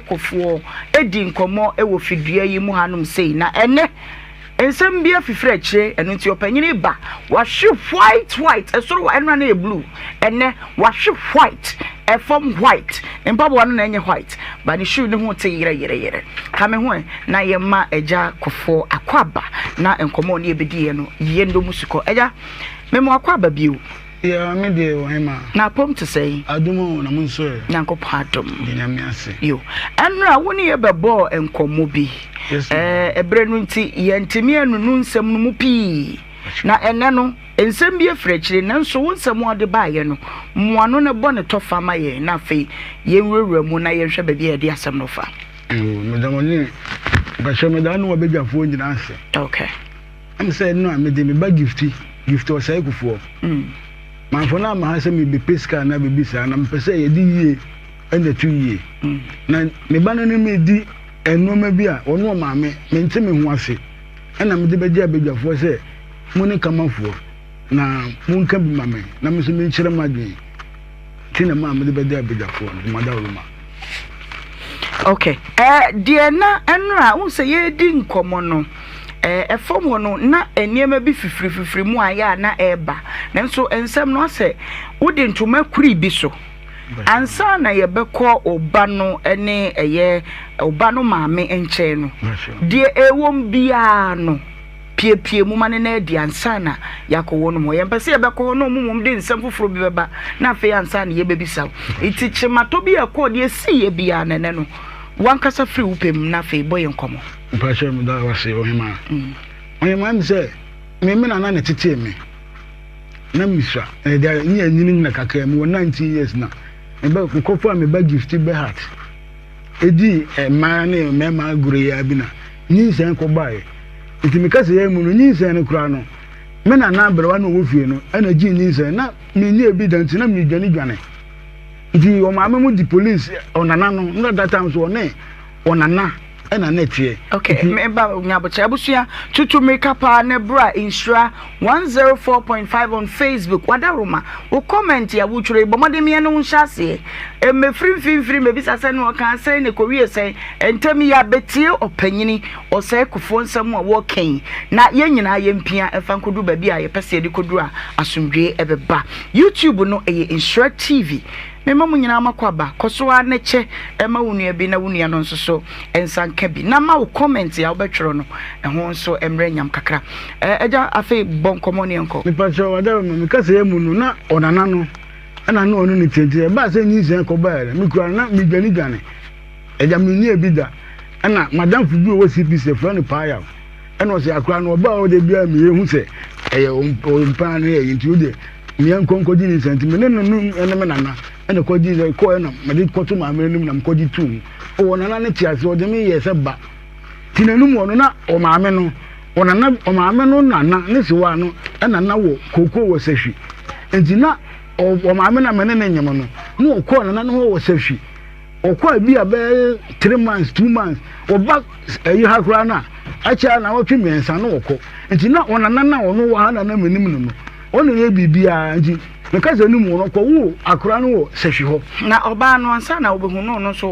Kofoɔ di nkɔmmɔ wɔ fidua yi mu hanom sei, na ɛnnɛ nsɛm bi afifiri akyire, ɛno nti ɔpanyini ba wahwe white white, ɛsoro hɔ ɛnora no yɛ blue, ɛnnɛ wahwe white, ɛfam white, mpaboa no na ɛnyɛ white, ba ne shoe ne ho te yerɛ yerɛ yerɛ. Ka me ho ɛ na yɛma Agya Kofoɔ akwaaba na nkɔmmɔ ne yɛbɛdiiɛ no yɛndɔ mu sukɔ. Agya, mema wakwaaba bio. Yeah, me deɛ ɔhema. Na apom te sɛn? Adom o, na mo nso ɛ? Nyankopɔn adom. De Nyame ase. Yo. Ɛnora wo ne yɛ bɛbɔɔ nkɔmmɔ bi. Yes, ma'am. Ɛɛ, ɛberɛ no nti yɛntumi anunu nsɛm no mu pii. Na ɛnɛ no, nsɛm bi afiri akyire, nanso wo nsɛm a wode baeɛ no, mmoano no bɔ ne tɔfa ma yɛn, na afei yɛnwurawura mu na yɛnhwɛ baabi a yɛde asɛm no fa. Yo, meda mo ne, mpakyɛ meda wo ne w'abadwafoɔ nyinaa ase. Okay. Ɛne sɛ ɛno a mede me ba Gifty, Gifty Ɔsɛe Kufuor. Mamfa no amma ha sɛ merebɛpɛ sika anaa biribi saa, na mepɛ sɛ yɛde yie na ɛto yie. Na me ba no ne me redi nneɛma bi a ɔne ɔmaame, mente me ho ase, ɛna mede bɛgye abadwafoɔ sɛ mo ne Kamafoɔ na monka bi ma me na me nso menkyerɛ m'adwene. Nti na maa mede bɛda abadwafoɔ no, madawuruma. Okay. Eh, deɛ na ɛnora wohu sɛ yɛredi nkɔmmɔ no eh, ɛfam hɔ no na nneɛma bi fifirififiri mu ayɛ a na ɛreba, nanso nsɛm no asɛ wode ntoma kuri bi so ansa na yɛbɛkɔ ɔba no ne ɛyɛ ɔba no maame nkyɛn no, deɛ ɛwom biara no piepie mu ma no na adi ansa na yɛakɔ wɔn hɔ. Yɛmpɛ sɛ yɛbɛkɔ hɔ na wɔn mmom de nsɛm foforɔ bi bɛba na afei ansa na yɛbɛbisa wo. Nti kyematɔ bi a ɛkɔɔ deɛ ɛsiiɛ biara na ɛnɛ no wankasa firi wo pɛ mu na afei bɔ yɛn nkɔmmɔ. Mpakyɛ meda wo ase ɔhemaa. Ɔhemaa mi sɛ me me nana na ɛtetee me na mesua ɛde ne anyini nyina kakra mu wɔ 19 years na mebɛ mekɔfa me ba Gifty Berhat ɛdi mmaa ne mmarima agorɔ yi ara bi na nyinsɛn kɔbaeɛ. Nti me kasa mu no, nyinsɛn no koraa no, me nana aberewa na ɔwɔ fie no ɛna gyee nyinsɛn. Na menyɛɛ bi da nti na medwane dwane. Nti ɔmaame mu di police ɔnana no, na that time so ɔne ɔnana ɛna na ɛteɛ. Okay, meba nyabokyɛ abusua tutu mmirika paa na bra Nhyira 104.5 on Facebook. Wadaroma, wo comment a wotwerɛ yi bɔ mmɔden meɛ ne wo nhyɛ aseɛ. Mmɛfiri mfimfini mmɛbisa sɛ ne ɔkaa sɛn ne kɔwie sɛn. Ntɛm yi abɛtie ɔpanyini ɔsɛe kofoɔ nsɛm a wɔreka yi na yɛn nyinaa yɛmpia mfa nkɔduru baabi a yɛpɛ sɛ yɛde kɔduru a asomdwoeɛ ɛbɛba. YouTube no ɛyɛ Nhyira TV. Mema mo nyinaa makɔ aba. Kɔ so ara na kyɛ ma wo nua bi na wo nua no nso so nsa nka bi. Na ma wo comment a wobɛtwerɛ no ɛho nso mmrɛ nyam kakra. Agya afei bɔ nkɔmmɔ ne yɛnkɔ. Mepakyɛw Adaroma, me kasaeɛ mu no na ɔnana no ɛna na ɔne no te nti ɛbaa sɛ nyinsɛn kɔbaeɛ no mekura no na medwane dwane. Agya menyɛɛ bi da. Ɛna madamfo bi ɔwɔ CPC yɛfrɛ no Paayaw. Ɛna ɔsɛ akora no ɔbaa hɔ da biara meyɛ hu sɛ ɛyɛ ɔmpaa no yɛ nti wodeɛ meyɛ nkɔ nkɔgye ne nsa nti me ne no no ɛne me nana ɛna kɔgye sɛ kɔɛ na mede kɔto maame anim na mekɔgye tuu mu. Ɔwɔ nana no te ase ɔde me yɛ sɛ ba. Nti n'anum wɔ no na ɔmaame no ɔnana ɔmaame no nana ne sewa no ɛna na wɔ kookoo wɔ sahwi. Nti na ɔmaame na me ne ne nyem no na ɔkɔɔ nana no hɔ wɔ sahwi. Ɔkɔ a bi a bɛyɛ 3 months, 2 months, ɔba ɛyi ha koraa no a akyɛ a naawɔtwe 3 na ɔkɔ. Nti na ɔnana na ɔno wɔ ha na na menim no no ɔna yɛ biribiara nti meka sɛ no mu no ɔkɔwoo akora no wɔ sahwi hɔ. Na ɔbaa no ansa na wobɛhu no, ɔno nso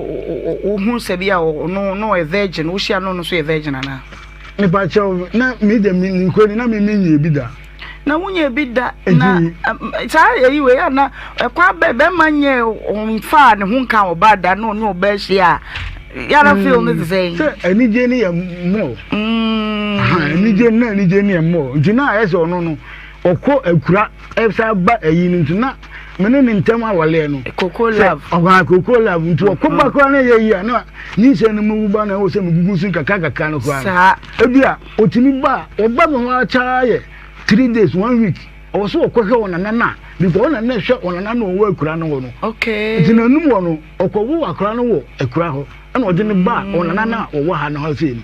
wohu sɛ bi a ɔno no ɔyɛ virgin, wohyia no ɔno nso yɛ virgin anaa? Mepa kyɛw, na me deɛ me nkɔ ni na me menyɛ bi da. Na wonyɛ bi da na saa eyi wei a na ɛkwan bɛ bɛrima nyɛ ɔnfaa ne ho nka ɔbaa da na ɔne ɔbaa ahyia a yàrá feel ne te sɛ. Sɛ anigye ne yɛ mɔ. Anigye na anigye ne yɛ mɔ nti na ayɛ sɛ ɔno no ɔkɔ akura ɛsa ba ayi no nti na me ne ne ntɛm awaleɛ no. Koko love. Ɔkɔ koko love nti ɔkɔ ba koraa na ɛyɛ yi a na nyinsɛn no mu ba na ɛwɔ sɛ megugu so kakra kakra no koraa. Saa. Ebi a otumi ba a ɔba me hɔ akyɛ yɛ 3 days, one week, ɔwɔ so ɔkɔhwɛ wɔn nana na because wɔn nana hwɛ wɔn nana na ɔwɔ akura no hɔ no. Nti n'anum wɔ no ɔkɔwo akora no wɔ akura hɔ ɛna ɔde ne ba wɔn nana na ɔwɔ ha no hɔ sei no.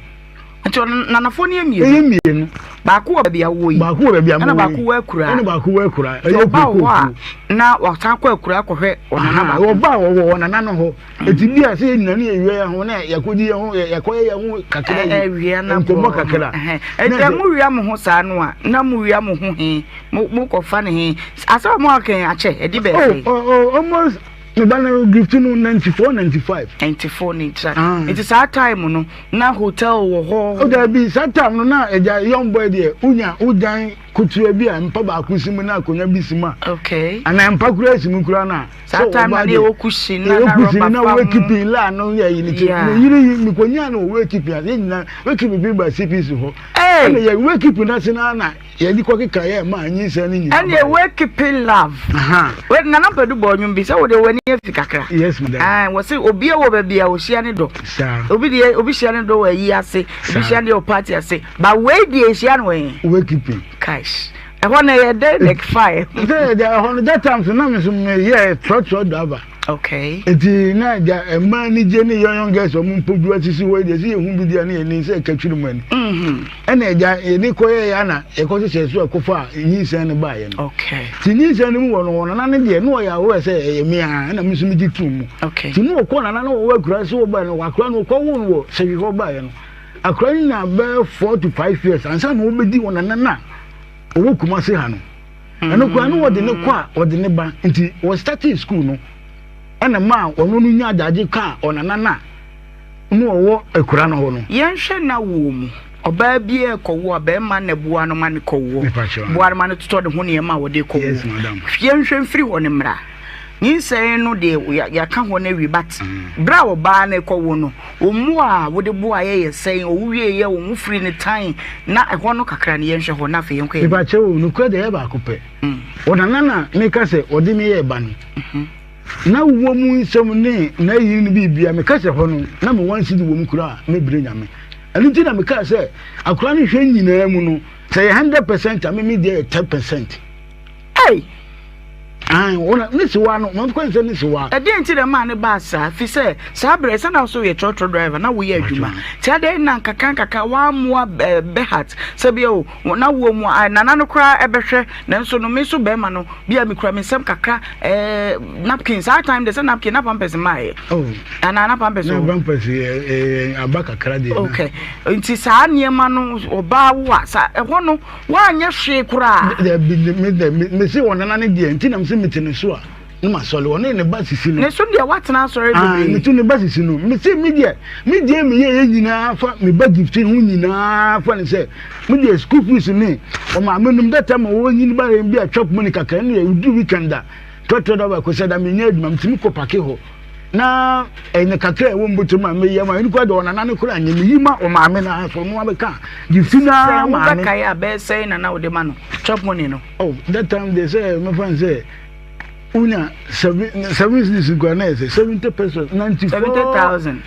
Nti nanafoɔ no yɛ mmienu. Ɛyɛ mmienu. Baako wɔ baabi a wowɔ yi. Baako wɔ baabi a ɛna baako wɔ akura. Ɛna baako wɔ akura. Ɛyɛ ɔba wɔ hɔ a na wasan kɔ akura kɔhwɛ ɔnana baako. Ɔba a ɔwɔ ɔnana no hɔ. Eti bi a sɛ yɛn nyinaa ne yɛwia yɛn ho na yɛkɔdi yɛn ho yɛkɔyɛ yɛn ho kakra yi nkɔmmɔ kakra. Ɛnti mo wia mo ho saa no a na mo wia mo ho he mo kɔfa ne he asɛ ɔmo akɛn akyɛ ɛdi bɛɛ sɛ. Oh, oh, almost. Me ba no gift no 94 95. 94 95. Ah. Nti saa time no na hotel wɔ hɔ. O dabi saa time no na ɛgya young boy deɛ wonya wodan kutua bi a mpa baako si mu na akonnwa bi si mu a. Okay. Anaa mpa kura si mu kura na. Saa time na ɛwɔ kusi na na rɔba fam. Na wɔ keeping la no yɛ yi ne ti. Me yiri yi me konya no wɔ keeping ase nyina wɔ keeping bi ba CPC hɔ. Ɛna yɛ wɔ keeping na se na na Yɛde kɔ keka yɛ ma nyinsɛn no nyinaa. Ɛnneɛ wakeeping love. Wei Nana Mpadu bɔɔ nnwom bi sɛ wo deɛ w'ani afi kakra. Yes madam. Ae wɔse obi wɔ baabi a ɔhyia ne dɔ. Saa. Obi deɛ obi hyia ne dɔ wɔ ayi ase, obi hyia ne deɛ wɔ party ase. Ba wei deɛ ehyia no wɔ he? Wakeeping. Cash. Ɛhɔ no ɛyɛ dɛ like fire. Sɛ ɛhɔ no that time so na me nso meyɛ trɔtrɔ driver. Okay. Eti na agya mmaa anigye ne young young girls ɔmo mpɔdua sisi hɔ yi deɛ sɛ yɛhu bi deɛ ne yɛni sɛ ɛka twiri mu ani. Mm-hmm. Ɛna agya yɛde kɔyɛ yɛ ana yɛkɔ hyehyɛ so ɛkɔfa a nyinsɛn no baeɛ no. Okay. Ti nyinsɛn no mu wɔ no wɔ nana no deɛ ne ɔyɛ aware sɛ ɛyɛ me a ɛna me nso megye tum mu. Okay. Ti ne ɔkɔ nana no wɔwɔ akura so wɔbaeɛ no akura no ɔkɔ wo no wɔ sɛhwi hɔ baeɛ no akura no nya bɛyɛ 4 to 5 years ansa na wɔbɛdi wɔ nana no a ɔwɔ Kumase ha no. Ɛno koraa no wɔde ne kɔ a wɔde ne ba nti wɔ starting school no ɛna maa ɔno no nya adagye kaa ɔnana no a na ɔwɔ akura no hɔ no. Yɛnhwɛ n'awoɔ mu. Ɔbaa biara rekɔwo a, barima na ɛboa no ma no kɔwoɔ. Boa no ma no totɔ ne ho nneɛma a wɔde rekɔwoɔ. Yes, madam. Yɛnhwɛ mfiri hɔ no mmra. Nyinsɛn no deɛ yɛaka hɔ no awie but berɛ a ɔbaa no rekɔwo no, Wo mmoa a wode boaeɛ yɛ sɛn? Ɔwo wieeɛ wo ho firii no tan na ɛhɔ no kakra no yɛnhwɛ hɔ na afei yɛnkɔ yɛn anim. Mepakyɛw o, nokorɛ deɛ ɛyɛ baako pɛ. Ɔnana na meka sɛ ɔde me yɛɛ ba no, na wowɔ mu nsɛm ne n'ayi no biribia, meka sɛ hɔ no na me one cedi wɔ mu koraa a mɛbrɛ Nyame. Ɛno nti na mekaa sɛ akora no hwɛ nyinaa mu no, sɛ ɛyɛ 100% a me me deɛ yɛ 10%. Ei! Aane, wɔn ne sewa no, wɔn kwan sɛ ne sewa. Ɛdeɛn nti na ɛmaa no baa saa? Ɛfiri sɛ, saa berɛ, sɛ na wo nso woyɛ trɔtrɔ driver, na woyɛ adwuma. Nti adɛn na nkakrankakra woammoa Berhat sɛ bia o, na woɔ mu a, nana no koraa bɛhwɛ, nanso no, me nso barima no, bia mekura me nsam kakra, eh, napkin, saa time deɛ sɛ napkin, na pampers mmaeɛ. Oh. Anaa na pampers wɔ hɔ? Na pampers yɛ, aba kakra deɛ. Okay. Nti saa nneɛma no, ɔbaa wo a, saa, ɛhɔ no, Woanyɛ hwee koraa. Dabi, me de, me me se ɔnana ne deɛ, nti na me se mete ne so a, ne ma sɔre. Ɔne ne ba sisi no. Ne so deɛ woatena asɔre Ah, bebree. me to ne ba sisi no. Me se me deɛ, me deɛ me yɛ yɛ nyinaa fa me ba gift ho nyinaa fa ne sɛ, me deɛ school fees ne ɔmaame nom that time a wɔnyini ba yɛn bi a chop money kakra ne yɛ du weekend a, trɔtrɔ da baako sɛ da menyɛ adwuma, metumi kɔ pake hɔ. Na ɛnyɛ kakra a ɛwɔ mbɔtɔ mu a meyɛ ma ɛno koraa deɛ ɔnana no koraa nyɛ meyi ma ɔmaame no ara so ɔno abɛka de fi no ara maame. Sɛ wobɛkae a bɛyɛ sɛn na na wode ma no chop money no. Oh that time deɛ sɛ mɛfa no sɛ wonya seven cedis koraa na yɛ sɛ 70 pesos 94 70,000.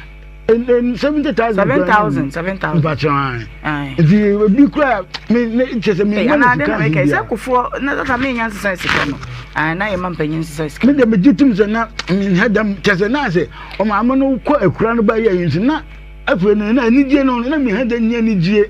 70,000. 7,000 7,000. Mpakyɛ ayi. Nti ebi kura mi ne kyɛ sɛ mi ma ne sika nhi bia. Sɛ kofoɔ na sasa mi nya nsesa sika no ayi na yɛ ma mpanyin nsesa sika. Mi de mi gye tum sɛ na mi nhɛ dɛm kyɛ sɛ na sɛ ɔmaame no kɔ akura no ba yɛ yi nti na afei no na anigye no na mi nhɛ dɛm nyɛ anigye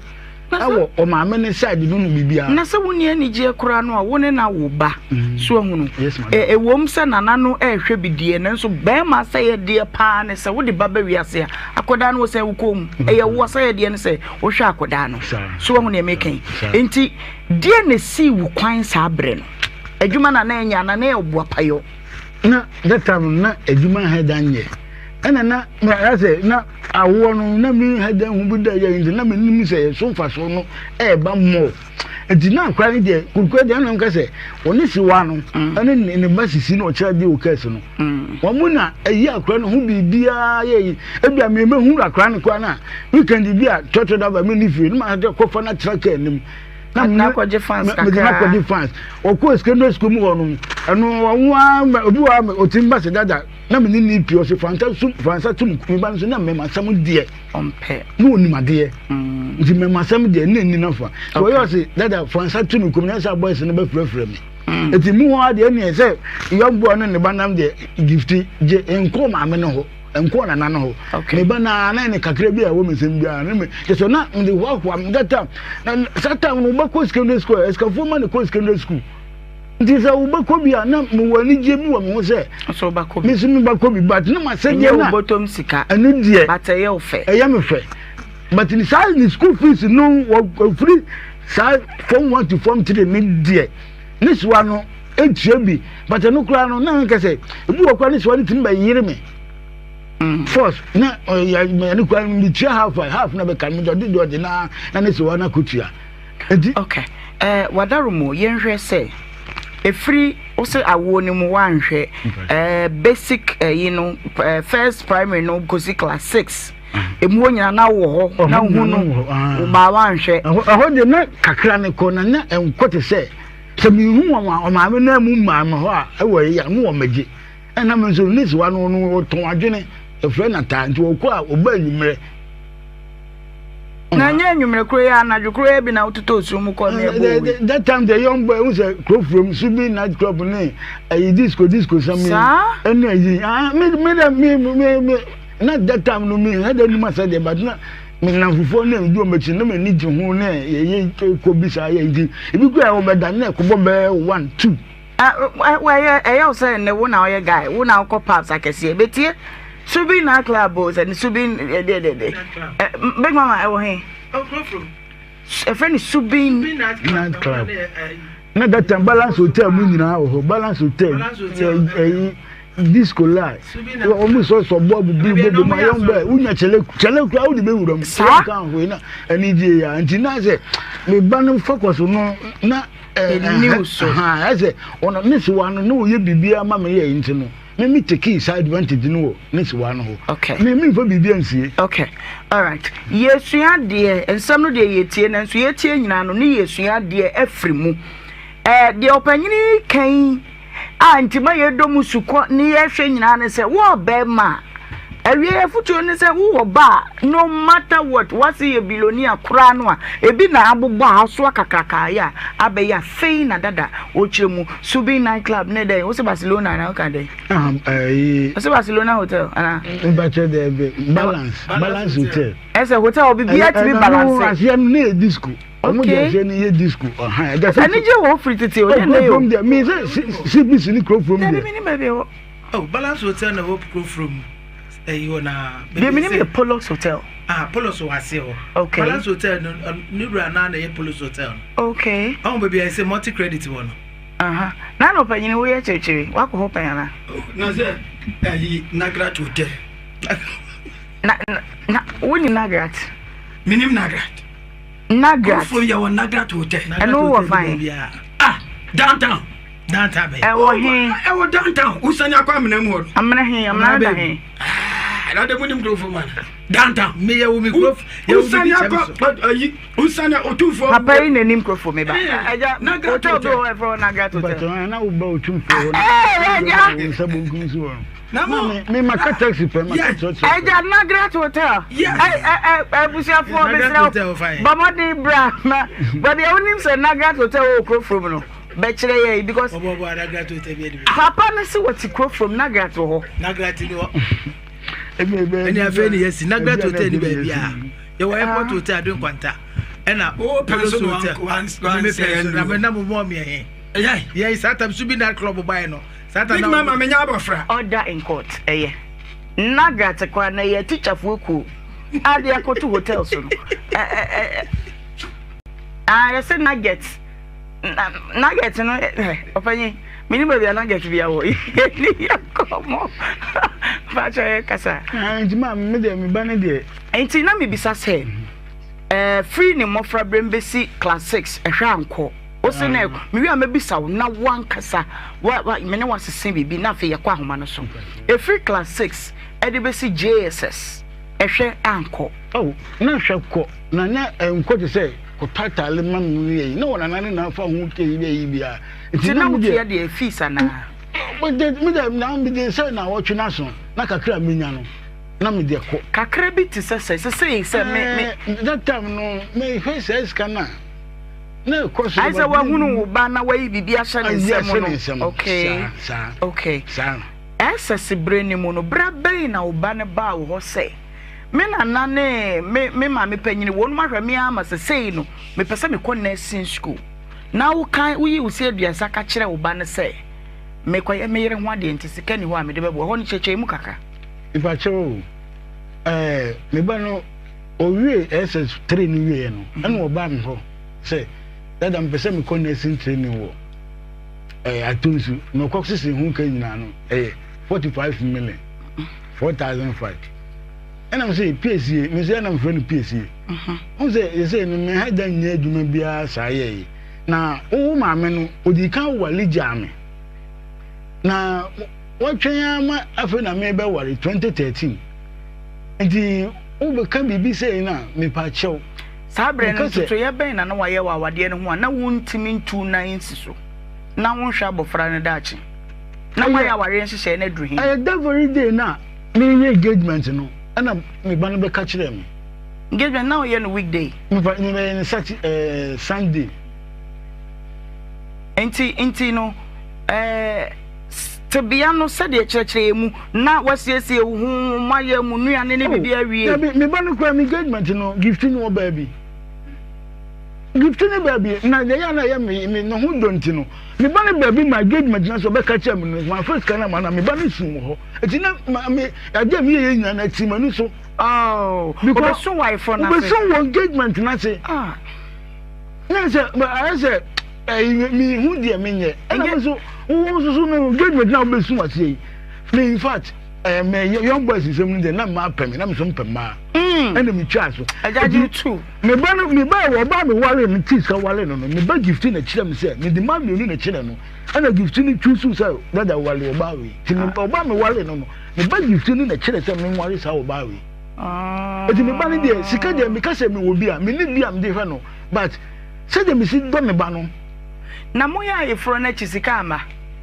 ɛwɔ ɔmaame ne side no no biribiara. Na sɛ wonni anigyeɛ koraa no a wo ne no awo ba so ahunu ɛwom sɛ nana no ɛrehwɛ bi deɛ nanso bɛrima asɛyɛdeɛ paa ne sɛ wode ba ba wiase a akɔdaa no wɔ sɛ wokɔ mu ɛyɛ wo asɛyɛdeɛ no sɛ wohwɛ akɔdaa no so wahu deɛ meka yi nti deɛ na ɛsii wo kwan saa berɛ no adwuma na na ɛnyɛ ana na ɛyɛ ɔboapayɔ na that time na adwuma ha da nyɛ ɛna na mɛ sɛ na awoɔ no na mi ha da hu bi da yɛ nti na mi nim sɛ ɛso mfasoɔ no ɛɛba mmɔ nti na akora no deɛ kurukura deɛ ɛna nka sɛ ɔne siwa no ɛne ne ba sisi na ɔkyerɛ deɛ ɔkɛse no wɔn mu na ɛyi akora no ho biribiara yɛ yi ebi a mɛmɛ hu akora no koraa na weekend bi a tɔtɔ daba mi ni fie ne ma kɔfa na tra kaa anim na mene akɔgye fans kakra akɔgye fans ɔkɔ secondary school mu hɔ no ɛno ɔno a obi wɔ a ɔtumi ba sɛ dada na mene ne pii ɔsɛ fansa sum fansa tum me ba no so na mmɛma asɛm deɛ ɔmpɛ na ɔnim adeɛ nti mmɛma asɛm deɛ na ɛni nafa so ɔyɛ ɔsɛ dada fansa tum kɔm na sɛ boys no bɛfrɛfrɛ me nti mu hɔ adeɛ neɛ sɛ young boy no ne ba nam deɛ gifti gye nkɔ maame no hɔ nkɔ nana no hɔ me ba na na ne kakra bi a ɛwɔ me nsɛm biara ne me kyɛ sɛ na mede hoahoa me that time na saa time no wobɛkɔ secondary school asikafoɔ ma ne kɔ secondary school nti sɛ wobɛkɔ bi a na mewɔ anigyeɛ bi wɔ me ho sɛ me nso mebɛkɔ bi but na masɛdeɛ no ɛno deɛ ɛyɛ me fɛ but ne saa ne school fees no wɔfiri saa form 1 to form 3 ne deɛ ne soa no. Etua bi but ɛno koraa no na nka sɛ ebi wɔ koraa ne sɛ ɔne tumi bɛyere me mm. force na ɔyɛ ɛno koraa no metua half a half na bɛka no ɔde deɛ ɔde na na ne sɛ wɔn akɔtua nti. Okay ɛɛ eh, wadaromo yɛnhwɛ sɛ efiri wosɛ awoɔ no mu wanhwɛ ɛɛ eh, basic ɛyi eh, no ɛɛ first primary no kɔsi class six. Emu hɔ nyinaa na wowɔ hɔ na wohu no baa wanhwɛ. Ɛhɔ deɛ na kakra ne kɔ na na ɛnkɔ te sɛ Sɛ mehu wɔn a, ɔmaame no amu mmaa me hɔ a, ɛwɔ yɛ a, ne wɔn magye. Ɛna me nso, ne siwa no, no ɔtɔn adwene, ɛfrɛ na taa, nti ɔkɔ a, ɔba anwummerɛ. Na nyɛ anwummerɛ koro yi, anadwo koro yi bi na wototɔ osuo mu kɔ ne ɛbɔ owi. That time the young boy, n sɛ kuro furom, subi night club ne ɛyi disco disco sɛm yi. Saa? Ɛne ɛyi, ah, me me me me me, na that time no me hɛ dɛ nima sɛ deɛ, but na. Me nnamfofoɔ ne medi wɔn akyi na m'ani gye ho ne yɛyɛ kɔ bi saa yɛ nti ebi kura a wɔbɛda na ɛkɔbɔ bɛyɛ one two. Ɛyɛ ɛyɛ wo sɛ ne wo na ɔyɛ guy wo na wokɔ pubs akɛseɛ betie Subi na club o sɛ ne Subi ɛdeɛdeɛde Big Mama ɛwɔ he ɛfrɛ ne Subi night club na that time Balance Hotel mu nyinaa wɔ hɔ Balance Hotel ɛyi. Disco line wɔn sɔ sɔ bɔɔbu bi bobo ma yɔn bɛ wunya kyɛlɛ kyɛlɛ kura wodi bɛ wura mu saa kan hɔ na ɛni gye ya nti na sɛ me ba no focus no na ɛɛ ɛni so ha ɛsɛ ɔno ne siwa no ne oyɛ biribi ama me yɛ nti no me me take saa advantage no wɔ ne siwa no hɔ okay me me nfa biribi ansie okay alright yɛsua deɛ nsɛm no deɛ yɛtie nanso yɛtie nyinaa no ne yɛsua deɛ afiri mu ɛɛ deɛ ɔpanyini kan a nti ma yɛdɔ mu sukɔ ne yɛhwɛ nyinaa ne sɛ wo ɔbɛrima a awie afotuo ne sɛ wowɔ ba a no matter what wase yɛ bilonia koraa no a ebi na abobɔ a asoa kakraka yɛ a abɛyɛ afei na dada ɔkyerɛ mu Subin night club ne dɛn wose Barcelona anaa woka dɛn wose Barcelona hotel anaa mbakyɛ dɛ balance balance hotel ɛsɛ hotel obibi atumi balance aseɛ no ne yɛ disco Ɔmo de aseɛ no yɛ disco ɔhan ɛda sɛ. Anigye wɔ hɔ firi tete o nyɛ nnɛ o. Kurom deɛ mi sɛ CBC ne kuro furom deɛ. Dabi mi ni baabi ɛwɔ. Oh Balance Hotel na ɛwɔ kuro furom ɛyi hɔ na. Deɛ mi nim yɛ Polos Hotel. Ah Polos wɔ aseɛ hɔ. Okay. Balance Hotel no ne wura naa na ɛyɛ Polos Hotel no. Okay. Ɔmo baabi a yɛsɛ multi credit wɔ no. Aha na na ɔpanyini wo yɛ kyirikyiri wakɔ hɔ pɛn ana. Oh na sɛ ɛyi Nagrat Hotel. Na na na wo nim Nagrat. Mi nim Nagrat. Nagrat. Kurofo yɛ wɔ Nagrat Hotel. Ɛno wɔ fan. Ah, downtown. Downtown bɛyɛ. Ɛwɔ he? Ɛwɔ downtown. Wosani akɔ amena mu hɔ no. Amena he? Amena da he? Ah, ɛna de mu nim kurofo ma na. Downtown. Me yɛ wo mi kurofo. Yɛ wo mi bi kyɛm so. Ayi, wosani otumfo. Papa yi n'anim kurofo mi ba. Ɛgya, hotel bi wɔ hɔ ɛfrɛ Nagrat Hotel. Bàtà na wo ba otumfo hɔ. Ɛɛ, ɛgya. Nsa bonkum so hɔ no. Na me me maka taxi pɛ maka trɔtrɔ. Ɛgya Nagrat Hotel. Yes. Abusuafoɔ mesrɛ wo bɔ mmɔden bra ma baabi a wonim sɛ Nagrat Hotel wɔ kuro furom no bɛkyerɛ yɛ because papa no se wɔte kuro furom Nagrat wɔ hɔ. Nagrat ni hɔ. Ɛne afei ne yɛsi Nagrat Hotel ni baabi a yɛwɔ airport hotel ado nkwanta ɛna Palace Hotel ne mepɛ so na mena mo mɔ meɛ he yɛ saa tam so bi night club baeɛ no Big mama menya abɔfra. Order in court ɛyɛ Nagrat koraa na ɛyɛ tikyafoɔ kuo a de akɔto hotel so no ɛ ɛ yɛsɛ nugget nugget no ɛ ɔpanyin mene baabi a nugget bi awɔ yɛni yɛ kɔmɔ fakyɛ yɛ kasa. Nti maa me deɛ me ba ne deɛ. Nti na mebisa sɛ ɛɛ firi ne mmɔfra berɛm bɛsi class six ɛhwɛ ankɔ. Ose na mewie a mɛbisa wo na wo ankasa wa wa me ne wo asese biribi na afei yɛkɔ ahoma no so. Ɛfiri class 6 ɛde bɛsi JSS ɛhwɛ ankɔ. Oh, na hwɛ kɔ na na ɛnkɔ te sɛ kɔtɔ ataale ma me no yɛ yi na wɔ nana ne na afa ho kɛ yi bɛ yi bia. Nti na wotua deɛ fees anaa? Me deɛ na me deɛ sɛ na wɔtwe n'aso na kakra menya no na me deɛ kɔ. Kakra bi te sɛ sɛ sesei sɛ me me. That time no mehwɛ saa sika no a. na ɛkɔ so. Ayɛ sɛ wahunu wo ba na wayi biribi ahyɛ ne nsam no. Okay. Okay. SS bere no mu no, bere bɛn na wo ba no baa wo hɔ sɛ, me nana ne me me maame panyin wɔn ahwɛ me ama sesei no mepɛ sɛ mekɔ nursing school. Na wokan woyi wo si aduasa ka kyerɛ wo ba no sɛ mekɔyɛ me yere ho adeɛ nti sika ni hɔ a mede bɛboa hɔ no kyerɛkyerɛ mu kakra. Mepakyɛw o, ɛɛ me ba no Ɔwiee SS three no wieɛ no, ɛna ɔbaa me hɔ sɛ, Dada mepɛ sɛ mekɔ nursing training wɔ Ɛyɛ atonsu na ɔkɔ sisi ho ka nyinaa no ɛyɛ 45 million 4,005. Ɛna me sɛ piesie me sɛ ɛna mefrɛ no piesie. Wo sɛ yɛsɛ no me ha da nyɛ adwuma biara saa yɛyi. Na wo maame no ɔdii kan wale gyaa me. Na wɔtwɛn ara ma afei na mebɛware 2013. Nti wobɛka biribi sei no a mepa kyɛw. Saa berɛ no, ntotoeɛ bɛn na na wɔayɛ wɔ awadeɛ no ho a na wontumi ntu wo nan nsi so na wonhwɛ abɔfra no daakye? Na moayɛ awareɛ nhyehyɛeɛ no aduru he? Ɛyɛ that very day no a mereyɛ engagement no ɛna me ba no bɛka kyerɛɛ me. Engagement na woyɛ no weekday? Mepa mebɛyɛ no Sat eh, Sunday. Nti nti no eh, tebea no sɛdeɛ kyerɛkyerɛ yɛ mu na wasiesie wo ho moayɛ mo nnuane ne biribi awie. Dabi me ba no kura me engagement no gift no wɔ baabi gift no baabi na deɛ yɛ na ɛyɛ me me ne ho dɔ nti no me ba no baabi ma engagement na so ɔbɛka kyerɛ me no ma first sika no ama na me ba no sum wɔ hɔ eti na ma me adeɛ mi yɛ yɛ nyinaa na ti ma ni so. Oh, because obesu wɔ ayeforo n'ase. Obesu wɔ engagement n'ase. Ah. Na sɛ ayɛ sɛ ɛyi mi hu deɛ mi nyɛ ɛna mi nso wo nso no engagement na wobɛsu aseɛ yi me in fact ɛɛ mɛ young boys nsɛm no deɛ na mmaa pɛ me na mi nso mpɛ mmaa ɛna mi twa so ɛgya tu me ba no me ba wɔ ɔbaa mi ware no ti sika ware no no me ba gift na kyerɛ mi sɛ me de ma mmienu na kyerɛ no ɛna gift no twi so sɛ dada ware ɔbaa wei ti me ɔbaa mi ware no no me ba gift no na kyerɛ sɛ me nware saa ɔbaa wei. Eti me ba no deɛ sika deɛ meka sɛ mewɔ bi a menni bi a mede hwɛ no but sɛdeɛ mesi dɔ me ba no. Na moyɛ ayeforɔ no akyi sika amma?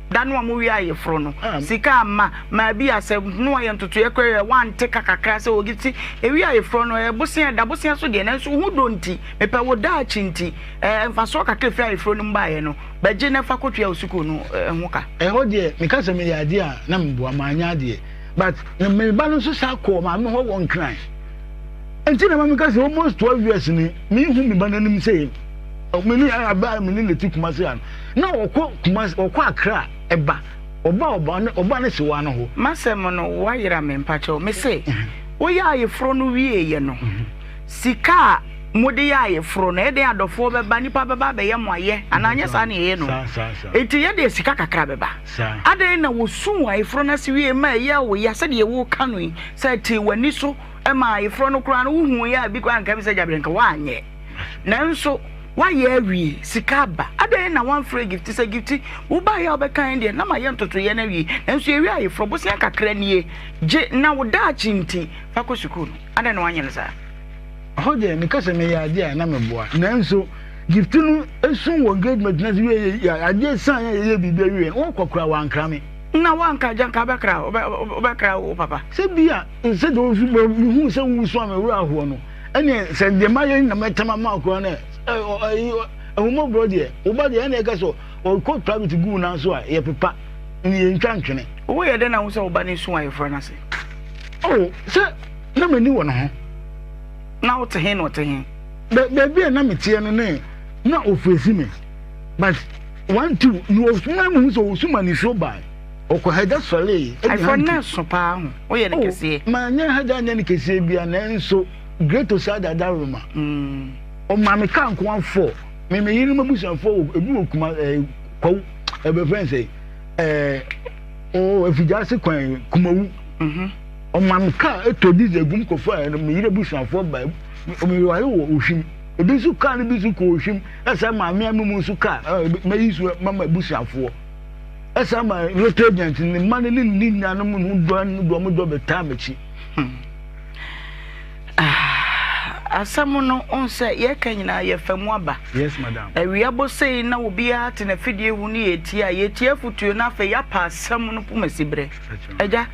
Da no a mowie ayeforɔ no sika amma? Maa bi a sɛ no ayɛ ntotoeɛ koraa a woante ka kakra sɛ ogi ti ewie ayeforɔ no ɛyɛ bosea ɛda bosea so deɛ nanso wo ho dɔ nti mepɛ wo daakye nti ɛɛ mfasoɔ kakra ɛfiri ayeforɔ no mu baeɛ no bɛgye na fa kɔtua wo sukuu no ho ka. Ɛhɔ deɛ meka sɛ meyɛ adeɛ a na meboa manyɛ adeɛ. But na me ba no nso saa kɔɔ maame hɔ wɔ Nkran. Nti na maame ka sɛ almost 12 years ni mehu me ba no anim sɛ me ne abaa me ne ne ti Kumasi ano. Na ɔkɔ Kumasi ɔkɔ Accra ɛba ɔba ɔba ne ɔba ne sewa no hɔ. M'asɛm no wayera me mpakyɛw me se woyɛ ayeforɔ no wieɛ no sika a mode yɛ ayeforɔ no ɛyɛ dɛn adɔfoɔ bɛba nipa bɛba abɛyɛ mo ayɛ anaa nyɛ saa na yɛyɛ no enti yɛdeɛ sika kakra bɛba. Adɛn na wosuu ayeforɔ no ase wiei ma ɛyɛɛ wo ya sɛdeɛ woreka no yi, sɛ ɛtee w'ani so maa ayeforɔ no koraa no wohuiɛ a bi koraa nka bi sɛ gyabrɛ nka woanyɛ. Nanso woayɛ awie, sika aba. Adɛn na woamfrɛ Gifti sɛ Gifti, wobaeɛ a wobɛkaeɛ deɛ na mayɛ ntotoeɛ no awie, nanso yɛwie ayeforɔ, bosea kakra nie, gye na wo daakye nti fa kɔ sukuu no. Adɛn na woanyɛ no saa? Ɛhɔ deɛ meka sɛ meyɛ adeɛ a na meboa, nanso Gift no esu wɔ engagement na se wie yɛ adeɛ san yɛ yɛ biribi awie no wɔkɔ kora wankra me. Na wanka agya nka wobɛkra wobɛkra wo papa. Sɛ bi a sɛ de osu bɛ mehu sɛ wusu a me werɛ ahoɔ no ɛne sɛ deɛ mayɛ na mɛtɛm ama akora no ɛyi ahumɔborɔ deɛ wo ba deɛ ɛne ɛka sɛ ɔkɔ private gu nan so a yɛpepa ne yɛntwa ntwene. Woyɛ dɛn na wo sɛ wo ba no esu ayeforo no ase? Oh sɛ na m'ani wɔ ne ho. Na wote he na ɔte he? Baabi a na meteɛ no ne na ofeesi me but one two ne osuma mu sɛ osuma nisuo bae ɔkɔ hɛgya sɔree ɛde hanki. Ɛfɔ so paa ho woyɛ no kɛseɛ. Oh ma nyɛ hɛgya nyɛ no kɛseɛ bia nanso great osada daroma ɔma me kaa nkoa fɔ me me yerenom abusuafoɔ wɔ ebi wɔ kuma ɛɛ kwawu ɛbɛ fɛn sɛ ɛɛ ɔɔ afigya kwan kumawu. Mm-hmm. Ɔma me kaa tɔ diesel gum kɔfaa ɛno me yere abusuafoɔ ba meware wɔ Ohwim ebi nso kaa no bi nso kɔ Ohwim ɛsɛ ma me mu nso kaa mɛyi so mama abusuafoɔ ɛsɛ ma lotto agent ne mma no ne ne nuanom ho dɔ ne dɔ mo dɔ bɛtaa m'akyi. Hmm. Ah, asɛm no n sɛ yɛka nyinaa yɛfa mu aba. Yes, madam. Awia bɔ sei na obiara te n'afidie ho ne yɛtie a yɛtie afotuo na afei yɛapa asɛm no poma si berɛ. Agya,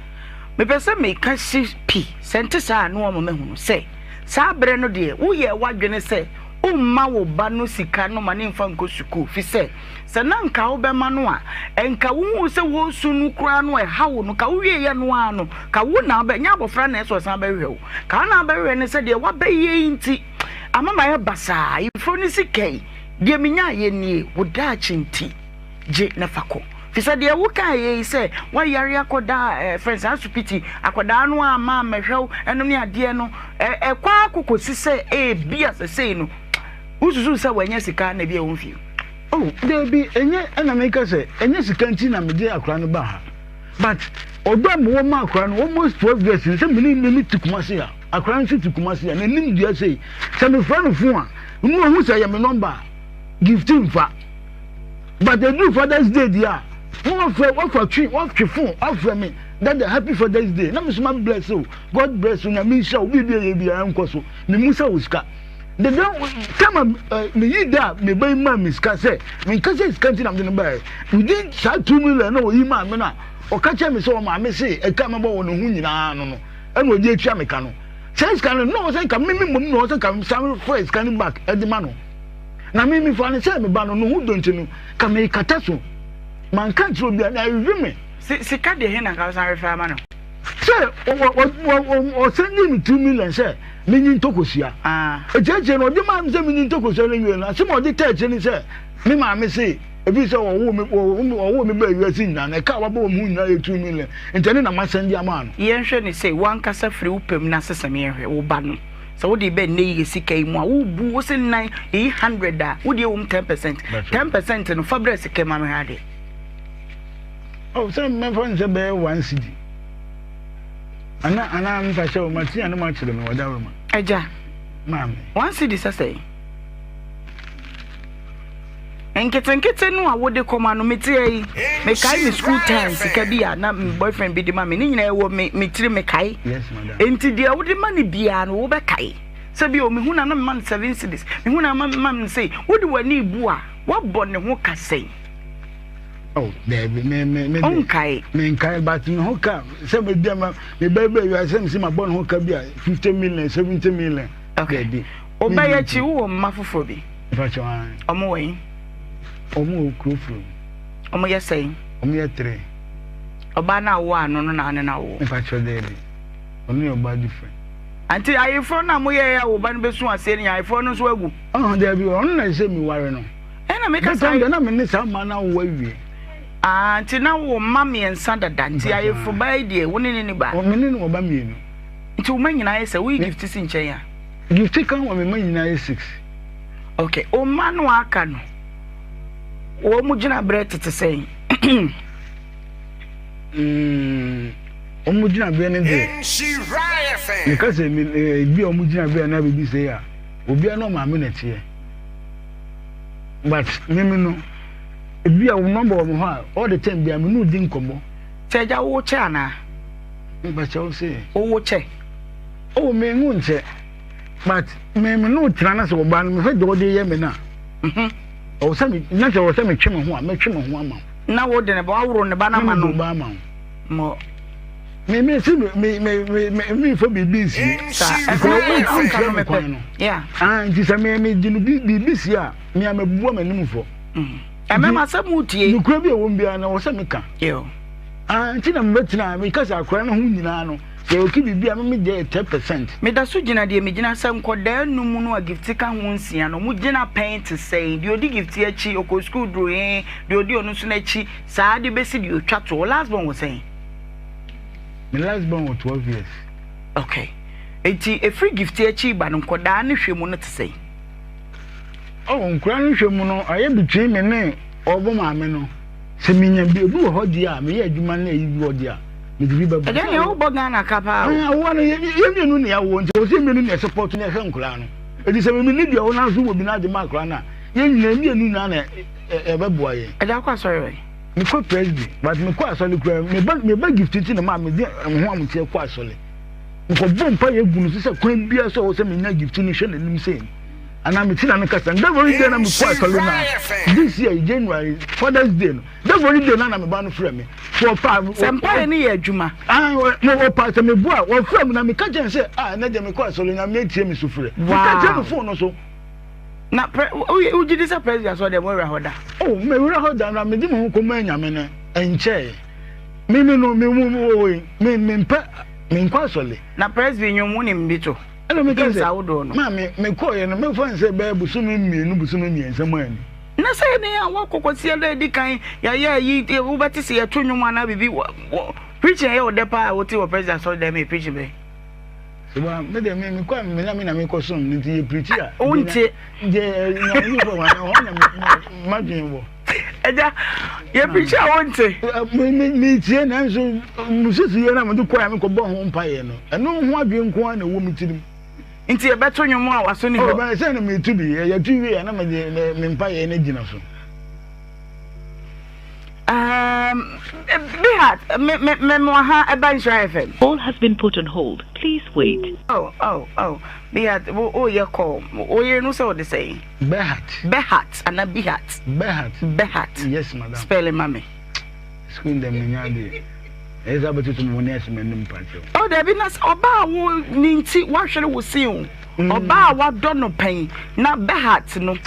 Mepɛ sɛ meka si pi, sɛ ɛnte saa a na woama mahunu sɛ saa berɛ no deɛ woyɛɛ w'adwene sɛ womma wo ba no sika no ma ne mfa nkɔ sukuu, fi sɛ, sɛ na anka wobɛma no a, ɛnka wohuu sɛ wɔresu no koraa no ɛha wo no, ka wowieeɛ no ara no, ka wo na wobɛ, nyɛ abɔfra na ɛsɛ ɔsan bɛhwehwɛ wo, ka wo na wobɛhwehwɛ no sɛ deɛ woabɛyɛ yi nti ama mayɛ basaa, ayeforo no sika yi, deɛ menyaeɛ nie, wo daakye nti. Gye na fa kɔ. Fisɛ deɛ wo kaa yɛ yi sɛ woayare akɔda ɛɛ fɛn saa asopiti akɔdaa no amma ammɛhwɛ wo ɛno ne adeɛ no ɛ ɛkɔ ara kɔ kɔsi sɛ ebia sɛsɛi no wosusu sɛ wanya sika na ebia wɔmfie. Oh dabi ɛnyɛ ɛna meka sɛ ɛnyɛ sika nti na mede akora no baa ha but ɔdɔ a mewɔ ma akora no almost 12 years ni sɛ mene mene te Kumasi a akora no nso te Kumasi a n'anim dua sei sɛ mefrɛ no fon a mu ohu sɛ ɛyɛ me nɔmba a gift mfa but ɛduru Father's Day deɛ a na wafrɛ wafa twi watwe fon afrɛ me dada happy Father's Day na me nso ma bless o God bless you nyame nhyira wo biribi a ɛyɛ biara nkɔ so memu sɛ wo sika Deda time a meyi da a me ba yi maa me sika sɛ menka sɛ sika nti na mede no baeɛ within saa 2 million na ɔyi maa me no a ɔka kyerɛ me sɛ ɔmaame se ɛka mɛbɔ wɔ ne ho nyinaa no no ɛna ɔde atua me ka no saa sika no na ɔwɔ sɛ nka me me mmom na ɔwɔ sɛ nka san frɛ sika no back ɛde ma no na me mefa no sɛ me ba no ne ho dɔ nti no ka mekata so manka nkyerɛ obiara na ɛwe me. Sika deɛ he na nka wosan refɛ ama no? Sɛ ɔsɛndii me 2 million sɛ menyi ntɔ kosua. Akyiriakyiri no, ɔde maa me sɛ menyi ntɔ kosua no wiei no, asɛm a ɔde taa akyire ne sɛ, me maame se, ɛfiri sɛ wɔwoo me, wɔwoo me baa wiase nyinaa no, ɛka a wabɔ wɔ me ho nyinaa yɛ 2 million, nti ɛno na masɛnde ama no. Yɛnhwɛ no sei, w'ankasa firi wo pɛ mu na sesam yɛnhwɛ, wo ba no, sɛ wode reba nnɛ yi sika yi mu a, wobu, wo se nnan, yɛyi 100 a, wo deɛ wɔ mu 10%, 10% no, fa bra sika mu ma menhwɛ adeɛ. Oh, sɛ mɛfa no sɛ bɛyɛ one cedi. Ana ana mfa hyɛ wo ma tia ne ma kyerɛ me wɔ dawuro ma. Agya. Maame. One cedi sɛ sɛn? Nketenkete no a wode kɔma no mete yi mekae me school time sika bi a na me boyfriend bi de ma me ne nyinaa ɛwɔ me me tiri mekae. Yes madam. Enti deɛ wode ma no biara no wobɛkae. Sɛ bi o mehu na na mema no 7 cedis mehu na ma no sei wode w'ani bu a woabɔ ne ho ka sɛn? Oh, daabi, me me me de. Ɔnkae. Me nkae, but me ho ka sɛ me bia ma me bɛ bɛ wiase sɛ me si ma bɔ ne ho ka bi a 50 million, 70 million. Okay. Daabi. Ɔbɛyɛ akyi wowɔ mma foforɔ bi? Mpakyɛ wɔn. Ɔmo wɔ yi? Ɔmo wɔ kuro furo. Ɔmo yɛ sɛn? Ɔmo yɛ three. Ɔbaa no awo ano no na ane no awo? Mpakyɛ daabi. Ɔno yɛ ɔbaa different. Anti ayeforɔ no a moyɛɛ a wo ba no bɛsu aseɛ no nyɛ ayeforɔ no nso agu? Ɔhɔn daabi, ɔno na ɛsɛ mi ware no. Ɛna meka sɛ. Bɛtɛm deɛ na me ne saa mmaa no awo awie. Ah, nti na wo mma mmiɛnsa dada nti ayeforo baa yi deɛ wo ne ne ni ba? Me ne no wɔ ba mmienu. Nti wo mma nyinaa yɛ sɛ woyi Gift si nkyɛn a? Gift ka ho a me mma nyinaa yɛ six. Okay, wo mma no a aka no wɔn mu gyina berɛ tete sɛn? Mm, wɔn mu gyina berɛ no deɛ meka sɛ ebi a wɔn gyina berɛ na biribi sɛ a obiara na ɔmaame na ɛteɛ. But me me no, ebi a wo number wɔ me hɔ a, all the time bia me ne wo di nkɔmmɔ. Sɛ agya wo kyɛ anaa? Mpakyɛ wo se. Wo kyɛ? Oh, me nwo nkyɛ. But me me ne wo tena na sɛ ɔbaa no mehwɛ deɛ ɔde yɛ me no a. Mhm. Ɔwɔ sɛ me na sɛ ɔwɔ sɛ metwe me ho a, mɛtwe me ho ama wo. Na wo de ne ba waworo ne ba no ama no. Na me de ba ama wo. Mo. Me me si me me me me me nfa biribi nsie. Saa ɛkwan a woka no mepɛ. Yeah. Ah, nti sɛ me me gye no bi biribi sie a, me a mebua m'anim fɔ. Ɛmɛma sɛ mo tie. Nokura bi a ɛwɔ mu biara na wɔ sɛ meka. Yo. Ah, nti na mebɛtena meka sɛ akora no ho nyinaa no sɛ ɔki biribi a me me gye 10%. Meda so gyina deɛ megyina sɛ nkɔdaa num no a Gifty ka ho nsia no ɔmo gyina pɛn te sɛn? Deɛ ɔdi Gifty akyi ɔkɔ sukuu duru he, deɛ ɔdi ɔno nso n'akyi saa de bɛsi deɛ ɔtwa to. Wo last born wɔ sɛn? Me last born wɔ 12 years. Okay. Enti ɛfiri Gifty akyi ba no nkɔdaa no hwɛ mu no te sɛn? Oh, nkɔdaa no hwɛ mu no ɛyɛ between me ne ɔbɔ maame no. Sɛ menya bi obi wɔ hɔ deɛ a meyɛ adwuma na ɛyi bi wɔ deɛ a mede bi bɛbɔ. Ɛdeɛ nea wobɔ Ghana ka paa o. Awoɔ no yɛ mmienu na yɛawoɔ nti ɛwɔ sɛ mmienu na yɛsupɔto na yɛhwɛ nkɔdaa no. Ɛti sɛ mimi ne deɛ wo nan so wɔ bi na agye ma akɔdaa no a yɛn nyinaa mmienu nyinaa na ɛbɛboa yɛn. Ɛde akɔ asɔre wɛn? Mekɔ Presby but mekɔ asɔre koraa meba meba gift nti na maa mede me ho amoteɛ kɔ asɔre. Mekɔbɔ mpa yɛ gu no so sɛ kwan biara so a ɛwɔ sɛ menya gift no hwɛ n'anim sei no anaa mete na no kasa. That very day na mekɔ asɔre na this year January Father's Day no that very day na na me ba no frɛ me. So ɔpa sɛ mpaeɛ no yɛ adwuma. Ah ɔpa sɛ meboa a ɔfrɛ me na meka kyerɛ no sɛ ah ɛnɛ deɛ mekɔ asɔre Nyame atie me sufrɛ. Meka kyerɛ no phone no so. Na prɛ wogye di sɛ Presby asɔre deɛ mowura hɔ da? Oh, mewura hɔ da na mede me ho kɔmaa Nyame no ɛnkyɛe. Me me no me mu me me mempɛ menkɔ asɔre. Na Presby nnwom wonim bi to? Ɛna meka Hymns sɛ ahodoɔ no. Maame mekɔeɛ no memfa no sɛ bɛyɛ bosome mmienu bosome mmiɛnsa mu ani. Na sɛ ne a woakɔ Kwasiada a ɛdi kan yɛayɛ ayi wobɛte sɛ yɛto nnwom anaa biribi preaching ɛyɛ wo dɛ paa a wote wɔ Presby asɔre dɛm yɛ preaching bɛn? Sɛ me deɛ me mekɔ a me na me na mekɔ som no nti yɛ pirikyi a. Wontie. Deɛ nyame fɔ wɔn hɔ na madwen wɔ. Ɛgya yɛ pirikyi a wonte. Me me me tie nanso mo sisi yɛ na mo de kɔ a mekɔ bɔ ho mpaeɛ no ɛno ho adwen nko ara na ɛwɔ me tirim. Nti yɛbɛto nnwom a waso ne hɔ. Ɔbɛn sɛ na metu bi yɛtu wie a na mede me mpaeɛ no gyina so. Um, Bihat, me me me mo ha ɛba Nhyira FM. Call has been put on hold. Please wait. Oh oh oh, Bihat, wo wo yɛ call. Wo yere no sɛ ɔde sɛn? Behat. Behat ana Bihat. Behat. Behat. Yes madam. Spell it mami. School ndɛm no nya adeɛ. Ɛyɛ sɛ abɛtoto mo ne ahyɛ m'anim pakyɛw. Oh dabi na sɛ ɔbaa wo ne nti wahwere wo sin o. Ɔbaa wadɔ no pɛn na Behat no.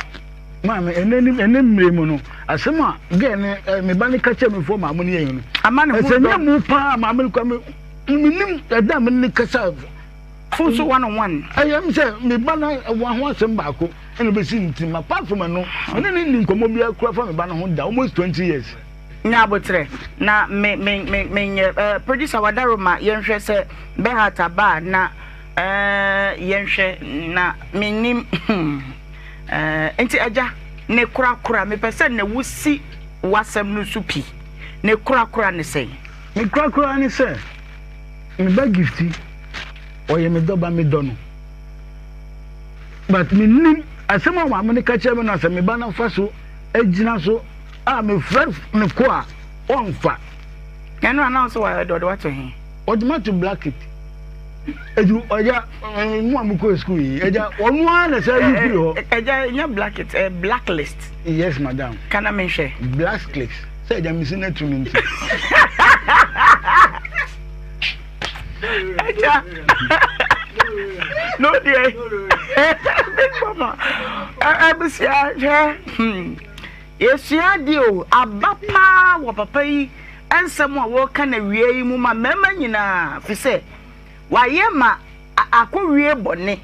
Maame, ɛnɛ ni ɛnɛ mmere mu no, asɛm a gɛɛ ne ɛ me ba ne ka kyerɛ me fo maame no yɛ no. Ama ne ho dɔ. Ɛsɛ nyɛ mu paa maame no kura me menim ɛda a me ne kasa. Fon so one on one. Ɛyɛ m sɛ me ba no wɔ ho asɛm baako ɛna bɛsi ne tirim apart from ɛno me ne ne nni nkɔmmɔ biara kura fa me ba no ho da almost 20 years. Nya aboterɛ na me me me menyɛ eh, producer wadaroma yɛnhwɛ sɛ Behat aba a na eh, yɛnhwɛ na mennim hmm. Eh, nti agya, ne korakora, mepɛ sɛ na wosi w'asɛm no so pi. Ne korakora ne sɛn? Ne korakora ne sɛ, me ba Gifty, ɔyɛ me dɔba, medɔ no. But mennim asɛm a maame no ka kyerɛ me no sɛ me ba no fa so agyina so a mefrɛ no ko a ɔmfa. Ɛno a na wo sɛ wɔde ɔde wato he? Ɔde mato blacket. Edu ɔgya mu a mokɔ sukuu yi ɛgya ɔno ara na sɛ ayi firi hɔ. Ɛgya nyɛ blacket ɛ blacklist. Yes madam. Kana mi nhwɛ. Blacklist sɛ ɛgya mi si na tu mi nti. Ɛgya no deɛ big mama ɛbisia hwɛ yɛsua adeɛ o aba paa wɔ papa yi. Nsɛm a wɔreka no awia yi mu ma mmarima nyinaa, fi sɛ wayɛ ma akɔwie bɔne.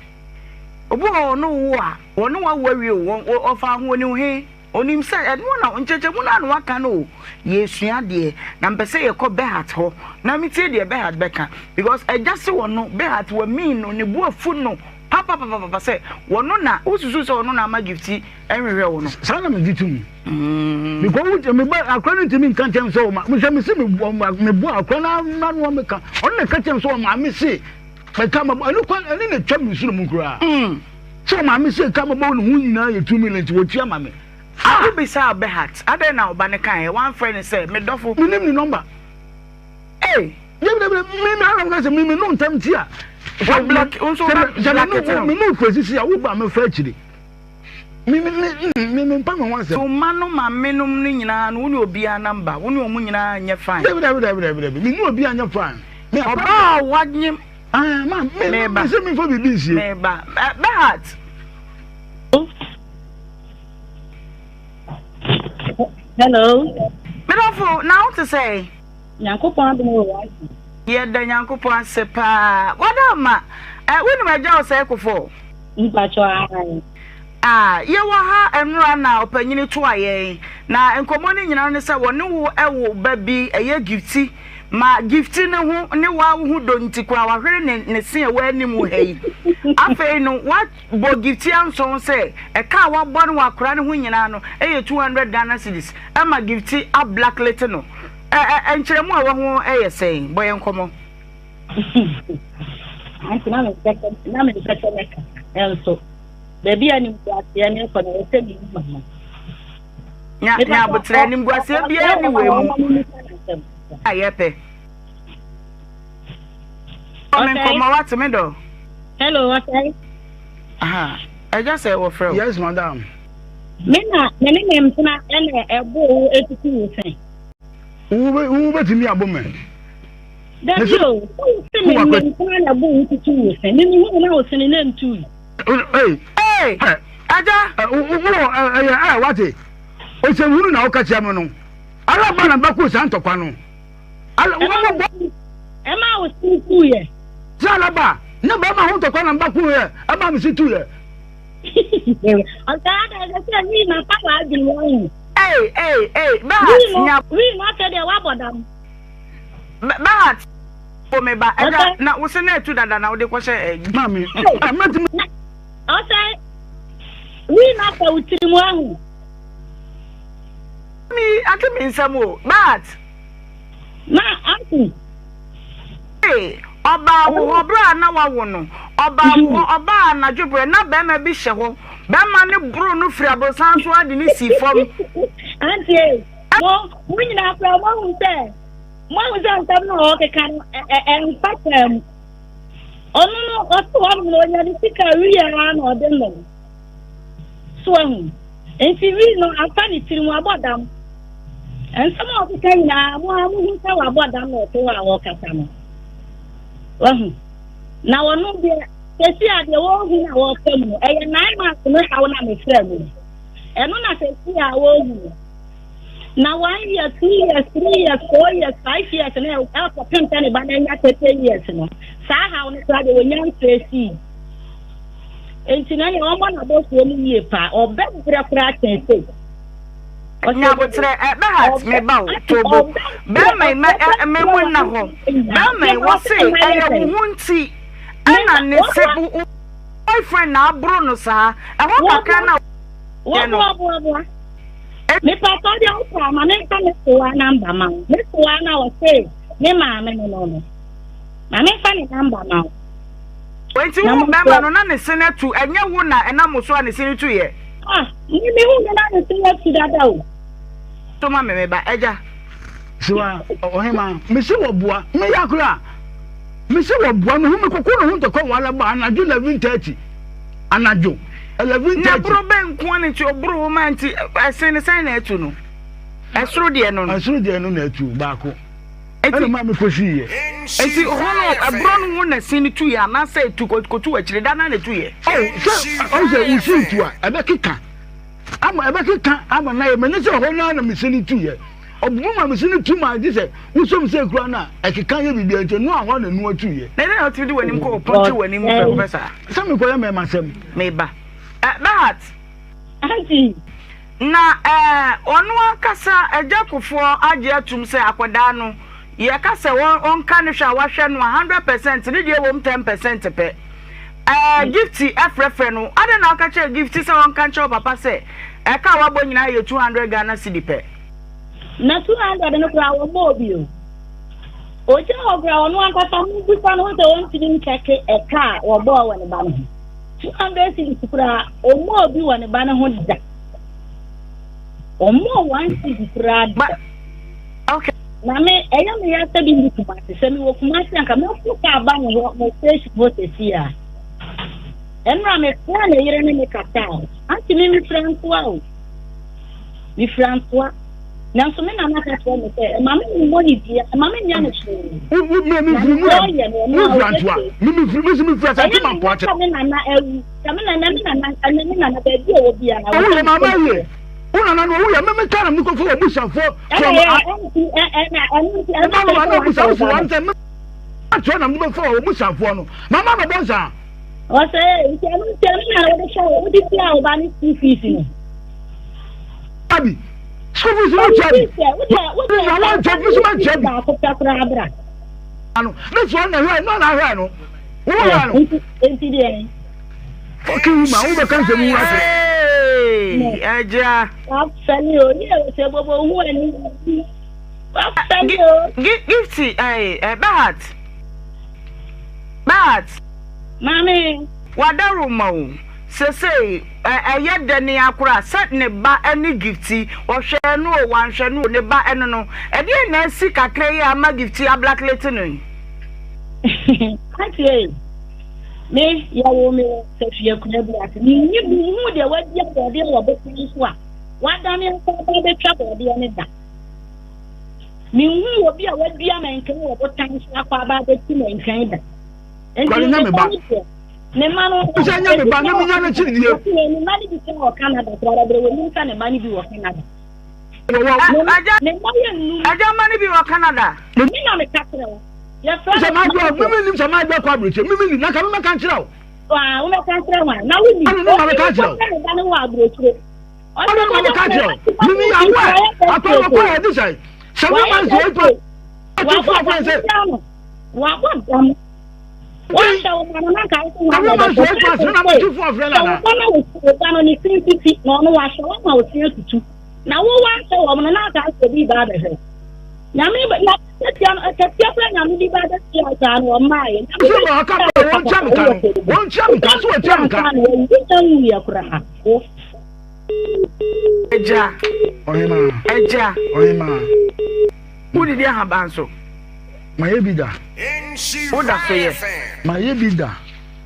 Obi wɔ hɔ ɔne wo a, wɔne wo awo awie o, ɔfa ho onim he, onim sɛ ɛno na nkyɛkyɛmu no a na waka no o. Yɛresua adeɛ na mpɛ sɛ yɛkɔ Behat hɔ na metie deɛ Behat bɛka because agya se wɔno Behat wamii no, ne bo afu no papapapapa sɛ wɔno na wosusu sɛ ɔno na ama Gifty nhwehwɛ wo no. Saa na megye tom. Because wo me ba akora no ntumi nka nkyɛn sɛ ɔma sɛ me se me me bo akora no na no meka ɔno na ɛka kyɛn sɛ ɔma me se mɛka ma ɛno kwan ɛne na ɛtwa me soro mu koraa sɛ ɔma me se ka ma bɔ ne ho nyinaa yɛ 2 million nti wɔtua ma me. Ah! Wobisa Behat adɛn na ɔba no kaeɛ wamfrɛ no sɛ me dɔfo. Menim ne nɔmba. Ei! Dabi dabi me me ara meka sɛ me me no ntam ti a. Wa block nso wa block no. Me no fɛ sisi a wo ba me fa akyire. Me me me me me mpa me ho asɛm. Wo mma no maame nom no nyinaa no wo ne obiara number wo ne wɔn nyinaa nyɛ fine. Dabi dabi dabi dabi dabi me ne obiara nyɛ fine. Ɔbaa a wanyem. Ah ma me me me sɛ me nfa biribi nsie. Meba Behat. Hello. Medɔfo na wo te sɛn? Nyankopɔn adom wɔ w'ase. Yɛda Nyankopɔn ase paa. Wada ama. Eh, wonim Agya Osei Kuffour? Mpakyɛw aane. Ah, yɛwɔ ha ɛnora na ɔpanyini toa yɛn. Na nkɔmmɔ no nyinaa ne sɛ wɔne wo ɛwo ba bi, ɛyɛ Gifty. Ma Gifty ne ho ne wo a wo ho dɔ nti koraa wahwere ne ne se a ɛwɔ anim ha yi. Afei no, wabɔ Gifty ansɔn sɛ ɛka a wabɔ no wɔ akora no ho nyinaa no ɛyɛ 200 Ghana cedis. Ɛma Gifty ablacklete no. Ɛ ɛ nkyerɛmu a ɛwɔ ho yɛ sɛn? Bɔ yɛn nkɔmmɔ. Aunty na mempɛ sɛ na mempɛ sɛ mɛka nso baabi a animguaseɛ no kɔ no ɛwɔ sɛ meyi ma no. Nya nya abotrɛ animguaseɛ biara ni wɔ mu a yɛpɛ. Bɔ me nkɔmmɔ wate me dɔ. Hello, ɔsɛe. Aha, ɛgya sɛ wɔfrɛ wo. Yes, madam. Me na me ne me mpena ɛna ɛbɔ wo etutu wo sɛn. Wo bɛtumi abɔ me. Dabi o, wo se me me mpena na ɛbɔ wo tutu wo sɛn. Me me hu na wo sene na ntu. Ee. Ee. Agya. Wo ɛyɛ ɛ wate. Osɛnhunu na woka kyerɛ me no. Ala ba na bɛko saa ntɔkwa no. Ala wo mo bɔ. Ɛma wo sene tu yɛ. Sɛ ala ba ne bɛrima ho ntɔkwa na bɛko yɛ ɛma me si tu yɛ. Ɔsɛ ada ɛsɛ sɛ wii na fa w'adwene wɔ ho. Ei ei ei Behat nya. Wii na afɛ deɛ wabɔ dam. Behat. O me ba, ɛda na wo se na etu dada na wode kɔhyɛ ɛ. Maame, mɛtumi. Ɔsɛ wii na fa wo tiri mu ahu. Mi ate mi nsɛm o, but. Ma aunty. Ee, ɔbaa wo hɔ berɛ a na wawo no, ɔbaa wo hɔ, ɔbaa anadwo berɛ na barima bi hyɛ hɔ, barima no boroo no firi aborosan so ara de no sii fam. Aunty ee, mo mo nyinaa koraa moahu sɛ moahu sɛ nsɛm no a ɔrekeka no ɛmfa saa mu. Ɔno no ɔte hɔnom no ɔnya ne sika wie ara na ɔde nom. So ahu? Nti wii no afa ne tirim wabɔ dam. Nsɛm a ɔkeka nyinaa mo ara mohu sɛ wabɔ dam na ɔte hɔ a ɔrekasa no. Wahu? Na ɔno deɛ sɛsi a deɛ wɔrehu na wɔrefa mu no ɛyɛ nine months no haw na mefrɛ mu no. Ɛno na sɛsi a wɔrehu no. Na one year, 2 years, 3 years, 4 years, 5 years na ɛkɔpem sɛ ne ba no anya 30 years no. Saa haw no koraa deɛ wɔnya mfrɛ sii. Enti na nea ɔmmɔ n'abɔsoɔ mu yie paa, ɔbɛbrɛ koraa kyɛn sei. Nyabotrɛ, ɛ Bɛhat, me ba o, Tobo, bɛrima yi, mɛ ɛ mɛ mu nna hɔ, bɛrima yi, wɔse ɛyɛ wo ho nti ɛna ne se wo boyfriend na aboro no saa, ɛhɔ kakra na yɛ no. Wɔboaboaboa. Mepatɔ deɛ wopɛ a ma memfa me soa namba ma wo. Me soa na ɔse me maame no no no. Ma memfa ne namba ma wo. Enti wo bɛrima no na ne se no atu, ɛnyɛ wo na ɛnam wo so a ne se no tuiɛ? Ah, me mehu no na ne se no atu dada o. To ma me me ba, agya. Siwa, ɔhema, me se wɔboa, me ya koraa. Me se wɔboa, me hu me kɔkɔ ne ho ntɔkwa wɔ alaba anadwo 11:30. Anadwo 11:30. Na boro bɛ nko ara nti ɔboro wo ma nti ɛsen no sɛn na atu no? Ɛsoro deɛ no no. Ɛsoro deɛ no na atu baako. Ɛna maa mi kɔsi yɛ. Eti hɔ no ɛborɔ no ho na sin no tu yɛ anaasɛ etu kotu akyire da na na etu yɛ. Ɔwɔ sɛ ɔwɔ sɛ wusi tu a ɛbɛkeka ama ɛbɛkeka ama na yɛ mɛ ne sɛ hɔ naa na mi sin no tu yɛ ɔbubu ma mi sin no tu ma gye sɛ wosom sɛ ekura no a ɛkeka yɛ biribi nti no a hɔ na nu atu yɛ. Na ɛdɛ na ɔtumi de w'anim kɔ ɔpɔnkye w'anim pɛpɛ saa. Sɛ mekɔyɛ mɛma sɛm. Meba. Ɛ Bɛhat. Auntie. Na eh, ɔno ankasa Agya Kufuor agye atum sɛ akwadaa no, yɛka sɛ ɔnka ne hwɛ a wahwɛ no a, 100% ne deɛ wom 10% pɛ. Eh, Gifty frɛfrɛ no, adɛn na woka kyerɛɛ Gifty sɛ ɔnka nkyerɛ wo papa sɛ ɛka a wabɔ nyinaa yɛ 200 Ghana cedi pɛ? Na 200 no koraa wɔmmɔɔ bi o. Ɔgyina hɔ koraa ɔno ankasa mommisa no ho sɛ ɔntumi nkyɛke ɛka a wɔbɔɔ wɔ ne ba no ho. 200 cedis koraa ɔmmɔɔ bi wɔ ne ba no ho da. Ɔmmɔɔ one cedi koraa da. Okay. Na me ɛyɛ me ya sɛ bi nni Kumasi. Sɛ mewɔ Kumasi anka mɛfo kaa ba ne hɔ mo station hɔ sɛsi a. Ɛnora mefrɛ ne yere ne me kasa a. Ante me mefira ntoa o. Mefira ntoa. Nanso me nana ka kyerɛ me sɛ ɛma me mmɔ ne dua, ɛma me nyɛ no hwee. Wo wo me me firi mu ɔyɛ no ɔno a ɔyɛ se. Me me firi me si me firi asante ma mpo akyɛ. Ɛyɛ me nana awu. Sɛ me nana me nana ɛnɛ me nana baabi a ɔwɔ biara. Owu yɛ maama yie. Wo nana no owu yɛ me me ka na me kɔfɔ wɔ busafoɔ. Ɛna yɛ ɛnti ɛna ɛno nti ɛno nti ɛna ɛna busa wo si wɔn sɛ me akyerɛ na me bɛfɔ wɔ busafoɔ no. Mama ma bɔ nsaa. Ɔsɛ nti ɛno nti ɛno na wɔde hyɛ wɔ wɔde tua wo ba ne school fees no. Abi school fees no tua bi. Na wɔn nkyɛn mi so ma nkyɛn bi. Baako pɛ koraa bra. Ano ne sɔ na hwɛ no na hwɛ no. Wo hwɛ no. Nti deɛ. Fucking woman wo bɛ ka nsɛm wura sɛ. Hey, ɛgya. Wafɛli o, yɛ o sɛ bobo hu ani. Wafɛli o. Gifty, ɛɛ, Bɛhat. Bɛhat. Maame. W'adaworoma o, sesei ɛyɛ dɛ ne akora sɛ ne ba ne Gifty, ɔhwɛɛ no o, wanhwɛ no o, ne ba ɛno no. Ɛdeɛn na asi kakra yi a ama Gifty ablacklete no yi? Auntie ei, me yɛwoo me wɔ Safie akura bi ase. Menni menhuu deɛ wadua bɔɔdeɛ wɔ bepɔ so a wadane akɔ aba abɛtwa bɔɔdeɛ no da. Menhuu obi a wadua mankani wɔ botan so akɔ aba abɛtu mankani da. Kwari nya me ba. Ne mma no. Sɛ nya me ba na menya no kyiri die. Ne mma no bi sɛ wɔ Canada koraa bɛbrɛ wɔ nim sɛ ne mma no bi wɔ Canada. Ne mma yɛ nnum. Agya mma no bi wɔ Canada. Me na meka kyerɛ wo. Yɛfrɛ sɛ maa dɔ mímí nim sɛ maa dɔ kɔ aburokyire mímí nim na ka mímɛ ka nkyerɛ wo. Waa wo mɛka nkyerɛ wa na wo nim. Ɛna ne ma mɛka nkyerɛ wo. Ɔne ne ba no wɔ aburokyire. Ɔne ma mɛka nkyerɛ wo. Mímí yɛ awɔ akɔ akɔ yɛ de sɛ sɛ mi ma nso epa. Wabɔ abɔnten ano. Wabɔ dam. Wɔahyɛ wo ma no na nka wo so ho abɛbɔ. Sɛ wo ba na wo ba no ne ti ntiti na ɔno wahyɛ wo ma wo ti atutu. Na wo wanhyɛ wɔn no na aka sɛ obi ba abɛhwɛ. Nyame na katia no katia kura nyame bi ba abɛtua saa no ɔmmaa yɛ. Nyame bɛ ɔka bɛ wɔn tua mi ka no wɔn tua mi ka so wɔn tua mi ka. Wo nwuyɛ koraa. Wo. Agya. Ɔhemaa. Agya. Ɔhemaa. Wodidi ahaban so. Mayɛ bi da. Woda so yɛ. Mayɛ bi da.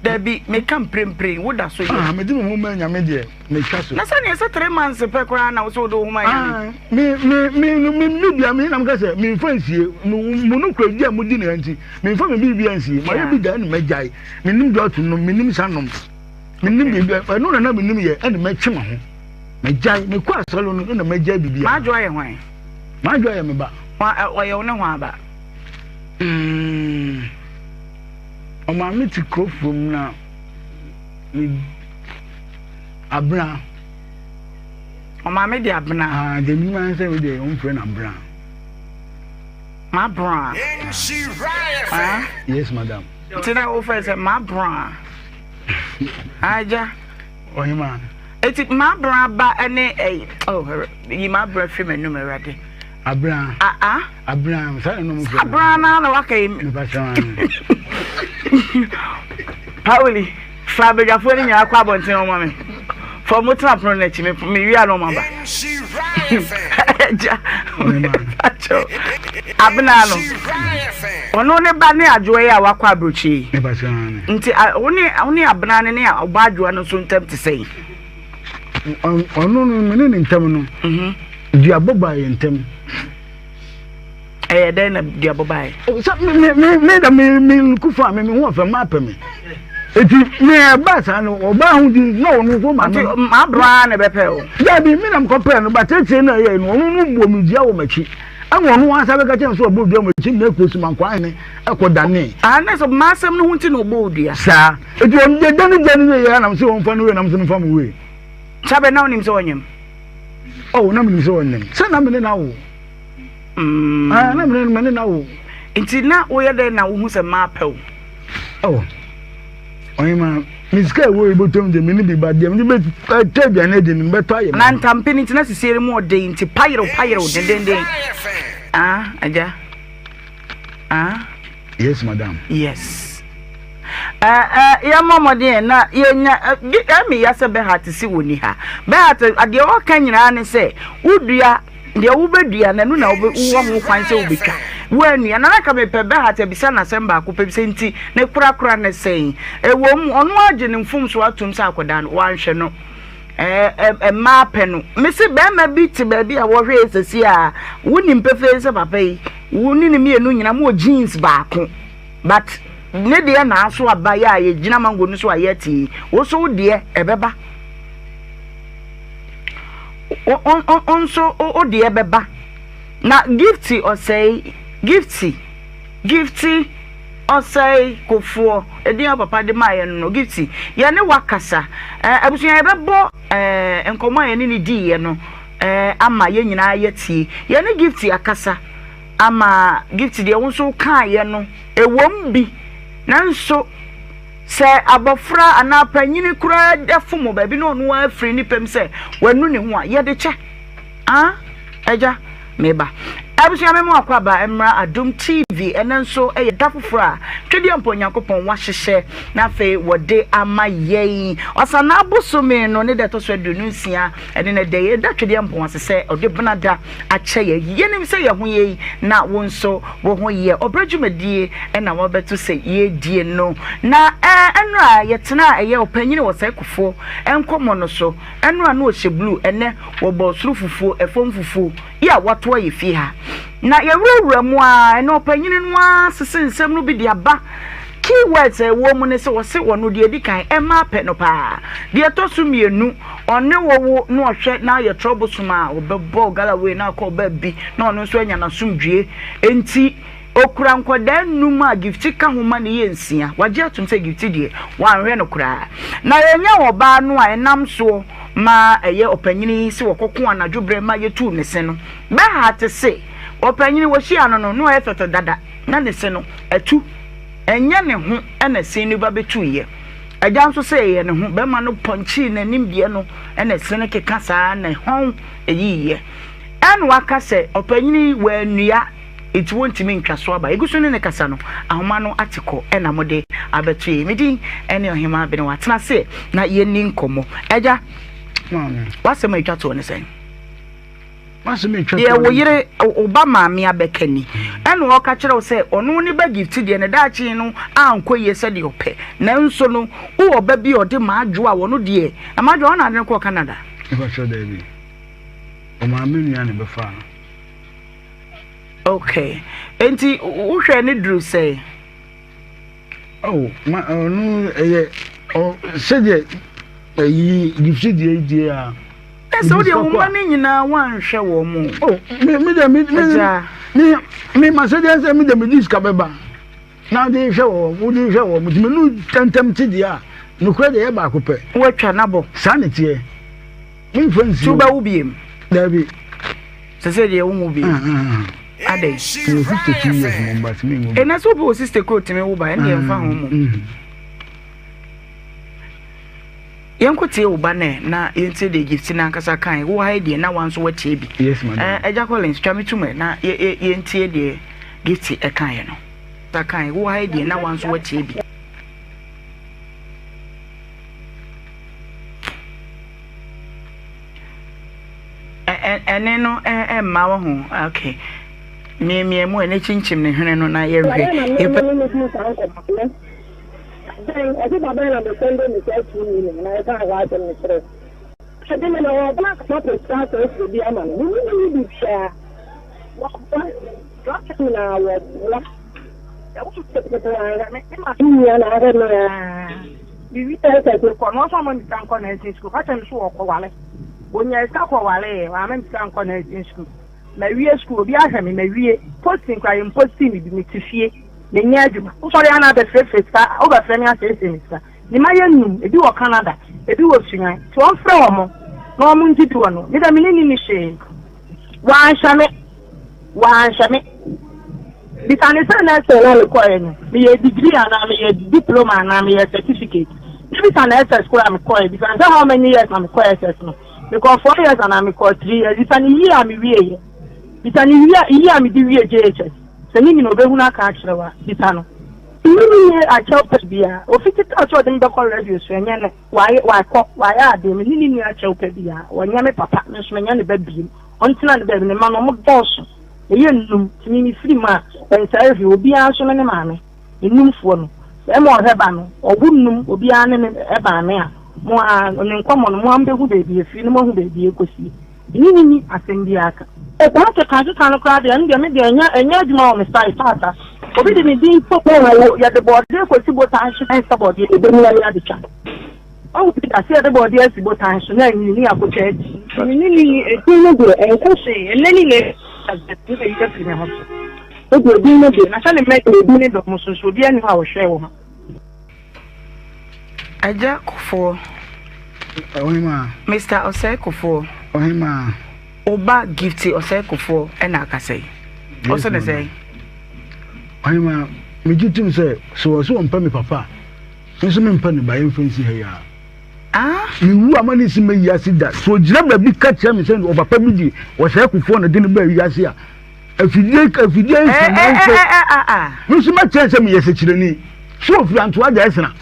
Dabi, meka mprempren, woda so yɛ. Ah, mede me ho ma Nyame deɛ, metwa so. Na sɛdeɛ sɛ 3 months pɛ koraa na wo sɛ wode wo ho ma Nyame. Ah, me me me me me bia me nam ka sɛ memfa nsie mo no kura di a modi ne nti memfa me biribi ansie. Mayɛ bi da ɛna magyae. Menim dɔɔto nom, menim sa nom. Menim biribi ɛno na na menim yɛ ɛna mɛtwe me ho. Magyae, mekɔ asɔre no ɛna magyae biribi. M'adwoa yɛ hwan? M'adwoa yɛ me ba. Ɔyɛ wo ne hwan ba? Ɔmaame te kuro from na ne abena. Ɔmaame de abena. Ah, de mi maa nsɛm de wɔn frɛ no abena. Mabena. Ah? Yes, madam. Nti na wofrɛ sɛ mabena. Agya. Ɔhema. Eti mabena ba ne ɛyi oh yi mabena firi m'anum awurade. Abena. Ah ah. Abena saa na ɔmo fɛ. Abena na na waka yi. Nipa sɛn. Pauli fa abadwafoɔ no nyinaa kɔ abɔnten ɔma me. Fa ɔmo tena pono n'akyi me me wia na ɔmo aba. Agya. Akyɛw. Abena no. Ɔno ne ba ne adwoa yi a wakɔ aburokyi yi. Nti wo ne wo ne abena no ne ɔba adwoa no nso ntam te sɛn? Ɔno no me ne ne ntam no. Mhm. Duabɔ baa yɛn ntam. Ɛyɛ dɛn na duabɔ baa yɛ? Sɛ me me me me da me me kufa me me ho ɔfɛ maa pɛ me. Eti me ɛba saa no ɔbaa ho di na ɔno nso ma me. Nti maa bra na ɛbɛpɛ o. Dabi me na mekɔ pɛɛ no ba tete na ɛyɛ no ɔno no bɔ me dua wɔ m'akyi. Ɛna ɔno ankasa bɛka kyerɛ me sɛ ɔbɔ dua wɔ m'akyi na ɛkɔ Sumankwaa hene ɛkɔ danee. Ah na sɛ m'asɛm no ho nti na ɔbɔɔ dua. Saa. Eti ɔno deɛ dane dane wie yɛ anam sɛ ɔmfa no wei nam sɛ memfa mo wei. Kyabɛ na wonim sɛ ɔnyem? Oh, na menim sɛ ɔnyem. Sɛ na mene na wo. Ah, na mene mene na wo. Nti na woyɛ dɛn na wohu sɛ mapɛ wo? Oh. Ɔhema, me sika ɛwɔ yi bɔtɔm deɛ mene bi ba deɛ mede bɛtɔ aduane adi no bɛtɔ ayɛ. Na ntampe no nti na sisie no mu ɔden nti payerew payerew dendenden. Ah, agya. Ah. Yes, madam. Yes. Yɛmmɔ mmɔden na yɛnya ɛmi ya sɛ Bernhard si wɔ ni ha. Bernhard deɛ ɔka nyinaa ne sɛ wodua deɛ wobɛdua na ɛno na wowɔ ho kwan sɛ wobɛtwa. Woanua na naka mepɛ Bernhard abisa n'asɛm baako pɛ bi sɛ nti ne korakora ne sɛn. Ɛwom ɔno agye ne mfomso atom sɛ akwadaa no wanhwɛ no. Mmaa pɛ no. Mese bɛrima bi te baabi a wɔhwɛ sɛsi a wonim pefee sɛ papa yi wo ne ne mmienu nyina mo wɔ jeans baako. But ne deɛ na aso aba yɛ a yɛgyina mango no so a yɛte yi, wo nso wo deɛ ɛbɛba. Wo nso wo deɛ bɛba. Na Gifty ɔsɛe, Gifty, Gifty ɔsɛe kofoɔ, ɛdin a papa de maa yɛn no no, Gifty, yɛne wakasa. Abusua yɛbɛbɔ nkɔmmɔ a yɛne ne diiɛ no ama yɛn nyinaa yɛtie. Yɛne Gifty akasa. Ama Gift deɛ wo nso wokaeɛ no ɛwom bi, nanso sɛ abɔfra anaa panyini koraa da fom wɔ baabi na ɔno ara firi ne pɛm sɛ wanu ne ho a, yɛde kyɛ. Ah, agya, meba. Abusua me mu akɔ aba mmra Adom TV ɛnɛ nso ɛyɛ da foforɔ a Twedeɛ mpo Onyankopɔn wahyehyɛ na afei wɔde ama yɛn. Ɔsanaa bosome no ne da ɛtɔ so 26 ɛne ne dɛ yɛda Twedeɛ mpɔn ase sɛ ɔde benada akyɛ yɛn. Yɛnim sɛ yɛn ho yɛ yi na wo nso wo ho yɛ. Ɔbrɛ dwumadie na wabɛto sɛ yɛredie no. Na ɛnora yɛtenaa ɛyɛ ɔpanyini wɔ Sɛkofoɔ nkɔmmɔ no so. Ɛnora na ɔhyɛ blue, ɛnɛ wɔbɔ soro fufuo, ɛfam fufuo yi a watoa yɛ fie ha. Na yɛwurawura mu ara, ɛnɛ ɔpanyini no ara sese nsɛm no bi de aba. Key words a ɛwɔ mu ne sɛ wɔse wɔno deɛ ɛdi kan ɛmaa pɛ no paa. Deɛ ɛtɔ so mmienu, ɔne wo wo na ɔhwɛ na ayɛ troublesome a ɔbɛbɔ galloway na akɔ ɔbaa bi na ɔno nso anya n'asomdwie. Enti okura nkwadaa nnum a Gifty ka ho ma no yɛ nsia. Wagye atom sɛ Gifty deɛ wanhwɛ no koraa. Na yɛnya ɔbaa no a ɛnam soɔ ma ɛyɛ ɔpanyini yi sɛ wɔkɔko anadwo berɛ ma yɛtuu ne se no. Bɛha te se ɔpanyini wɔhyia no no na ɔyɛ fɛfɛ dada na ne se no atu. Ɛnyɛ ne ho na ɛsen no ba bɛtuiɛ. Agya nso sɛ ɛyɛ ne ho, bɛrima no pɔnkyee n'anim deɛ no na ɛsene keka saa na hɔn ɛyiiɛ. Ɛna waka sɛ ɔpanyini yi wannua nti wɔntumi ntwa so aba. Yɛgu so ne no kasa no, ahoma no ate kɔ ɛna mode abɛto yɛn. Me din ɛne Ɔhemaa Benewa. Tena aseɛ na yɛnni nkɔmmɔ. Agya, w'asɛm a ɛtwa toɔ ne sɛn? Deɛ wo yere wo ba maame abɛka ni ɛna ɔka kyerɛ wo sɛ ɔno ne ba gift deɛ ne daakye no ankɔ yie sɛdeɛ ɔpɛ nanso no wowɔ ba bi a ɔde maadwo a ɔno deɛ na maadwo a ɔna ade no kɔɔ Canada. Ɛbɛkyerɛ daabi ɔmaame nua na ɛbɛfaa no. Okay enti wohwɛ ne duru sɛn? Oh, ma ɔno ɛyɛ ɔ sɛdeɛ ɛyi gifti deɛ yi deɛ a. Ɛsɛ wo deɛ wo mma no nyinaa woanhwɛ wɔn mo. Oh, me me deɛ me me me me ma sɛdeɛ sɛ me deɛ me di sika bɛba na de hwɛ wɔn wo de hwɛ wɔn nti me nu tɛntɛm ti deɛ a nokorɛ deɛ yɛ baako pɛ. Woatwa n'abɔ. Saa ne teɛ. Me nfa nsi. Tu bɛwo biem. Dabi. Sɛ sɛ deɛ wonwo biem. Adɛn. Mewɔ 52 years mom but me nwo. Ɛna sɛ obi wɔ 60 koro tumi wo ba ɛne deɛ mfa ho mom. Yɛnkɔ tie wo ba nɛ na yɛntie deɛ Gifty n'ankasa kae. Wo ha yi deɛ na wa nso watie bi. Yes madam. Ɛgya Collins twa me tum ɛ na yɛntie deɛ Gifty ɛkaeɛ no. Kae. Wo ha yi deɛ na wa nso watie bi. Ɛne no mma wɔ ho okay miamia mu ɛne kyinkyim ne hwene no na yɛhwɛ yɛpɛ. Mewie SS no kɔ no ɔsɛ ɔma me sika nkɔ nursing school ka kyerɛ me so ɔkɔwale ɔnya sika kɔwale wama me sika nkɔ nursing school mawie school obi ahwɛ me mawie posting kora yɛ posting me bi mete fie menyɛ adwuma wosɔre ana abɛfrɛfrɛ sika wobɛfrɛ me asɛesɛ me sika ne ma yɛ num ebi wɔ Canada ebi wɔ Sunyani nti wɔmfrɛ wɔn na wɔn ngye bi wɔ no me dɛ me ne ni ne hwee wanhwɛ me Wanhwɛ me. Bisa no sɛ nursing na mekɔeɛ no, meyɛ degree anaa meyɛ diploma anaa meyɛ certificate. Ne bisa no SS koraa a mekɔeɛ. Bisa no sɛ how many years na mekɔɔ SS no. Mekɔɔ 4 years anaa mekɔɔ 3 years. Bisa no year a mewieeɛ. Bisa no year year a mede wie JHS. Sɛ ne nyina ɔbɛhunu aka akyerɛ wo a, bisa no. Me ne no nni akyɛw pɛ biara. Ofiti kaa sɛ ɔde me bɛkɔ radio so, ɛnyɛ nnɛ. Wayɛ, wakɔ, wayɛ adeɛ. Me ne no nni akyɛw pɛ biara. Ɔnyɛ me papa, me nso menyɛ ne ba bio. Ɔntena ne baabi, ne mma no, wɔdɔɔso, ɛyɛ nnum, nti me mefiri mu a, ɛnsɛe hwee, obiara nso ne ne maame, nnumfoɔ no, bɛrima a ɔhwɛ ba no, ɔwo nnum, obiara ne ne maame a, mo ara, ne nkɔmmɔ no, mo ara mobɛhu baabi ɛfiri na moahu baabi ɛkɔsie, me ne no nni asɛm biara ka. Saa kekakeka no koraa deɛ, ɛno deɛ, me deɛ, ɛnyɛ, ɛnyɛ adwuma wɔ me side, paata, obi de ne din to hɔ a, yɛde bɔɔdeɛ kɔsi botan so, ɛnsɛ bɔɔdeɛ, ɛbɛmia ne adetwa. Wahu bi da sɛ yɛde bɔɔdeɛ asi botan so na anyini ne yɛakɔtwa adi? Me ne no nni edin no deɛ, ɛnka hwee. Ɛnnɛ ne nnɛ yi na ayi afiri me ho so. Me deɛ, edin no deɛ, na sɛ ne mma deɛ, edin no dɔ wɔn so, nso obiara nni hɔ a ɔhwɛɛ wɔn. Agya Kufuor. Ɔhemaa. Mister Osei Kufuor. Ɔhemaa. Wo ba Gifty Osei Kufuor na akasa yi. Wo se ne sɛn? Ɔhemaa, megye tom sɛ, sɛ wɔse wɔmpɛ me papa a, Me nso mempɛ no ba yɛmfa nsi ha yi ara. Mewu a ma ne nsi mma wiase da. Sɛ ɔgyina baabi ka kyerɛ me sɛ ɔpapa bi de ɔsɛe kofoɔ na de no baa wiase a, afidie afidie nsamanfo. Me nso mɛkyerɛ sɛ meyɛ sɛkyerɛni. Sɛ ɔfiri Antoa da ɛsena.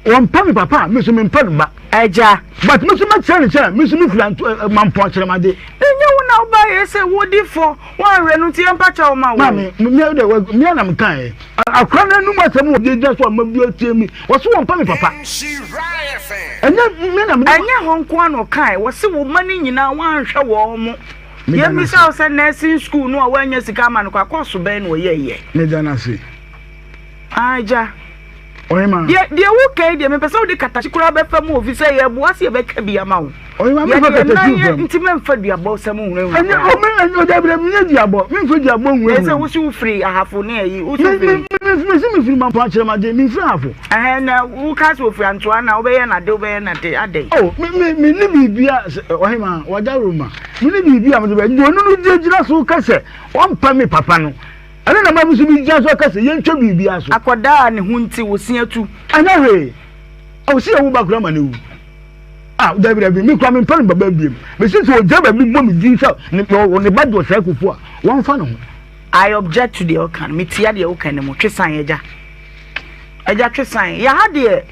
Ɔmpɛ me papa a, me nso mempɛ no ba. Agya. But me nso mɛkyerɛ no sɛ me nso mefiri Antoa Mampɔn Kyerɛmade. Ɛnyɛ wo na wobaeɛ sɛ wodi fɔ, woanhwɛ no nti yɛmpa kyɛw ma wo. Maame, me deɛ me na mekaeɛ. Akora no anum asɛm wɔ gyagya so ama bi atie mi. Wɔse wɔmpɛ me papa. Ɛnyɛ me na mede. Ɛnyɛ hɔ nko ara na ɔkae. Wɔse wo mma no nyinaa woanhwɛ wɔn mo. Yɛmmisa wo sɛ nursing school no a woannya sika ama no kɔ a, kɔɔso bɛn na ɔyɛeɛ? Meda no ase. Ah, agya. Ɔhema. Deɛ deɛ woka yi deɛ mepɛ sɛ wode katakye koraa bɛfa mu ofi sɛ yɛboa sɛ yɛbɛka bi ama wo. Ɔhema mefa Yɛde yɛn katakye nan yɛ mfam. nti mɛmfa duabɔ sɛm nhunahuna Ɛnyɛ koraa. ɔme ɛnyɛ ɔdabi dabi menyɛ duabɔ memfa duabɔ Na nhunahuna. ɛsɛ wosi wofiri ahafo ne ayi wosi Me wofiri. me me mesi mefiri Mampɔn Akyerɛmade memfiri ahafo. Ɛhɛn na woka sɛ ofiri Antoa na wobɛyɛ nade wobɛyɛ nade adɛn. Oh me me me ne biribi a ɔhema wada Roma me ne biribi a mede bɛ deɛ ɔno no gyinagyina so ka sɛ ɔmpɛ me papa no. Ɛno na ma me nso megyina so aka sɛ yɛntwa biribiara so. Akwadaa a ne ho nti wo se atu. Anyɛ hwee. Ɔwɔ sɛ yɛwo ba koraa ma no wu. Ah, dabi dabi, me koraa mempɛ no baba biom. Mese sɛ ɔgyina baabi bɔ me din sɛ ne, ne ba de ɔsɛe kofo a, wɔmfa ne ho. I object to deɛ ɔka no, metia deɛ woka no mu. Twe san, agya. Agya twe san. Yɛ ha deɛ,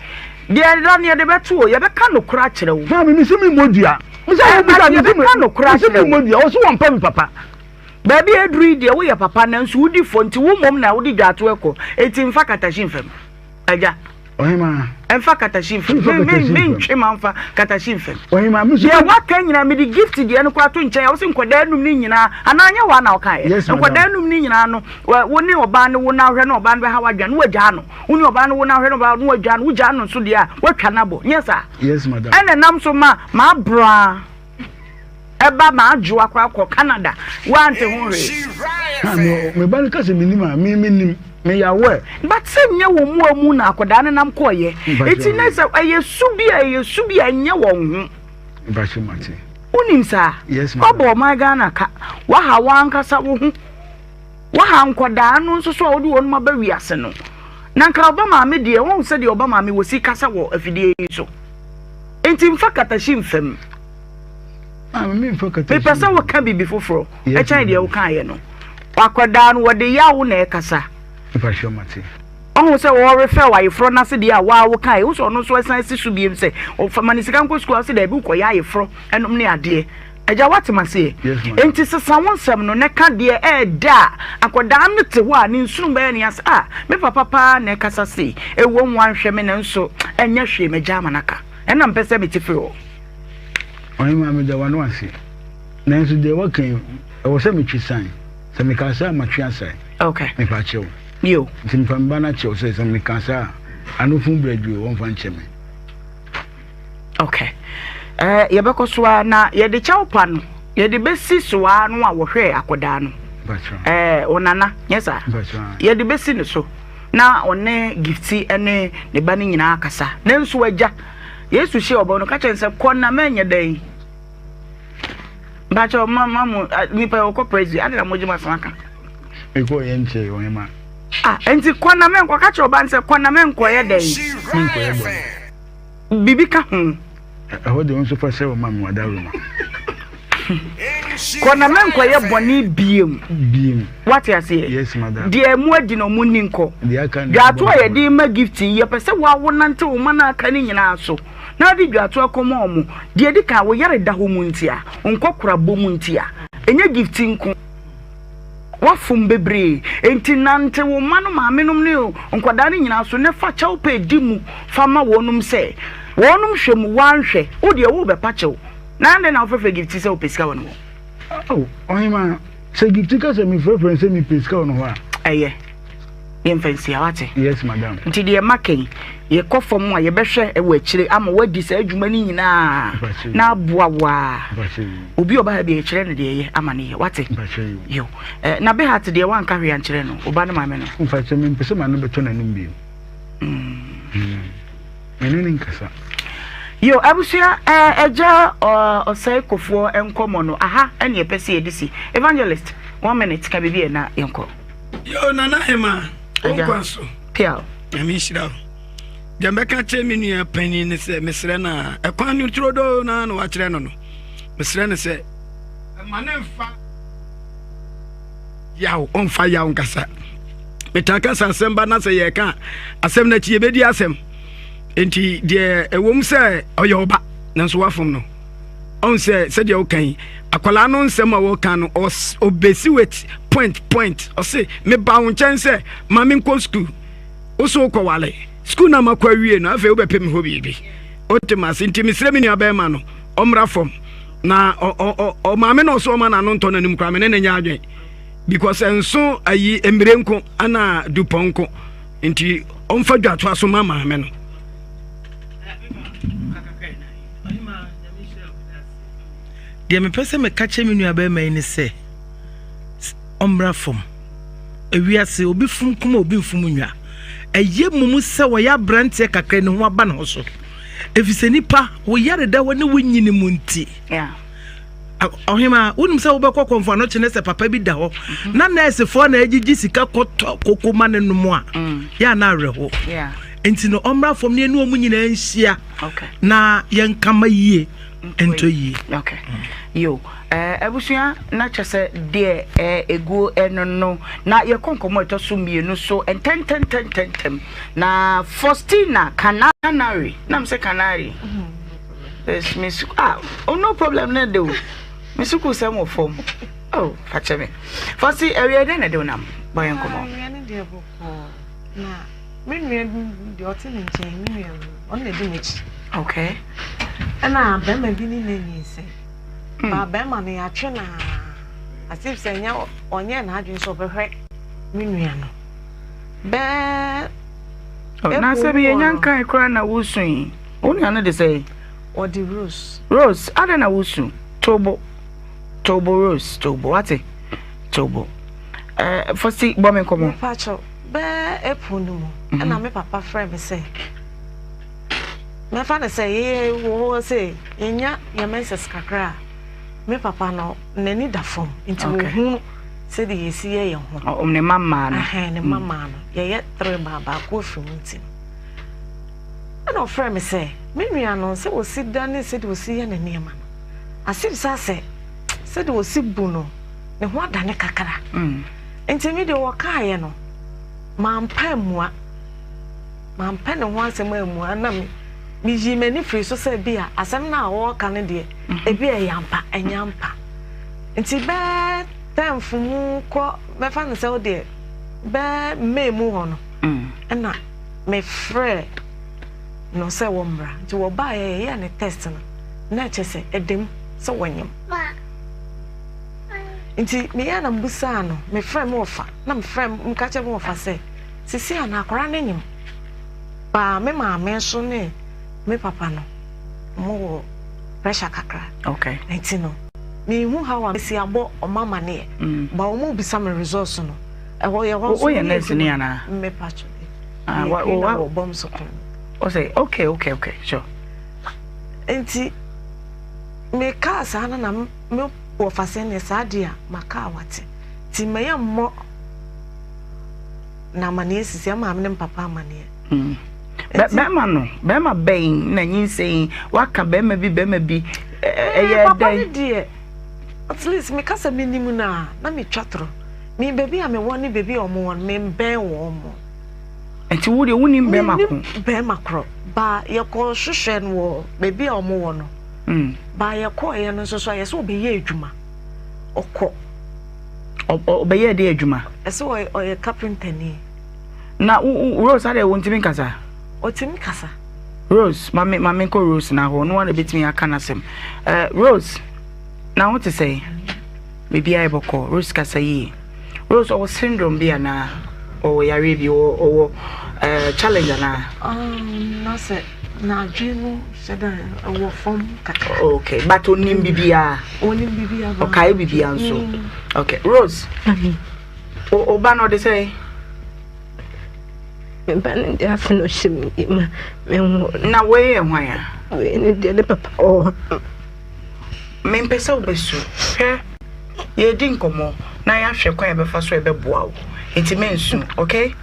deɛ ɛda no yɛde bɛto o, yɛbɛka nokorɛ akyerɛ wo. Maame, mese memmɔ dua. Mese Eh, wo bisa, but mese yɛbɛka nokorɛ mese akyerɛ wo. memmɔ dua. Ɔse wɔmpɛ me papa. Baabi a aduru yi deɛ woyɛ papa nanso wodi fɔ nti wo mmom na wode dwaato ɛkɔ enti mfa katahyi mfam agya. Ɔhemaa. Mfa katahyi mfam. Mfa Me me katahyi me mfam. ntwe ma mfa katahyi mfam. Ɔhemaa me nso Deɛ me. waka nyinaa mede gift deɛ no koraa to nkyɛn a wose nkwadaa num no nyinaa anaa nyɛ waa na wokaeɛ? Yes madam. Nkwadaa num no nyinaa no wɔ wo ne ɔbaa no wo na wohwɛ na ɔbaa no bɛha w'adwene na wagyaa no wo ne ɔbaa no wo na wohwɛ na ɔbaa no wagyaa no wogyaa no nso deɛ a woatwa no abɔ nyɛ saa? Yes madam. Ɛna ɛnam so ma mabraa. Ɛba ma adwo akɔ akɔ Canada woante ho hwee. Ha me me ba no ka sɛ menim a me menim meyɛ aware. But sɛ nyɛ wɔn mu a mu na akwadaa no nam kɔɔyɛ eti ne sɛ ɛyɛ su bi a ɛyɛ su bi a ɛnyɛ wɔn ho. Mpakyɛ mate. Wonim saa? Yes madam. Wabɔ ɔman Ghana ka waha wankasa wo ho waha nkwadaa no nso so a wode wɔn aba wiase no na nka ɔba maame deɛ wɔn sɛ deɛ ɔba maame wɔ si kasa wɔ afidie yi so nti nfa katahyi nfam. Mepɛ sɛ woka biribi foforɔ ɛkyɛn deɛ wokaeɛ no. Akwadaa no wɔde yaw na ɛkasa. Ɔhu sɛ wɔrefɛ wɔ ayeforɔ no ase deɛ a waa wokaeɛ. Wo sɛ ɔno nso ɛsan si so biem sɛ ɔfa ma ne sika nkɔ sukuu a ɔsɛ daabi wokɔyɛ ayeforɔ ɛnom ne adeɛ. Agya woate maseɛ? Enti sesa wo nsɛm no na ka deɛ ɛɛdɛ a akwadaa no te hɔ a ne nsono bɛyɛ ne ase a me papa paa na ɛkasa sei. Ɛwom wanhwɛ me nanso ɛnyɛ hwee magya ama no aka. Ɛna mpɛ sɛ mete firi hɔ. Ɔhemaa, meda w'ano ase. Nanso deɛ woaka yi, ɛwɔ sɛ metwe san. Sɛ mekaa saa a, matwe asan. Okay. Mepa kyɛw. Yo. Nti mefa me ba no akyɛw sɛ, sɛ meka saa a, anofo brɛdwoo, wɔmfa nkyɛ me. Okay. Eh, yɛbɛkɔ so ara na yɛde kyɛw pa no, yɛde bɛsi so ara no a wɔhwɛɛ akɔdaa no. Eh, ɔnana, nyɛ saa? Yɛde bɛsi ne so na ɔne Gifti ne ne ba no nyinaa kasa. Nanso agya, Yesu hyia ɔbɔ no ka kyerɛ no sɛ kɔ na mɛnyɛ dɛn mpakyɛ ma ma mo nipa yɛ ɔkɔ presi adi na mo gye ma so aka. Ekɔ yɛ nkyɛn wɔn ma. Ah nti kɔ na mɛnkɔ ka kyerɛ ɔba no sɛ kɔ na mɛnkɔ yɛ dɛn. Mɛnkɔ yɛ bɔne. Bibi ka ho. Ɛhɔ de wo nso fa hyɛ wo ma me wada roma. Kɔ na mɛnkɔyɛ bɔne biem. Biem. Wate aseɛ? Yes, madam. Deɛ mu adi na ɔmo ni nkɔ. Deɛ aka no. Dwato a yɛde ma gift yi, yɛpɛ sɛ wawo nante wo ma no aka ne nyinaa so. Na wode dwato akɔma ɔmo. Deɛ edi kan, wo yare da hɔ mu ntia, wo nkɔkorabɔ mu ntia. Ɛnyɛ gift nko. Wafom bebree. Enti nante wo mma no maamenom ne nkwadaa no nyinaa so na fa kyɛw pa di mu fa ma wɔnom sɛ wɔnom hwɛ mu woanhwɛ. Wo deɛ worebɛpa kyɛw. Na adɛn na wofrɛfrɛ Gifty sɛ wopɛ sika wɔ ne hɔ? Ao, ɔhemaa, sɛ Gifty ka sɛ mefrɛfrɛ no sɛ mepɛ sika wɔ ne hɔ a. Ɛyɛ. Yɛmfa nsi ha, woate? Yes, madam. Nti deɛ maka yi, yɛkɔ fam a, yɛbɛhwɛ wɔ akyire ama woadi saa adwuma no nyinaa na aboa wo ara. Obi a ɔba ha bi a, yɛkyerɛ no deɛ ɛyɛ ama no yɛ, woate? Yo. Eh, na Behat deɛ woanka hwee ankyerɛ no, wo ba ne maame no? Mfakyɛ, mempɛ sɛ m'ano bɛtɔ n'anom bio. Mm. Me ne no nkasa. Yo abusua eh, agya ɔsɛe kofoɔ nkɔmɔ no aha ɛne ɛpɛ sɛ yɛde si. Evangelist, one minute ka biribi ɛ na yɛnkɔ. Yo Nana Hema, wo nkwa so. Piaw. Nyame nhyira wo. Deɛ mɛka kyerɛ me nua panyin ne sɛ mesrɛ no a ɛkwan no turodoo no ara na wakyerɛ no no. Mesrɛ no sɛ ɛma ne mfa yaw ɔmfa yaw nkasa. Metaa ka sɛ asɛm ba na sɛ yɛka a asɛm no akyi yɛbɛdi asɛm. Nti deɛ ɛwom sɛ ɔyɛ ɔba nanso wafom no. Ɔn sɛ sɛdeɛ woka yi akwadaa no nsɛm a wɔka no ɔbɛsi with point point ɔse meba wo nkyɛn sɛ ma menkɔ sukuu wo so wokɔwale sukuu no a makɔ awie no afei wobɛpɛ me hɔ biribi wote ma ase nti mesrɛ me nua bɛrima no ɔmmra fam na ɔmaame na ɔso ɔma n'ano ntɔ n'anim koraa me ne ne nyɛ adwen because ɛnso ayi mmire nko ana dupɔn nko nti ɔmfa dwatoa so ma maame no. Deɛ mepɛ sɛ meka kyerɛ me nua bɛrima yi ne sɛ ɔmmra fam. Ewiase obi fom kuma obi mfom nwa. Ɛyɛ mmom sɛ wɔyɛ aberanteɛ kakra ne ho aba ne ho so. Ɛfiri sɛ nipa wo yareda hɔ ne wo nyini mu nti. Yeah. Ɔhema, wonim sɛ wobɛkɔ kɔmfo ano kyene sɛ papa bi da hɔ mhm. na nɛɛsefoɔ na agyigye sika kɔtɔ koko ma ne nom a mm. yɛ ana awerɛho. Nti no ɔmmra fam ne ɛne ɔmu nyinaa nhyia na yɛnkama yie ntɔ yie. Okay. Yo, eh, abusua na kyɛ sɛ deɛ eh, eguo ɛno no na yɛkɔ nkɔmmɔ ɛtɔ so mmienu so ntɛntɛntɛntɛntɛm na Faustina Canary na m sɛ Canary. Mm -hmm. Yes, me sukuu ah, oh no problem na de o. Me sukuu sɛm wɔ fam. Oh, fakyɛ me. Fasi awia dɛn na de wonam? Bɔ yɛn nkɔmmɔ. Awia ne deɛ bɔkɔɔ. Na me nua bi deɛ ɔte me nkyɛn, me nua no, ɔno na ɛdi m'akyi. Okay. Ɛna bɛrima bi ne na nyinsɛn. Hmm. Ba bɛrima no yɛatwe na as if sɛ ɛnyɛ ɔnyɛ n'adwene sɛ ɔbɛhwɛ me nua no. Bɛɛ. Oh, na sɛ bi yɛnya nkan koraa na wosu yi. Wo nua no de sɛn? Ɔde Rose. Rose, adɛn na wosu? Tobo. Tobo Rose, tobo. Wate? Tobo. Eh, Fosi, bɔ me nkɔmmɔ. Mepakyɛw, bɛɛ April no mu, mhm. ɛna me papa frɛ me sɛ, mɛfa no sɛ yɛyɛ wɔ hɔ sɛ yɛnya yɛn menses kakra a, me papa no n'ani da fam nti wɔhunu sɛdeɛ yɛsi yɛ yɛn ho. Ne mma mmaa no. Ne mma mm. mmaa no. Yɛyɛ tere baa baako afiri mu nti no. Ɛnna ɔfrɛɛ me sɛ, Me nua no, sɛ ɔsi da ne sɛdeɛ ɔsi yɛ ne nneɛma no, asebisa sɛ sɛdeɛ ɔsi bu no, ne ho adane kakra. Mm. Nti me deɛ wɔkaeɛ no, mampɛ ammua. Mampɛ ne ho asɛm ammua na me meyii m'ani firi so sɛ bi a asɛm no a wɔreka no deɛ, mhm. ebi a ɛyɛ ampa, ɛnyɛ ampa. Nti bɛɛ tɛnfo mu kɔ mɛfa no sɛ wo deɛ bɛɛ May mu hɔ no, mm. ɛna mefrɛɛ no sɛ wɔmmra nti wɔbaeɛ yɛyɛɛ ne test no na ɛkyɛ sɛ ɛda mu sɛ wɔnyem nti meyɛɛ na mbusaa no mefrɛ me wɔfa na mefrɛ meka kyerɛ me wɔfa sɛ sisi a na akwaraa no nyem baa me maame nso ne me papa no mo wɔ pressure kakra okay nti no mehu how a mesi abɔ ɔmo amaneɛ mm. ba ɔmo bisa me results no ɛhɔ yɛ hɔ nso woyɛ nurse ni anaa mepa Ah, wa, wa, wɔ bɔm so kwan. O sɛ, okay, okay, okay, sure. Nti, me kaa saa no na me wɔ fa sɛ neɛ saa deɛ a maka a wate. Nti mɛyɛ mmɔ na amaneɛ sisi ɛma me ne papa amaneɛ. Mm. Bɛrima no, bɛrima bɛn na nyinsɛn waka bɛrima bi bɛrima bi ɛyɛ dɛn? Papa no deɛ, at least meka sɛ menim no a na metwa toro. Me baabi a mewɔ ne baabi a wɔn wɔ no, membɛn wɔn. Nti wo deɛ wonim bɛrima ko? Mennim bɛrima korɔ. Ba yɛkɔ hwehwɛ no wɔ baabi a wɔn wɔ no. Mm. Ba yɛkɔɔeɛ no nso so a yɛsɛ ɔbɛyɛ adwuma. Ɔkɔ. Ɔbɛyɛ de adwuma? Ɛsɛ ɔyɛ kapentani. Na wo Rose adeɛ wɔntumi nkasa? Ɔtumi kasa. Rose, mame mame nkɔ Rose na hɔ, no wa na ebetumi aka n'asɛm. Eh, Rose, na ho te sɛ? Biribiara yɛ bɔkɔɔ. Rose kasa yie. Rose ɔwɔ syndrome bi anaa? Ɔwɔ yareɛ bi? Ɔwɔ ɔwɔ ɛɛ challenge anaa? Um, na sɛ n'adwene no hyɛ dɛ ɛwɔ fam kakra. Okay, but onim biribiara. Onim biribiara. Ɔkae biribiara nso. Mm. Okay, Rose. O ba no ɔde sɛ? Me ba no deɛ afe na ɔhyɛ me yam a menwo no. Na wei yɛ hwan a? Wei ne deɛ ne papa wɔ hɔ. Mempɛ sɛ wobɛsu. Hwɛ, yɛredi nkɔmmɔ na yɛahwɛ kwan a yɛbɛfa so a ɛbɛboa wo. Nti mensu, okay?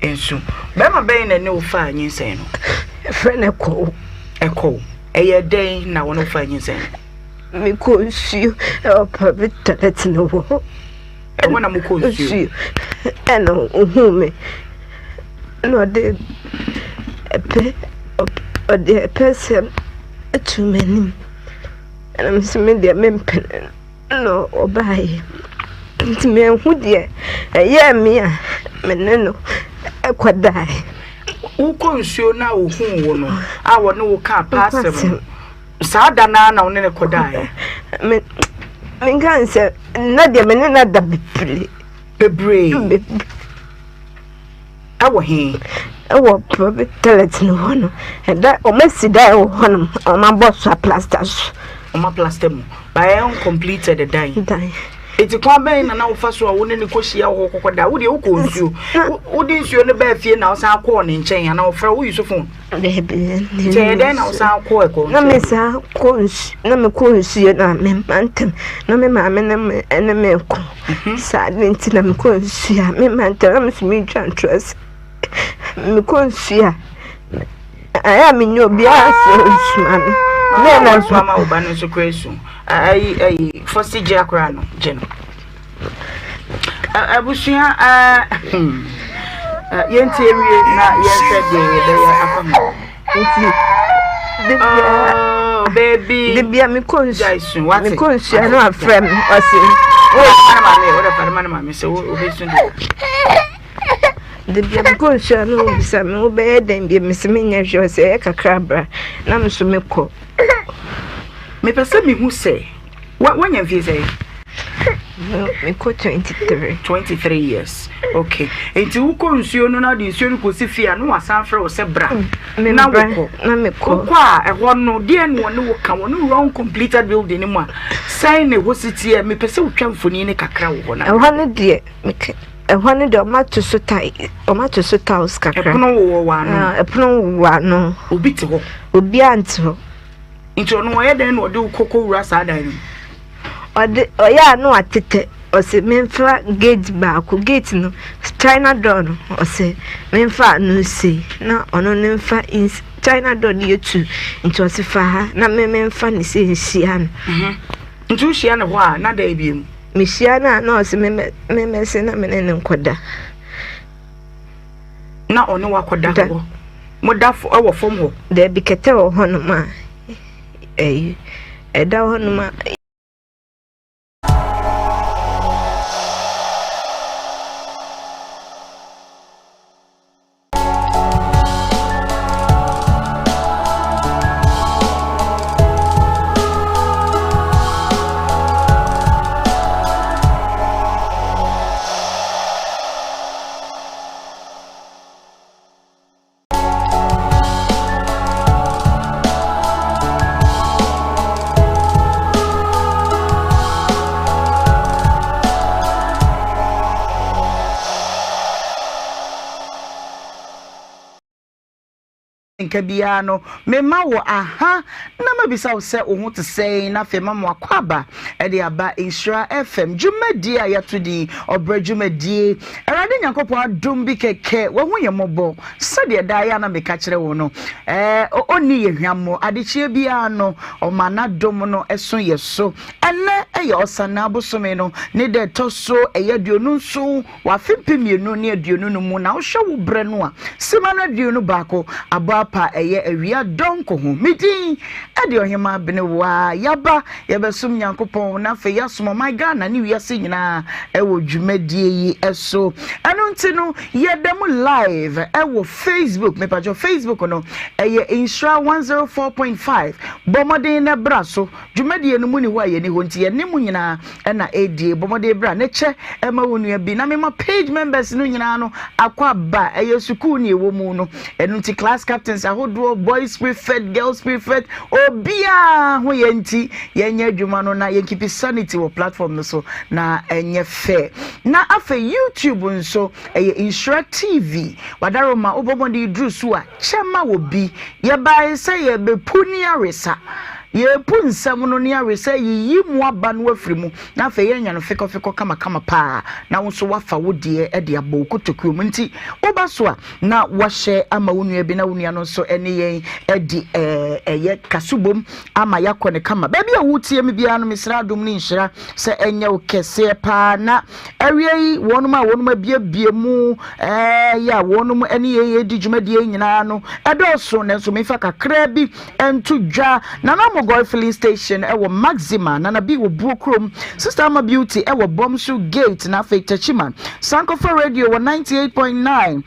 Nsu. Bɛrima bɛn na ɛne wo faa nyinsɛn no? Yɛfrɛ no Ɛkɔw. Ɛkɔw. Ɛyɛ dɛn na wɔne wo faa nyinsɛn no? Mekɔ nsuo ɛwɔ private toilet no wɔ hɔ. Ɛhɔ na mokɔ nsuo? Nsuo. Ɛna ohuu me. Ɛna ɔde ɛpɛ ɔde ɛpɛ sɛm ato m'anim. Ɛna me nso me deɛ mempene no na ɔbaeɛ. Nti manhu deɛ ɛyɛɛ me a me ne no kɔdaeɛ. Wokɔ nsuo no a ɔhuu wo no a wɔne wo kaa paa asɛm no, saa da no ara na wo ne no kɔdaeɛ? Me menka sɛ nna deɛ me ne no ada bebree. Bebree? Bebree. Ɛwɔ he? Ɛwɔ private toilet no hɔ no. Ɛda wɔn asi dan wɔ hɔ nom. Wɔn abɔ so aplasta so. Wɔn aplasta mu. But ɛyɛ uncompleted dan. Dan. Eti kwan bɛn na na wofa so a wo ne no kɔhyia wɔ hɔ kɔkɔda? Wo deɛ wokɔɔ nsuo. Wode nsuo no baa fie na wosan kɔɔ ne nkyɛn anaa wɔfrɛ wo use phone? Dabi. Nti ɛyɛ dɛn na wosan kɔɔ ɛkɔ nsuo? Na me san kɔ nsuo na mekɔ nsuo na me mma ntɛm na me maame ne me ne me kɔ. Mhm. Saa de nti na mekɔ nsuo a me mma ntɛm na me so metwa ntorɔ sɛ mekɔ nsuo a Ɛyɛ a menyɛ obiara sɛ nsuma no. Na na nso ama wo ba no nso kora su. Ayi ayi fɔsi gye akora no gye no. Abusua yɛnti ewie na yɛnhwɛ deɛ yɛbɛyɛ afa ho. Nti oh, baby. Debia mekɔ nsu. Mekɔ nsu ano afrɛ me ɔse. Wo de maame, wo de fa ma maame sɛ wo obesu deɛ. Da bi a mekɔ nsuo ano wɔbisa me wobɛyɛ dɛn bio mese menyɛ hwee ɔse ɛyɛ kakra bra na me nso mekɔ. Mepɛ sɛ mehu sɛ woanya mfie sɛn? Mekɔ 23. 23 years okay nti wokɔ nsuo no na wode nsuo no kɔsi fie a na wasan frɛ wo sɛ bra mm, na wokɔ na mekɔ wokɔ a ɛhɔ no deɛ na wɔne wo ka wɔne wura uncompleted building no mu a sɛn na ɛhɔ si teɛ mepɛ sɛ wotwa mfoni no kakra wɔ hɔ na ɛhɔ no deɛ meka Ɛhɔ no deɛ wɔato so tae wɔato so tiles kakra. Ɛpono wowɔ wɔ ano. Ah, ɛpono wowɔ ano. Obi te hɔ. Obiara nte hɔ. Nti ɔno ɔyɛ dɛn na ɔde wo kɔkɔ wura saa dan no mu? Ɔde ɔyɛ a na watetɛ ɔsɛ memfa gate baako gate no China door no ɔsɛ memfa ano sei na ɔno ne mfa ins China door no yɛ tu nti ɔsɛ fa ha na me memfa ne sei nhyia no. Mhm. Nti wohyia no hɔ a na dɛn bio? Mehyia no a na ɔse memmɛse na me ne no nkɔda. Na ɔne wo akɔda hɔ? Moda wɔ fam hɔ? Daabi, kɛtɛ wɔ hɔnom a ɛyi ɛda hɔnom a. Nka biara no, mema wo aha na mabisa wo sɛ wo ho te sɛn na afei mama w'akwaaba de aba Nhyira FM dwumadie a yɛato din Ɔbrɛ Dwumadie. Awurade Nyankopɔn adom bi kɛkɛ, wahu yɛn mmɔbɔ sɛdeɛ daa yɛ a na meka kyerɛ wo no, ɛɛ, ɔnni yɛn hwammɔ. Adekyeɛ biara no, ɔma n'adom no so yɛ so. Ɛnnɛ yɛ Ɔsanaa bosome no ne da ɛtɔ so ɛyɛ 27 wɔ afe 2020 no mu na wohwɛ wo berɛ no a, simma no 21 abɔ apa ɛyɛ awia dɔnko ho. Me din de Ɔhemaa Benewaa. Yɛaba yɛbɛsom Nyankopɔn na afei yɛasom ɔman Ghana ne wiase nyinaa ɛwɔ dwumadie yi so. Ɛno nti no yɛda mu live ɛwɔ Facebook. Mepatwɔ Facebook no ɛyɛ Nhyira 104.5. Bɔ mmɔden na bra so. Dwumadie no mu ni hɔ a yɛni hɔ nti yɛne mo nyinaa na ɛredie. Bɔ mmɔden bra ne kyɛ ma wo nua bi na mema page members no nyinaa no akɔ aba. Ɛyɛ sukuu ne ɛwɔ mu no. Ɛno nti class captains ahodoɔ, boys prefect, girls prefect, obiara ho yɛ nti yɛnyɛ adwuma no na yɛnkipi sanity wɔ platform no so na ɛnyɛ fɛ. Na afei YouTube nso ɛyɛ Nhyira TV. Wadaroma wobɔ mmɔden duru so a Kyɛ ma obi. Yɛbae sɛ yɛrebepu ne awesa. Yɛrepu nsɛm no ne awesa ayiyi mu aba no afiri mu, na afei yɛanya no fekɔfekɔ kamakama paa, na wo nso woafa wo deɛ de abɔ wo kotokuo mu. Nti woba so a, na woahyɛ ama wo nua bi, na wo nua no nso ne yɛn adi ɛyɛ kasubom ama yɛakɔ no kama. Baabi a wotie me biara no, mesrɛ adom ne nhyira sɛ ɛnyɛ wo kɛseɛ paa na Awiei, wɔnom a wɔnom abiebie mu yɛ a wɔnom ne yɛn redi dwumadie yi nyinaa no dɔɔso, nanso memfa kakraa bi nto dwa. Nana Mogoi Filling Station wɔ Maxima, Nana B wɔ Buo Kurom, Sister Ama Beauty wɔ Bɔmso Gate, na afei Techiman, Sankofa Radio wɔ 98.9,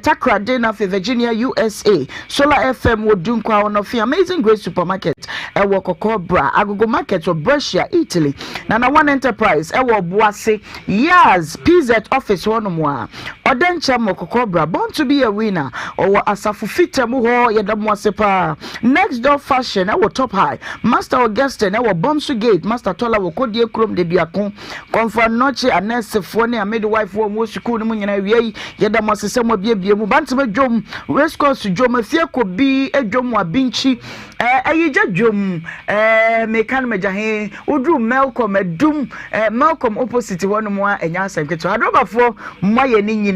Takoradi, na afei Virginia, USA, Solar FM wɔ Dunkwa, Ɔnɔfe, Amazing Grace Supermarket wɔ Kɔkɔɔbra, Agogo Market wɔ Brescia, Italy, Nana One Enterprise wɔ Ɔboase, Yaz, PZ office hɔ nom a. Ɔdɛnkyɛm wɔ Kɔkɔɔbra, Born to be a Winner, ɔwɔ Asafo Fita mu hɔ, yɛda mo ase paa. Next Door Fashion ɛwɔ Top High, Master Augustine ɛwɔ Bomso Gate, Master Tola wɔ Kodie Kurom Deduako, Kɔmfo Anɔkye, anɛɛsefoɔ ne amidwife-foɔ a wɔwɔ sukuu no mu nyinaa awia yi, yɛda mo ase sɛ moabiebie mu. Bantama dwom, Race Course dwom, Afie Kobi dwom, Abinkyi, eh, Ayigya dwom, eh, meka no magya he, woduru Melcom, Adum, eh, Melcom opposite hɔ nom a, ɛnyɛ asɛm ketewa. Adrɔbafoɔ, moayɛ ne nyinaa.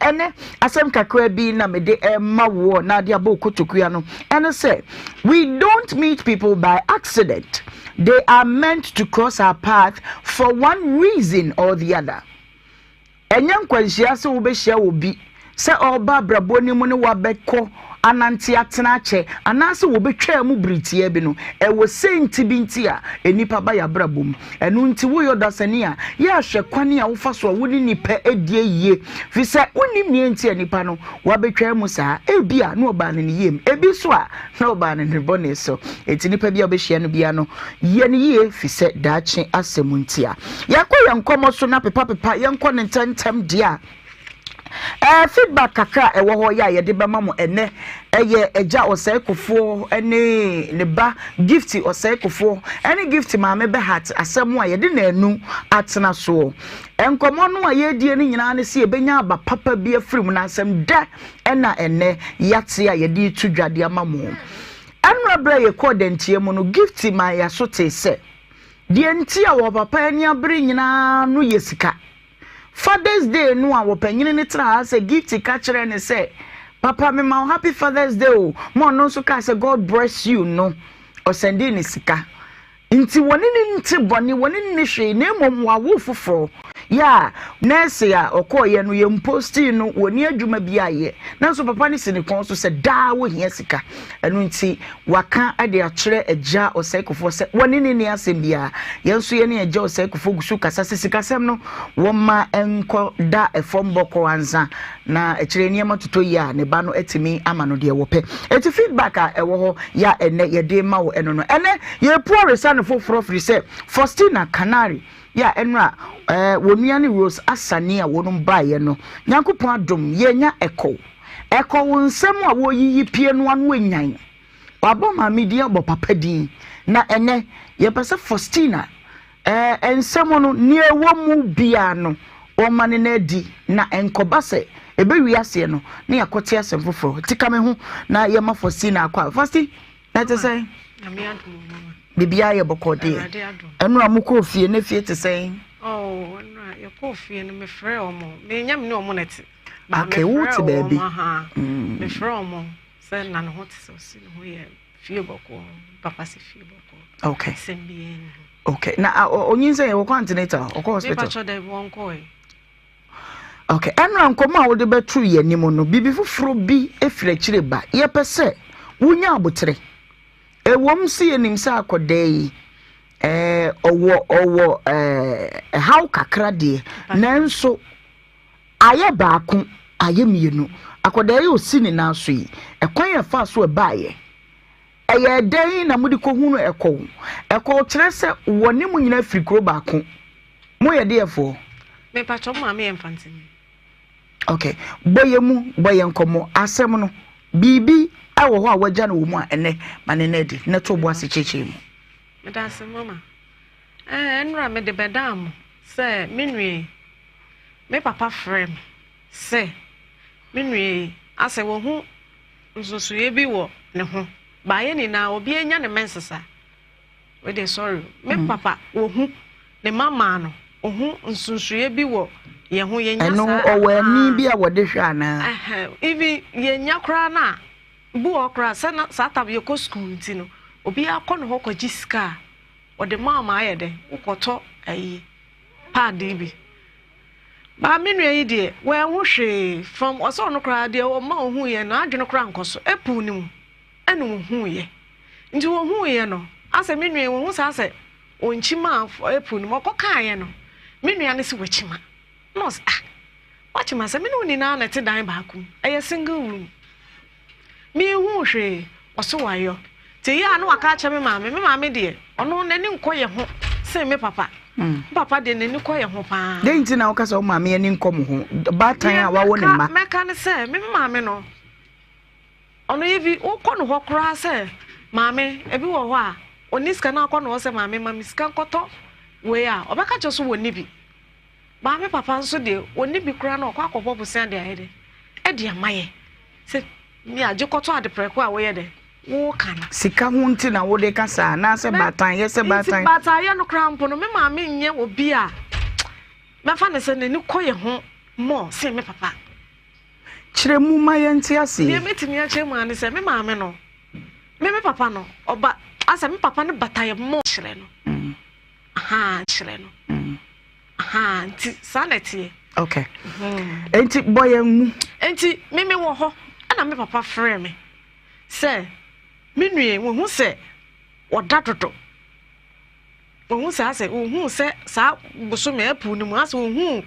Ɛnɛ, asɛm kakra bi na mede ɛma woɔ na ade abɔ kotokua no, ɛne sɛ, we don't meet people by accident. They are meant to cross our path for one reason or the other. Ɛnyɛ nkwanhyia sɛ wobɛhyia obi sɛ ɔreba abrabɔ no mu ne wo abɛkɔ anante atena akyɛ anaasɛ wɔbɛtwaa mu bere tiaa bi no, ɛwɔ sɛnti bi nti a nnipa ba yɛn abrabɔ mu. Ɛno nti woyɛ ɔdasani a, yɛ ahwɛ kwan a wofa so a wo ne nnipa di ayie, firi sɛ wonnim nea nti a nnipa no wɔabɛtwaa mu saa. Ebia na ɔbaa no ne yie mu, ebi nso a na ɔbaa no ne bɔne so. Enti nnipa bi a wobɛhyia no biara no, yɛ no yie, firi sɛ daakye asɛm nti a. Yɛakɔ yɛn nkɔmmɔ so na pepapepa yɛnkɔ no ntɛmntɛm deɛ a, ɛɛ feedback kakra a ɛwɔ hɔ yɛ a yɛde bɛma mo ɛnɛ ɛyɛ agya Ɔsɛe Kofoɔ ne ne ba Gift Ɔsɛe Kofoɔ ɛne Gift maame Bɛhat asɛm a yɛde naanu atena soɔ. Nkɔmmɔ no a yɛredie no nyinaa ne sɛ yɛbɛnya aba papa bi afiri mu na asɛm dɛ ɛna ɛnɛ yɛate a yɛde reto dwa de ama mo. Ɛnora berɛ a yɛkɔɔ dantia mu no Gift maa yɛaso tee sɛ deɛ nti a wɔ papa ani abere nyinaa no yɛ sika. Father's Day no a wɔpanyini no tenaa ha sɛ Gifty ka kyerɛɛ no sɛ, Papa mema wo happy Father's Day o, ma ɔno nso kaa sɛ God bress you no, ɔsɛndee no sika. Nti wɔne no nte bɔne, wɔne no nni hwee, na mmom wawo foforɔ. Yɛ a nɛɛse a ɔkɔeɛ no yɛmpostii no, wɔnni adwuma bi ayɛ. Nanso papa no si ne kɔn so sɛ daa wɔhia sika. Ɛno nti Waka de akyerɛ Agya Osei Kufuor sɛ wɔne no nni asɛm biara. Yɛn nso yɛne Agya Osei Kufuor gu so kasa sɛ sikasɛm no wɔmma ɛnkɔ da fam bɔkɔɔ ansa na akyire nneɛma totɔ yie a ne ba no atumi ama no deɛ wɔpɛ. Enti feedback a ɛwɔ hɔ yɛ a ɛnnɛ yɛde rema wo ɛno no. Ɛnnɛ yɛrepu aresa no foforɔ firi sɛ Faustina Canary yɛ a ɛnora ɛɛ wɔn nua ne Rose Asani a wɔnom baeɛ no Nyankopɔn adom yɛanya ɛkɔw. Ɛkɔ wo nsɛm a wɔreyiyi pie no ano anyan. Wabɔ maame din abɔ papa din. Na ɛnɛ, yɛpɛ sɛ Faustina ɛɛ nsɛm no, nea ɛwɔ mu biara no, ɔma no no adi na ɛnkɔba sɛ ɛbɛwie aseɛ no na yɛakɔte asɛm foforɔ. Nti ka me ho na yɛma Faustina akɔ a. Fausti, na ɛte sɛn? Biribiara yɛ bɔkɔɔ deɛ. Ɛno a mokɔɔ fie, na fie te sɛn? Oh, ɛno a yɛkɔɔ fie no, mefrɛɛ wɔn. Menyɛ me ne wɔn na ɛte. Okay, wo te baabi. Mm. Mefrɛ wɔn sɛ na ne ho te sɛ ɔsi ne ho yɛ fie bɔkɔɔ papa sɛ fie bɔkɔɔ. Okay. Sɛm bi yɛ ni ho. Okay, na onyin sɛ wɔkɔ antenatal, ɔkɔ hospital. Mepa kyɛ dɛ wɔn kɔɛ. Okay, ɛnna nkɔmɔ a wode bɛto yɛn anim no, biribi foforɔ bi efiri akyire ba. Yɛpɛ sɛ wonya abotere. Ɛwom sɛ yɛnim sɛ akɔdaa yi ɛɛ ɔwɔ ɔwɔ ɛɛ ɛhaw kakra deɛ, nanso. Ayɛ baako, ayɛ mmienu. Akwadaa yi a ɔsi ne nan so yi, ɛkwan a ɛfaa so ɛbaeɛ, ɛyɛɛ dɛn na mode kɔhunu ɛkɔw? Ɛkɔw kyerɛ sɛ wɔne mo nyinaa firi kuro baako. Moyɛ deɛfoɔ? Mepakyɛ mo maame yɛ Mfantini. Ok, bɔ yɛn mu, bɔ yɛn nkɔmmɔ. Asɛm no, biribi wɔ hɔ a wagya no wɔ mu a ɛnɛ ma ne nna adi na to bo ase kyerɛkyerɛ mu. Meda ase mama. Ɛɛ, nnora mede bɛdaa mo sɛ me nua yi, Me papa frɛɛ me sɛ me nua yi asɛ wahu nsonsonoeɛ bi wɔ ne ho. Baayɛ nyinaa obi anya ne menses a, wei deɛ sorry o, me mm. papa wahu ne mama no, ohu nsonsonoeɛ bi wɔ yɛn ho yɛnya saa. Ɛno ɔwɔ ani bi a wɔde hwɛ anaa? Even yɛnya koraa no a, bi wɔ hɔ koraa sɛ na saa tam yɛkɔ sukuu nti no, obiara kɔ ne hɔ kɔgye sika a, ɔde ma ama ayɛ dɛn, wokɔtɔ ayi. Pad yi bi. But me nua yi deɛ, wanhu hwee from ɔsɛ ɔno koraa deɛ ɔma ɔhuiɛ no, n'adwene koraa nkɔ so. April no mu ɛna ɔhuiɛ. Nti ɔhuiɛ no, asɛ me nua yi ɔhu saa sɛ ɔnkyima April no mu, ɔkɔkaeɛ no, me nua no se wakyima. Na ɔse ah, wakyima sɛ me ne wo nyinaa na ɛte dan baako mu, ɛyɛ single room. Menhuu hwee, ɔse wayɔ. Nti ɛyɛ a na waka akyerɛ me maame, me maame deɛ, ɔno n'ani nkɔ yɛ ho sen me papa. Me papa deɛ n'ani kɔ yɛn ho paa. Dɛn nti na woka sɛ wo maame ani nkɔ mo ho? Baatan a wawo ne mma. Mɛka ne sɛ me maame no ɔno yɛ bi wokɔ no hɔ koraa sɛ maame ebi wɔ hɔ a ɔni sika na akɔ no hɔ sɛ maame ma me sika nkɔtɔ wei a ɔbɛka kyerɛ so wɔnni bi. Maame papa nso deɛ ɔnni bi koraa na ɔkɔ akɔbɔ bosea de ayɛ dɛ ɛde ama yɛ sɛ Me a, gye kɔtɔ ade prɛko a woyɛ dɛn? Woka no. Sika ho nti na wode ka saa anaasɛ baatanyɛ sɛ baatan? Nti baatanyɛ no koraa mpo no, me maame nyɛ obi a mɛfa no sɛ n'ani kɔ yɛn ho more sen me papa. Kyerɛ mu ma yɛnte aseɛ. Deɛ mɛtumi akyerɛ mu ara ne sɛ, me maame no, me me papa no, ɔba, asɛ me papa no bata yɛn more kyerɛ no. Ahaa, kyerɛ no. Ahaa, nti saa na ɛteɛ. Okay. Mm. Nti bɔ yɛn mu. Nti me me wɔ hɔ ɛna me papa frɛ me sɛ me nua wɔhu sɛ ɔda dodo. Wɔhu sɛ asɛ wɔhu sɛ saa bosome apu no mu asɛ wɔhu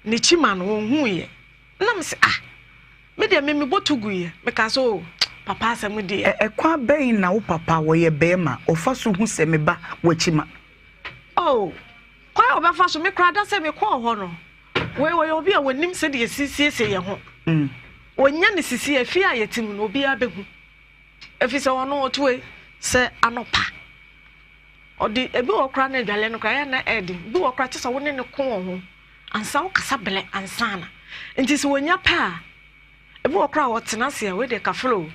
ne kyima no wɔhu yɛ. Na me sɛ ah me deɛ me mebɔ to gu yɛ meka sɛ o oh, papa asɛm deɛ. Ɛkwan bɛn na wo papa wɔyɛ bɛrima ɔfa so hu sɛ me ba wɔ kyima? Oh, kwan a wɔbɛfa so, me koraa da sɛ mekɔɔ hɔ no, wei wɔyɛ obi a wɔnim sɛdeɛ yɛsi siesie yɛn ho. Mm. Wɔnya ne sisi afie a yɛte mu no, obiara bɛhu. Ɛfiri sɛ ɔno ɔtoe sɛ anɔpa. Ɔde ebi wɔ koraa na adwale no koraa yɛ na ɛɛden. Ebi wɔ koraa kyɛ sɛ wo ne ne ko wɔ ho ansa wokasa blɛ ansa na. Nti sɛ wɔnya pɛ a, ebi wɔ koraa wɔtena ase a wei deɛ kafra o.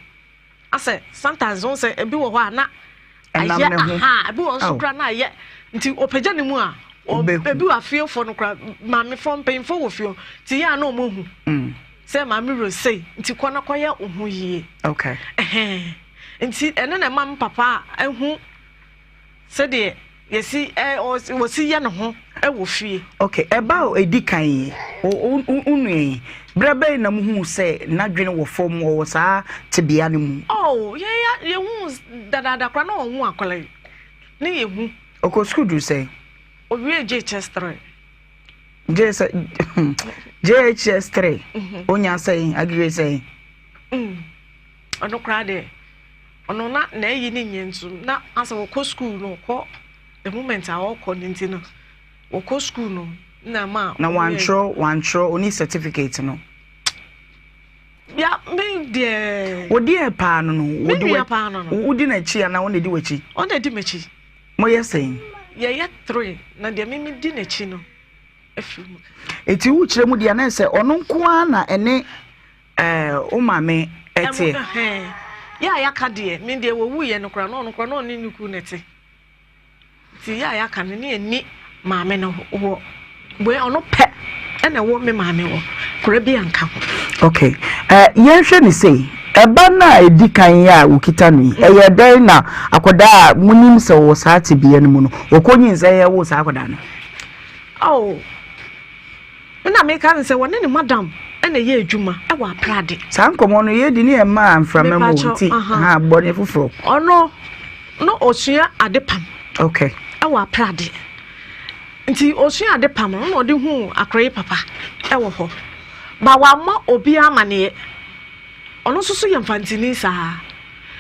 Asɛ sometimes wohu sɛ ebi wɔ hɔ a na ayɛ aha ebi wɔ nso kora na ayɛ nti ɔpagya ne mu a ebi wɔ afiefo no kora maamefo mpanyinfo wɔ fie nti yɛ a na wɔn ahu mm. sɛ maame wura sei nti kɔ na kɔyɛ wo ho yie okay nti ɛno na ɛma me papa ehu Sɛdeɛ yɛsi ɛ wɔsi yɛ ne ho wɔ fie. Ok, ɛba a ɛdi kan yi, wo nua yi, berɛ bɛn na mohuu sɛ n'adwene wɔ fam, ɔwɔ saa tebea no mu? Oh, yɛn yɛhu dadaada koraa na ɔnwo akwadaa yi, ne yɛhu. Ɔkɔ sukuu duru sɛn? Owie JHS 3. JHS JHS 3, onya sɛn, aggregate sɛn? Mm. Ɔno koraa deɛ ɔno na n'ayi ne nyɛ nso na asɛ wɔkɔ school no ɔkɔ the moment a ɔkɔ no nti no wɔkɔ school no na ma. Na wantwerɛ wantwerɛ oni certificate no. Ya me deɛ. Wodi ɛ paa no no. Me nua paa no no. Wodi n'akyi anaa ɔna di w'akyi. Ɔna di m'akyi. Moyɛ sɛn? Yɛyɛ three na deɛ me me di n'akyi no afiri mu. Eti wokyerɛ mu deɛ na sɛ ɔno nko ara na ɛne. Ɛɛ wo maame ɛteɛ. Yɛ a yɛaka deɛ me deɛ wɔwuiɛ no koraa na ɔno koraa na ɔne ne kunu na ɛte nti yɛ a yɛaka no ne ɛni maame no wɔ wei ɔno pɛ ɛna ɛwɔ me maame wɔ koraa bi anka ho. Okay eh, yɛnhwɛ ne sei ɛba no a ɛdi kan yi a wɔkita no yi ɛyɛ dɛn na akwadaa a monim sɛ wɔ saa tebea no mu no wɔkɔ nyinsɛn ɛwo saa akwadaa no? Oh. Nna meka no sɛ wɔne ne madam na ɛyɛ adwuma wɔ Aprade. Saa nkɔmmɔ no yɛdi ne ɛmaa mframa mu nti ha bɔ ne foforɔ. Ɔno no ɔsua ade pam. Okay. Ɛwɔ Aprade. Nti ɔsua ade pam no na ɔde huu akora yi papa ɛwɔ hɔ. Ba wamma obiara amaneɛ. Ɔno nso so yɛ mfantini saa.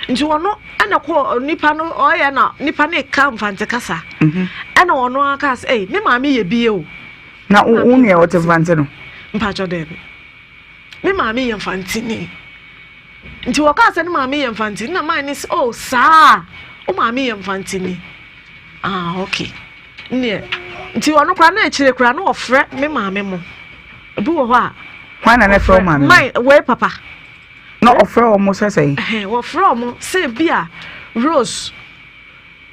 Nti ɔno ɛna kɔ nipa no ɔyɛ na nipa no ka mfante kasa. Mhm. Ɛna ɔno aka sɛ ɛy me maame yɛ bie o. Na wo wo nua ɔte mfante no? Mpatsɔ dɛbi. Me maame yɛ mfantini. Nti wɔkaa sɛ ne maame yɛ mfantini na maa ne sɛ oh saa wo maame yɛ mfantini. Ah okay. Nneɛ nti ɔno koraa na akyire koraa na ɔfrɛ me maame mo. Ebi wɔ hɔ a. Hwan na na ɛfrɛ wo maame? Mai wei papa. Na ɔfrɛ wɔn sɛ sɛn? Wɔfrɛ wɔn sɛ bi a Rose.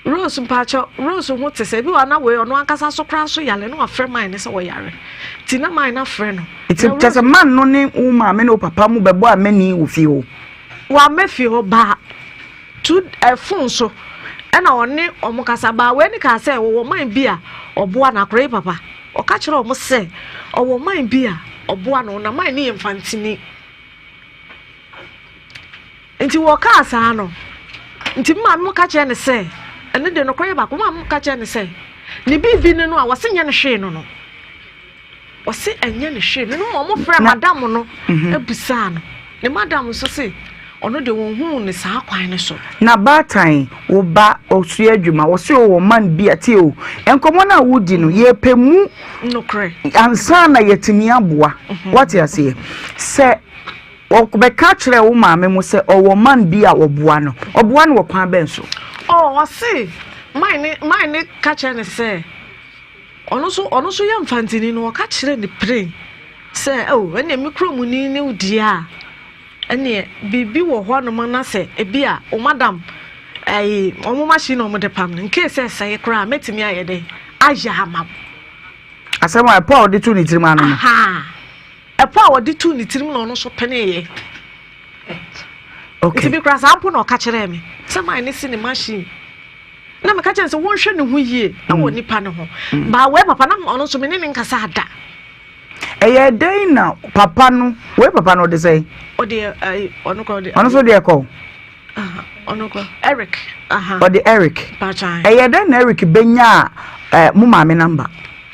Rose mpakyɛw, Rose ho te sɛ ebi wɔ na wei ɔno ankasa so koraa so yare na wafrɛ man no sɛ ɔyare nti na man no afrɛ no. Nti kyɛ sɛ man no ne wo maame ne wo papa mu bɛbɔ amani wɔ fie hɔ? Wamma fie hɔ baa tu ɛfon eh, so ɛna ɔne ɔmo kasa baa wei ne kaa sɛ ɔwɔ man bi a ɔboa no akora yi papa ɔka kyerɛ ɔmo sɛ ɔwɔ man bi a ɔboa no na man no yɛ mfantini. Nti wɔkaa saa no, nti me maame mo ka kyerɛ no sɛ, ɛno deɛ nokorɛ yɛ baako, me maame mo ka kyerɛ no sɛ, ne biribi no no a wɔse nyɛ no hwee no no, wɔse ɛnyɛ no hwee no no ma wɔn frɛ madam no mhm. ebusaa no, ne madam nso se, Ɔno deɛ wɔnhuu no saa kwan no so. Na baatan, wo ba, ɔsua adwuma, wɔse ɔwɔ man bi a, tie o, nkɔmmɔ no a wodi no, yɛpɛ mu Nokorɛ. ansa na yɛatumi aboa. Woate aseɛ? Sɛ ɔbɛka kyerɛ wo maame mo sɛ ɔwɔ man bi a ɔboa no, ɔboa no wɔ kwan bɛn so? Oh, ɔse man ne, man ne ka kyerɛ no sɛ, ɔno nso, ɔno nso yɛ Mfantini no, ɔka kyerɛ no pren sɛ, oh, ɛnneɛ me kuromuni ne wo deɛ a, Ɛneɛ biribi wɔ hɔ nom na sɛ ebi a wo madam ɛyi wɔn machine na wɔn de pam no nkee sɛ ɛsɛe koraa mɛtumi ayɛ dɛ ayɛ ama wo. Asɛm a ɛpɔ a ɔde tu ne tirim ano no. Ɛpɔ a ɔde tu ne tirim na ɔno nso peneeɛ. Okay. Nti mi kura saa mpo na ɔka kyerɛɛ me sɛ maa ne si ne machine na meka kyerɛ sɛ wɔnhwɛ ne ho yie ɛwɔ mm. nipa ne ho. Mm. Baa wei papa na ɔno nso me ne ne nkasa ada. Ɛyɛɛ dɛn na papa no wei papa no ɔde sɛn? Ɔde ɛɛ ɔno kɔ ɔde. Ɔno nso deɛ kɔ. Ɔno kɔ Eric. Ɔde Eric. Ɛyɛ dɛn na Eric bɛnya ɛɛ mo maame namba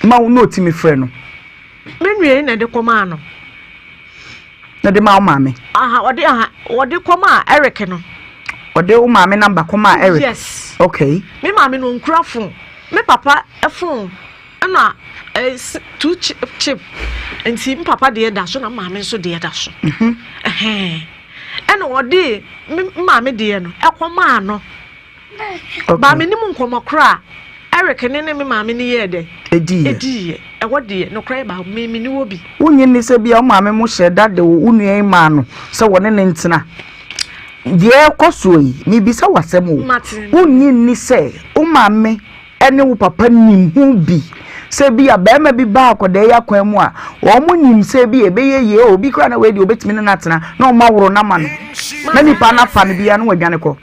ma wo na otimi frɛ no? Me nua yi na ɛde kɔ maa no. Na de ma wo maame. Ɔde ɔde kɔ maa Eric no. Ɔde wo maame namba kɔ maa Eric. Yes. Okay. Me maame no nkura phone. Me papa phone. Ɛna eh, too cheap nti m papa deɛ da so na maame nso deɛ da so mhm. ɛna ɔde me maame deɛ no ɛkɔmaa no baa me nim nkɔmɔ koraa Eric ne ne me maame ne yɛɛ dɛ ɛdiiɛ ɛwɔ deɛ nokorɛ yɛ baa me me ne wɔ bi. Wonye nni sɛ bia wo maame mo hyɛ da de wo nua yi maa no sɛ wɔne ne ntena deɛ ɛkɔ soɔ yi mebisa w'asɛm o wonnye nni sɛ wo maame ne wo papa nim ho bi. Sɛ ebia barima bi ba akwadaa yi akwan mu a, wɔn nim sɛ ebia ɛbɛyɛ yie, obi koraa na wei deɛ obetumi ne no atena na wɔn aworo no ama no na nipa no afa no biara na wadwane kɔ.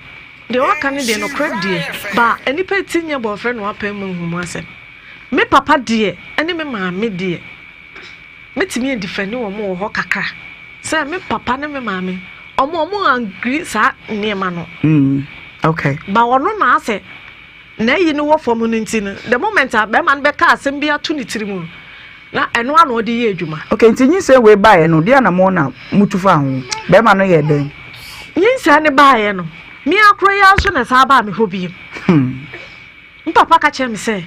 Deɛ waka no deɛ nokorɛ deɛ ba nnipa ti nyɛ bɔɔfrɛ na wapɛn mu nhumu asɛm. Me papa deɛ ne me maame deɛ mɛtumi adifɛne wɔn wɔ hɔ kakra sɛ me papa ne me maame wɔn wɔn agree saa nneɛma no. Mm, okay. Ba ɔno na asɛ N'ayi no wɔ fam no nti no, the moment a bɛrima no bɛka asɛm bi ato ne tiri mu no, na ɛno ara na ɔde yɛ adwuma. Okay, nti nyinsɛn wei baeɛ no, deɛ anammɔn na mutu faa ho? Bɛrima no yɛɛ dɛn? Nyinsɛn no baeɛ no, me ara koro yi ara nso na ɛsan baa me hɔ bio. Me papa ka kyerɛɛ me sɛ,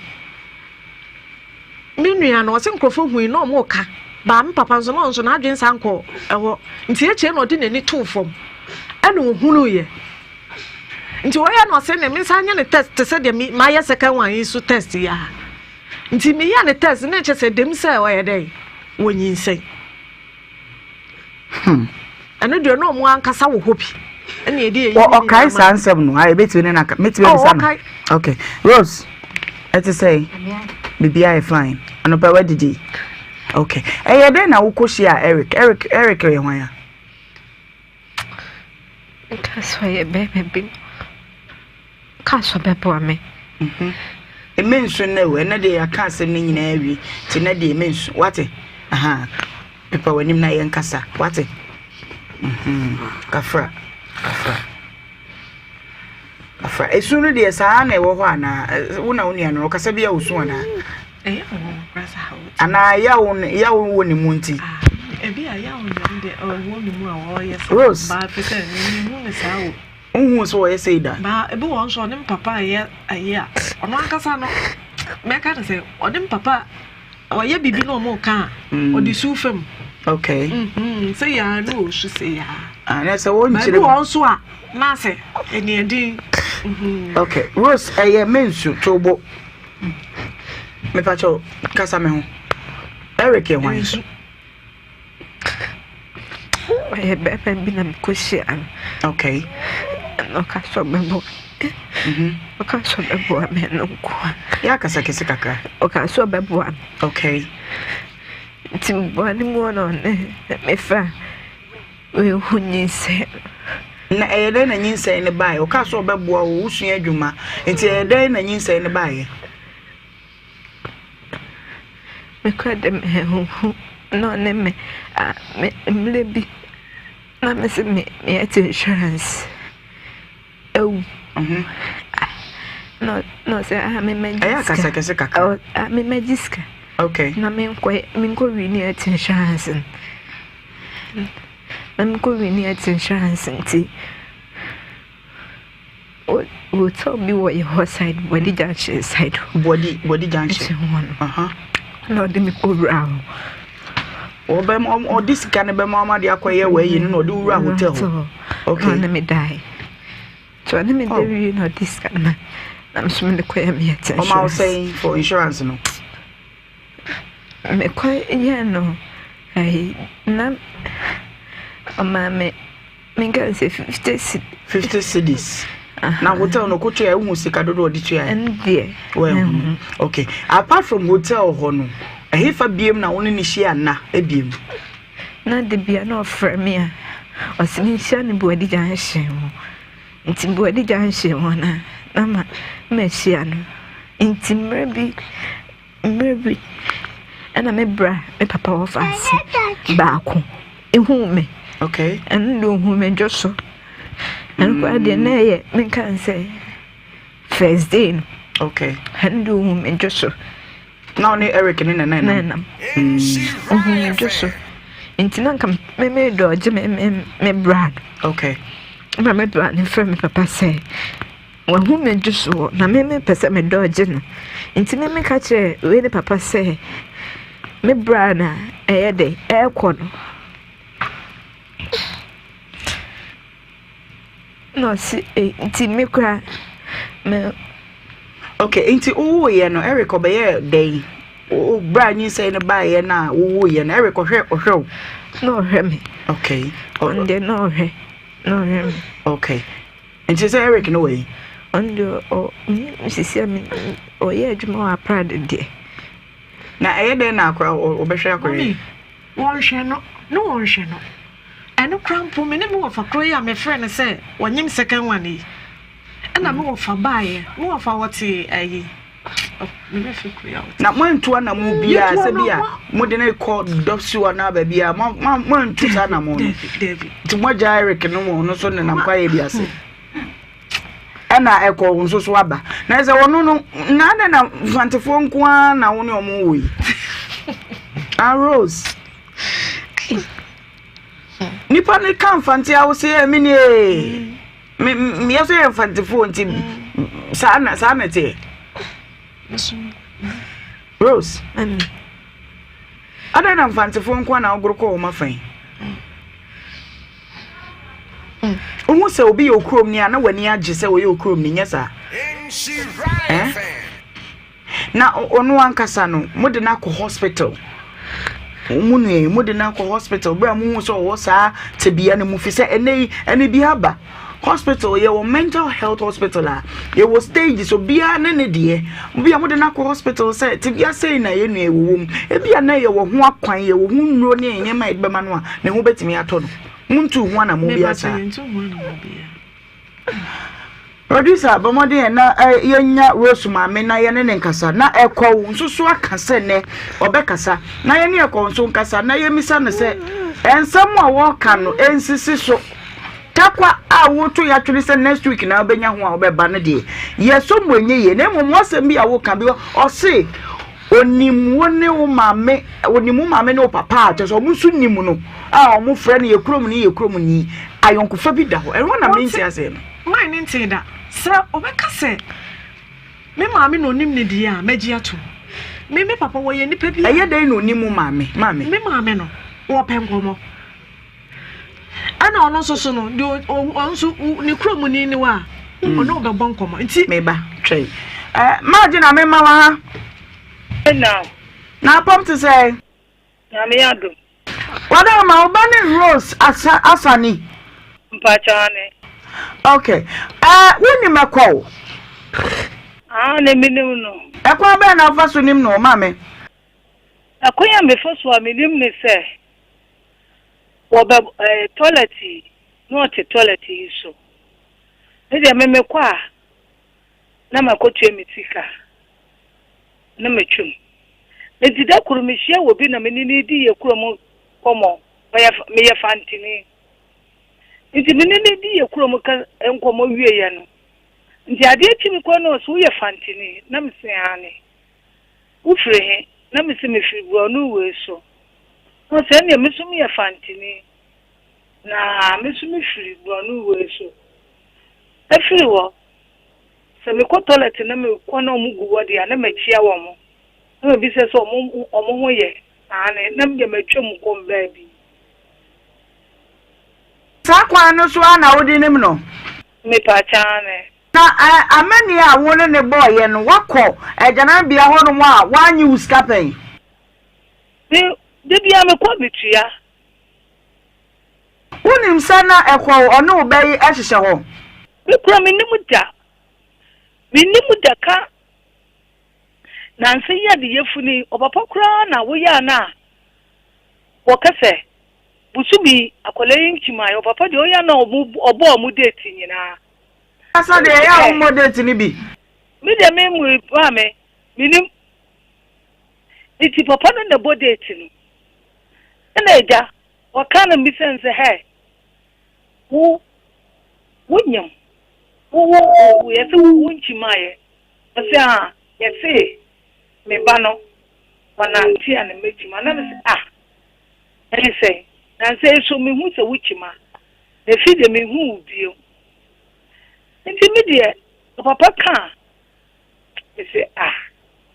me nua no, ɔse nkurɔfoɔ hui na wɔreka, baa me papa nso na ɔno nso n'adwene san kɔɔ ɛhɔ. Nti akyire na ɔde n'ani too fam ɛna ɔhunuiɛ. Nti ɔyɛ na ɔse ne mensan nyɛ ne test te sɛ deɛ me mayɛ second one yi so test yi a. Nti meyɛ ne test na ɛkyɛ sɛ dɛm sɛ ɔyɛ dɛn wɔnyinsɛn. Hmm. Ɛno deɛ na ɔmo ankasa wɔ hɔ bi. Ɛna yɛde yɛ yi Ɔkae saa nsɛm no a ebetumi ne na metumi oh, abisa no. Okay. Rose, ɛte sɛ biribiara yɛ fine. Anɔpa wadidi. Okay. Ɛyɛ dɛn na wokɔhyia Eric? Eric Eric yɛ hwan a? Nka sɛ ɔyɛ bɛrima bi no, ɔkaa sɛ ɔbɛboa me. Mhm. Eme nsu nnɛ o, ɛnɛ deɛ yɛaka asɛm no nyinaa awie, nti nnɛ deɛ eme nsu, wate? Aha, pepa w'anim na yɛnkasa, wate? Mhm. Kafra, kafra. Kafra. Esu no deɛ saa na ɛwɔ hɔ anaa? Wo na wo nua no, ɔkasa bi a osu anaa? Anaa yaw yaw wɔ ne mu nti. Ah, ebi a yaw deɛ deɛ ɔwɔ ne mu a ɔyɛ saa. Rose. Baa pɛ sɛ ne hu ne saa o. Wohu sɛ ɔyɛ sei da. Baa ebi wɔ nso ɔne papa yɛ ayi a ɔno ankasa no mɛka ne sɛ ɔne papa ɔyɛ biribi na ɔmo ka a mm. ɔde su fam. Okay. Mm-hmm. Sɛ yaa ne ɔsu sɛ yaa. Ah, na sɛ wɔnkyerɛ. Baabi wɔ nso a na sɛ ɛniɛden. Mm-hmm. Okay, Rose ɛyɛ mensu tobo. Mepakyɛw, kasa me ho. Eric yɛ hwan? Nsu. Ɔyɛ bɛrima bi na mekɔhyia no. Okay. Ɛna ɔka sɛ ɔbɛboa me. Mhm. Ɔka sɛ ɔbɛboa me ɛno nko a. Yɛ akasa kɛse kakra. Ɔka sɛ ɔbɛboa me. Okay. Nti meboa no mu na ɔne mefa Mehu nyinsɛn no. Na ɛyɛ dɛn na nyinsɛn no baeɛ? Ɔkaa sɛ ɔbɛboa wo, wosua adwuma. Nti ɛyɛ dɛn na nyinsɛn no baeɛ? Mekɔ de mehuhu na ɔne me a me mmerɛ bi na me se me meyɛ insurance. Awu. Na na ɔsɛ ah me mɛgye sika. Ɛyɛ akasa kɛse kakra. Ah me mɛgye sika. Okay. Na me nkɔ me nkɔ renew health insurance no. Na mekɔ wini health insurance nti hotel bi wɔ yɛ hɔ side Bɔdi junction side hɔ. Bɔdi Bɔdi junction. Hɔ no. Na ɔde me kɔ wura hɔ. Ɔbɛma ɔde sika no bɛma ɔma de akɔyɛ wɔ ayi no na ɔde wura hotel hɔ. Okay. Na ɔne me dae. Nti ɔne me da wie na ɔde sika no ma na me nso mede kɔyɛ me health insurance. Ɔma wo sɛn for insurance no? Mekɔ yɛɛ no ayi na ɔmaa me menka sɛ 50 cedis. 50 cedis. Na hotel no kotua ehu sika dodo ɔde tua. Ɛno deɛ. Well, okay. Apart from hotel hɔ no, ɛhefa biem na wo ne ne hyia nna ebiem? Na da bi a na ɔfrɛ me a, ɔse menhyia no Buadi junction hɔ. Nti Buadi junction hɔ no a, na ma mahyia no. Nti mmerɛ bi, mmerɛ bi ɛna me bra, me papa wɔfa ase baako ehuu me. Okay. Ɛno deɛ ohuu me dwo so. Ɛno koraa deɛ na ɛyɛ menka nsɛ first day no. Okay. Ɛno deɛ ohuu me dwo so. Na ɔne Eric ne nana nam. Nam. Ohun me dwo so. Nti na nka me me dɔgye me me me bra no. Okay. Na me bra no frɛ me papa sɛ wahu me dwo so hɔ na me me pɛ sɛ me dɔgye no. Nti me me ka kyerɛ wei ne papa sɛ me bra na ɛyɛ dɛ ɛrekɔ no. Na ɔse ei nti me koraa me. Okay, nti wowoeɛ no Eric ɔbɛyɛɛ dɛn? Wo berɛ a nyinsɛn no baeɛ no a wowoeɛ no Eric ɔhwɛ ɔhwɛ wo? Na ɔhwɛ me. Okay. Ɔno deɛ na ɔhwɛ na ɔhwɛ me. Okay. Nti sɛ Eric no wɔ yi? Ɔno deɛ ɔ sisi a ɔyɛ adwuma wɔ Aprade deɛ. Na ɛyɛ dɛn na akora ɔbɛhwɛ akora yi? Wɔnhwɛ no, ne wɔnhwɛ no. Ɛno koraa mpo, me ne me wɔfa koro yi a mefrɛ no sɛ wɔnyem second one yi, ɛna me wɔfa baeɛ. Me wɔfa wɔte ayi, oh, me werɛ fi kuro yi a wɔte. Na moantu anamo biara sɛ bi a mode no kɔ dɔsiw anaa baabi a moantu saa anamo no? Dabi, dabi. Nti moagya Eric no ma ɔno nso nenam kwaeɛ bi ase? Ɛna ɛkɔ wo nso so aba. Na sɛ ɔno no, na adɛn na mfantefoɔ nko ara na wo ne ɔmo wɔ yi? Ah, Rose. Nipa no ka mfante a wose ɛ me nie. Me me yɛ so yɛ mfantefoɔ nti saa na saa na ɛteɛ. Rose. Adɛn na mfantefoɔ nko ara na wogoro kɔ wɔn afa yi? Wohu sɛ obi yɛ okuromni a na w'ani agye sɛ ɔyɛ okuromni, nyɛ saa? Eh? Na ɔno ankasa no, mode no akɔ hospital. Mo nua yi, mode no akɔ hospital berɛ a mohu sɛ ɔwɔ saa tebea no mu fi sɛ ɛnɛ yi ɛne bi aba. Hospital yɛwɔ mental health hospital a yɛwɔ stages obiara ne ne deɛ. Bi a mode no akɔ hospital sɛ tebea sei na yɛn nua yi wɔwɔ mu. Ebi a na yɛwɔ ho akwan, yɛwɔ ho nnuro ne nneɛma a yɛde bɛma no a ne ho bɛtumi atɔ no. Montuu ho anammɔn biara saa. Producer, bɔ mmɔden ɛ na yɛnya Rose maame na yɛne ne nkasa. Na ɛkɔw nso so aka sɛ nɛ ɔbɛkasa. Na yɛne ɛkɔw nso nkasa na yɛmmisa no sɛ nsɛm a wɔreka no ɛnsisi so. Takwa a woto yɛatwene sɛ next week na wobɛnya ho a wobɛba no deɛ yɛsɔ mu ɛnyɛ yie na mmom asɛm bi a woka bi ɔse Onim wo ne wo maame, onim wo maame ne wo papa a kyerɛ sɛ wɔn nso nim no a wɔn frɛ no yɛ kurom ni yɛ kurom ni. Ayɔnkofa bi da hɔ. Ɛno na mente aseɛ no. Mine ne ntee da. Sɛ ɔbɛka sɛ me maame na onim ne deɛ a, mɛgye atom. Me me papa wɔyɛ nipa bi a. Ɛyɛ dɛn na onim wo maame? Maame. Me maame no, wɔpɛ nkɔmmɔ. Ɛna ɔno nso so no, deɛ ɔno nso ne kurom ni ne wa a, ɔne wo bɛbɔ nkɔmmɔ. Nti. Meba, twɛn. Eh, Margye na mema wa ha. Na. Na apɔm te sɛ. Nyame adom. Wada ma wo ba ne Rose asa asani. Mpakyɛ ane. Okay. Eh, wonim ɛkɔ o? Ah, ne menim no. Ɛkwan bɛn na wofa so nim no, maame? Ɛkwan a mefa so a menim ne sɛ. Wɔbɛ ɛɛ toilet yi na ɔte toilet yi so. Me deɛ me mekɔ a na makɔtua me sika na matwam. Enti da koro mehyia wɔ bi na me ne no redi yɛ kurom nkɔmmɔ. Ɔyɛ meyɛ Fantini. Nti me ne no di yɛ kurom ka nkɔmmɔ wieɛ no, nti adeɛ kye me kɔ na ɔse woyɛ Fantini? Na mese aane. Wofiri he? Na mese mefiri borɔno wei so. Na ɔse ɛnneɛ me nso meyɛ Fantini. Na me nso mefiri borɔno wei so. Ɛfiri hɔ, sɛ mekɔ toilet na mekɔ na wɔn gu hɔ deɛ a, na makyia wɔn. Na mabisa sɛ wɔn wɔn ho yɛ. Aane, na me deɛ matwam kɔ baabi. Saa kwan no so ara na wode nim no? Mepaakyɛ aane. Na amanneɛ a wo ne no bɔeɛ no, woakɔ agyananbea hɔnom a wɔannye wo sika pɛn? Me, da biara mekɔ a metua. Wonim sɛ na ɛkɔw ɔne wo bɛ yi hyehyɛ hɔ? Me koraa mennim da. Mennim da ka. Nansa yi adeyɛfunu yi, ɔpapa koraa na woyɛ a na wɔka sɛ bosome yi akwadaa yi nkyim ayɛ. Ɔpapa deɛ ɔyɛ a na ɔbɔ wɔn date nyinaa. Ankasa deɛ ɛyɛ a wommɔ date no bi? Me deɛ me mu maame, mennim. Nti papa no na ɛbɔ date no. Ɛna agya, wɔka no mbisa no sɛ, hɛ, wo, wonyam, wo, wo, wo, yɛse wo, wo nkyim ayɛ. Ɔse ah, yɛse me ba no, ɔnante a na mɛkyim a. Na mese ah, ɛne sɛn? Nansa yi so mehu sɛ wokyim a, na efi deɛ menhu wo bio. Nti me deɛ, ɔpapa ka a, mese ah,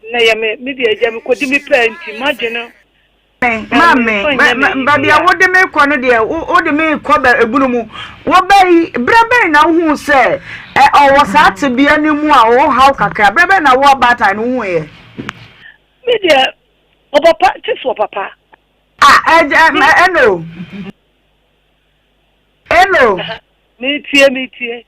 nnɛ yɛ me, me deɛ agya mekɔdi me pɛ nti m'adwene Maame, baabi a wode me kɔ no deɛ, wode me kɔ bɛ ebunu mu. Wɔ bɛ yi, berɛ bɛn na wohuu sɛ ɔwɔ saa tebea no mu a ɔwɔ haw kakra? Berɛ bɛn na wo ɔbaatan no wohuiɛ? Me deɛ, ɔpapa, te sɛ ɔpapa. Ah, ɛno. Hello. Metie, metie.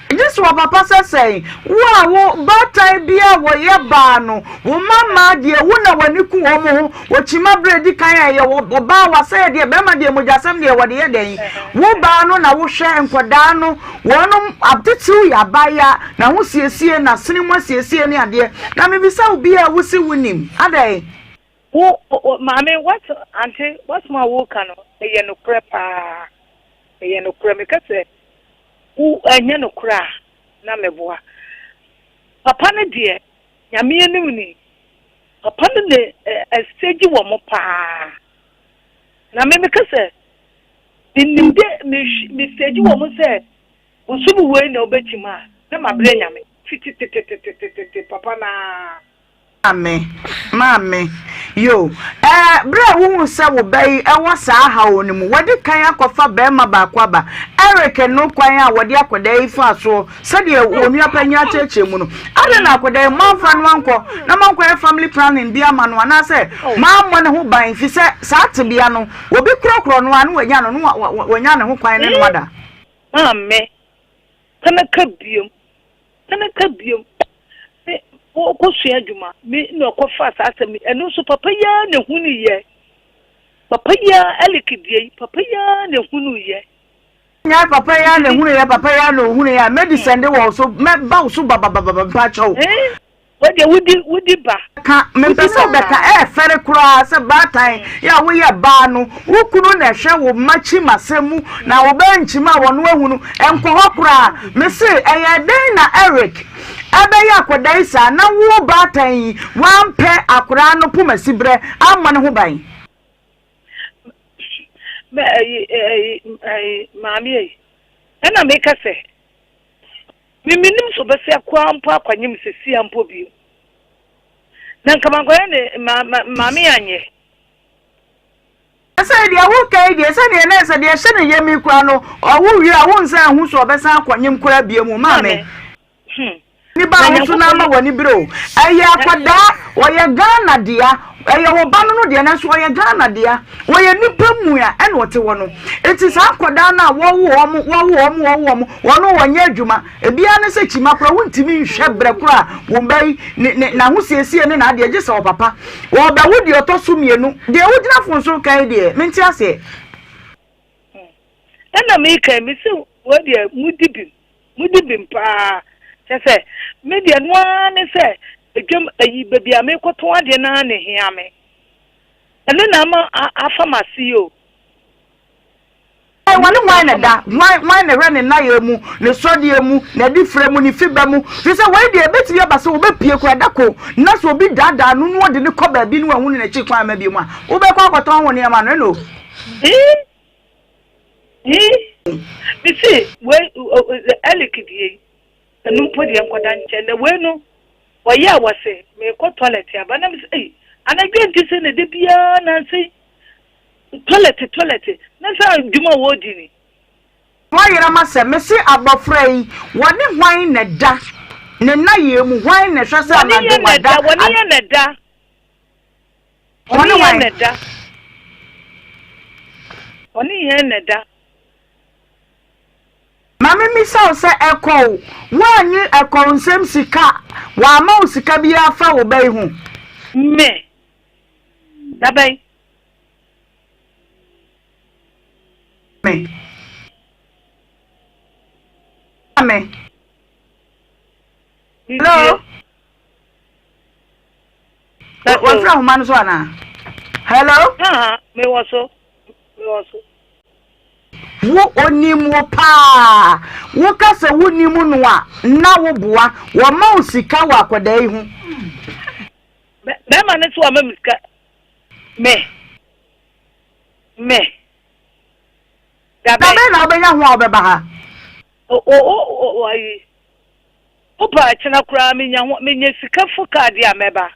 Gye sɛ ɔpapa sɛ sɛn? Wo a wo baatan bi a wɔyɛ baa no, wo mma mmaa deɛ wo na w'ani ku wɔn ho. Wɔkyima berɛ di kan a ɛyɛ ɔbaa wasɛe deɛ bɛrima deɛ mogyasɛm deɛ wɔde yɛ dɛn? Wo baa no na wohwɛ nkwadaa no wɔnom atetew yɛ abaayewa n'ahosiesie n'asene mu asiesie ne adeɛ. Na mebisa wo bi a wosi wonim adɛn? Wo o maame w'asɛm ante w'asɛm a woka no ɛyɛ nokorɛ paa ɛyɛ nokorɛ meka sɛ wo ɛnyɛ nokorɛ a na meboa papa no deɛ nyame anim ni papa no na ɛsɛgyi wɔ mo paa na me meka sɛ menim de me mesɛgyi wɔ mo sɛ bosome wei na wobɛkyim a na mabrɛ nyame fititetetetete papa naa. Maame, maame, yo, ɛɛ, bere a wuhuu sɛ wo ba yi wɔ saa haw no mu, wadi kan akɔfa barima baako aba, Eric no kwan a wɔde akwadaa yi faa soɔ sɛdeɛ wɔn nua panyin akyerɛkyerɛ mu no, adɛn na akwadaa yi moamfa no ankɔ na moankɔyɛ family planning bi ama no anaasɛ moammɔ ne ho ban fi sɛ saa tebea no, obi korɔkorɔ no a na wanya no na wanya ne ho kwan ne no ada? Maame, ka na ka biom. Na meka bio, me, ɔkɔsua adwuma, me na ɔkɔfaa saa asɛm yi, ɛno nso papa yi ara na ɛhunuiɛ. Papa yi ara, Eric deɛ yi, papa yi ara na ɛhunuiɛ. Nyae papa yi ara na ɛhunuiɛ, papa yi ara na ɔhunuiɛ a, mɛdi sɛnde wɔ wo so, mɛba wo so babababa, mpakyɛw. Eh, wo deɛ wodi, wodi ba. Ka, mempɛ sɛ wobɛka, ɛyɛ fɛre koraa sɛ baatan yɛ a woyɛ baa no, wo kunu na ɛhwɛ wo mma kyim asɛm mu, na wo ba nkyim a wɔno ahu no, ɛnkɔ hɔ koraa. Mese, ɛyɛɛ dɛn na Eric ɛbɛyɛ akwadaa yi saa na wo baatan yi woampɛ akwadaa no pomasiberɛ ammɔ ne ho ban? Mɛ ɛyi ɛyi ɛyi maame yi, ɛna meka sɛ. Me mennim sɛ ɔbɛsɛ koraa mpo akɔnyem sesia mpo bio. Na nka mankɔyɛ ne ma ma maame anyɛ. Sɛ deɛ woka yi deɛ sɛdeɛ na ɛsɛ deɛ ɛhyɛ ne yam yi koraa no ɔwo wie a wonsan nhu sɛ ɔbɛsan akɔnyem koraa bio mu maame. Hmm. Ne ba wo so na ama w'ani bere o. Ɛyɛ akwadaa, ɔyɛ Ghana dea. Ɛyɛ wo ba no no deɛ nanso ɔyɛ Ghana dea. Ɔyɛ nipa mua ɛna ɔte hɔ no. Eti saa nkwadaa no a wɔwo wɔn, wɔwo wɔn, wɔwo wɔn, wɔn wɔnyɛ adwuma. Ebiara ne sɛ kyima koraa wontumi nhwɛ brɛ koraa a wɔn ba yi ne ne n'ahosiesie ne n'adeɛ gye sɛ ɔpapa. Wɔbɛwo deɛ ɔtɔ so mmienu. Deɛ wogyina fon so reka yi deɛ mente aseɛ. Ɛna meka yi, mese wei deɛ modi bem. Mudi bem paa. Kyerɛ sɛ, me deɛ ɛno ara ne sɛ dwam ayi baabi a merekɔtɔn adeɛ no ara na ɛhia me. Ɛno na ama afa m'ase yi o. Wɔne hwan na ɛda? Hwan, hwan na ɛhwɛ ne nnayɛɛ mu, ne sɔdeɛ mu, n'adifirɛ mu, ne fiba mu? Firi sɛ wei deɛ, ɛbɛtumi aba sɛ wɔbɛpue koraa da ko, na sɛ obi daadaa no na ɔde no kɔ baabi na wanhunu n'akyi kwan amma bio a, wobɛkɔ akɔtɔn wo nneɛma no, ɛnna o. Hii, mese wei Eric deɛ yi, ɛno mpo deɛ nkɔda nkyɛn na wei no wɔyɛ a wɔse meekɔ toilet aba na mese ei anadwo nti sɛ na da biara nansa yi toilet toilet na sɛ adwuma a wɔredi ni. Woayera m'asɛm, mese abɔfra yi wɔne hwan na ɛda ne nnayɛɛ mu hwan na ɛhwɛ sɛ anadwo wada Wɔne yɛn na ɛda. Wɔne yɛn na ɛda. Wɔne yɛn na ɛda. Ma memmisa wo sɛ, Ɛkɔw, woannye ɛkɔw nsam sika, wɔamma wo sika biara fa wo ba yi ho? Me, da bɛn? Me. Me. Hello? Wɔfrɛ ahoma no so anaa? Hello? Mewɔ so. Mewɔ so. Wo onim wo paa. Woka sɛ wonim no a, na woboa. Wɔma wo sika wɔ akwadaa yi ho. Bɛrima no so wama me sika. Me. Me. Da bɛn na wobɛnya ho a wobɛba ha? O o o o ayi. Wopɛ a kyena koraa menya ho menya sika fo kaa deɛ a mɛba.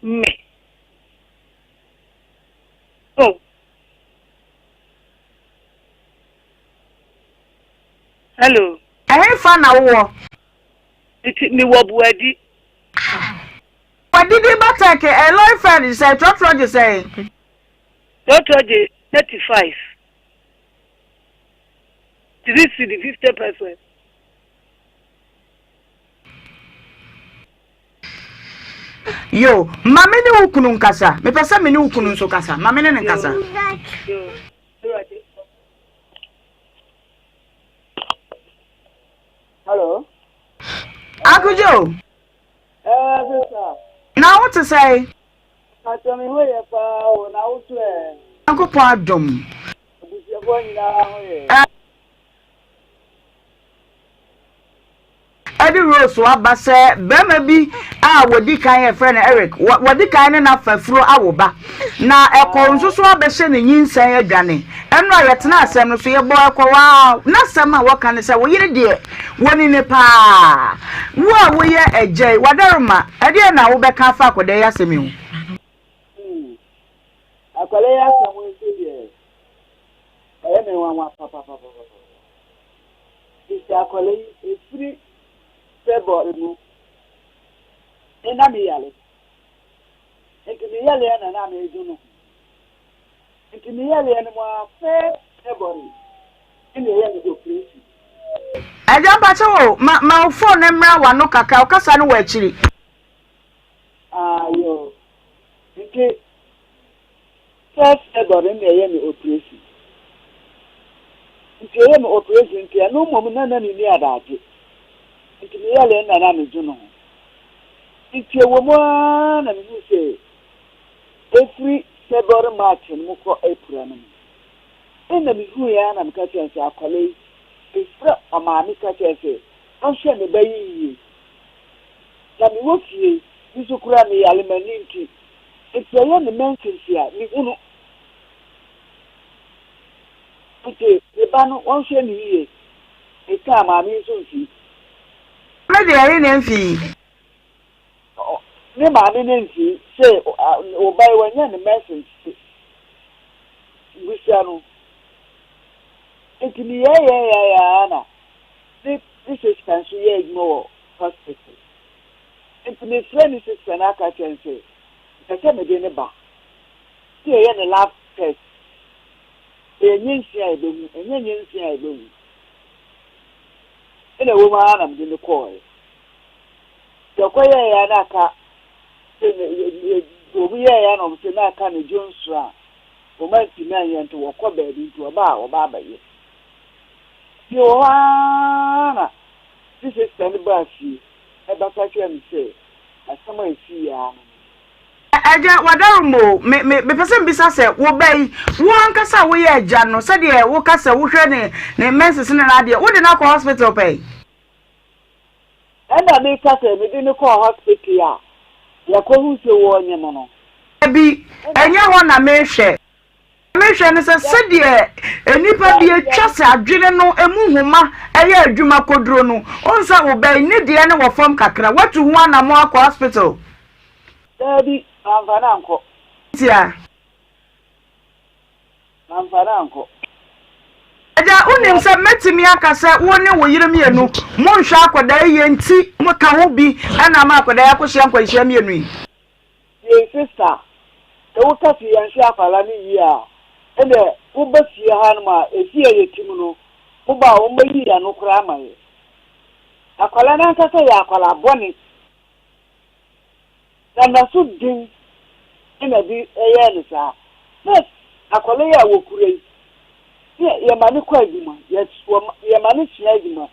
Me. Oh. Hello. Ɛhefa na wowɔ? Nti mewɔ Buadi. Wadidi ba tɛke ɛ lɔre fɛn gye sɛn trɔtrɔ gye sɛn. Trɔtrɔ gye 35. 3 cedi 50 pesewas. Yo, ma me ne wo kunu nkasa. Mepɛ sɛ me ne wo kunu nso kasa. Ma me ne no nkasa. Hello. Akojo. Eh, sister. Na wo te sɛn? Akyɛ me ho yɛ paa o, na wo so ɛ? Nyankopɔn adom. Abusuafoɔ nyinaa ho yɛ. Ɛde Rose aba sɛ barima bi a wɔdi kan yɛfrɛ no Eric, wɔdi kan ne no afa afuro awo ba, na ɛkɔw nso so abɛhyɛ ne nyinsɛn adwane. Ɛno a yɛtena asɛm no so, yɛbɔɔ ɛkɔw a, n'asɛm a wɔka ne sɛ, wo yere deɛ, wɔni no paa. Wo a woyɛ agya yi, w'adaroma, ɛdeɛn na wobɛka afa akwadaa yi asɛm yi ho? Hmm. Akwadaa yi asɛm yi nso deɛ, ɛyɛ me nwanwa papapapapa. Sisi akwadaa yi, ɛfiri February mu, me na me yare. Nti me yareɛ na na meredwo no ho. Nti me yareɛ no mu ara first February ɛna ɛyɛ me operation. Agya mpakyɛw o, ma ma wo phone no mmra w'ano kakra, wo kasa no wɔ akyiri. Ah yoo, nti first February na ɛyɛ me operation. Nti ɛyɛ me operation nti ɛno mmom na na menni adagye. Nti me yareɛ no na na medwo no ho. Nti ɛwɔ mu ara na mehu sɛ Ɛfiri February March no mu kɔ April no mu. Ɛna mehuiɛ ara na meka kyerɛɛ no sɛ akwadaa yi, mefrɛ ɔmaame ka kyerɛɛ no sɛ ɔnhwɛ ne ba yi yie. Na mewɔ fie, me nso koraa meyare m'ani nti, nti ɛyɛ me menses a mehunu. Nti me ba no wɔnhwɛ no yie. Mekaa maame yi nso mfii. Me deɛ ɛhe na ɛmfii? Ne maame no mfii sɛ wo ba yi wanya ne menses bisa no. Nti meyɛɛyɛɛyɛɛ ara na ne ne sista nso yɛ adwuma wɔ hospital. Nti mefrɛ ne sista no aka kyerɛ no sɛ mepɛ sɛ mede ne ba. Sɛ yɛyɛ ne lab test. Ɛyɛ nyensia a yɛbɛhu, ɛnyɛ nyensia a yɛbɛhu. Ɛna ɛwɔ mu ara na mede no kɔɔɛ. Yɛkɔyɛeɛ a na aka sɛ wɔn yɛeɛ a na wɔn sɛ na aka ne dwonsoro a wɔn antumi anyɛ nti wɔkɔ baabi nti wɔba a wɔba abɛyɛ. Nti wɔ hɔ ara na ne sista no baa fie ɛbɛka kyerɛ me sɛ asɛm a ɛsii ara no no. Agya, w'adarom o, me, me, mepɛ sɛ mebisa sɛ, wo ba yi, wo ankasa a woyɛ agya no, sɛdeɛ woka sɛ wohwɛ ne, ne menses ne n'adeɛ, wode no akɔ hospital pɛn? Ɛna meka sɛ mede no kɔɔ hospital a yɛkɔhu sɛ wɔnyem no. Dabi, ɛnyɛ hɔ na mehwɛ. Mehwɛ ne sɛ sɛdeɛ nnipa bi atwa sɛ adwene no emu nhoma yɛ adwuma kɔduro no, wohu sɛ wo ba yi ne deɛ no wɔ fam kakra, woatu ho anammɔn akɔ hospital? Daabi, mamfa no ankɔ. Ntia. Mamfa no ankɔ. Agya, wonim sɛ mɛtumi aka sɛ wo ne wo yere mmienu monhwɛ akwadaa yi yie nti moka ho bi na ama akwadaa yi akɔhyia nkwanhyia mmienu yi. Yei sister, sɛ wo ka se yɛnhwɛ akwadaa no yie a, ɛnneɛ wo ba fie ha nom a, efie a yɛte mu no, mo ba a wɔn bɛyi yɛn ano koraa ama yɛn. Akwadaa no ankasa yɛ akwadaa bɔne. Na n'aso den na bi yɛɛ no saa. First, akwadaa yi a wɔkura yi, ne yɛma no kɔ adwuma, yɛma no sua adwuma.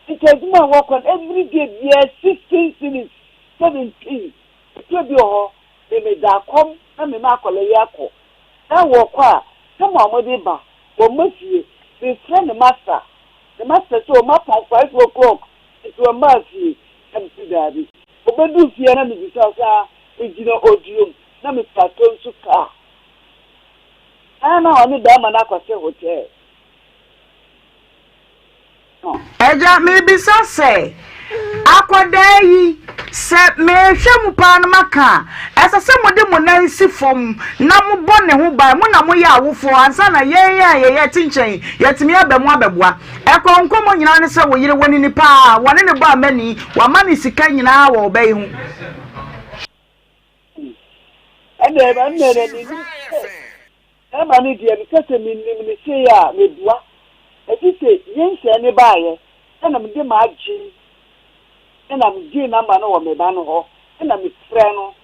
Nti adwuma a wɔkɔ no, every day biara 16 cedis, 17. Ɛtɔ bi wɔ hɔ, me meda kɔm na mema akwadaa yi akɔ. Na wɔkɔ a, sɛm a wɔde ba, wɔmma fie. Mefrɛ ne master, ne master sɛ wɔapɔn 5 o'clock, nti wɔmmaa fie. Na mese daabi. Obeduu fie na mibisa wo sɛ a megyina odiom na mepɛ atɔ nsu kaa. Saa na ɔne bɛrima no akɔte hotel no. Agya, mebisa sɛ, akwadaa yi, sɛ mehwɛ mu paa na maka a, ɛsɛ sɛ mode mo nan si fam na mobɔ ne ho ban, mo na moyɛ awofoɔ ansa na yɛn a yɛyɛ te nkyɛn yɛatumi aba mu abɛboa. Ɛkɔ nkɔmmɔ nyinaa ne sɛ wo yere wɔne ni paa, wɔne no bɔ amanni, wama no sika nyinaa wɔ ɔba yi ho. Ɛnna ɛnna na menim sɛ bɛrima no deɛ meka sɛ menim no sei a mebua. Ɛfiri sɛ nyinsɛn no baeɛ ɛna mede m'adwene ɛna megyee namba no wɔ me ba no hɔ ɛna mefrɛ no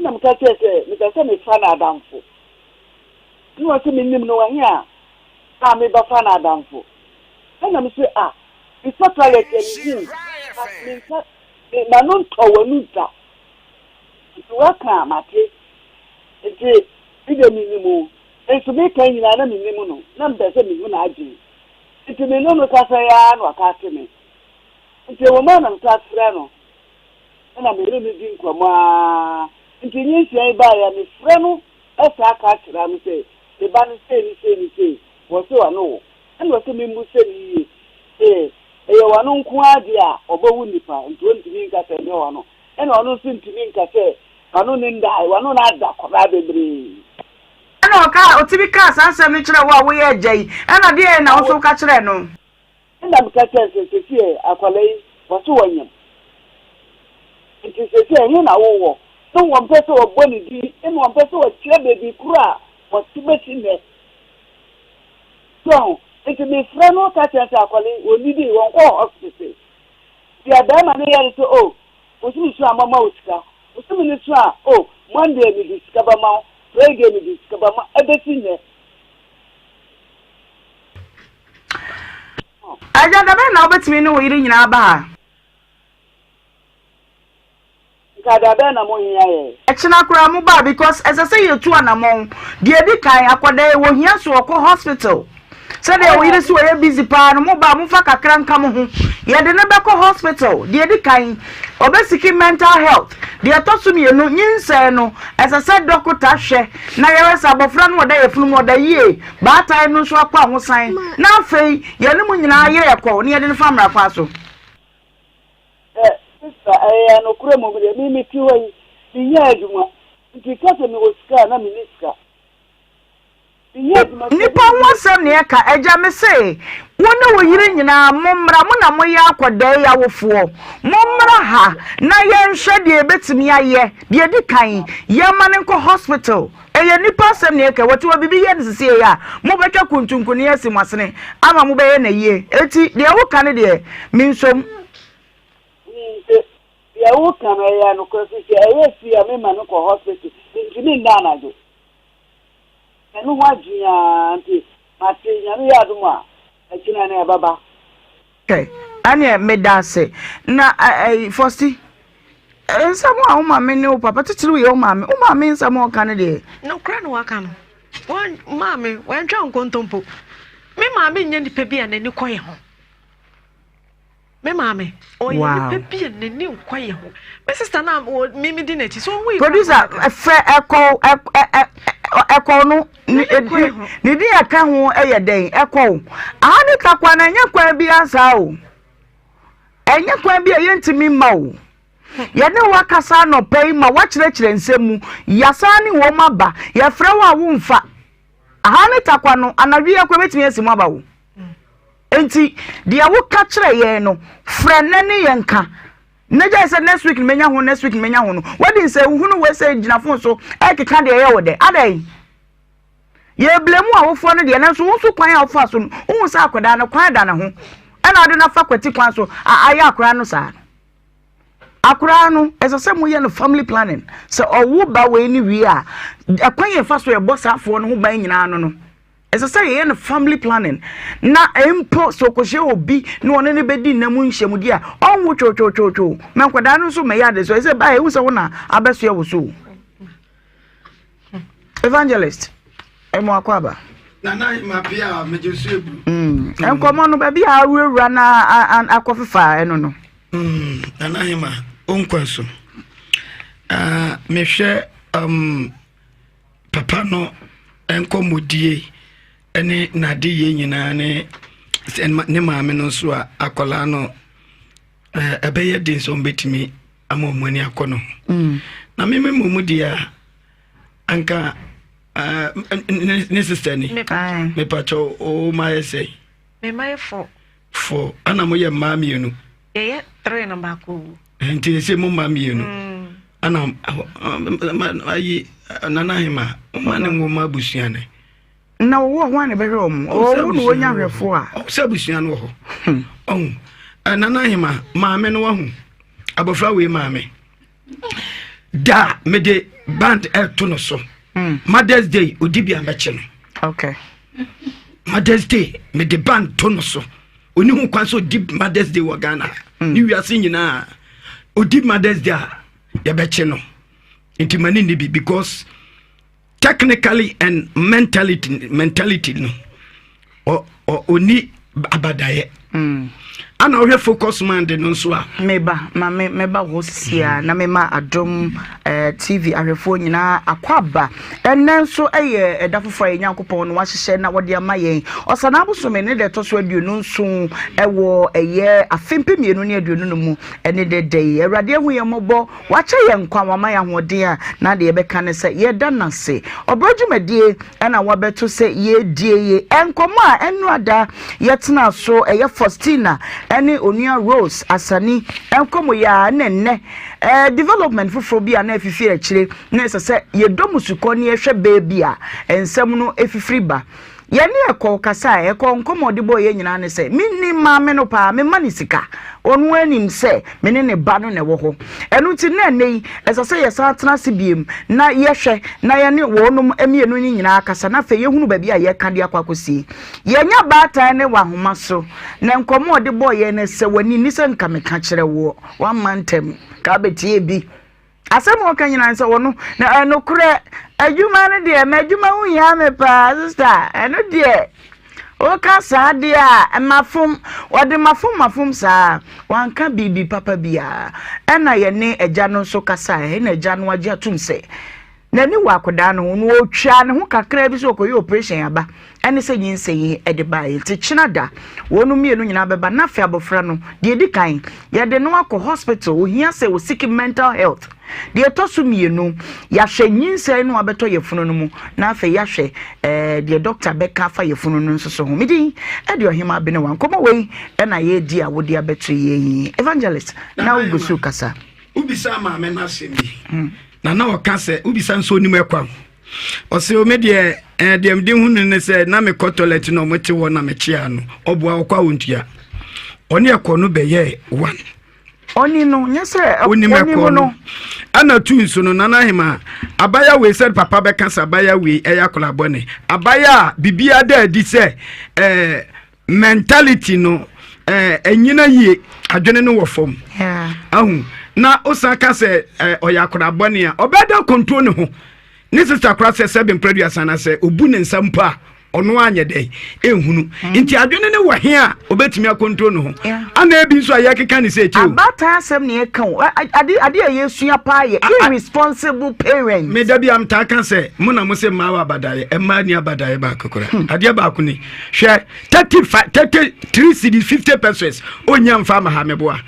ɛna meka kyerɛ sɛ mepɛ sɛ mefa no adamfo. Ɛna ɔse menim no wɔ he a a mebɛfa no adamfo. Ɛna mese ah mekɔ toilet a mehu but menka me m'ano ntɔ w'anu da. Nti woaka a mate. Nti me deɛ menim wo. Nso meka nyinaa na menim no na mepɛ sɛ mehu n'adwene. Nti me ne no kasa yi ara na waka ate me. Nti ɛwɔ mu a na mesan frɛ no ɛna me ne no di nkɔmmɔ ara. Nti nyinsɛn yi baeɛ a mefrɛ no san ka kyerɛ no sɛ me ba no sei ne sei ne sei, wɔse ɔne wo. Ɛna ɔse memmisa no yie sɛ ɛyɛ ɔno nko ara deɛ a ɔbɛwo nnipa nti ɔntumi nka sɛ ɛnyɛ ɔno. Ɛna ɔno nso ntumi nka sɛ ɔno ne ndae, ɔno na ada koraa bebree. Ɛna ɔkaa, ɔtumi kaa saa asɛm no kyerɛɛ wo a woyɛ agya yi, ɛna deɛn na wo nso woka kyerɛɛ no? Nna meka kyerɛɛ no sɛ, Sesei akwadaa yi, wɔse wɔnyem. Nti sesei ɛhe na wowɔ? Na wɔmpɛ sɛ wɔbɔ ne din, ɛna wɔmpɛ sɛ wɔkyerɛ baabi koro a wɔte bɛsi nnɛ. So ho? Nti mefrɛ no ka kyerɛ no sɛ akwadaa yi, wɔnnidii, wɔnkɔɔ hospital. Deɛ barima no yɛ ne sɛ, oh, bosome so a mɛma wo sika. Bosome no so a, oh, Monday mede sika bɛma wo, Friday mede sika bɛma wo, ɛbɛsi nnɛ. Agya, da bɛn na wobɛtumi ne wo yere nyinaa aba ha? Nka da bɛn na mo hia yɛn? Ɛkyena koraa mo ba because ɛsɛ sɛ yɛtu anamɔn. Deɛ ɛdi kan, akwadaa yi wɔhia so ɔkɔ hospital. Sɛdeɛ wo yere si ɔyɛ busy paa no, mo ba a momfa kakra nka mo ho. Yɛde no bɛkɔ hospital. Deɛ ɛdi kan, ɔbɛsiki mental health. Deɛ ɛtɔ so mmienu, nyinsɛn no, ɛsɛ sɛ dɔkota hwɛ na yɛhwɛ sɛ abɔfra no ɔda yafunu mu, ɔda yie. Baatan no nso akɔ ahosan, na afei yɛne mo nyinaa yɛ ɛkɔ na yɛde no fa mmara kwan so. Ɛ, sista, ɛyɛ nokorɛ mmom deɛ, me mete hɔ yi, mennya adwuma, nti ka sɛ mewɔ sika a, na menni sika. Mennya adwuma, sɛ Nnipa ho medi asɛm na yɛka, agya, mese wo ne wo yere nyinaa mommra, mo na moyɛ akwadaa yi awofoɔ, mommra ha na yɛnhwɛ deɛ yɛbɛtumi ayɛ. Deɛ ɛdi kan, yɛmma no nkɔ hospital. Ɛyɛ nnipa asɛm na yɛka, wɔte hɔ biribi yɛ no sesei a, mobɛtwa kuntunkuni asi mo asene ama mobɛyɛ no ayie. Enti deɛ woka no deɛ, mensom. Nti deɛ woka no ɛyɛ nokorɛ firi sɛ ɛyɛ fie a mema no kɔ hospital mentumi nna anadwo ɛno ho adwene aa nti mate Nyame yɛ adom a ɛkyena no ɛbɛba. Okay, ɛneɛ meda ase. Na ɛyi Fosti, nsɛm a wo maame ne wo papa titiriw yɛ wo maame, wo maame nsɛm a ɔka no deɛ. Nokorɛ na waka no. Wɔn maame wɔntwa nkontompo. Me maame nyɛ nipa bi a n'ani kɔ yɛ ho. Me maame ɔyɛ nipa bi a n'ani nkɔ yɛ ho. Me sista na me me di n'akyi so ɔhu yi. Producer fɛ ɛkɔ ɛ ɛ. Ɛkɔw no ne din ɛka ho yɛ dɛn? Ɛkɔw. Aha ne takwa no ɛnyɛ kwan bi asaa o. Ɛnyɛ kwan bi a yɛntumi mma o. Yɛne wo akasa anɔpa yi ma woakyerɛkyerɛ nsɛm mu. Yɛasan ne wɔn aba. Yɛfrɛ wo a womfa. Aha ne takwa no anadwo yi akora bɛtumi asi mu aba o. Enti deɛ woka kyerɛ yɛn no frɛ nnɛ ne yɛn ka. Na gyae sɛ next week no menya ho next week no menya ho no wadi nsɛ hunu wei sɛ gyina fon so ɛkeka deɛ ɛyɛ wo dɛ adɛn yɛblɛ mu awofoɔ no deɛ nanso wo nso kwan a wofa so no wohu sɛ akwadaa no kwan da ne ho ɛna ɔde no afa kwati kwan so ayɛ akwadaa no saa no akwadaa no ɛsɛ sɛ moyɛ no family planning sɛ ɔwo ba wei ne wie a ɛkwan yɛfa so ɛbɔ saa afoɔ no ho ban nyinaa no no Ɛsɛ sɛ yɛyɛ no family planning na mpo sɛ ɔkɔhyia obi na ɔne no bɛdi nna mu nhyiamudi a, ɔnwo twotwotwotwo. Ma nkwadaa no nso mmɛyɛ ade so. Ɛsɛ baa ehu sɛ wo na abɛsoɛ wo so. Evangelist, ɛmo akɔ aba. Nana Mapia a megye so ebu. Mm. Nkɔmɔ no baabi a awurawura na akɔfefa ɛno no. Mm. Nana Hema, onkwa so. Uh, mehwɛ um, Papa no nkɔmmɔdie ne n'adeyɛ nyinaa ne ne maame no nso a akwadaa no ɛbɛyɛ den sɛ ɔmbɛtumi ama ɔmo ani akɔ no ho mm. na meme mmɔ mu deɛ a anka ne sister ni mepakyɛ o mayɛ sɛ fo ana moyɛ mmaa mmienu Yɛyɛ three na baako wu. Nti ɛsɛ mo mma mmienu. Mm. Ana ayi nana ahema ɔma ne nwoma abusua ne. Na wɔwɔ hɔ a na ɛbɛhwɛ wɔn. Ɔwɔ na wɔnya ahwɛfo a. Sɛ abusua no wɔ hɔ. Hmm. Ɔhu nana ahema maame no wahu abɔfra wei maame. Da mede band ɛto no so. Hmm. Mother's Day odi bi a mɛkye no. Okay. Mother's Day mede band to no so. Ɔni ho kwan sɛ ɔdi Mother's Day wɔ Ghana mm. ne wiase nyinaa ɔdi Mother's Day a yɛbɛkye no nti ma ne nni bi because technically and mentality mentality no ɔni abadaeɛ mm. ana wohwɛ focus mind no nso a meba ma me meba hɔ sia na mema adom eh, tv ahwɛfoɔ nyinaa akɔ aba Ɛnnɛ nso yɛ ɛda foforɔ a yɛn Nyankopɔn no wahyehyɛ na wɔde ama yɛn. Ɔsanaa bosome ne da ɛtɔ so 27 wɔ ɛyɛ afe 2025 mu ne dɛ da yi. Awurade ahu yɛn mmɔbɔ, wakyɛ yɛn nkwa, wama yɛn ahoɔden a na deɛ yɛbɛka ne sɛ yɛda no ase. Ɔbrɛ dwumadie na wabɛto sɛ yɛredie yi. Nkɔmmɔ a ɛnnora da yɛtenaa so ɛyɛ Faustina ne Onua Rose Asani nkɔmmɔ yi ara na ɛnnɛ development foforɔ bi a na afifi akyire na ɛsɛ sɛ yɛdɔ mu sukɔ na yɛhwɛ baabi a nsɛm no fifiri ba. Yɛne Ɛkɔw kasae. Ɛkɔw nkɔmmɔ a ɔde bɔɔ yɛn nyinaa ne sɛ, Mennim maame no paa, memma no sika. Ɔno ara nim sɛ me ne ne ba no na ɛwɔ hɔ. Ɛno nti na ɛnnɛ yi, ɛsɛ sɛ yɛsan tena ase bio na yɛhwɛ na yɛne wɔnom mmienu no nyinaa kasa na afei yɛhunu baabi a yɛreka de akɔ akɔsie. Yɛanya baatan no wɔ ahoma so, na nkɔmmɔ a ɔde bɔɔ yɛn no, sɛ w'ani nni sɛ nka meka kyerɛ woɔ, woamma ntɛm, ka wobɛtie bi. Asɛm a ɔka nyinaa sɛ ɔno na ɛnokorɛ adwuma no deɛ m'adwuma ho hia me paa sista ɛno deɛ woka saa deɛ a mafom ɔde mafom mafom saa wanka biribi papa biara ɛna yɛne agya no nso kasa ɛna agya no agye atum sɛ N'ani wɔ akwadaa no ho na ɔtwaa ne ho kakraa bi sɛ ɔkɔyɛ operation aba ɛne sɛ nyinsɛn yi de baeɛ nti kyena da wɔn mmienu nyinaa bɛba na afei abɔfra no deɛ ɛdi kan yɛde no akɔ hospital ohia sɛ ɔsiki mental health deɛ ɛtɔ so mmienu yɛahwɛ nyinsɛn no abɛtɔ yɛfunu no mu na afei yɛahwɛ ɛɛ deɛ dɔkta bɛka afa yɛfunu no nso so ho medin ɛde ɔhema abenewa nkɔmmɔ wei ɛna yɛredi a wode abɛto yɛn yi evangelist na wogu so kasa Wobisaa maame no asɛm bi hmm. na na ɔka sɛ wobisa nso onim ɛkwa ɔsɛ ome deɛ ɛɛ eh, deɛ mede hu no ne sɛ na mekɔ toilet na ɔmo te hɔ na mekyea no ɔboa ɔkɔ a ɔntua ɔne ɛkɔ no bɛyɛ one ɔni no nyɛ sɛ onim ɛkɔ no ɛna tu nso no nana ahema abaya wei sɛ papa bɛka sɛ abaya wei ɛyɛ akɔla bɔne abaya a biribiara da adi sɛ ɛɛ Mentality no eh, ɛnyina yie, adwene no wɔ fam. Ahu na wosan ka sɛ eh, ɔyɛ akwadaa bɔne a ɔbɛda control ne ho. Ne sista koraa sɛ sɛbe mprɛduasa na sɛ obu ne nsa mpo a. ɔno anyɛ dɛn ehunu mm. nti adwene ne wɔ he a obetumi akontro ne ho ana ebi nso a yɛkeka ne sɛ ekyi o. Abaatan asɛm na yɛka o ade ade a yɛsua paa yɛ irresponsible parents. Me da bi a metaa ka sɛ mo na mo sɛ mmaa wɔ abadaeɛ mmaa ni abadaeɛ baako kora hmm. adeɛ baako ni hwɛ 35 33 cedis 50 pesos onya mfa ama ha meboa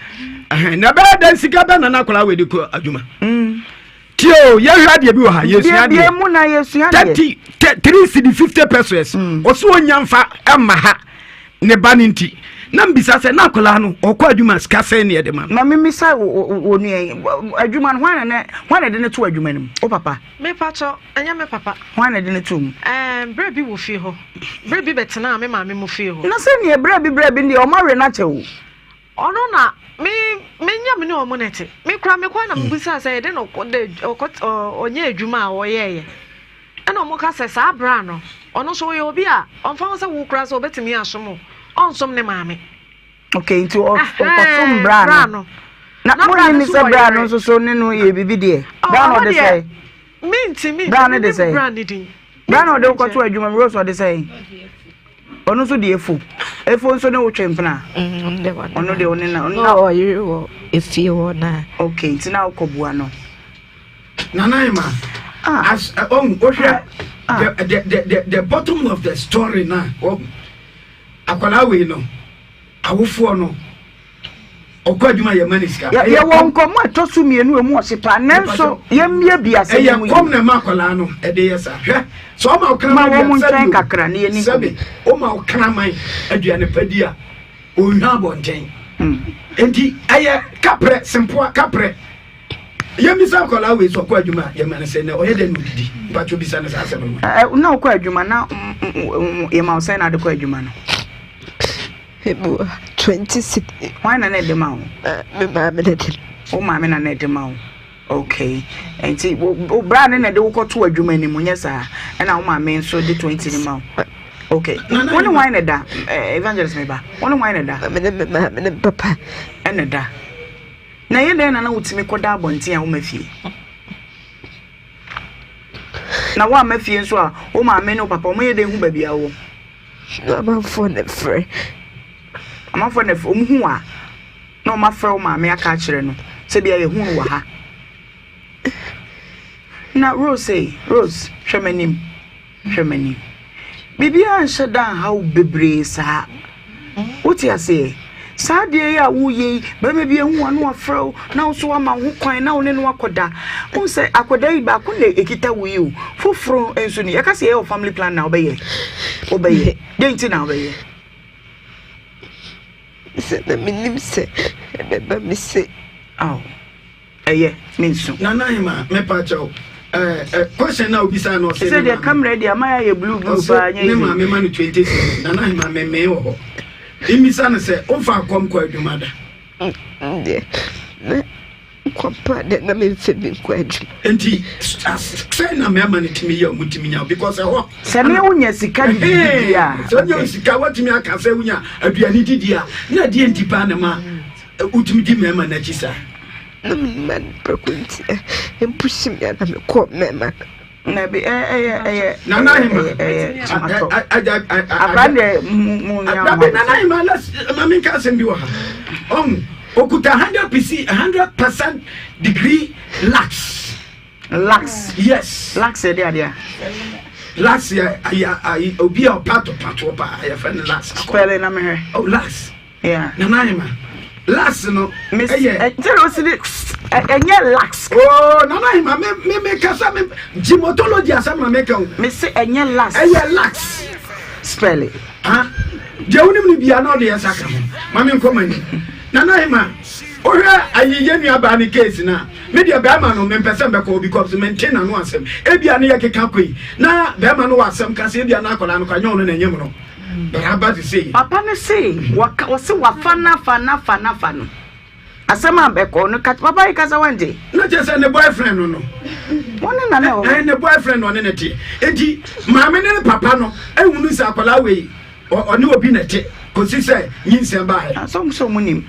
na ɛbɛyɛ dɛn sika bɛ na na akwadaa wɔ de kɔ adwuma. Mm. Tie o, yɛhwɛ adeɛ bi wɔ ha, yɛsua adeɛ. mu na yɛsua adeɛ. 33 cedi 50 pesos. Mm. Ɔso ɔnya mfa ɛma ha ne ba no nti. Na mbisa sɛ na akwadaa no ɔkɔ adwuma sika sɛn ne ɛde ma no. Ma mimisa wɔ nua yi adwuma no hwan na hwan na ɛde ne to adwuma no mu? O papa. Me pakyɛ ɛnyɛ me papa. Hwan na ɛde ne to mu? Ɛɛ berɛ bi wɔ fie hɔ. Berɛ bi bɛtenaa me maame mu fie hɔ. Na sɛ nea berɛ bi berɛ bi deɛ ɔmo awe no akyɛ o. Ɔno na me menya me ne ɔmo na ɛte. Me koraa mekɔ a na mebisaa sɛ ɛde na ɔkɔ dɛ ɔkɔ ɔnyɛ adwuma a ɔyɛɛyɛ. Ɛna ɔmo ka sɛ saa bra no ɔno nso ɔyɛ obi a ɔmfa ho sɛ wo koraa sɛ ɔbɛtumi asom wo, ɔnsom ne maame. Okay, nti ɔkɔsom bra no. Na Na mo bra nyi no ni nso sɛ wɔ bra no yere. nso so ne no yɛ biribi deɛ. Bra no Ɔno ɔde deɛ sɛ. mentumi Bra no de menim sɛn? bra no din. Bra na ɔde Mentumi wokɔto nkyerɛ. adwuma mu Rose ɔde sɛn? Ɔno nso de efo. Efo nso ne wotwe mpena. Mm, ɔno deɛ ɔne na na ɔyere wɔ efie hɔ na. Okay, nti na wokɔ bua no. Nana Emma, ah. as eh, oh, wohwɛ ah. the, the, the, the, the bottom of the story na oh, akwadaa wei no awofoɔ no ɔkɔ adwuma yɛ ma ne sika. Yɛwɔ nkɔmmɔ a ɛtɔ so mmienu emu ɔhye paa nanso yɛmmie bi asɛm mu yie. Ɛyɛ kɔm na ɛma akwadaa no ɛde yɛ saa. Hwɛ sɛ ɔma ɔkraman Ma wɔn nkyɛn kakra na yɛni nkɔmmɔ. Sɛbi ɔma ɔkraman aduane pa di a ɔnhwa abɔnten. Hmm. Nti ɛyɛ kaprɛ sempoa kaprɛ. Yɛmmisa akwadaa wei sɛ ɔkɔ adwuma a yɛma no sɛ na ɔyɛ dɛn na ɔdidi. Mpatwo bisa no saa asɛm no. Na ɔkɔ adwuma na yɛma wo sɛn na ade kɔ adwuma no. Mebua 20 cedi. Hwan na na ɛde ma wo? Me maame na ɛde. Wo maame na na ɛde ma wo. Okay. Nti wo bra ne na ɛde wo kɔto adwuma no mu nyɛ saa. Ɛna wo maame nso de 20 no ma wo. Okay. Wo ne hwan na ɛda? Eh, evangelist me ba. Wo ne hwan na ɛda? Me ne me maame ne me papa. Ɛna ɛda. Na ɛyɛ dɛn na na wotumi kɔda abɔnten a woma fie? Na woamma fie nso a wo maame ne wo papa wɔn yɛ dɛn hu baabi a wowɔ? Na amanfoɔ na frɛ. Amanfoɔ na frɛ wɔn hu a na wɔn afrɛ wo maame aka akyerɛ no sɛ bia yɛhu no wɔ ha. Na Rose ei, Rose hwɛ m'anim. Hwɛ m'anim. Biribiara nhyɛ da nha wo bebree saa. Wote aseɛ? Saa adeɛ yi a woyɛ yi, barima bi ahu wa na wafrɛ wo na wo nso wama wo ho kwan na wo ne no akɔda. Wohu sɛ akwadaa yi baako na ɛkita wo yi o, foforɔ nso ni. Yɛka sɛ yɛyɛ wɔ family plan na wobɛyɛ. Wobɛyɛ. Dɛn nti na wobɛyɛ? Sɛ na menim sɛ ɛbɛba me sei. Aw. Ɛyɛ, me nsu. Nana Ahima, mepa kyɛw. Eh, eh, question na obisa no ɔsɛ. Sɛ deɛ camera deɛ ama yɛ blue blue paa nyɛ Ne maame ma no 20 cedis. Nana Ahima memee wɔ hɔ. Mmisa no sɛ, womfa akɔm kɔ adwuma da? Deɛ, na kɔmpa deɛ na memfa bi nkɔ adwuma. Nti, sɛn na mmarima no tumi yɛ ɔmo tumi nya because ɛhɔ. Sɛ ne wonya sika de didi a. Sɛ wonya sika watumi aka sɛ wonya aduane didi a na ɛdeɛ nti paa na ma Wotumi di mmarima no akyi saa? Na menim ade prɛko nti ɛmpushi me a na mekɔ mmarima no. Dabi ɛyɛ ɛyɛ Nana Ahima ɛyɛ tomato. Akora deɛ mu mu nya Dabi Nana Ahima let's maame nka asɛm bi wɔ ha. Ɔn okuta 100 pc 100% degree lax. Lax. Yes. Lax yɛ de adeɛ a. Lax yɛ ayɛ ayi obi a ɔpɛ atopatoɔ paa yɛfrɛ no lax. Spɛle na mehwɛ. Oh lax. Yeah. Nana Ahima, lax no ɛyɛ. Ɛkyɛ na osi de ɛnyɛ lax. Oh Nana Ahima, me me me kasa me gymotology asɛm na me ka o. Me se ɛnyɛ lax. Ɛyɛ lax. Spell it. Ha? Deɛ wonim no bia na ɔde yɛ nsa ka ho. Ma me nkɔ m'anim. Nana Ahima, wohwɛ ayi yɛ nua baa ne case na me deɛ bɛrima no mempɛ sɛ mbɛkɔ because mente n'ano asɛm. Ebia ne yɛ keka kɔ yi na bɛrima no wɔ asɛm ka sɛ ebia na akwadaa no kɔ anyɛ ɔno na ɛnyɛ mu no. Papa no se wɔka wɔse wafa no afa no afa no afa no. Asɛm a bɛkɔ no ka papa yi kasa wante. Na kyerɛ sɛ ne boyfriend no no. Wɔn ne na na ɛwɔ. Ɛn ne boyfriend na ɔne ne te. Enti maame ne ne papa no ehunu sɛ akwadaa wei ɔne obi na ɛte kɔsi sɛ nyinsɛn baeɛ. Asɔm sɛ ɔmo nim.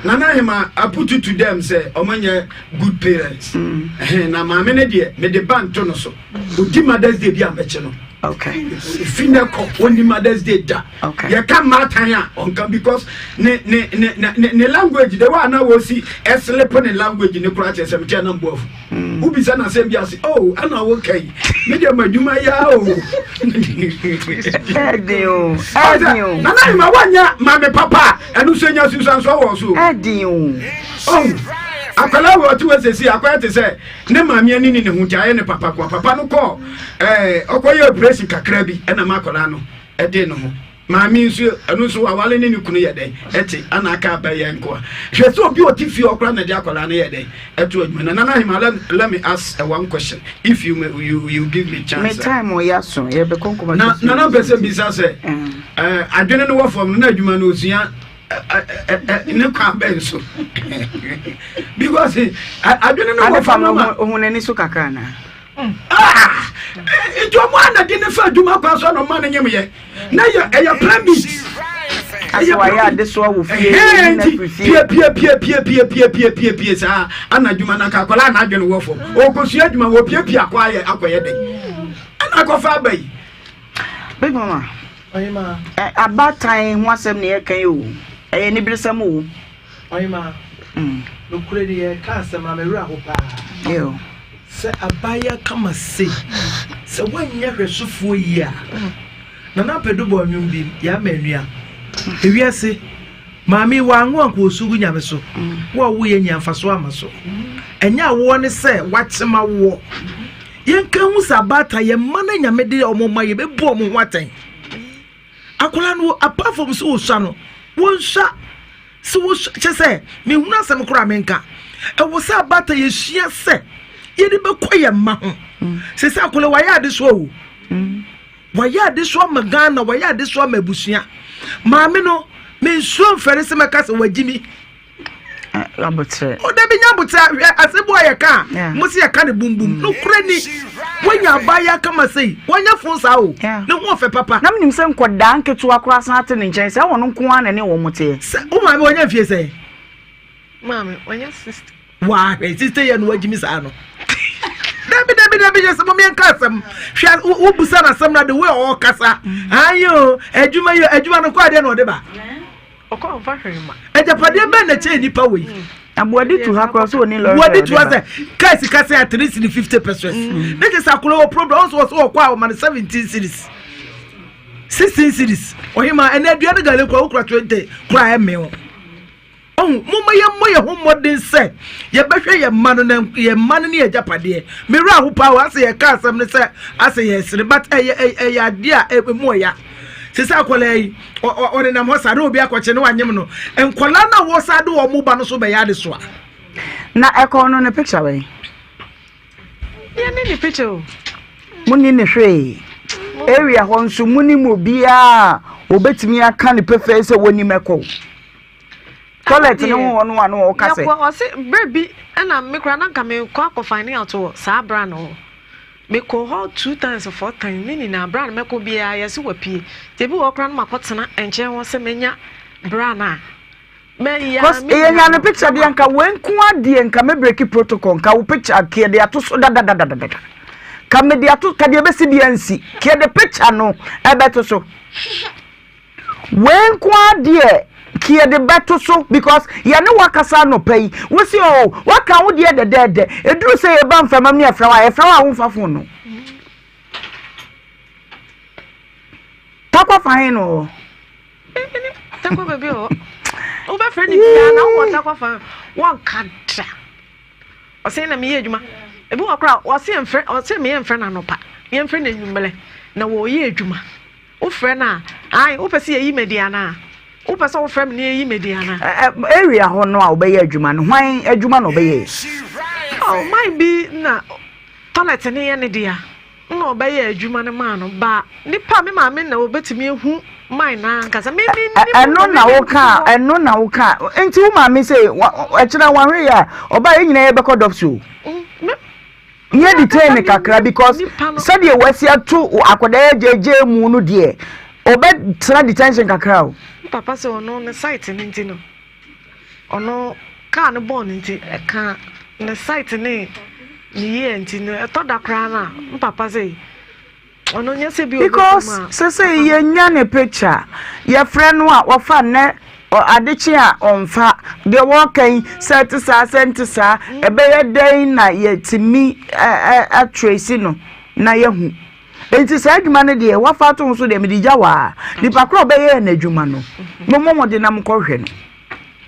Nana Ahema aputu to them sɛ ɔmo nyɛ good parents. Mm. Na maame ne deɛ mede ba nto no so. Odi Mother's Day bi a mɛkye no. Okay. Efi ne kɔ ɔnni Mother's Day da. Okay. Yɛka mmaatan a ɔnka because ne ne ne ne ne language de wa na wɔsi ɛslepe ne language ne koraa kyerɛ sɛ mekyɛ na mbo afu. Mm. Wobisa na asɛm bi ase oh ɛna woka yi me deɛ ma adwuma yi a o. Ɛden o ɛden o. Nana Ahima wanyɛ maame papa a ɛno nso nya sunsuansoɔ wɔ so. Ɛden o. Oh akwadaa wɔ ɔte wɔ sɛsi akwadaa te sɛ ne maame ani ne ne ho nti ayɛ ne papa koa papa no kɔɔ ɛɛ ɔkɔyɛ operation kakra bi ɛna ma akwadaa no ɛde ne ho maame nso ɛno nso wawale ne ne kunu yɛ dɛn ɛte ana aka abɛyɛ nkoa hwɛ sɛ obi ɔte fie ɔkora na ɛde akwadaa no yɛ dɛn ɛto adwuma na nana ahima let, let me ask a one question if you may, you you give me chance. me time ɔyɛ aso yɛ bɛ kɔnkɔn na nana mpɛ sɛ bisa sɛ ɛɛ adwene no wɔ fam no na adwuma no osua ne kwan bɛn so because adwene no wɔ fam ma ohun n'ani so kakra na. Ah! nti ɔmo a na de ne fa adwuma kwan so na ɔma no nyem yɛ na yɛ ɛyɛ plan b. Ɛyɛ wayɛ adesoa wɔ fie nti pie pie pie pie pie pie pie pie pie saa ana adwuma na nka akwadaa na adwene wɔ fam ɔkɔsua adwuma wɔ pie pie akɔ ayɛ akɔyɛ dɛ ɛna akɔfa aba yi. Big mama. Abaatan ho asɛm na yɛreka yi o, ɛyɛ aniberesɛm o. Ɔhemaa, nokorɛ ni yɛreka asɛm na me werɛ aho paa. Sɛ abaayewa kama sei, sɛ woanyɛ hwɛsofoɔ yie a, Nana Ampadu bɔɔ nnwom bi, Yaa Manua. Ewiase, maame yi wanwo anka ɔsu gu Nyame so, wo a woyɛ nya mfasoɔ ama so. Ɛnyɛ awoɔ ne sɛ wakyem awoɔ. Yɛnka hu sɛ abaatan yɛn mma no Nyame de wɔn ma yɛbɛbu wɔn ho atɛn. Akwadaa no apart from sɛ wɔsua no wɔnsua sɛ wɔsua kyɛ sɛ mehunu asɛm koraa menka ɛwɔ sɛ abaatan yɛsua sɛ yɛde bɛkɔ yɛn mma ho sɛ sɛ akwadaa wayɛ adesoa o wayɛ adesoa ma Ghana wayɛ adesoa ma abusua maame no mensuro mfɛre sɛ mɛka sɛ wagyi mi Aboterɛ. O dabi nya aboterɛ hwɛ asɛm bi a yɛka a mo se yɛka ne bumbum mm. nokorɛ ni woanya abaayewa kama sei wɔnyɛ fon saa o ne ho ɔfɛ papa. Na menim sɛ nkɔdaa nketewa koraa san ate ne nkyɛn sɛ wɔn nko ara na ne wɔn teɛ. Sɛ wo maame wɔnya mfie sɛn? Maame wɔnya 60. Wahwɛ 60 yɛ no wagyimi saa no. Dabi dabi dabi yɛ sɛ mo yɛn ka asɛm hwɛ wobusa no asɛm na de wo a ɔkasa ayo adwuma yi adwuma no kɔ adeɛ na ɔde ba. Ɔkɔ ɔmfa hwee ma. Agyapadeɛ bɛn na ɛkyɛn nipa wɔ yi. Na Buadi tu ha koraa sɛ ɔni lɔre Buadi tu ha sɛ kaa sika sɛ a three cedi 50 pesos. Mm. Ne kyɛ sɛ akɔlɔ wɔ problem ɔnso wɔ so ɔkɔ a ɔma no 17 cedis. 16 cedis. Ɔhema ɛnɛ aduane gale kura wokura 20 kura ɛmee wo. Ɔhu momma yɛmmɔ yɛn ho mmɔden sɛ yɛbɛhwɛ yɛn mma no na yɛn mma no ne yɛn agyapadeɛ. Me werɛ aho paa o asɛ yɛka asɛm no sɛ asɛ yɛresere but ɛyɛ ɛyɛ adeɛ a ɛmu ɔya. Sɛ sɛ akwadaa yi ɔnenam hɔ saa na obi akɔkye ne wanyem no nkwadaa no a wɔsa de wɔn ba no so bɛyɛ adesoa. Na ɛkɔɔ no ne picture wɛn? Yɛne ne picture o. Monni ne hwee. Area hɔ nso monim obiara a obetumi aka ne pefee sɛ wɔnim ɛkɔ. Toilet ne ho hɔ no a na ɔka sɛ. Yɛkɔ ɔse berɛ bi ɛna me koraa na nka mekɔ akɔ find out wɔ saa bra no hɔ. Mekɔ hɔ two times four times ne nyinaa bra no mɛkɔ biara yɛse wapue. Nti ebi wɔ hɔ koraa no makɔtena nkyɛn hɔ sɛ menya bra no a. Mɛyɛ a me Yɛnya ne picture deɛ nka wei nko adeɛ nka me break protocol nka wo picture keɛ de ato so dadadadadada. Ka me de ato ka deɛ bɛsi deɛ nsi keɛ de picture no ɛbɛto so. Wei nko ara deɛ ke yɛde bɛto so because yɛne wo akasa anɔpa yi wosi o oh, waka wo deɛ dɛdɛɛdɛ ɛduru sɛ yɛba mframam ne yɛfrɛ wo a yɛfrɛ wo a womfa fon no takwa fa he no hɔ takwa baabi hɔ wobɛfrɛ ne biara na wowɔ takwa fa wɔnka da ɔsɛ na meyɛ adwuma ebi wɔ koraa ɔsɛ yɛmfrɛ ɔsɛ meyɛ mfrɛ no anɔpa yɛmfrɛ no anwummerɛ na wɔyɛ adwuma Wofrɛ no a, ae, wopɛ sɛ yɛyi me adi anaa? Wopɛ sɛ wofrɛ me na yɛyi me adi anaa? Area hɔ no a wobɛyɛ adwuma no, hwan adwuma na ɔbɛyɛ? Oh, man bi na toilet no yɛ ne dea na ɔbɛyɛ adwuma no maa no ba nipa me maame na obetumi ehu man na ankasa me me ne ɛno na woka ɛno na woka nti wo maame sɛ ɛkyerɛ wahwe yɛ a ɔbaa yɛ nyinaa yɛbɛkɔ dɔps o. Mm, Yɛ detain no kakra because sɛdeɛ wasi ato akwadaa yi agyagyaa mu no deɛ ɔbɛtena detention kakra o. Papa sɛ ɔno ne site no nti no ɔno kaa no bɔɔ no nti ɛka ne site ne ne yie nti no ɛtɔ da koraa no a mpapa sɛ. Ɔno nyɛ sɛ bi Because sese yɛnya ne picture, yɛfrɛ no a ɔfa nnɛ adekye a ɔmfa. Deɛ wɔka yi sɛ ɛte saa sɛ nte saa, ɛbɛyɛ dɛn na yɛtumi atrace no na yɛahu. Enti saa adwuma no deɛ wafa ato ho so deɛ mede gya waa. Nipa korɔ ɔbɛyɛ n'adwuma no, mommɔ mmɔden na monkɔhwɛ no.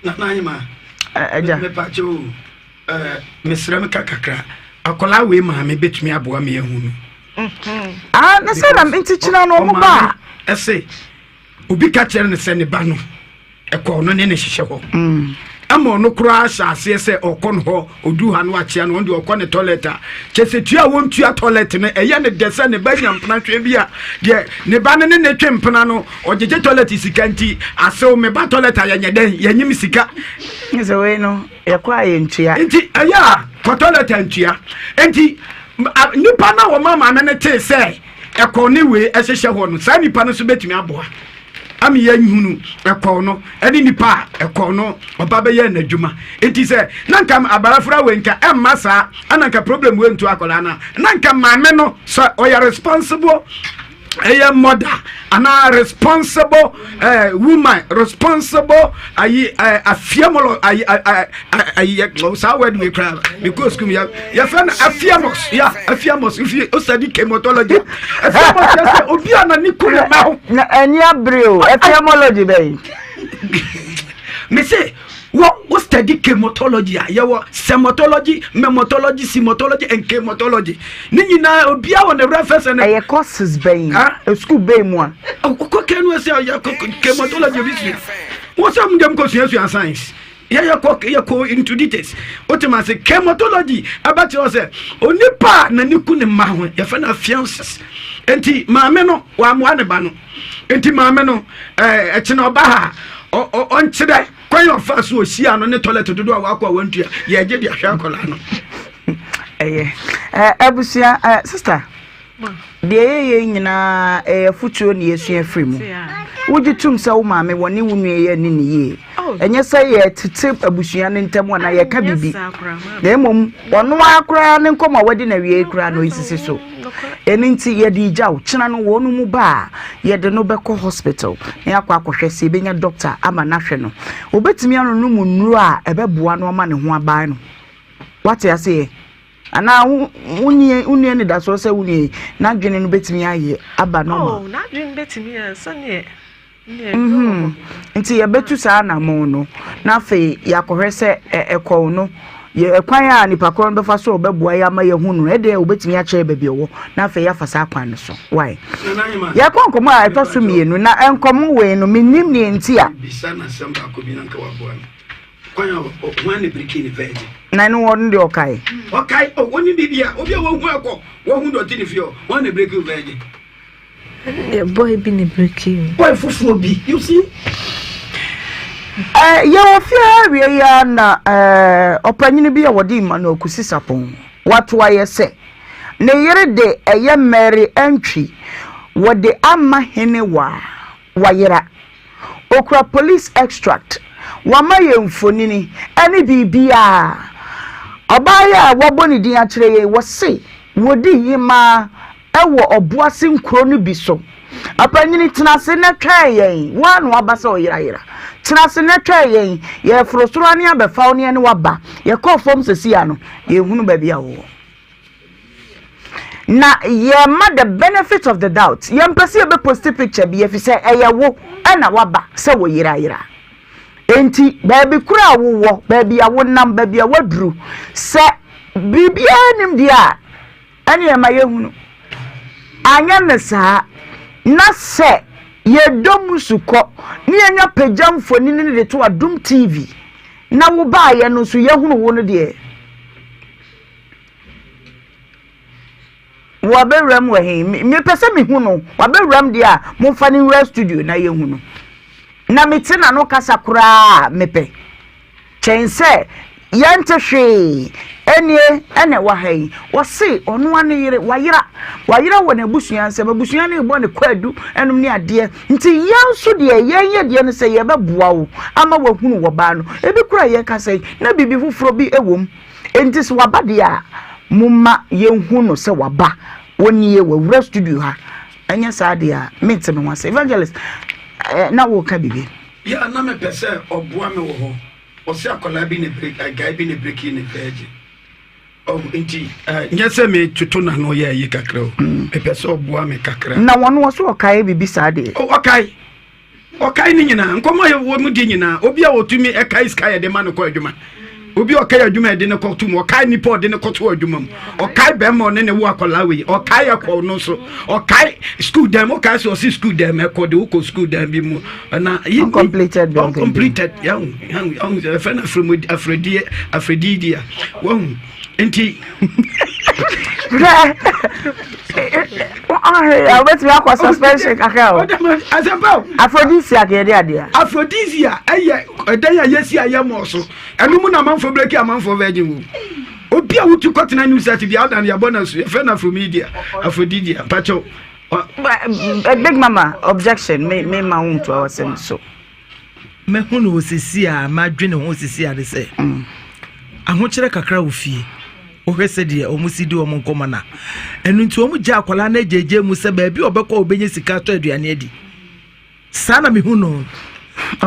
Nana Anyima, Agya. Mepakyɛ o, mesrɛ me ka kakra. Akwadaa wei maame bɛtumi aboa me ahu no. Ah, ne sɛ na nti kyena no ɔmo ba a. Ɛse obi ka kyerɛ no sɛ ne ba no ɛkɔɔ no ne ne hyehyɛ hɔ. Mm. Ama ɔno koraa hyɛ aseɛ sɛ ɔkɔ no hɔ ɔduru ha no akyea no ɔno deɛ ɔkɔ ne toilet a kyɛ sɛ tua a wɔntua toilet no ɛyɛ ne dɛ sɛ ne ba nya mpena hwɛ bi a deɛ ne ba no ne ne twe mpena no ɔgyegye toilet sika nti asew me ba toilet a yɛnyɛ dɛn yɛnyim sika. Sɛ wei no yɛkɔ a yɛntua. Nti ɛyɛ a kɔ toilet a ntua nti nipa no a wɔma maame no tee sɛ ɛkɔw ne wei ɛhyehyɛ hɔ no saa nipa no nso bɛtumi aboa ama yɛahunu ɛkɔw no ɛne nipa a ɛkɔw no ɔba bɛyɛ n'adwuma nti sɛ na nka abarafra wei nka ɛmma saa ɛna nka problem wei nto akwadaa no a na nka maame no sɛ ɔyɛ responsible ɛyɛ mother anaa responsible uh, woman responsible ayi uh, afiamolo ayi ayi saa word wei kura because school yɛ yɛfrɛ no afiamos ya afiamos if you study chemotology afiamos yɛ sɛ obi a n'ani ku ne ma ho. Na ɛni abere o afiamology bɛyi. Me se wɔ wo study chemotology a yɛwɔ semotology memotology simotology and chemotology ne nyinaa obiara wɔ ne reference ne. Ɛyɛ courses bɛn sukuu bɛn mu a. Wokɔ kɛ no ɛsɛ yɛ chemotology obi sua wọ́n sɛ ɔmo dɛm kɔ suasua science yɛ yɛ kɔ yɛ kɔ into details o te ma se chemotology ɛbɛ kyerɛ sɛ onipa a n'ani ku ne mma ho yɛfɛ no fiances nti maame no wàmoa ne ba no nti maame no ɛɛ ɛkyinɛ ɔba ha ɔnkyerɛ kwan a ɔfa so ɔhyia no ne toilet dodoɔ a wakɔ a wantua yɛgye de ahwɛ akwadaa no. Ɛyɛ abusua sista deɛ ɛyɛ yɛ nyinaa ɛyɛ afotuo ne yɛsua firi mu. Wogye tom sɛ wo maame wɔne wo nua yɛ ne ne yie. Oh. Ɛnyɛ sɛ yɛtete abusua no ntam anaa yɛka biribi na mmom ɔno ara koraa ne nkɔmmɔ a wadi na awiei koraa no ɛsisi so. Ɛno nti yɛde regya wo. Kyena no wɔn mu ba a, yɛde no bɛkɔ hospital na yɛakɔ akɔhwɛ sɛ yɛbɛnya doctor ama no ahwɛ no. Ɔbɛtumi anonom nnuro a ɛbɛboa no ama ne ho aban no. Wate aseɛ? Anaa wonni wonni anidasoɔ sɛ wo nua yi n'adwene no bɛtumi ayɛ aba normal? Oh, n'adwene bɛtumi ayɛ sɛdeɛ Mhm. Nti yɛbɛtu saa anammɔn no, na afei yɛakɔhwɛ sɛ ɛkɔw no, yɛ ɛkwan a nipa korɔ no bɛfa so a ɔbɛboa yɛ ama yɛahu no, ɛdeɛ ɔbɛtumi akyerɛ baabi ɔwɔ, na afei yɛafa saa kwan no so. Why? Yɛkɔ nkɔmmɔ a ɛtɔ so mmienu, na nkɔmmɔ wei no, mennim neɛ nti a. Bisa no asɛm baako bi na nka waboa me. Kwan a hwan ne biriki ne virgin. Na ɛno wɔn deɛ ɔkae. Ɔkae, oh, wɔnim biribi a, obi a wɔhu akɔ, wɔhu dɔte ne fie hɔ, hwan ne biriki virgin. Ɛndeɛ boy bi na breaki mu. Boy foforɔ bi, you see. Eh, yɛwɔ fie ha awie yi ara na eh, ɔpanyini bi a wɔde Emmanuel Kusi Sapon wato ayɛ sɛ ne yere de ɛyɛ Mary Antwi wɔde ama hene wa wayera. Okura police extract, wama yɛn mfonini ɛne biribiara. Ɔbaa yi a wabɔ ne din akyerɛ yɛn yi, wɔse wɔdi hemaa wɔ ɔboase nkuro no bi so. Ɔpanyini tena ase na twɛn yɛn, wo ara na waba sɛ ɔyerayera. Tena ase na twɛn yɛn, yɛreforo soro ane abɛfa wo ne yɛne waba. Yɛkɔɔ fam sɛsi a no, yɛnhunu baabi a wowɔ. Na yɛma the benefit of the doubt, yɛmpɛ sɛ yɛbɛposti picture bi ɛfiri sɛ ɛyɛ wo ɛna waba sɛ woyerayera. Enti baabi koro a wowɔ, baabi a wonam, baabi a woaduru, sɛ biribiara nim deɛ a, Ɛnneɛ ma yɛhunu. Anyɛ no saa, na sɛ yɛdɔ mu sukɔ na yɛnya pagya mfonini no de to Adom TV na wobaeɛ no nso yɛhunu wo no deɛ, wabɛwuram wɔ he? Mepɛ sɛ mehu no. Wabɛwuram deɛ a, momfa no nwura studio na yɛhu no. Na mete n'ano kasa koraa a, mepɛ. Kyɛn sɛ yɛnte hwee. Ɛnnie ɛna ɛwɔ ha yi. Wɔse ɔno ara ne yere, wayera. Wayera wɔ n'abusua nsam. Abusua no rebɔ no kwaadu nom ne adeɛ. Nti yɛn nso deɛ yɛn yɛ deɛ ne sɛ yɛbɛboa wo ama woahunu wɔbaa no. Ebi koraa yɛrekasa yi, na biribi foforɔ bi wɔ mu. Enti sɛ waba deɛ a, momma yɛnhu no sɛ waba. Wɔnie wawura studio ha. Ɛnyɛ saa deɛ a mente me ho ase. Evangelist, eh, na woka biribi. Yeah, na mepɛ sɛ ɔboa me wɔ hɔ. Ɔsɛ akwadaa bi na break, eh, guy bi na breaki ne virgin. Oh, nti eh, nyɛ sɛ metoto n'ano yɛ ayi kakra o. Mepɛ sɛ ɔboa me kakra. Na wɔn wɔ so ɔkae biribi saa deɛ. Oh, ɔkae. Ɔkae ne nyinaa. Nkɔmmɔ a yɛwɔ mu di nyinaa. Obi a ɔtumi ɛkae sika yɛde ma no kɔ adwuma. Obi a ɔkae adwuma yɛde no kɔto mu. Ɔkae nipa ɔde no kɔto adwuma mu. Ɔkae bɛrima ɔne ne wo akwadaa wei. Ɔkae ɛkɔ no nso. Ɔkae sukuu dan mu. Ɔkae sɛ ɔsi sukuu dan mu ɛkɔ de wokɔ sukuu dan bi mu. Ɛna uncompleted building. Uncompleted. Yahu yahu yahu ɛfɛ no afrɛmu afrɛdie afrɛdie a wahu nti. Hwɛ wobɛtumi akɔ suspension kakra o. Asɛmpa o. Aphrodisiac yɛde adeɛ. Aphrodisiac ɛyɛ ɛdan a yɛsi a yɛ mɔɔ so. Ɛno mu na amanfoɔ breki amanfoɔ virgin wo. Obi a wotu kɔtena new site bi adan yɛabɔ no asu yɛfrɛ no afromedia aphrodisia mpakyɛw. Big mama objection me me ma wo ntoa wasɛm so. Mahu no wɔ sisi a madwene ho sisi a de sɛ ahokyerɛ kakra wɔ fie wohwɛ sɛdeɛ wɔn si di wɔn nkɔmɔ na ɛno nti wɔn gya akwadaa no agyagya mu sɛ baabi a ɔbɛkɔ a ɔbɛnya sika atɔ aduane adi saa na mehu no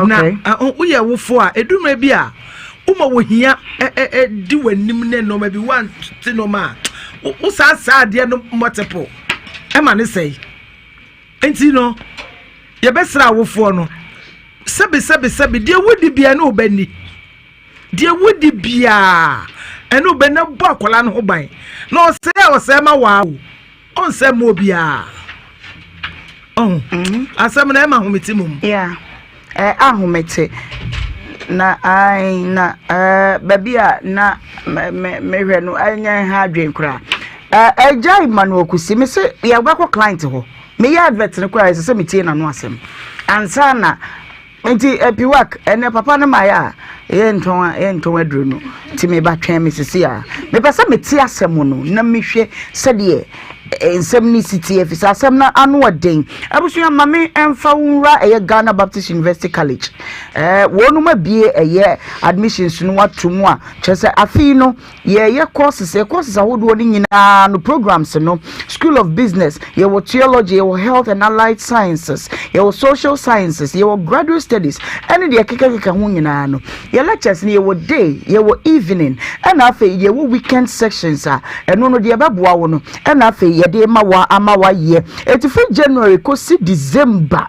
na woyɛ wofo a ɛdu mmerɛ bi a woma wɔhia di w'anim ne nneɛma bi woante nneɛma a wo saa saa adeɛ no multiple ɛma ne sɛe nti no yɛbɛsrɛ awofoɔ no sɛbe sɛbe sɛbe deɛ wodi biara ne wobɛni deɛ wodi biara ɛne wobɛni na bɔ akwadaa no ho ban na ɔsɛe a ɔsɛe ma waa o ɔnsɛe ma obiara ɔho mm-hmm. asɛm na ɛma ahomete mom yeah. eh, ahomete na ai na eh, baabi a na mehwɛ no ɛnyɛ ha adwen koraa ɛgya eh, Emmanuel Kusi me se yɛbɛkɔ client hɔ Meyɛ advert no koraa ɛsɛ sɛ metie n'ano asɛm ansa na nti piwak ɛnɛ papa no maayɛ a yɛntɔn yɛntɔn aduro no nti meba twɛn me sisi a mepɛ sɛ mete asɛm no na mehwɛ sɛdeɛ nsɛm no si teɛ fi sɛ asɛm no ano ɔden abusua ma me ɛmfa wo nwura ɛyɛ Ghana Baptist University College ɛɛ wɔnom abie ɛyɛ admissions no ato mu a kyerɛ sɛ afei no Yɛyɛ courses, yɛ courses ahodoɔ no nyinaa no programs no, School of Business, yɛwɔ Theology, yɛwɔ Health and Allied Sciences, yɛwɔ Social Sciences, yɛwɔ Graduate Studies, ɛne deɛ ɛkekakeka ho nyinaa no. Yɛ lectures no yɛwɔ day, yɛwɔ evening, ɛna afei yɛwɔ weekend sections a ɛno no deɛ ɛbɛboa wo no, ɛna afei yɛde ma wo ama woayɛ. Ɛti firi January kɔsi December.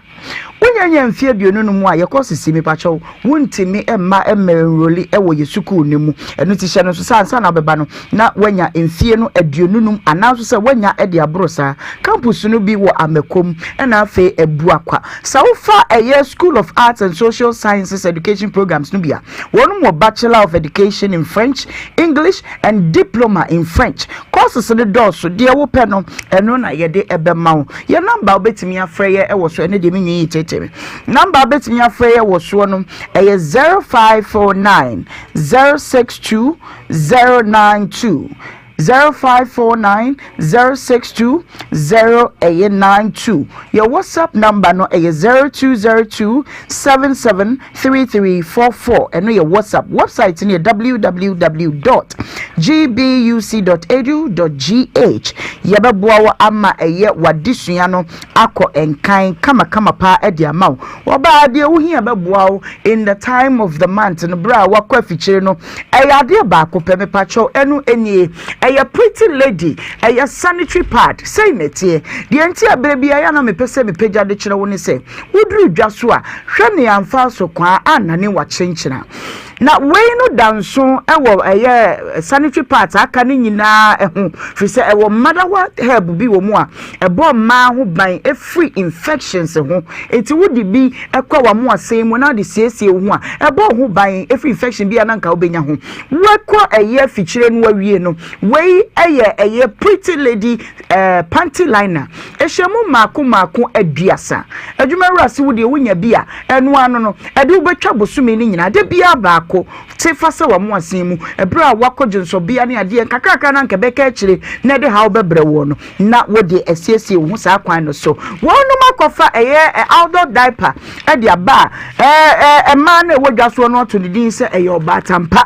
Wonya nya mfe 25 a, yɛkɔ sisi, mepakyɛw, wontumi mma mma enroli wɔ yɛ sukuu no mu. Ɛno nti hyɛ no nso sɛ ansa na wobɛba no, na woanya mfie no 25 anaa nso sɛ woanya de aboro saa. Campus no bi wɔ Amakom ɛna afei Abuakwa. Sɛ wofa ɛyɛ School of Arts and Social Sciences Education Programs no bi a, wɔnom wɔ Bachelor of Education in French, English and Diploma in French. Courses no dɔɔso, deɛ wopɛ no, ɛno na yɛde bɛma wo. Yɛ number a wobɛtumi afrɛ yɛ wɔ so ɛne deɛ me nwi yi tete me. Number a wobɛtumi afrɛ yɛ wɔ soɔ no ɛyɛ 0549 062 092 0549 062 0 ɛyɛ 92. Yɛ WhatsApp number no ɛyɛ 0202 77 3344 ɛno yɛ WhatsApp. Website no yɛ www.gbuc.edu.gh. Yɛbɛboa wo ama ɛyɛ w'adesua no akɔ nkan kamakama paa de ama wo. Wɔbaa deɛ wohia bɛboa wo in the time of the month no berɛ a wakɔ afikyire no. Ɛyɛ adeɛ baako pɛ mepakyɛw ɛno nie. Ɛyɛ pretty lady, ɛyɛ sanitary pad. Sɛi na ɛteɛ. Deɛ nti a berɛ biara yɛ a na mepɛ sɛ mepagya de kyerɛ wo ne sɛ Woduru dwa so a, hwɛ nea amfa so kwaa annane w'akyenkyena. Na wei no da nso wɔ ɛyɛ sanitary pads aka no nyinaa ho, firi sɛ ɛwɔ madawa herb bi wɔ mu a ɛbɔ mmaa ho ban firi infections ho. Enti wode bi kɔ w'amoasɛn mu na wode siesie wo ho a, ɛbɔ wo ho ban firi infection bi a na anka wobɛnya ho. Woakɔ ɛyɛ afikyire no awie no, wei yɛ ɛyɛ pretty lady eh, panty liner. Ɛhyɛ mu mmaako mmaako 30. Adwumawura se wo deɛ wonya bi a, ɛno ano no, ɛde wo bɛtwa bosome no nyinaa. Da biara baako. Te fa sɛ w'amoasen mu. Ɛberɛ a woakɔ dwonsɔbea ne adeɛ nkakrakra no anka ɛbɛka akyire na ɛde haw bɛbrɛ woɔ no, na wode asiesie wo ho saa kwan no so. Wɔnom akɔfa ɛyɛ outdoor diaper de aba a, ɛɛ, mmaa no a ɛwɔ dwa soɔ no ato ne din sɛ ɛyɛ ɔbaatampa.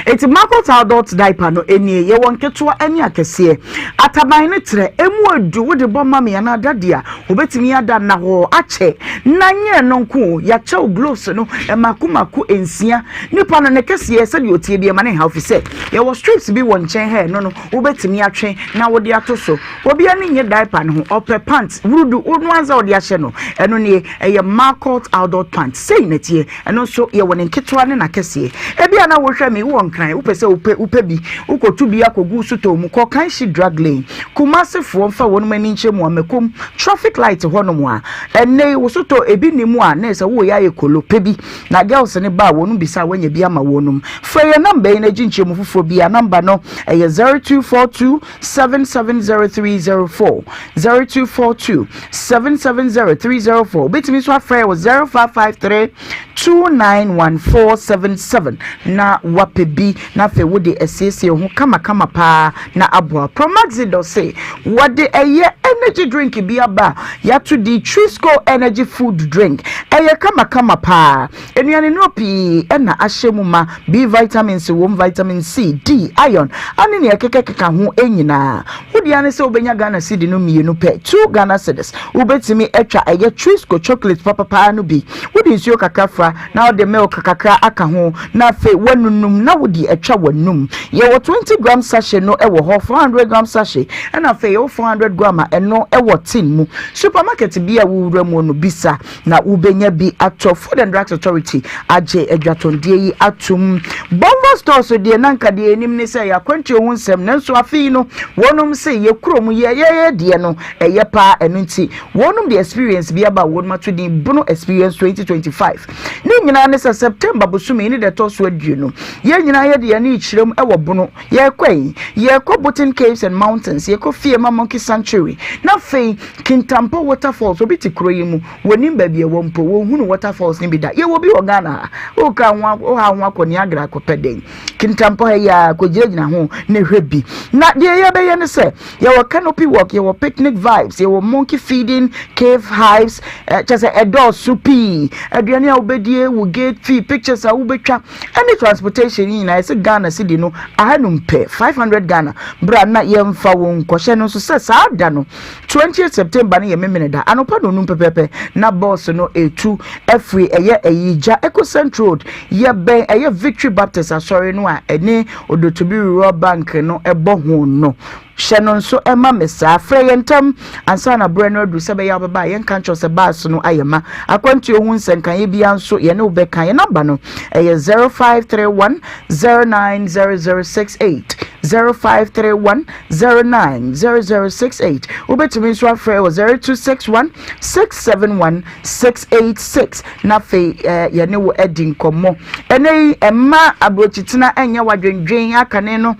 Enti Marcos adult diaper no nie, yɛwɔ nketewa ne akɛseɛ. Ataban no trɛ, ɛmu ɔdu, wode bɔ mummy anaa daddy a, ɔbɛtumi ada nnahɔɔ akyɛ. Na nyɛ ɛno nko o, yɛakyɛ wo gloves no mmaako mmaako nsia. Nipa no ne kɛseɛ sɛdeɛ ɔteɛ biara ma no nhaw fi sɛ yɛwɔ strips bi wɔ nkyɛn ha ɛno no wobɛtumi atwe na wode ato so. Obi ani nnye diaper no ho, ɔpɛ pant wurudu, wo no ara sɛ wode ahyɛ no. Ɛno nie, ɛyɛ Marcot adult pant, sei na ɛteɛ. Ɛno nso yɛwɔ ne nketewa ne n'akɛseɛ. Ebia na wohwɛ me, wowɔ Nkran, wopɛ sɛ wopɛ wopɛ bi, wokɔtu bi akɔgu wo sotɔɔ mu, kɔ Kanshi Drug Lane. Kumasefoɔ mfa wɔnom ani nkyerɛ mu a, Makom traffic light hɔnom a. Ɛnnɛ yi, wo sotɔɔ ebi nni mu a, na ɛsɛ woreyɛ ayɛ kolo, pɛ bi. Na girls no ba a, wɔnom bisa a, woanya bi ama wɔnom. Frɛ yɛn number yi na gye nkyerɛmu foforɔ biara. Number no, ɛyɛ 0242 770304, 0242 770304. Wobɛtumi nso afrɛ wɔ 0553 291477 na wapɛ bi na afei wode asiesie ho kamakama paa na aboa. Promaxidol se wɔde ɛyɛ energy drink bi aba a yɛato di Trisco energy food drink. Ɛyɛ kamakama paa. Nnuane nnuro pii na ahyɛ mu ma, B vitamins wom, vitamin C, D, iron, ane nea ɛkekakeka ho nyinaa. Wo dea ne sɛ wobɛnya Ghana cedi no mmienu pɛ, two Ghana cedis. Wobɛtumi atwa ɛyɛ Trisco chocolate papapaa no bi. Wode nsuo kakra fra na wode milk kakra aka ho na afei woanunum na wode atwa w'anum. Yɛwɔ 20 gram sachet no wɔ hɔ, 400 gram sachet ɛna afei yɛwɔ 400 gram a ɛno wɔ tin mu. Supermarket bi a wowura mu no bisa na wobenya bi atɔ. Food and Drugs Authority agye adwatɔndeɛ yi atom. Bonva Stores deɛ na anka deɛ yɛnim ne sɛ ɛyɛ akwantuo ho nsɛm nanso afe yi no wɔnom se yɛ kurom yɛ yɛyɛ deɛ no ɛyɛ paa ɛno nti wɔnom de experience bi aba a wɔnom ato din Bono Experience 2025. Ne nyinaa ne sɛ September bosome yi ne deɛ ɛtɔ so aduonu yɛn nyinaa yɛde yɛn ani rekyerɛm wɔ Bono. Yɛrekɔ yi, yɛrekɔ Boten Caves and Mountains, yɛkɔ Fiema Monkey Sanctuary, na afei Kintampo Waterfalls. Obi te kuro yi mu, wɔnim baabi ɛwɔ mpo, wɔnhunu waterfalls no bi da. Yɛwɔ bi wɔ Ghana ha. Woka ho, woha ho akɔ Niagara akɔpɛ dɛn? Kintampo ha yi ara, kɔgyinagyina ho na hwɛ bi. Na deɛ yɛbɛyɛ ne sɛ, yɛwɔ canopy walk, yɛwɔ picnic vibes, yɛwɔ monkey feeding, cave hives, eh, kyɛ sɛ ɛdɔɔso pii. Aduane a wobɛdie, wo gate fee, pictures a wobɛtwa, Ɛne transportation yi nyinaa yɛsɛ Ghana cedi no ahanum pɛ, 500 Ghana, berɛ a na yɛmfa wo nkɔhyɛ no nso sɛ saa da no 20th September no yɛ Memeneda anɔpa nnɔnum pɛpɛɛpɛ na bɔs no ɛtu afiri ɛyɛ Ayigya ɛkɔ Cent Road, yɛbɛn ɛyɛ Victory Baptist asɔre no a ɛne Odotobi Rural Bank no ɛbɔ ho no. Hyɛ no nso ma me saa. Frɛ yɛn ntɛm ansa na berɛ no aduru sɛ ɛbɛyɛ a wobɛba a yɛnka nkyerɛ wo sɛ bus no ayɛ ma. Akwantuo ho nsɛnkaeɛ biara nso yɛne wo bɛka. Yɛn nɔmba no ɛyɛ 0531 090068, 0531 090068. Wobɛtumi nso afrɛ wɔ 0261 671 686 na afei eh, yɛne wo adi nkɔmmɔ. Ɛnɛ yi, mma aburokyitena nyɛ w'adwendwen akane no.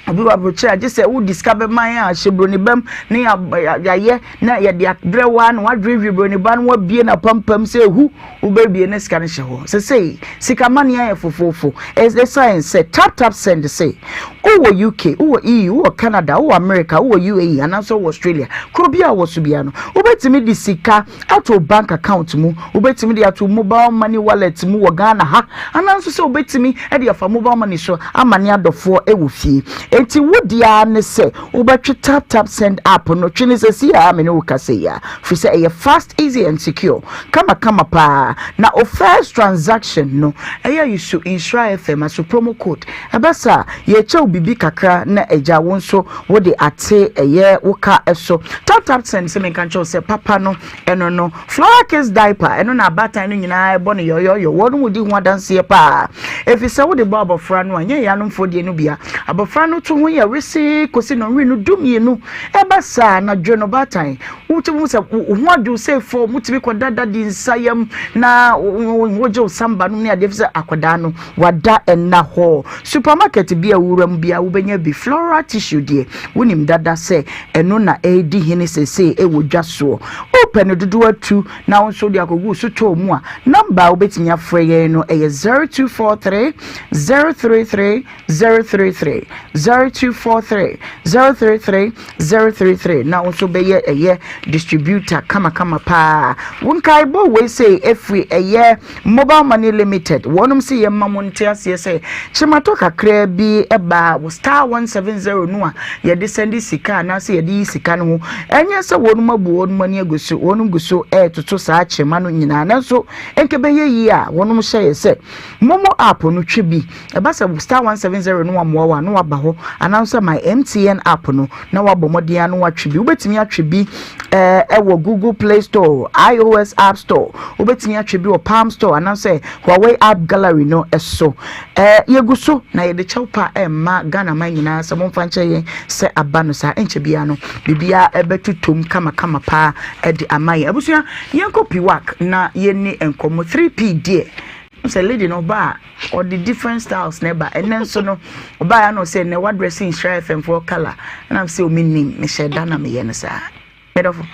Obi wɔ aburokyire a gye sɛ wode sika bɛma yɛn a hyɛ buroni bam ne yɛayɛ na yɛde abrɛ wo a na wadwedwe buroni ba no wabie n'apampam sɛ ehu wobɛbie ne sika no hyɛ hɔ sesei sika mane ayɛ fofoofo ɛsiane sɛ tap tap send se wowɔ UK wowɔ EU wowɔ Canada wowɔ America wowɔ UAE anaasɛ wowɔ Australia kuro bi a wɔ so biara no wobɛtumi de sika ato wo bank account mu, wobɛtumi de ato mobile money wallet mu wɔ Ghana ha, anaa nso sɛ wobɛtumi de afa mobile money so ama ne adɔfoɔ wɔ fie. Enti wo deɛ ara ne sɛ wobɛtwe tap tap send app no, twe no sɛsi a me ne wo kasa yi a, firi sɛ ɛyɛ fast, easy and secure, kama kama paa. Na wo first transaction no, ɛyɛ use Nhyira FM aso promo code, ɛba saa a, yɛkyɛ wo biribi kakra na agya wo nso Wode ate ɛyɛ wo ka so. Tap tap send sɛ menka nkyerɛ wo sɛ papa no ɛno no Flora kids diaper ɛno na abaatan no nyinaa ɛbɔ no yɔyɔyɔ wɔn mu di ho adanseɛ paa ɛfiri sɛ wode bɔ abɔfra no a nyɛ yɛanomfoɔ deɛ no bia abɔfra no to ho yɛ wesee kɔsi nɔnwere no dumienu ɛba saa na dwe no baatan wotumi hu sɛ wo ho adwo sɛ fam wotumi kɔda dadi nsa yam na wogye wo samba nom ne adeɛ fi sɛ akwadaa no Wada nna hɔ. Supermarket bi a wowura mu biara wobɛnya bi. Floral tissue deɛ, wonim dada sɛ ɛno na ɛredi hene seesei wɔ dwa soɔ. Wopɛ no dodoɔ atu na wo nso wode akɔgu wo sotɔɔ mu a, nɔmba a wobɛtumi afrɛ yɛn no yɛ 0243 033 033, 0243 033 033 na wo nso bɛyɛ ɛyɛ distributor kamakama paa. Wo nkaebɔ wei sei ɛfiri ɛyɛ Mobile Money Limited. Wɔnom se yɛmma mo nte aseɛ sɛ kyematɔ kakraa bi ɛba wo star 170 no a yɛde sɛnde sika anaasɛ yɛde yi sika no ho. Ɛnyɛ sɛ wɔnom abu wɔnom ani agu so, wɔnom gu so ɛɛtoto saa kyema no nyinaa, nanso ɛnka bɛyɛ yie a wɔnom hyɛ yɛ sɛ momo app no twe bi. Ɛba sɛ star 170 no wamoa wo a, na waba hɔ anaasɛ my MTN app no na wabɔ mmɔden ano watwe bi. Wobɛtumi atwe bi ɛwɔ Google Play Store, iOS App Store, wobɛtumi atwe bi wɔ Palm Store anaasɛ Huawei App Gallery no ɛso. Yɛgu so na yɛde kyɛw pa ɛmma Ghana man nyinaa sɛ momfa nkyɛ yɛn sɛ aba no saa ɛnkyɛ biara no biribiara ɛbɛtotom kamakama paa ɛde ama yɛn. Abusua, yɛnkɔ piwak na yɛni nkɔmmɔ 3P deɛ sɛ lady no ɔba a ɔde different styles na ɛba. Ɛnɛ nso no ɔbaa ya no sɛ ɛnɛ wadress Nhyira FM foɔ colour, ɛnam sɛ omi nim mehyɛ da na meyɛ no saa. Medɔfo,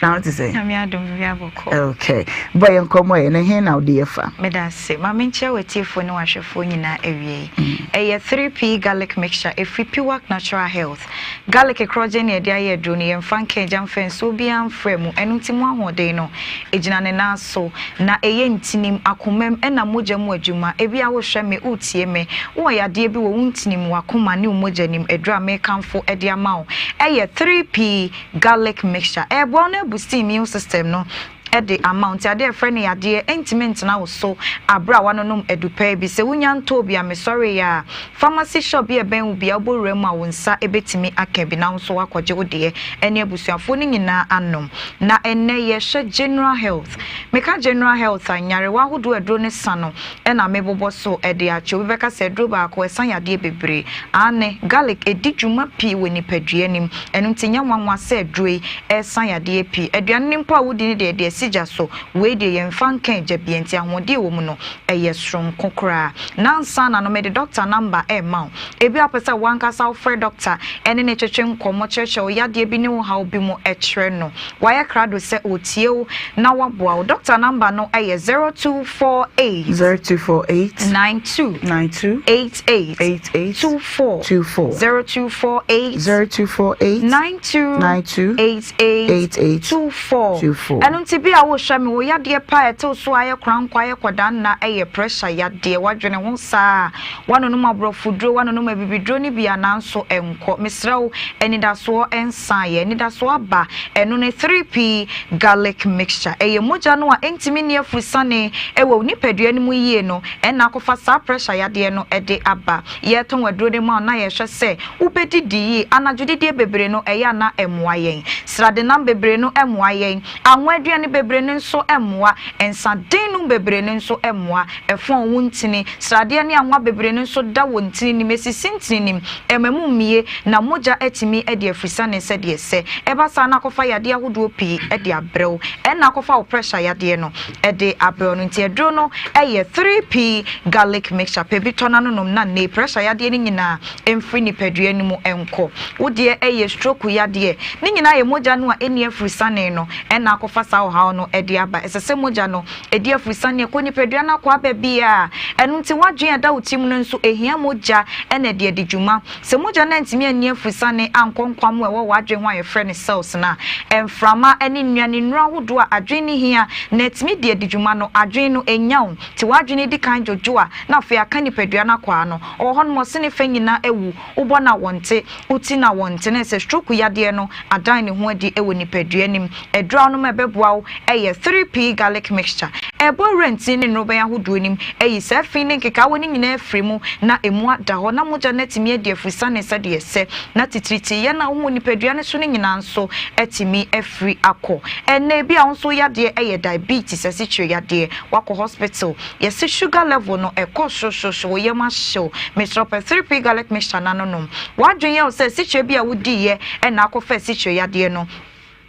na wote sɛ? Nyame adom, biribi abɔkɔ. Okay, bɔ yɛn nkɔmmɔ yɛ na he na wode yɛ fa? Meda ase. Ma menkyerɛ w'atiefoɔ ne w'ahwɛfoɔ nyinaa awiei. Ɛyɛ 3P garlic mixture ɛfiri Piwak Natural Health. Garlic korɔgyen na yɛde ayɛ aduro no, yɛmfa nka agya mfa nsuo biara mfra mu, ɛno nti mu ahoɔden no ɛgyina ne nan so, na ɛyɛ ntinim, akomam ɛna mogya mu adwuma. Ebia wohwɛ me, wotie me, wowɔ yadeɛ bi wɔ wo ntinim, w'akoma ne wo mogya nim, aduro a mekamfo de ama wo ɛyɛ 3P garlic mixture. Ɛboa wo na aboost immune system no ɛde ama wo, nti adeɛ a ɛfrɛ no yadeɛ ɛntumi ntena wo so aberɛ a wanonom adupɛɛ bi. Sɛ wonya ntɔɔ bi a, mesɔre yɛ a, pharmacy shop bi a ɛbɛn wo bia, wobɔ wura mu a, wo nsa ɛbɛtumi aka bi na wo nso woakɔgye wo deɛ ɛne abusuafoɔ no nyinaa anom. Na ɛnnɛ yɛhwɛ general health. Meka general health a, nyarewa ahodoɔ aduro ne sa no ɛna mebobɔ so ɛde akyɛ. Obi bɛka sɛ aduro baako ɛsa yadeɛ bebree. Aane, garlic ɛdi dwuma pii wɔ nipadua anim, ɛno nti nyɛ nwanwa sɛ aduro yi ɛsa yadeɛ pii. Aduane no mpo a wodi no deɛ yɛde asi gya so, wei deɛ yɛmfa nka agya bia, nti ahoɔden wɔ mu no ɛyɛ soronko koraa. Nansa na no mede doctor number ɛma wo. Ebi a wopɛ sɛ wankasa wofrɛ doctor ɛne ne twetwe nkɔmmɔ, kyerɛkyerɛ wo yadeɛ bi ne wo haw bi mu ɛkyerɛ no. Wayɛ krado sɛ ɔtie wo na waboa wo. Doctor number no ɛyɛ 0248 0248 92 92 88 88 24 24 0248 0248 92 92 88 88 24 24. Ɛno nti bi a wohwɛ me, wo yadeɛ pa a ɛtew so ayɛ korankɔ ayɛ kɔdaa nna ɛyɛ pressure yadeɛ, wadwene ho saa, wanonom aborɔfoduro, wanonom abibiduro no bi ananso ɛnkɔ, mesrɛ wo, anidasoɔ ɛnsa yɛ, anidasoɔ aba. Ɛno ne 3P garlic mixture. Ɛyɛ mogya no a ɛntumi nni afurusane ɛwɔ wo nipadua no mu yie no ɛna akɔfa saa pressure yadeɛ no ɛde aba. Yɛtɔn aduro no ma wo na yɛhwɛ sɛ wobɛdidi yie. Anadwo didie bebree no ɛyɛ ana ɛmmoa yɛn, sradenam bebree no ɛmmoa yɛn, anwa aduane bebree no nso ɛmmoa, nsaden nom bebree no nso ɛmmoa. Ɛfɔn wo ntini. Sradeɛ ne anwa bebree no nso da wɔ ntini nim, esisi ntini nim, ɛma mu mmie na mogya atumi de afrisane sɛdeɛ sɛ ɛba saa na akɔfa yadeɛ ahodoɔ pii de abrɛ wo, ɛna akɔfa wo pressure yadeɛ no de abrɛ wo no. Nti aduro no ɛyɛ 3P garlic mixture. Pɛ bi tɔ n'ano nom na ne pressure yadeɛ no nyinaa mfiri nipadua no mu nkɔ. Wo deɛ ɛyɛ stroke yadeɛ, ne nyinaa yɛ mogya no a ɛnni afrisane no ɛna akɔfa saa ɔhaw no de aba. Ɛsɛ sɛ mogya no ɛdi afrisane ɛkɔ nipadua no akɔ aba biara. Ɛno nti wadwen ɛda wo tirim no nso ɛhia mogya ɛna ɛde adi dwuma. Sɛ mogya no antumi anni afrisane ankɔ nkwam a ɛwɔ w'adwen ho a yɛfrɛ no cells no a, mframa ne nnuane nnuro ahodoɔ a adwen no hia na ɛtumi de adi dwuma no, adwen no ɛnya wo. Nti w'adwene di kan dwodwo a, na afei aka nipadua no akwaa no. Ɔwɔ hɔ nom ɔse ne fɛ nyinaa awu, wobɔ no a wɔnte, woti no a wɔnte, na ɛsɛ stroke yadeɛ no adan ne ho adi wɔ nipadua anim. Aduro a wonom a ɛbɛboa wo yɛ 3P garlic mixture. Ɛbɔ wura ntini ne nnorobɛn ahodoɔ nim, ayi saa fi ne nkekaawa no nyinaa afiri mu na emu ada hɔ na mogya no atumi adi afusane sɛdeɛ ɛsɛ, na titiritii na wohu nipadua no so no nyinaa nso atumi afiri akɔ. Ɛnnɛ ebi a wo nso yadeɛ yɛ diabetes, asikyire yadeɛ, wakɔ hospital, yɛse sugar level no ɛkɔ sorosoro, wo yam ahyew, mesrɛ pɛ 3P garlic mixture na no nom. W'adwene yɛ wo sɛ asikyire bi a wodiiɛ ɛna akɔfa asikyire yadeɛ no.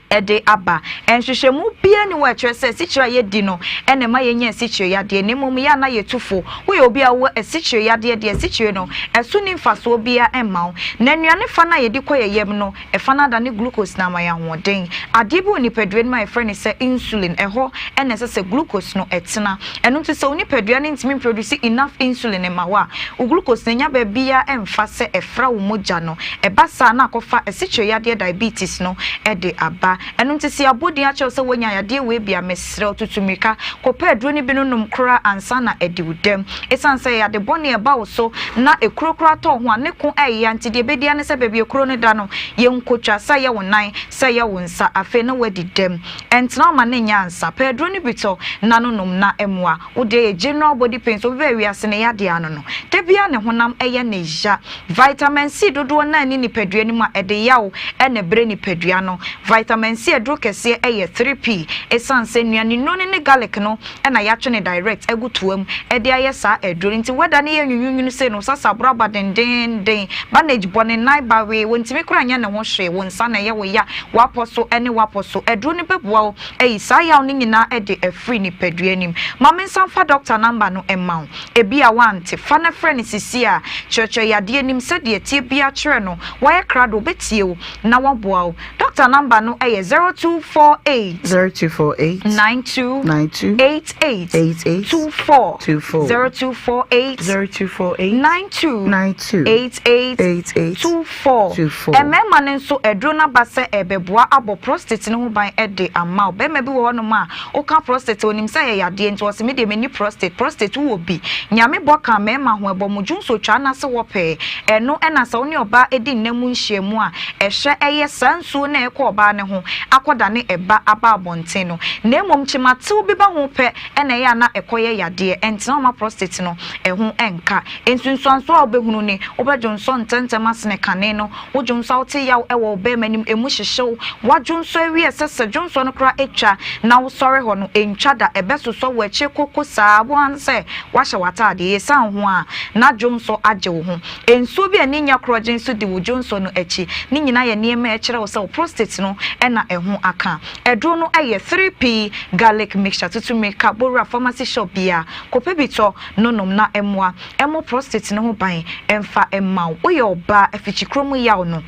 De aba. Nhwehwɛmu biara nni hɔ a ɛkyerɛ sɛ asikyire a yɛdi no na ɛma yɛnya asikyire yadeɛ, na mmom yɛ a na yɛtu fo. Woyɛ obi a wowɔ asikyire yadeɛ deɛ, asikyire no, ɛso nni mfasoɔ biara mma wo. Na nnuane fa no a yɛdi kɔ yɛn yam no, ɛfa no adane glucose na ama yɛn ahoɔden. Adeɛ bi wɔ nipadua no mu a yɛfrɛ no sɛ insulin, ɛhɔ na ɛsɛ sɛ glucose no tena. Ɛno nti sɛ wo nipadua no ntumi mproduce enough insulin mma wo a, wo glucose no nnya baabiara mfa sɛ ɛfra wo mogya no. Ɛba saa a na akɔfa asikyire yadeɛ diabetes no de aba. Ɛno nti sɛ yɛabɔ din akyerɛ wo sɛ woanya yadeɛ wei bi a, mesrɛ wo tutu mmirika kɔpɛ aduro no bi no nom koraa ansa na adi wo dɛm. Ɛsiane sɛ ɛyɛ ade bɔne a ɛba wo so na ekuro koraa tɔ wo ho a, ne ko ɛyɛ nti deɛ ɛbɛdi ara ne sɛ baabi ekuro no da no yɛnkɔtwa, sɛ ɛyɛ wo nan, sɛ ɛyɛ wo nsa, afei na woadi dɛm. Ɛntena hɔ ma no nyɛ ansa. Pɛ aduro no bi tɔ na no nom na mmoa wo. Deɛ yɛ general body pains, obi bɛɛ wiase ne yadeɛ ano no, da biara ne honam yɛ ne ya. Vitamin C dodoɔ no ara nni nipadua no mu a, ɛde yaw na ɛbrɛ nipadua no. Vitamin C aduro kɛseɛ yɛ 3P. Ɛsiane sɛ nnuane nnuro no ne garlic no na yɛatwe no direct agu toa mu de ayɛ saa aduro no nti, weather no yɛ nwunwunwunu sei no, sasaborɔ aba dendeenden, bandage bɔ ne nan bawee, wɔntumi koraa nyɛ ne ho hwee, wo nsa na ɛyɛ wo ya, w'apɔ so ne w'apɔ so. Aduro no bɛboa wo ayi saa yaw no nyinaa de afiri nipadua no mu. Ma mensan mfa doctor number no mma wo. Ebia woante. Fa na frɛ no seesei ara. Kyerɛkyerɛ yadeɛ no mu sɛdeɛ ɛteɛ biara kyerɛ no. Wayɛ krado, ɔbɛtie wo na waboa wo. Dɔkta nɔmba no yɛ 0248. 0248. 92. 92. 88. 88. 24. 24. 0248. 0248. 92. 92. 88. 88. 24. 24. Mmarima no nso, aduro no aba sɛ ɛrebɛboa abɔ prostate no ho ban de ama wo. Barima bi wɔ hɔnom a, Woka prostate a onim sɛ ɛyɛ yadeɛ nti ɔse medeɛ menni prostate, prostate wowɔ bi? Nyame bɔ ka mmarima ho ɛbɔ mo dwonso twaa no ase hɔ pɛɛ ɛno ɛna sɛ wone ɔbaa ɛdi nna mu nhyiamu a ɛhwɛ ɛyɛ saa nsuo no a ɛkɔ ɔbaa no ho akɔdane ɛba aba abɔnten no na mmom kyematew bi ba ho pɛ ɛna ɛyɛ a na ɛkɔyɛ yadeɛ ɛntena hɔ ma prostate no ɛho ɛnka nsunsuansoɔ a wobɛhunu ne wobɛdwonsɔ ntɛntɛm asene kane no. Wo dwonsɔ a wote yaw wɔ wo barima no mu, emu hyehye wo. Woadwonsɔ awie a ɛsɛ sɛ dwonsɔ no koraa twa na wosɔre hɔ no, ɛntwa da. Ɛbɛsosɔ wo akyire koko saa ara. Wobɛhu ara ne sɛ woahyɛ w'ataadeɛ. Ɛsiane wo ho a, na dwonsɔ agye wo ho. Nsuo bi a ani nyɛ korɔgyenn nso di wo dwonsɔ no akyi. Ne nyinaa yɛ nneɛma a ɛkyerɛ wo sɛ wo prostate no na ɛho aka. Aduro no yɛ 3P Garlic Mixture. Tutu mmirika bɔ wura pharmacy shop biara kɔpɛ bi tɔ no nom na mmoa. Ɛmmɔ prostate no ho ban mfa mma wo. Woyɛ ɔbaa, afikyikuro mu yaw no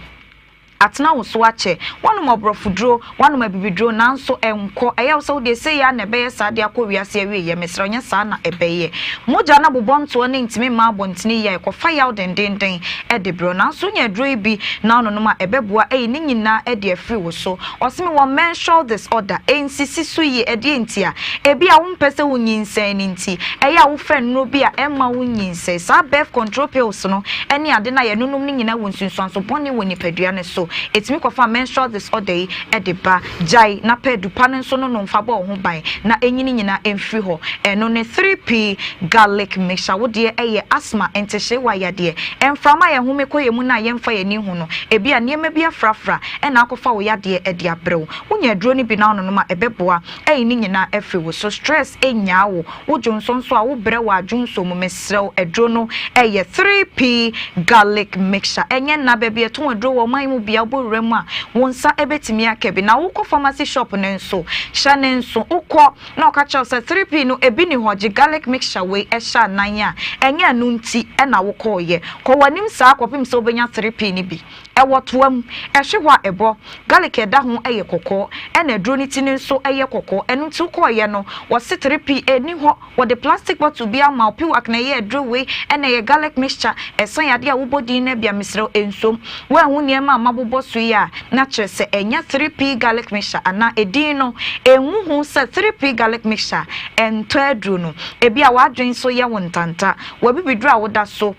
atena wo so akyɛ. Woanom ɔborɔfoduro, woanom abibiduro nanso ɛnkɔ. Ɛyɛ wo sɛ wodeɛ sei ara na ɛbɛyɛ saa de akɔ wiase awieɛ. Mesrɛ wo, nyɛ saa na ɛbɛyɛ. Mogya no abobɔ ntoɔ no ntumi mma abɔntene yie a ɛkɔfa yaw dendeenden de brɛ wo. Nanso wonya aduro yi bi na wononom a, ɛbɛboa ayi ne nyinaa de afiri wo so. Ɔse mewɔ menstrual disorder, ɛnsisi so yie, ɛdeɛn ntia? Ebia wompɛ sɛ wonyinsɛn no nti, ɛyɛ a wofa nnuro bi a ɛmma wonyinsɛn. Saa birth control pills no ne ade no a yɛnonom no nyinaa wɔ nsunsuanso bɔne wɔ nipadua no so. Ɛtumi kɔfa menstrual disorder yi de ba. Gyae na pɛ adu pa no nso nonom fa bɔ wo ho ban na ɛnyi ne nyinaa mfiri hɔ. Ɛno ne 3P garlic mixture. Wo deɛ ɛyɛ asthma, ntehyeewa yadeɛ, mframa a yɛhome kɔ yɛn mu no a yɛmfa yɛn ani nhu no, ebia nneɛma bi afrafra na akɔfa wo yadeɛ de abrɛ wo. Wonya aduro no bi na wononom a, ɛbɛboa ayi ne nyinaa afiri wo so. Stress nnyaa wo, wo dwonsɔ nso a, wobrɛ wɔ adwonsɔ mu. Mesrɛ wo, aduro no yɛ 3P garlic mixture. Ɛnyɛ nna, baabi a yɛtɔn aduro wɔ ɔman yi mu biara, wobɔ wura mu a, wo nsa bɛtumi aka bi. Na wokɔ pharmacy shop no nso, hyɛ no nso, wokɔ na wɔka kyerɛ wo sɛ 3P no, ebi nni hɔ, gye garlic mixture wei hyɛ anan a, ɛnyɛ ɛno nti na wokɔeɛ. Kɔ w'anim saa kɔpem sɛ wobɛnya 3P no bi. Ɛwɔ toa mu, ɛhwe hɔ a ɛbɔ. Garlic a ɛda ho yɛ kɔkɔɔ, ɛna aduro no ti no nso yɛ kɔkɔɔ. Ɛno nti wokɔeɛ no, wɔse 3P ɛnni hɔ. Wɔde plastic bottle bi ama wo, Piwak na ɛyɛ aduro wei, ɛna ɛyɛ garlic mixture. Ɛsan yɛ adeɛ a wobɔ din no bi a, mesrɛ wo ɛnsom. Woanhu nneɛma a mabobɔ so yi a, na kyerɛ sɛ ɛnyɛ 3P garlic mixture anaa edin no ɛngu ho sɛ 3P garlic mixture. Ɛntɔ aduro no. Ebia w'adwene nso yɛ wo ntanta. W'abibiduro a woda so.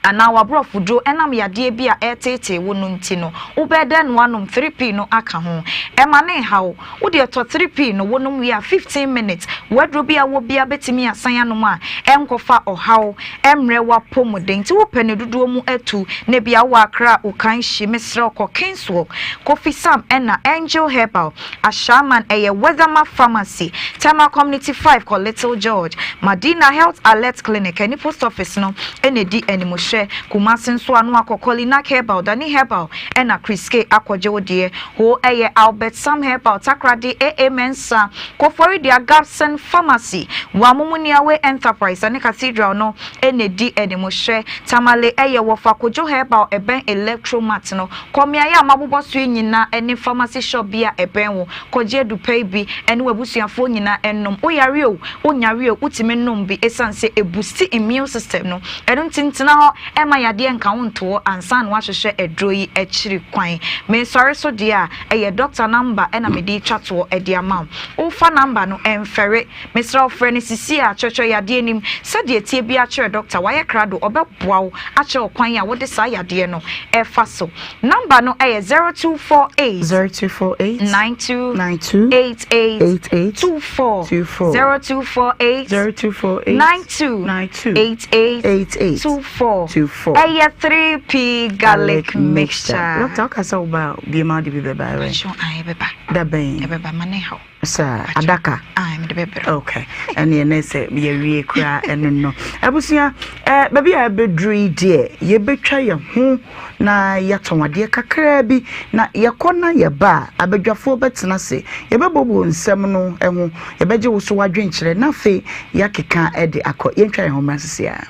Anaa w'aborɔfoduro ɛnam yadeɛ bi a ɛreteetee wo no nti no, wobɛyɛ dɛn na woanom 3P no aka ho? Ɛma no nha wo. Wo deɛ tɔ 3P no, wonom wie a 15 minutes, w'aduro bi a wowɔ biara bɛtumi asan anom a ɛnkɔfa ɔhaw mmrɛ w'apɔmuden. Nti wopɛ ne dodoɔ mu atu na ebia wowɔ Accra, Okainshi, mesrɛ wo kɔ Kingswalk, Kofi Sam ɛna Angel Herbal. Ashaiman ɛyɛ Weatherma Pharmacy, Tema Community 5 kɔ Little George, Madina Health Alert Clinic ɛne Post Office no na ɛdi animhwɛ. Hwɛ, Kumasi nso a na wakɔ Kolinak Herbal, Dani Herbal ɛna Kriske akɔgye wo deɛ. Hoo ɛyɛ Albert Sam Herbal, Takoradi, AA Mensah, Koforidua, Gabson Pharmacy, Wamumuniawe Enterprise ɛne Cathedral no na ɛdi anim. Hwɛ, Tamale ɛyɛ Wɔfa Kojo Herbal ɛbɛn Electromat no. Kɔ mmeaeɛ a mabobɔ so yi nyinaa ɛne pharmacy shop bi a ɛbɛn wo. Kɔgye adupɛ yi bi ɛne w'abusuafoɔ nyinaa ɛnom. Woyare o, wonyare o, wotumi nom bi ɛsiane sɛ ɛbusti immune system no. Ɛno nti ntena hɔ ɛmma yadeɛ nka wo ntoɔ ansa na woahwehwɛ aduro yi akyiri kwan. Mesɔre so deɛ a, ɛyɛ doctor number ɛna mede retwa toɔ de ama wo. Wofa number no, ɛmfɛre. Mesrɛ wo frɛ no sisi a, kyerɛkyerɛ yadeɛ no mu sɛdeɛ ɛteɛ biara kyerɛ doctor. Wayɛ krado, ɔbɛboa wo akyerɛ wo kwan a wode saa yadeɛ no ɛfa so. Number no ɛyɛ 0248 0248 92 92 88 88 24 24 0248 0248 92 92 88 88 24 24 Ɛyɛ 3P garlic mixture. Doctor, woka sɛ woba a biom a wode bi bɛba ɛ? Pakyɛ ae ɛbɛba. Da bɛn? Ɛbɛba ma ne haw. Saa, adaka? Ae mede bɛbrɛ. Okay, ɛneɛ ne sɛ yɛwie koraa ɛno no. Abusua, eh, baabi a ɛbɛduru yi deɛ, yɛbɛtwa yɛn ho na yɛatɔn adeɛ kakraa bi, na yɛkɔ na yɛba a, abadwafoɔ bɛtena ase, yɛbɛbooboo nsɛm no ho, yɛbɛgye wo so w'adwenkyerɛ, na afei yɛakeka de akɔ. Yɛntwa yɛn ho mmra sisi ara.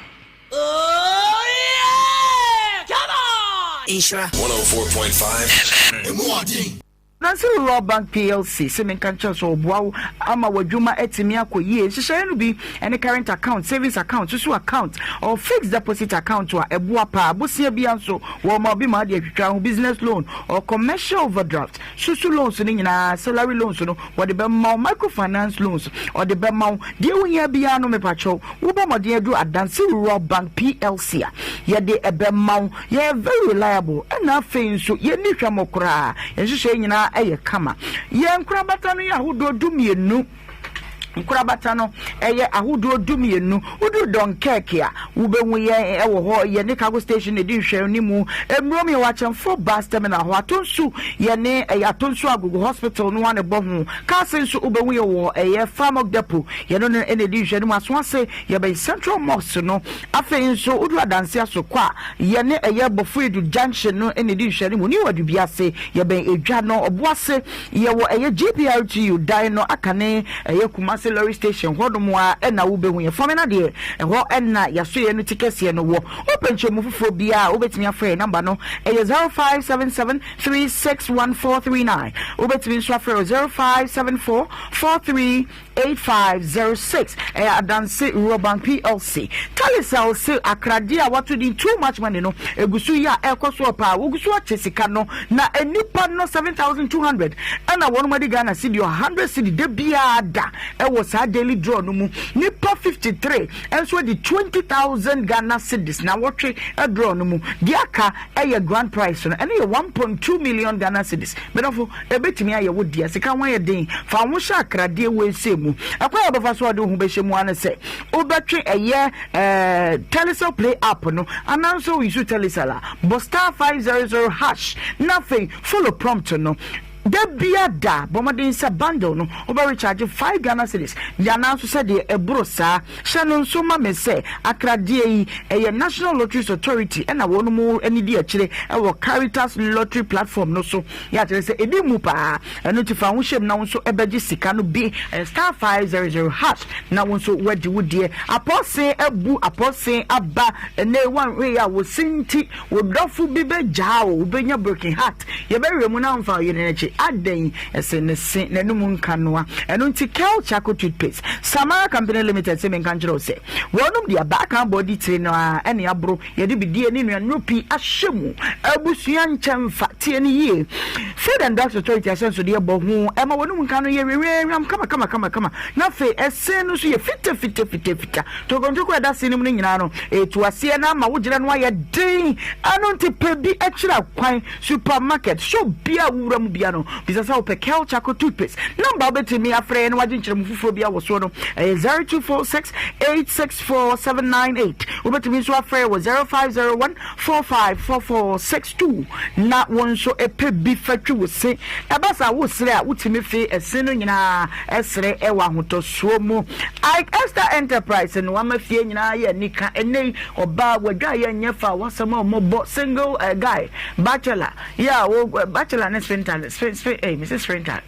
Nhyira 104.5 FM. Emu ɔden. Nancy Rural Bank plc se menka nkyerɛ wo sɛ wɔboa wo ama w'adwuma atumi akɔ yie. Nhyehyɛeɛ no bi ne current account, savings account, susu account, or fixed deposit account a ɛboa paa. Bosea biara nso wɔma obi ma wode atwitwa ho, business loan or commercial overdraft. Susu loans no nyinaa, salary loans no wɔde bɛma wo, microfinance loans wɔde bɛma wo. Deɛ wohia biara no mepakyɛw wobɔ mmɔden aduru Adansi Rural Bank plc a, yɛde ɛbɛma wo. Yɛyɛ very reliable ɛna afei nso yɛnni hwamɔ koraa. Yɛn nhyehyɛe nyinaa yɛ kama. Yɛn nkorabata no yɛ ahodoɔ dumienu. Nkorabata no yɛ ahodoɔ dumienu. Woduru Dunkirk a, wobɛhu yɛn wɔ hɔ. Yɛne cargo station na ɛdi nhwɛanimu. Mmurom yɛwɔ Akyɛmfo Bus Terminal hɔ. Atonsu, yɛne ɛyɛ Atonsu Agogo Hospital no ara na ɛbɔ ho. Kaase nso wobɛhu yɛn wɔ ɛyɛ Famog Depot. Yɛne no na ɛdi nhwɛanimu. Asoase, yɛbɛn Central Mosque no. Afei nso wodu Adanse Asokwa a, yɛne ɛyɛ Bofoyedu Junction no na ɛdi nhwɛanimu. New Adubiase, yɛbɛn Edwa no. Ɔboase, yɛwɔ ɛyɛ GPRTU dan no akane ɛyɛ Kumasi Lorry Station hɔnom ara na wobɛhu yɛn. Famena deɛ, ɛhɔ na yɛasoɛeɛ no ti kɛseɛ no wɔ. Wopɛ nkyerɛmu foforɔ biara a, wobɛtumi afrɛ yɛn. Namba no yɛ 0577 361439. Wobɛtumi nso afrɛ wɔ 0574 43 8506 ɛyɛ Adanse Rural Bank PLC. Telecel se akradeɛ a wɔato din Too Much Money no egu so yi a ɛrekɔ soɔ paa. Wɔgu so akyɛ sika no na nnipa no 7,200 ɛna wɔnom adi Ghana cedi 100 cedi da biara da ɛwɔ saa daily draw no mu. Nnipa 53 nso adi 20,000 Ghana cedis nawɔtwe draw no mu. Deɛ aka ɛyɛ grand prize no ɛno yɛ 1.2 million Ghana cedis. Medɔfo. Ebetumi ayɛ wo dea. Sika ho ayɛ den. Fa wo ho hyɛ akradeɛ weesei mu. Ɛkwan a wobɛfa so a wode wo ho bɛhyɛ mu ara ne sɛ wobɛtwe ɛyɛ eh, Telecel Play app no anaa nso woyi so Telecel a, bɔ star 500 hash na afei follow prompt no. Da bia da, bɔ mmɔden sɛ bundle no wobɛ recharge 5 Ghana cedis anaa nso sɛdeɛ ɛboro saa. Hyɛ no nso ma me sɛ akradeɛ yi, ɛyɛ National Lotteries Authority na wɔn ani di akyire wɔ Caritas Lottery Platform no so. Yɛ akyerɛ sɛ ɛdi mu paa. Ɛno nti fa wo ho hyɛ mu na wo nso bɛgye sika no bi. Ɛyɛ star 500 hash na wo nso woadi wo deɛ. Apɔse abu, apɔse aba. Ɛnnɛ yi woanhwɛ yie a wo se nti wo dɔfo bi bɛgyaa wo, wobɛnya broken heart. Yɛbɛwerɛ mu na womfa wo yere no akyi. Adɛn? Ɛse ne se n'anum nka noa. Ɛno nti Kel Charcoal Toothpaste, Samara Company Limited se menka nkyerɛ wo sɛ wɔnom de aba aka abɔ adi tire no ara ɛne aboro. Yɛde bidie ne nnuannuro pii ahyɛ mu. Abusua nkyɛmfa, tie no yie. Food and Drugs Authority ahyɛnsodeɛ bɔ ho ma wɔnom nka no yɛ hwamhwamhwam kamakamakamakama na afei ɛse no nso yɛ fitafitafitafita. Tokontoko a ɛda se no mu no nyinaa no, ɛtu aseɛ na ama wo gyina no ayɛ den. Ɛno nti pɛ bi kyerɛ kwan. Supermarket, shop biara a wowura mu biara no, Bisa sɛ wopɛ Kel Charcoal Toothpaste. Number a wobɛtumi afrɛ yɛn na wagye nkyerɛmu foforɔ bi wɔ soɔ no, ɛyɛ 0246 864 798. Wobɛtumi nso afrɛ yɛn wɔ 0501 454462 na wo nso pɛ bi fa twi wo se. Ɛba saa wosere a, wotumi fe ɛse no nyinaa sere wɔ ahotɔsoɔ mu. Ike Esther Enterprise no ama fie nyinaa yɛ anika. Ɛnnɛ yi, ɔbaa wadwaeɛ nyɛ fa w'asɛm a wɔbɔ single eh, guy, bachelor, Yeah, wo bachelor ne sprinter spin spin eh mrs sprinter.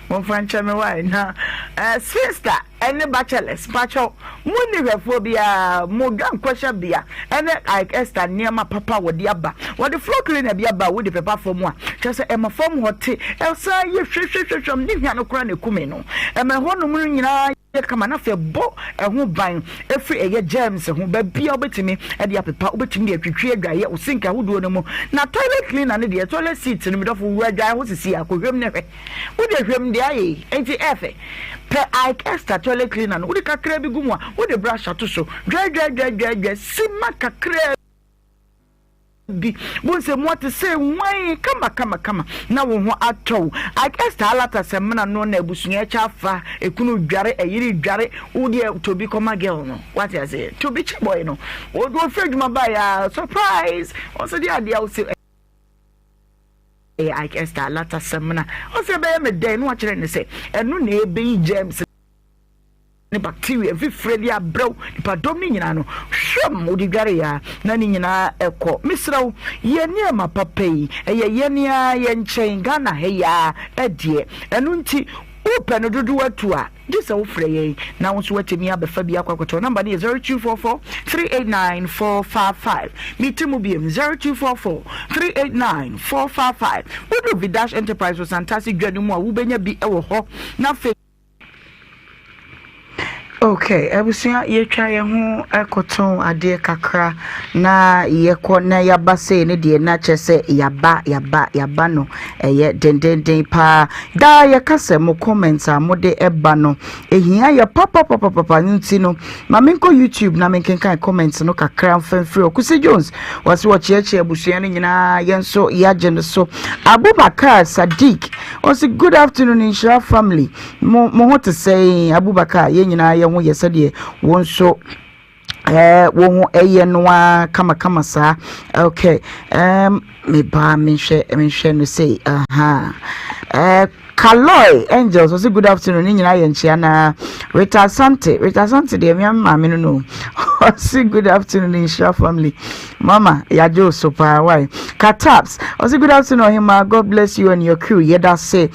Mo fa nkyɛ me why na eh spinster ɛne bachelors pakyɛw mo ni hwɛfoɔ biara mo dwa nkɔhyɛ bea ɛne like Esther nneɛma papa wɔde aba wɔde floor cleaner bi aba wode pepa fam a kyerɛ sɛ ɛma fam hɔ te ɛsan yɛ hwehwehwehwɛm ne hwa no koraa na ɛkume no ɛma ɛhɔ nom no nyinaa yɛ kama na afei bɔ ɛho ban firi ɛyɛ germs ho. Baabi a wobɛtumi de apepa, wobɛtumi de atwitwi adwaeɛ wo sink ahodoɔ no mu. Na toilet cleaner no deɛ, toilet seat no, medɔfo wura adwaeɛ hɔ sisi a, kɔhwɛm na hwɛ. Wode hwɛm deɛ ayɛ yi, enti ɛɛfɛ. Pɛ Ike Esther toilet cleaner no, wode kakraa bi gu mu a, wode brush ato so, dwaedwaedwaedwaedwae, sima kakraa bi. Bohu sɛ mu ate sɛ nwan kama kama kama na wo ho atɔ wo. Ike Esther alata samina no na abusua akyɛ afa, ekunu dware, ɛyere dware, wo deɛ tɔ bi kɔma girl no. Wate aseɛ? Tɔ bi kyɛ boy no. Wɔfiri adwuma baeɛ a, surprise! Ɔsɛ deɛ adeɛ a wosɛ ɛyɛ Ike Esther alata samina. Ɔsɛ ɛbɛyɛ me dɛn na wakyerɛ ne sɛ ɛno na ɛbɛyi germs ne bacteria mfifire de abrɛ wo nipadɔm no nyinaa no hwɛm wode dware a na ne nyinaa ɛkɔ. Mesrɛ wo yɛ nneɛma papa yi ɛyɛ yɛn ara yɛn nkyɛn Ghana ha yi ara ɛdeɛ ɛno nti wopɛ no dodoɔ atu a gye sɛ wofrɛ yɛn na wo nso woatumi abɛfa bi akɔ akɔtɔ. Namba no yɛ 0244 389 455 mete mu biom 0244 389 455 woduru Vidash Enterprise wɔ Santase dwa no mu a wobɛnya bi wɔ hɔ na afei Okay, abusua yɛtwa yɛn ho kɔtɔn adeɛ kakra na yɛkɔ na yɛaba sei ne deɛ na kyerɛ sɛ yɛaba yɛaba yɛaba no ɛyɛ dendenden paa. Daa yɛka sɛ mo comments a mode ɛba no ehia yɛ papapapapa nti no ma menkɔ YouTube na menkenkan comments no kakra mfa mfiri hɔ. Kwesi Jones wɔse wɔkyeakyea abusua no nyinaa yɛn nso yɛagye no so. Abubakar Sadiq Ɔse good afternoon Nhyira family mo mo ho te sɛn Abubakar yɛn nyinaa yɛn ho yɛ sɛdeɛ wo nso ɛɛ wo ho ɛyɛ no ara kamakama saa okay um, me ba menhwɛ menhwɛ no sei aha ɛɛ Kaloy Angels ɔse good afternoon ne nyinaa yɛ nkyea na Rita Asante Rita Asante deɛ mmea maame no no ɔse good afternoon Nhyira family Mama yagye wo so paa why. Kataps ɔse good afternoon ɔhemaa God bless you and your crew yɛda se.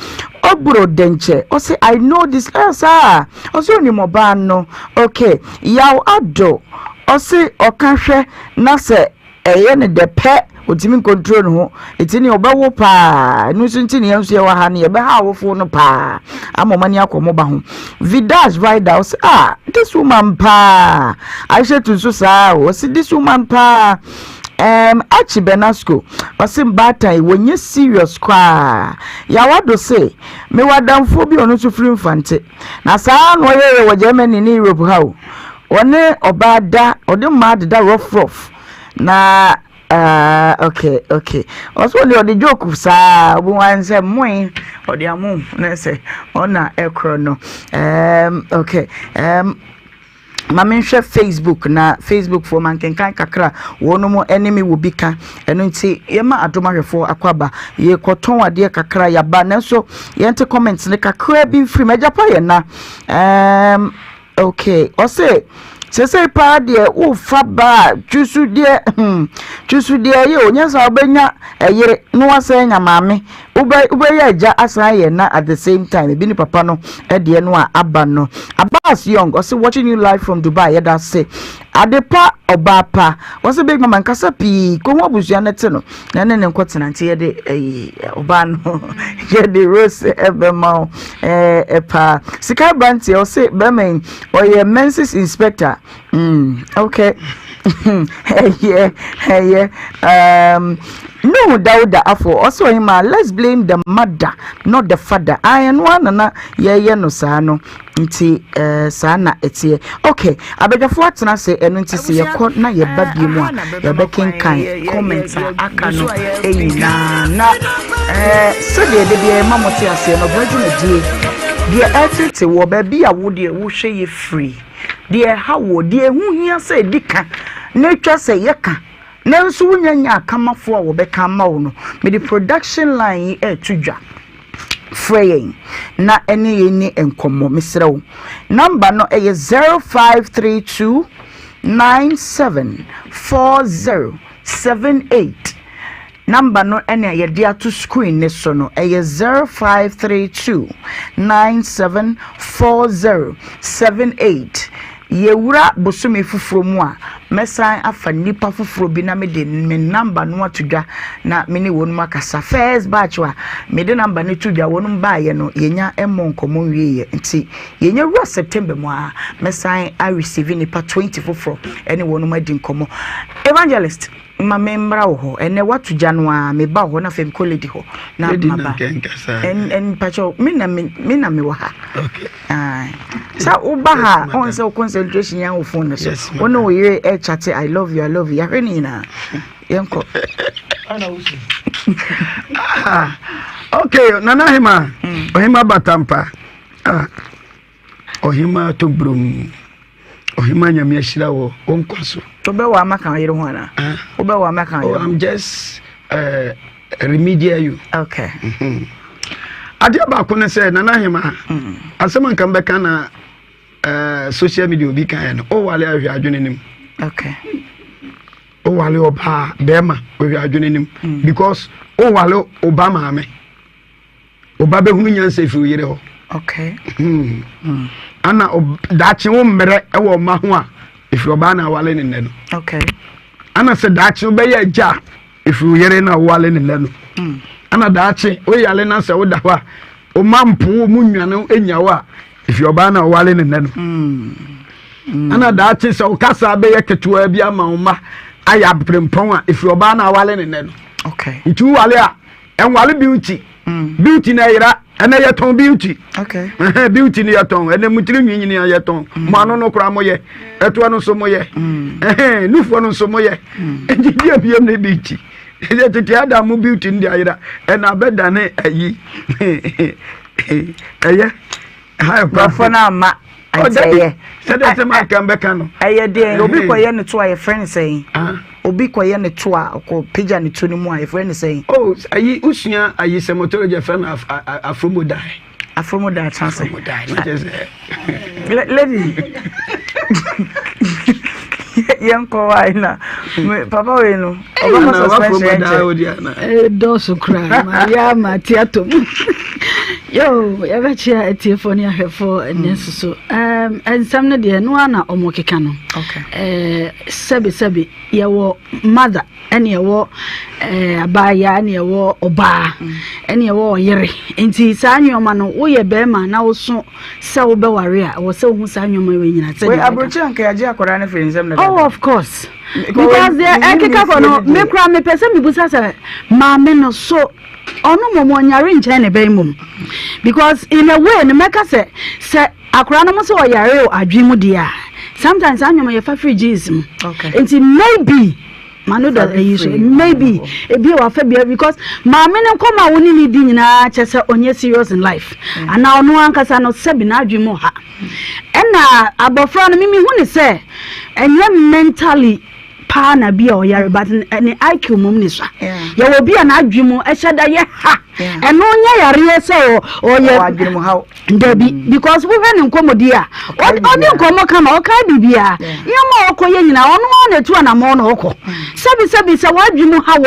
Obro Denkyɛ ɔse I know this eh saa ɔse onim ɔbaa no okay. Yaw Addo ɔse ɔka hwɛ na sɛ ɛyɛ ne dɛ pɛ otumi nkontrol ne ho eti ne ɔbɛwo paa ɛno nso nti ne yɛn nso yɛwɔ ha no yɛbɛha awofo no paa ama ɔma ni akɔ mo ba ho. Vidas Vida ɔse ah this woman paa Aisha tu nso saa o ɔse this woman paa um, Archie Benasco ɔse mbaatan yi wɔnyɛ serious koraa Yawado se mewɔ adamfoɔ bi ɔno nso firi Mfante na saa na ɔyɛyɛ wɔ Germany ne Europe ha o ɔne ɔbaa da ɔde mmaa deda rough rough na Ah okay okay ɔsɛ ɔde ɔde joke saa obi wa sɛ moe ɔde amo na sɛ ɔna ɛkorɔ no um, okay um, ma menhwɛ facebook na facebook foɔ ma nkenkan kakra wɔn ne me wɔ bi ka ɛno nti yɛma adom ahwɛfoɔ akɔ aba yɛkɔtɔn adeɛ kakra yɛaba nanso yɛnte comments no kakra bi mfiri mu agyapa yɛ na um, Okay, ɔse sesei paa deɛ wofa ba a twisu deɛ hmm twisu deɛ yɛ o nyɛ saa wobɛnya ɛyere na wasan anya maame wobɛ wobɛyɛ agya asan ayɛ na at the same time ebi ne papa no ɛdeɛ no a aba no Abbas Young ɔse watching you live from Dubai yɛda ase adepa ɔbaa pa ɔse big mama nkasa pii kɔhu abusua no te no na ɛne ne nkɔtena nti yɛde ɛyi ɔbaa no yɛde rose ɛbɛma wo ɛɛ paa sika aberanteɛ ɔse bɛrima yi ɔyɛ menses inspector mm okay ɛyɛ ɛyɛ um, Nuhu Dauda afo ɔse ɔhema let's blame the mother not the father ayɛ no anana yɛyɛ no saa no Nti eh, saa na ɛteɛ. Ok, abadwafoɔ atena ase, ɛno nti sɛ yɛkɔ na yɛba bio mu a, yɛbɛkenkan comments a aka no nyinaa na Ɛɛ sɛdeɛ da biara yɛma mote aseɛ no, ɔbrɛ dwumadie, deɛ ɛretete wɔ baabi a wo deɛ wohwɛ yɛ firi, deɛ ɛha woɔ, deɛ ɛho hia sɛ ɛdi ka na ɛtwa sɛ yɛka, nanso wonya nya akamafoɔ a wɔbɛka ama wo no, mede production line yi ɛreto dwa. Frɛ yɛn na ɛne yɛn ni nkɔmmɔ, mesrɛ wo. Number no ɛyɛ 0532 9740 78. Number no ɛna yɛde ato screen ne so no, ɛyɛ 0532 9740 78. Yɛwura bosome foforɔ mu a, mɛsan afa nnipa foforɔ bi na mede me number no ato dwa na me ne wɔnom akasa. First batch a mede number no to dwa wɔnom baeɛ no, yɛnya mmɔ nkɔmmɔ nwieɛ. Nti yɛnya wura September mu a, mɛsan a receive nnipa 20 foforɔ ɛne wɔnom adi nkɔmmɔ. Evangelist. Ma me mmra wo hɔ ɛnɛ wato gya no ara me ba wo hɔ na afei mekɔ lady hɔ na lady na maba nkɛnkasa ɛn ɛn mpakyɛw me na me me na mewɔ ha okay ae sɛ woba ha a ɔn sɛ wo concentration yɛn wo phone no so Yes, wo ne wo yere ɛkyate I love you I love you yɛahwɛ ne nyinaa yɛnkɔ ah, okay nana hema ɔhema batampa ah Ɔhemaa tɔ brom. Ɔhemaa nyame ahyira wɔ wo nkwa so. Wobɛ wɔ ama kan yere ho ana? Wobɛ wɔ ama kan yere ho. Oh, I'm just uh, remedial you. Okay. Mm -hmm. Adeɛ baako ne sɛ nana hema mm. asɛm anka mbɛka na uh, social media obi kan yɛ no ɔwale ahwɛ adwene nim. Okay. Ɔwale ɔbaa bɛrima ɔhwɛ adwene nim mm. because ɔwale ɔba maame. Wo ba bɛhunu nyansa firi wo yere hɔ. Okay. Hmm. Mm. Ana daakye wo mmerɛ wɔ ɔma ho a ɛfiri ɔbaa na awale ne nnɛ no. Okay. Ana sɛ daakye wobɛyɛ agya a ɛfiri wo yere na wowale ne nnɛ no. Mm. Ana daakye woyale na sɛ woda hɔ a ɔma mpo wo mu nwane nya wo a ɛfiri ɔbaa na wowale ne nnɛ no. Mm. Mm. Ana daakye sɛ wo kasa bɛyɛ ketewa bi ama wo mma ayɛ aberempɔn a ɛfiri ɔbaa na awale ne nnɛ no. Okay. Nti wowale a ɛnwale beauty mm. beauty na ɛyera ɛnɛ yɛtɔn beauty okay. beauty no yɛtɔn ɛnɛ mo tiri nwi nyinaa yɛtɔn mm. mo ano no koraa moyɛ ɛtoɔ no nso moyɛ mm. nufoɔ no nso moyɛ nti deɛ biem ne beauty ɛsɛ tete ada mo beauty no de ayera ɛna abɛdane ayi ɛyɛ Nkurɔfoɔ no amma nti ɛyɛ. Sɛdeɛ sɛ maa kan bɛka no. Ɛyɛ deɛ obi kɔyɛ ne to a yɛfrɛ no sɛn? Obi kɔyɛ ne to a ɔkɔ pagya ne to no mu a yɛfrɛ no sɛn? Oh, ayi usua ayi sɛmotology yɛfrɛ no afromodae. Afromodae tena ase. Afromodae na kyerɛ sɛ. Lady. Yɛnkɔ wa na papa wei no. Ɔbɛkɔ suspension nkyɛ. Ɛdɔɔso koraa ma yɛ ama ate atɔ mu. Yo, yɛbɛkyea atiefoɔ ne ahwɛfoɔ ɛnɛ nso so. Nsɛm no deɛ no ara na ɔmo keka no. Sɛbi sɛbi yɛwɔ mother ɛne ɛwɔ abaayaa ɛne ɛwɔ ɔbaa ɛne ɛwɔ ɔyere. Nti saa nneɛma no woyɛ bɛrima na woso sɛ wobɛware a ɛwɔ sɛ wohu saa nneɛma wei nyinaa. Wei aburokyi anka yɛagye akwadaa no firi nsɛm dada. Oh of course. Because deɛ ɛkeka kɔ no me kora mepɛ sɛ mebusa sɛ maame no so ɔno mmom ɔnyare nkyɛn ne bɛn mmom because in a way no mɛka sɛ sɛ akora no mo sɛ ɔyare o adwene mu deɛ a sometimes saa nneɛma yɛfa firi genes mu nti maybe mano da ayi so maybe ebi a wafa bia because maame no nkɔmɔ a wo ne ne di nyinaa kyɛ sɛ ɔnyɛ serious in life mm. anaa ɔno ankasa no sɛbi n'adwene mu ha ɛna abɔfra no mimi hu ne sɛ ɛnyɛ mentally paa na bi a ɔyare but ne IQ mom ne sua yɛwɔ bi a n'adwene mu ɛhyɛ da yɛ ha ɛno nyɛ yareɛ sɛ ɔyɛ Dabi, mm. because wohwɛ ne nkɔmmɔdi a, ɔde nkɔmmɔ kama, ɔkae biribiara. Nneɛma a ɔkɔyɛ nyinaa, ɔno ara na ɛtu anammɔn na ɔkɔ. Mm. Sɛbi sɛbi sɛ wadwi mu haw a,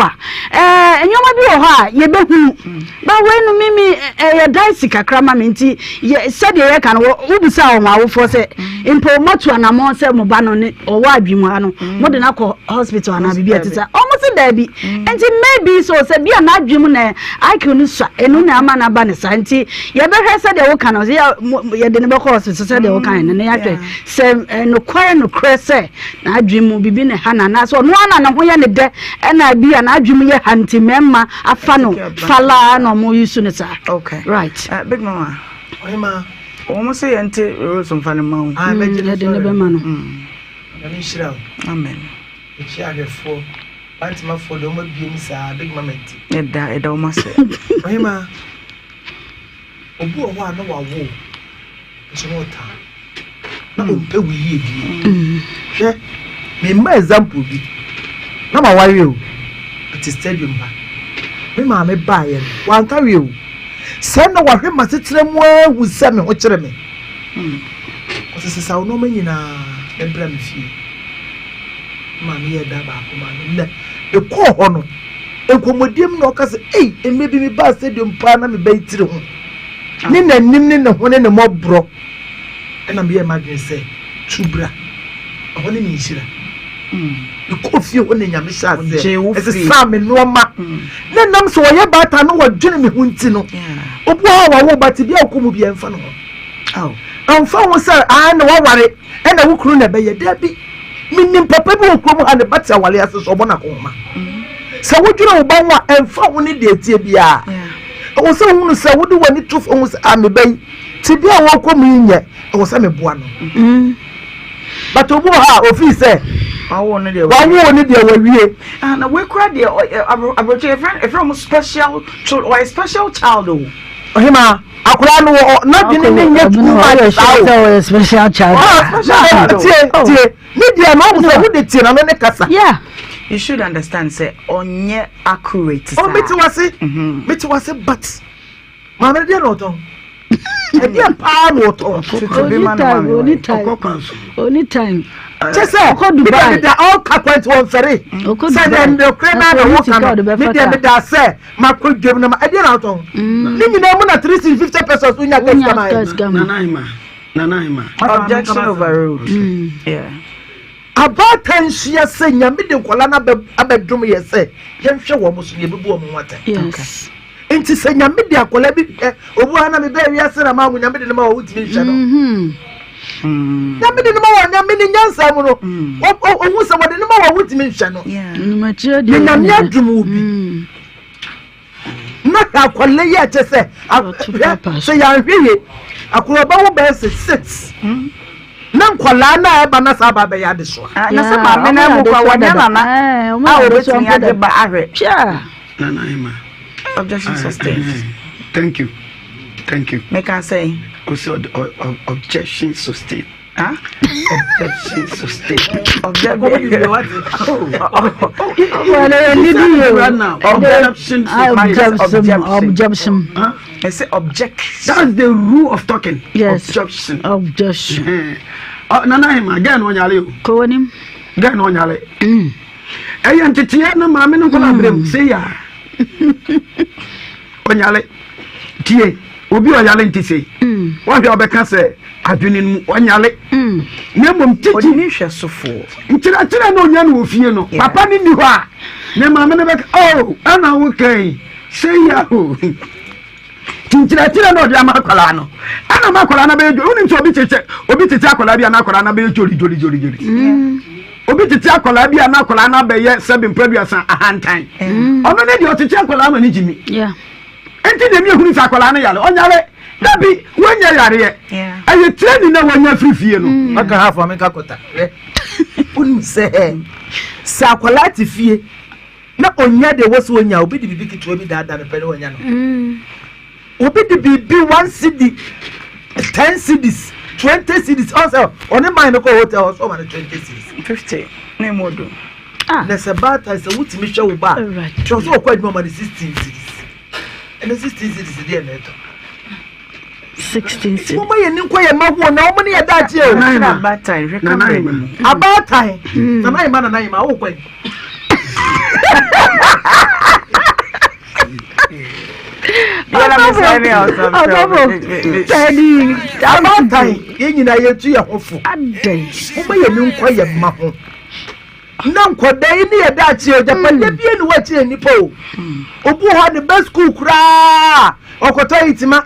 ɛɛ nneɛma bi wɔ hɔ a yɛbɛhunu. Mm. Ba wei no mimi ɛyɛ daisi kakra ma me nti yɛ sɛdeɛ yɛka no wobisa wɔn awofoɔ sɛ mpo moatu anammɔn sɛ mo ba no ne ɔwɔ adwi mu ha no mode no akɔ hospital anaa biribi a ɛte sɛ wɔn se daabi. Nti maybe so sɛ bi a n'adwi mu na IQ no sua ɛno na ama no aba ne saa nti Yɛbɛhwɛ sɛdeɛ woka no, yɛde no bɛkɔ hospital sɛdeɛ woka no na yɛahwɛ sɛ nokware nokorɛ sɛ n'adwene mu biribi na ɛha no anaasɛ ɔno ara na ne ho yɛ ne dɛ ɛna bi a n'adwene mu yɛ ha nti mmarima afa no falaa na wɔn yi su no saa. Okay. Right. Uh, big mama. Ɔhema. Wɔn sɛ yɛn te rose nfa ne ma wo. Ah, yɛde ne bɛma no. Nyame nhyira wo. Amen. Mekyia ahwɛfoɔ. Bantamafoɔ deɛ wɔn abue mu saa big mama nti. Ɛda ɛda wɔn ase. Ɔhema obi wɔ hɔ a na wawo nso na ɔtaa na hmm. ɔmpɛ wo yie die. Hmm. Hwɛ mema example bi na ma ware o ɛte stadium ha me maame baeɛ no wanka wie o sɛ na wahwɛ m'asetena mu ahu sɛ me ho kyerɛ me hmm. ɔsɛ sesa wo nneɛma nyinaa na bra me fie. Maame yɛɛ da baako maa me. Na mekɔɔ hɔ no, nkɔmmɔdie mu na ɔka sɛ, ei, mmerɛ bi mebaa stadium paa na meba yi tiri ho. Ne n'anim ne ne ho ne ne mmɔborɔ. Ɛna meyɛɛ m'adwene sɛ, tu bra. Ɛhɔ ne ne nhyira. Mekɔɔ fie hɔ na Nyame hyɛ aseɛ ɛsesaa me nnoɔma. Na ɛnam sɛ ɔyɛ baatan na ɔdwene me ho nti no, obi wɔ hɔ a wawo ba te bi a ɔkɔ mu bi ɛmfa ne ho. Ɛmfa ho sɛ, aa na waware. Ɛna wo kunu na ɛbɛyɛ. Dabi. Menim papa bi wɔ kurom ha, ne ba te aware ase so ɔbɔ no akɔnhoma. Sɛ wodwene wo ba ho a, ɛmfa ho ne deɛ ɛteɛ biara. Ɛwɔ sɛ wohunu sɛ wode w'ani to fam sɛ, ah, me ba yi, tebea a wɔrekɔ mu yi nyɛ, ɛwɔ sɛ meboa no. Mm. But obi wɔ hɔ a ofii sɛ wawo no deɛ wawo no deɛ wawie. Ah, na wei kura deɛ aburokyi efrɛ efrɛ wɔn special child, ɔyɛ special child o. Ɔhema. Akwadaa no wɔ n'adwene ne nyɛ too much saa o. Sɛ ɔyɛ special child. Ah special child. Tie tie ne deɛ no ɔmo sɛ wode tie n'ano ne kasa. Yeah. You should understand sɛ ɔnyɛ accurate saa. Oh mete wase mete wase but maame no deɛ na ɔtɔn ɛdeɛ paa na ɔtɔn. Oni time oni time oni time. Kyɛ sɛ Ɔkɔ me deɛ Dubai. meda ɔka kwan ti wɔn fɛre. Ɔkɔ Sɛ Dubai. deɛ nokore naa na Ɔkɔ wɔka sika no ɔde me bɛfa deɛ kaa. meda sɛ makɔ dwam na ma ɛdeɛ na wotɔn mm. ne nyinaa mu na 350 pesos wonya wonya sika ma Nana Ahima Nana Ahima objection overruled mm. yeah abaatan nhyia sɛ nyame de nkwadaa no abɛdom yɛ sɛ yɛnhwɛ wɔn so na yɛbɛbu wɔn ho atɛn nti sɛ nyame de akwadaa bi hwɛ obu ha na mebɛɛ wiase na maamu nyame de no ma wɔ wotumi nhwɛ no mm-hmm. mm. nyame de no ma wɔ nyame ne nyansa mu no mm. ɔhu sɛ wɔde no ma wɔ wotumi nhwɛ no ne nyame adom wo bi mm. Na hwɛ akwadaa yi a kyɛ sɛ hwɛ sɛ yɛanhwɛ yie akwadaa ɔbɛwo bɛyɛ sɛ six hmm. na nkwadaa no a ɛba na saa ba bɛyɛ adesoa. Ah, na sɛ maame no mu kora wɔnyɛ nana a wɔbɛtumi agye ba ahwɛ. Nana Emma. Objection sustained. Eh, thank you. Thank you. Meka sɛ. Ɔsɛ objection sustained. Huh? Objection sustained. Objection. Objection. Huh? I say objection. That's the rule of talking. Yes. Objection. Objection. Uh, Nana Hima, girl no nyale o. Kowonim. Girl no nyale. Mm. Ɛyɛ nteteɛ na maame no nkɔla abrem sɛ ya. Ɔnyale. Tie, obi a ɔyale nte sei. Mm. Wahwɛ a ɔbɛka sɛ adwene no mu ɔnyale. Mm. Na mmom titi. Ɔde ne nhwɛsofoɔ. Nkyerɛkyerɛ na onya no wɔ fie no. Papa no nni hɔ a, ne maame no bɛka, oh, ɛna wo kan sei ya o. Ti nkyerɛkyerɛ na ɔde ama akwadaa no. Ɛna ma akwadaa no bɛyɛ dwori. Wonim sɛ obi kyekyɛ obi tete akwadaa bi a na akwadaa no bɛyɛ dwori dwori dwori dwori. Mm. Obi tete akwadaa bi a na akwadaa no abɛyɛ sɛbi mpaduasa ahantan. Mm. Ɔno ne deɛ ɔtete akwadaa ma ne gyimi. Nti na emi ehunu sɛ akwadaa no yare. Ɔnyare. Dabi, wanya yareɛ. Ɛyɛ training na wanya firi fie no. Mm. Ɔka ha fɔ mi ka kɔta. Wonim sɛ sɛ akwadaa te fie na onya deɛ wɔ sɛ onya obi de biribi ketewa bi daadaa no pɛ ne wanya no. Mm. Obi de biribi one cedi, ten cedis, 20 cedis. Ɔn sɛ ɔne man no kɔ hotel ɔsɛ ɔma no 20 cedis. 50 ne mu do. Ah. Na sɛ baatan sɛ wotumi hwɛ wo ba a, kyerɛ sɛ ɔkɔ adwuma ma no 16 cedis. Ɛne 16 cedis deɛ na ɛtɔ. 16 cedis. Mo ma yɛn ni nkɔ yɛn ma ho na wɔn ne yɛ daakye o. Abaatan hwɛ kamara ni mu. Abaatan. Nana yɛ ma nana yɛ ma awo kwan. Abaatan yɛn nyinaa yɛtu yɛn ho fo. Mo ma yɛn ni nkɔ yɛn ma ho. Na nkwadaa yi ne yɛ daakye agyapadeɛ hmm. bie ne wɔ akyerɛ nnipa o hmm. obu hɔ ne bɛ sukuu koraa ɔkɔtɔ yitima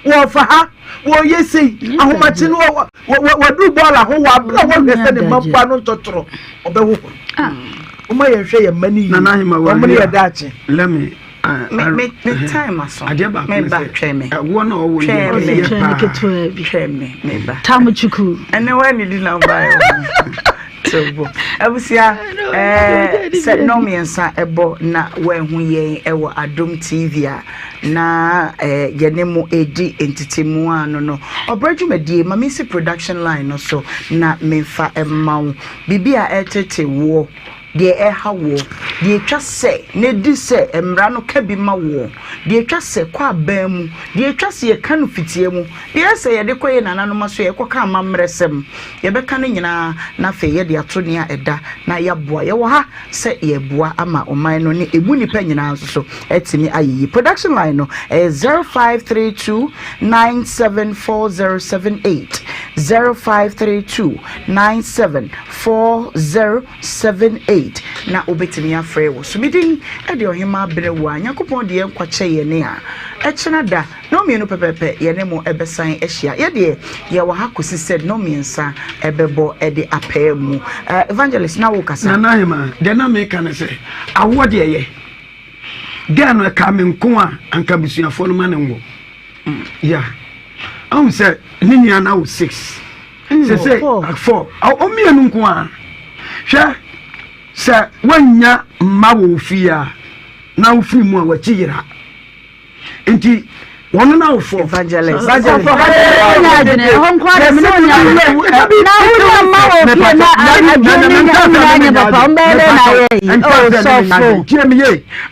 wɔfa ha wɔyɛ sei ahomakye no wɔduru bɔɔla ho wɔ abere a wɔhwɛ sɛ ne mma mpo ano ntɔtɔrɔ ɔbɛhohoro ah. wɔma yɛnhwɛ yɛn mma no yie wɔn ne yɛ daakye. Let me me me me time aso. Adeɛ baako me ne ba sɛ twɛn me. ɛwoɔ na ɔwɔ Twɛn yɛ me. yɛ Twɛn paa. ketewa bi. Twɛn me me ba. Tamu chuku. Ɛnɛ wa ni di na ba yɛ. So abusua ɛɛ sɛ nnɔn mmiɛnsa ɛbɔ na wɔahu yɛn ɛwɔ Adom TV a na ɛɛ yɛne mo edi ntetemu ano no ɔbrɛ dwumadie ma mensi production line no so na memfa ɛma wo biribi a ɛretete woɔ deɛ ɛha woɔ deɛ ɛtwa sɛ na ɛdi sɛ mmara no ka bi ma woɔ deɛ ɛtwa sɛ kɔ aban mu deɛ ɛtwa sɛ yɛka no fitia mu deɛ ɛsɛ yɛde kɔ yɛ nananom aso yɛkɔka amammerɛsɛm Yɛbɛka ne nyinaa na afei yɛde ato nea ɛda na yɛaboa. Yɛwɔ ha sɛ yɛreboa ama ɔman no ne emu nnipa nyinaa nso so atumi ayɛ yie. Production line no ɛyɛ 0532 974078, 0532 974078 na wobɛtumi afrɛ wɔ so. Me din de Ɔhemaa Berɛwaa. Nyankopɔn de yɛn nkwa kyɛ yɛn a, ɛkyena da. Nnɔnmienu pɛpɛɛpɛ yɛne mo bɛsan ahyia. Yɛ deɛ yɛwɔ ha kɔsi sɛ nnɔnmiɛnsa bɛbɔ de apaa mu. Eh, Evangelist, na wokasa. Nana Ahema, deɛ na meka ne sɛ, awoɔ deɛ yɛ. Gɛɛ no ɛkaa me nko a, anka abusuafoɔ no ma no nwo. Ya. Ahu sɛ ne nua no awo six. Sɛ sɛ four. Ɔmmienu nko a. Hwɛ, sɛ woannya mma wɔ wo fie a, na wofiri mu a, w'akyi yera. nti wɔn na wofɔ. Evangelist.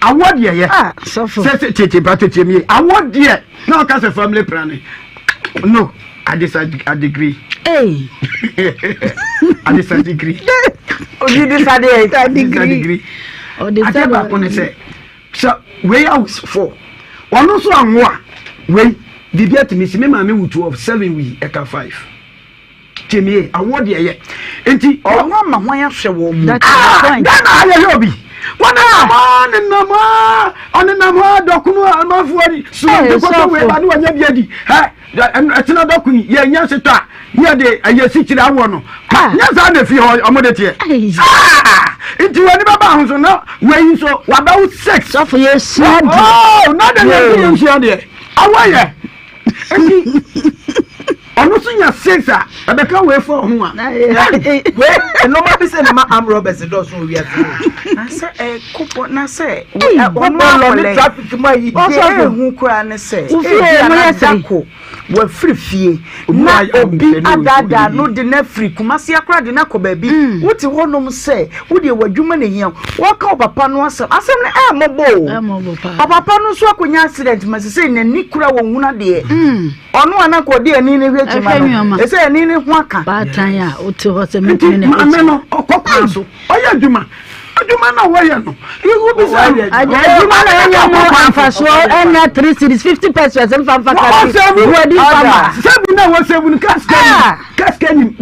Awɔ deɛ yɛ sɛ tete ba tete mi awɔ deɛ na ɔka sɛ family planning no I disagree. Hey. I disagree. You disagree. Disagree. Adeɛ baako ne sɛ. Sɛ wei awo fɔ ɔno nso anwo a wei biribi atumi si me maame wu 12 7 wui ɛka 5 tiemie awoɔ deɛ yɛ nti ɔno ama hwan ahwɛ wɔn mu ah Ghana ha yɛhwɛ obi wɔn nenam hɔ nenam hɔ ɔnenam hɔ dɔkono amanfoɔ ni sunu nkokɔ wei ba ne wɔnyɛ bi adi hɛ ɛtena dɔko yi yɛ nyɛ setɔ a ne yɛde ɛyɛ sikyiri awoɔ no pa nyɛ saa na fie hɔ ɔmo de teɛ saa nti wɔn ani bɛba ho so na wei nso wabɛwo six. Sɔfo yɛ sua deɛ. Oh na de yɛ yɛ sua deɛ awɔ yɛ nti ɔno nso nya six a ɛbɛka wei fɔ ho a. Wei nneɛma bi sɛ na ma arm robbers dɔɔso wɔ wiase mu. Na sɛ ɛkopɔ na sɛ ɔno akɔlɛ traffic mu ayi. Deɛ ehu koraa ne sɛ ebi a na dako wafiri fie na obi adaadaa no de no afiri Kumasi akora de no akɔ baabi mm. wote hɔnom sɛ wodeɛ w'adwuma na ehia wɔka ɔpapa no asɛm asɛm no ɛmmɔbɔ o ɔpapa no nso akɔnya accident ma sɛ sɛ n'ani kura wɔn hunu adeɛ mm. ɔno a na nka ɔde ani no hwɛ kyima no ɛsɛ ani no ho aka baatan a wote hɔ sɛ mentumi na maame no ɔkɔ kwan so ɔyɛ adwuma adwuma na wɔyɛ no wobisa adwuma na ɛnyɛ mu mfasoɔ ɛnyɛ three series fifty pesos mfa mfa kasi buadi mfa ma sɛbu na wɔ sɛbu no kaska kaska nim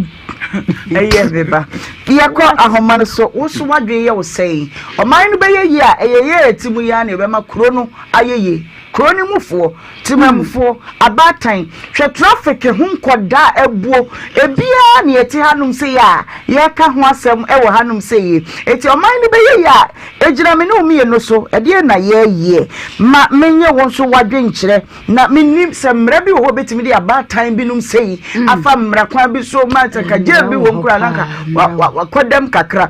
ɛyɛ me ba yɛkɔ ahoma no so wo so wadwene yɛ wo sɛn ɔman no bɛyɛ yie a ɛyɛ yɛ ɛti mu yɛ a na ɛbɛma kuro no ayɛ yie Kuro no mufoɔ, temamufoɔ, abaatan, hwɛ traffic ho nkɔdaa abuo, ebiara na yɛte hanom sei a yɛreka ho asɛm wɔ hanom sei yi. Enti ɔman no bɛyɛ yie a, ɛgyina me ne wo mmienu so, ɛdeɛn na yɛreyɛ? Ma menyɛ wo nso w'adwenkyerɛ, na mennim sɛ mmara bi wɔ hɔ a ɛbɛtumi de abaatan binom sei afa mmara kwan bi so ma sɛ nka jail bi wɔ mu koraa na nka wakɔdam kakra.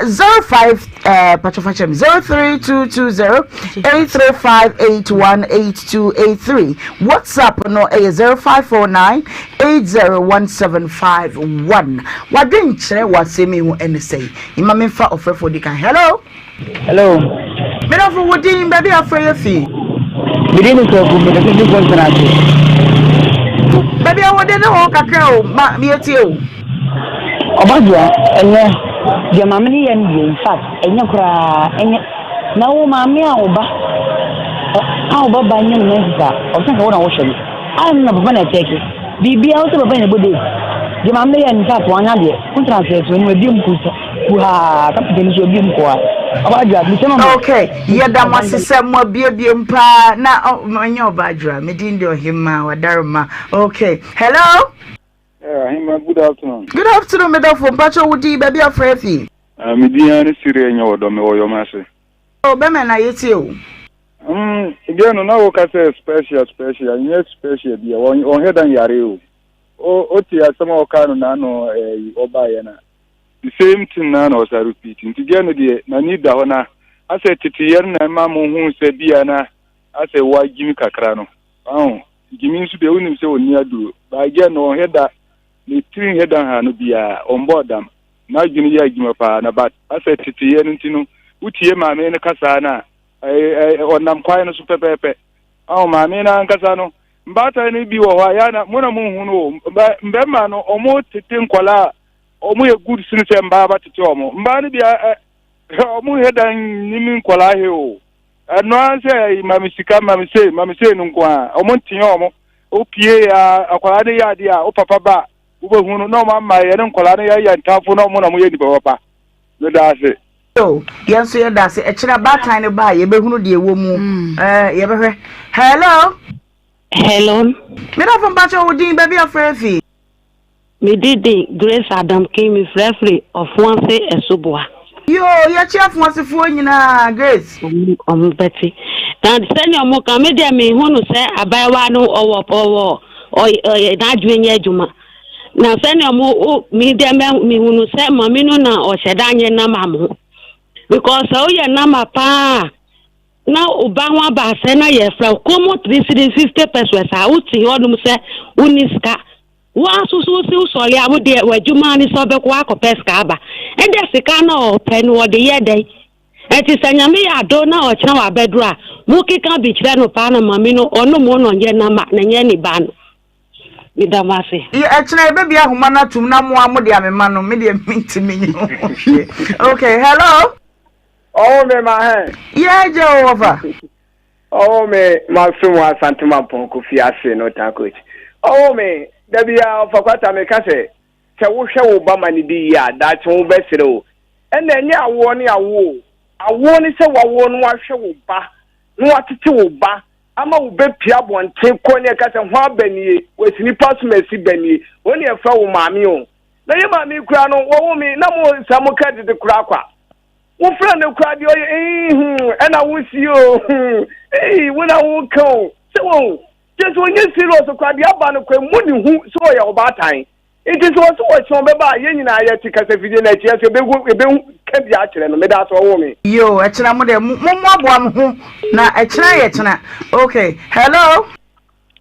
05 Eh, pacho fachem 03220 835818283 WhatsApp no ɛyɛ 0549 801751. Wadwenkyerɛ wɔ asɛm yi ho ɛne sɛi. Ima memfa ɔfrɛfoɔ di kan. Hello. Hello. Medafo wo din baabi afrɛ yɛ fi. Mede ne kwaku mede ne kɔntena ase. Baabi a wɔde ne hɔ kakra o ma meɛtie o. Ɔbadwoa, ɛnyɛ, deɛ maame no yɛ no deɛ infact ɛnyɛ koraa, ɛnyɛ, na wo maame a wo ba, a wo ba ba nyɛ no menses a, ɔsɛ nka wo na wohwɛ no, a na papa na ɛkyɛke, biribiara wo sɛ papa na ɛbɔ date, deɛ maame no yɛ no infact wanyɛ adeɛ, wo tena ase ɛso anim abiem kusa, kuhaa, kapita no so abiem kɔa, Ɔbadwoa, mesɛ ma mo. Okay, yɛda mo ase sɛ mo abiebiem paa na ɔnyɛ Ɔbadwoa, me din de Ɔhemmaa Wadaroma. Okay, hello. Yeah, Ahima, good afternoon. Good afternoon, me dɔfo. Mpacho wo din baabi afrɛ afi. Uh, me din ara ne Syria nya wɔ dɔ me wɔ yɔm ase. Oh, bɛmɛ na yɛtie o. Mm, deɛ no na woka sɛ special special nyɛ special bi a wɔn hɛ dan yare o. O o te asɛm a ɔka no n'ano ɛyi ɔbaeɛ na. The same thing naa na ɔsa repeat. Nti girl no deɛ n'ani da hɔ na asɛ teteyɛ no na ɛma mo hu sɛ bia na asɛ wagyimi kakra no. Wahu? Gyimi nso deɛ wonim sɛ ɔnni aduro. But girl no ɔnhwɛ da, ne tiri nhwɛ da nha no biaa, ɔmbɔɔ dam. N'adwene yɛ adwuma paa na but asɛ teteyɛ no nti no, wotie maame no kasaa no a, ɔnam kwan no so pɛpɛɛpɛ. Wahu? Maame no ankasa no, mbaatan no bi wɔ hɔ a, yɛ na mo na monhu no o. Mbɛrima no, ɔmo tete nkwadaa a, ɔmo yɛ good sene sɛ mbaa bɛtete ɔmo. Mbaa no bi a, ɔmo nhwɛ da nnim nkwadaa he o. Ɛno ara sɛ ɛyi ma me sika ma me sei ma me sei no nko ara. Ɔmo nteɛ ɔmo. Wopie a akwadaa no yɛ adeɛ a wo papa ba a wobɛhu no na ɔmo ama yɛne nkwadaa no yɛyɛ ntamfo na ɔmo na ɔmo yɛ nipa papa. Meda ase. Yo, yɛn nso yɛda ase. Ɛkyerɛ abaatan no ba a yɛbɛhunu deɛ ɛwɔ mu. Ɛɛ yɛbɛhwɛ. Hello. Hello. Medafo mpakyɛ wo din baabi afrɛ afi. Me din de Grace Adamkin, me frɛ firi Ɔfoase Ɛsoboa. Yoo yɛkye Afoasefoɔ nyinaa Grace. Ɔmo bɛte. Na sɛnea ɔmo ka me deɛ me hu no sɛ abaayewa no ɔwɔ ɔwɔ ɔyɛ n'adwene nyɛ adwuma. Na sɛnea ɔmo me deɛ mɛ me hu no sɛ maame no na ɔhyɛ da nyɛ nama mo. Because sɛ woyɛ nama paa na wo ba ho aba asɛ na yɛfrɛ wo kɔn mu 3 cedis 50 pesewas a wote hɔnom sɛ wonni sika. Wo ara nso so wose wosɔre a wo deɛ w'adwuma ara ne sɛ wobɛkɔ akɔpɛ sika aba. Ɛnde sika no a ɔpɛ no ɔde yɛ dɛn? Ɛnti sɛ Nyame yɛ adom na ɔkyena wabɛduru a, mokeka bi kyerɛ no paa na mame no ɔno mo na ɔnyɛ nama na nyɛ ne ba no. Meda mo ase. Yɛ ɛkyena yɛbɛbie ahoma no atom na mo ara mode amema no, me deɛ mentumi nyɛ ho hwee. Okay, hello? Ɔwɔ me ma hɛn. Yɛ gye o wɔfa. Ɔwɔ me maso mu Asante Mampɔn Kofi ase no tan coach. Ɔwɔ me da bi a ɔfa kwata me ka sɛ sɛ wohwɛ wo ba ma ne di yie a daakye wo bɛsrɛ o. Ɛna ɛnyɛ awoɔ ne awoɔ o. Awoɔ ne sɛ wawoɔ no wahwɛ wo ba na watete wo ba ama wo bɛ pie abɔnten kɔ ne ɛka sɛ ho aba nie wasi nipa so ma asi ba nie wɔn ne ɛfrɛ wo maame o. Na yɛ maame koraa no wɔwo me na mo nsa mo ka dede koraa kwa. Wo frɛ no koraa deɛ ɔyɛ eii hmm ɛna wo si o hmm eii wo na wo ka o sɛ wɔn kyɛ sɛ ɔnyɛ serious koraa deɛ aba no koraa mu ne hu sɛ ɔyɛ ɔbaatan nti sɛ ɔsɛ ɔkyerɛ ɔbɛba a yɛn nyinaa yɛte kasafidie no akyi ɛso ɛbɛhu ɛbɛhu ka bi akyerɛ no meda ase ɔwɔ me. Yoo ɛkyena mo deɛ mo mmoaboa mo ho na ɛkyena yɛ kyena ok hello.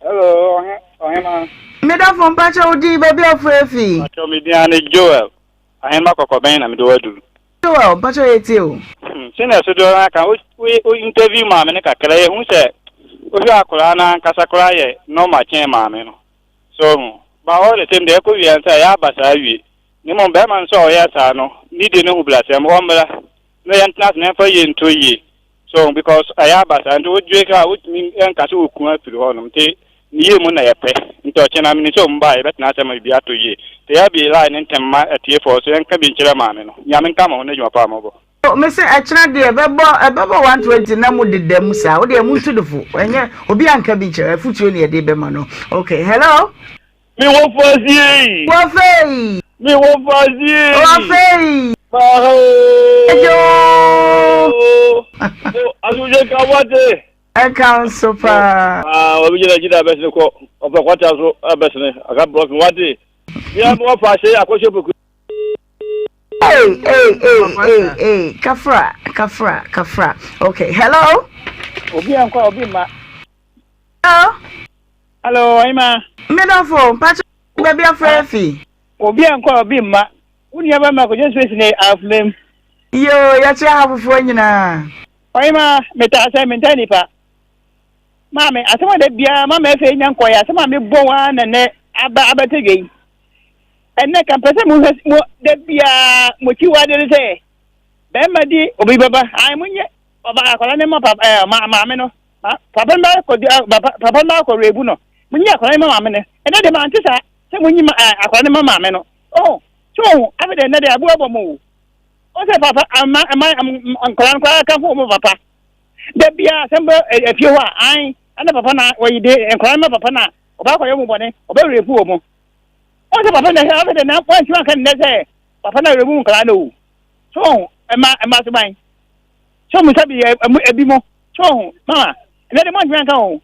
Hello ɔhe ɔhema. Medafo mpakyɛ wo din baabi a wofrɛ fi. Mpakyɛ me din ane Joel ɔhema kɔkɔbɛn na mede wo aduru. Joel, mpakyɛ yɛ tie o. Hmm, sɛnea dodoɔ no aka wo wo interview maame no kakra yɛhu sɛ wohwɛ akwaraa no ankasa koraa yɛ normal kyɛn maame no so ho but all the same deɛ ɛkɔ wie nsa ɛyɛ aba saa wie ne mmom bɛrima no sɛ ɔyɛ saa no ne deɛ no hu blasɛm ɔmmra na yɛntena ase na yɛmfa yie nto yie So because ɛyɛ aba saa nti wodwe ka wotumi nka sɛ woku afiri hɔ nom nti ne yie mu na yɛpɛ nti ɔkyena menim sɛ ɔmo ba a yɛbɛtena ase ama biribi atɔ yie nti yɛabie line no ntɛm ma atiefoɔ so yɛnka bi nkyerɛ maame no Nyame nka mo ho n'adwuma pa a mobɔ. Me se ɛkyena deɛ ɛbɛbɔ ɛbɛbɔ 120 na mo deda mu saa wo deɛ mo ntu no fo ɛnyɛ obi anka bi nkyerɛ afutuo ne yɛde bɛma no okay hello. Me wɔ fasie. Wɔ fei. Me wɔ fasie. Wɔ fei. Maha o. Ejo. O asomdwe ka wate. Ɛka nso paa. Ah, obi gyina gyina abɛsene kɔ. Ɔpɛ kwata so abɛsene. Aka blɔk wate. Bia me wɔ fasie akɔhyɛ poku. Hey, hey, hey, hey, hey, kafra, kafra, kafra. Okay, hello. Obi ankɔ obi ma. Hello. Hello, Ɔhema. Me dɔfo, mpakyɛ baabi afrɛ afi. Obi ankɔ a obi mma. Wo nua bɛma kɔgye space ne afomam. Yoo, yɛkyerɛ ha fofoɔ nyinaa. Ɔhema, metaa sɛ mentaa nipa. Maame, asɛm a da biara mama afei nya nkɔyɛ asɛm a mebɔ wo ara na nɛ aba abɛtɔ dwa yi. Ɛnɛ ka mpɛ sɛ mohwɛ mo da biara mo akyiwadeɛ ne sɛ bɛrima di obi bɛba. Ae monyɛ ɔba akwadaa ne ma papa ɛɛ ma maame no. Papa no bɛkɔ papa no bɛkɔ rebu no. Monyi akwadaa no ma maame no. Ɛnɛ de mante saa sɛ monyi ma akwadaa no ma maame no. Oh, so ohun afei de ɛnɛ de aboa bɔ mo o. O sɛ papa ama ama nkwadaa no koraa ka fo mo papa. Da biara asɛm bɛ afie hɔ a an ɛna papa na wɔyi de nkwadaa no ma papa na ɔbɛ akɔyɛ mo bɔne ɔbɛ repu wɔ mo. O sɛ papa na ɛhwɛ afei de na wɔntumi anka nnɛ sɛ papa na rebu nkwadaa no o. So ohun ɛma ɛma so ban. So mo nsa bi ɛmu ebi mo. So ohun mama ɛnɛ de mo antumi anka o.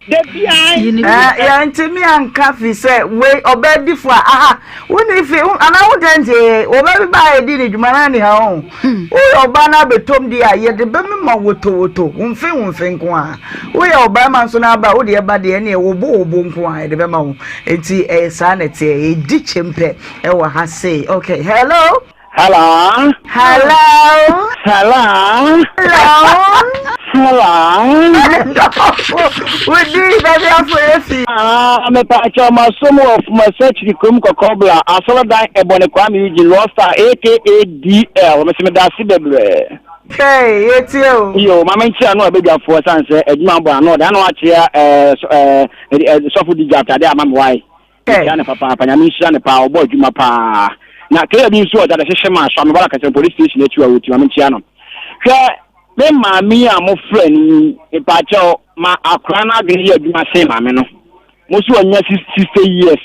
Da biara. Yɛntumi anka fi sɛ wei ɔbaa difo a aha wonni fi anaa wo dɛn nti ɔbaa bi baa yɛdi ne dwuma na ne ha ho woyɛ ɔbaa no abɛtɔm di a yɛde bɛmema wotowoto womfe womfe nko a woyɛ ɔbarima nso no aba wode ɛba deɛ ɛneɛ wobo wobo nko a yɛde bɛma wo nti ɛyɛ saa na ɛteɛ yɛdi kyɛm pɛ ɛwɔ ha sei okay hello. Hello. Hello. Hello. Hello. Hello. Wodi baabi afɔ efi. Ah, me pa kyɛw ma so mu wɔ Fumasachiri kurom kɔkɔbla asɔrɔdan ɛbɔne Kwame Eugene Lɔsta aka DL me se me da ase bebree. Hey, yɛtie o. Yo, ma menkyea no abadwafoɔ sane sɛ adwuma bɔ ano ɔde ano akyea ɛɛ ɛɛ sɔfo di gya atade ama me wae. Mekyia no papaapa, Nyame nhyira no paa, ɔbɔ adwuma paa. Na kɛyɛ bi nso ɔgya de hyehyɛ maa so amebala kɛsɛ police station akyi wa wɔti ma menkyia no. Hwɛ me maame yi a mofrɛ no yi, mepaakyɛw ma akora no adwene yɛ adwuma sen maame no. Mo so wanya 60 years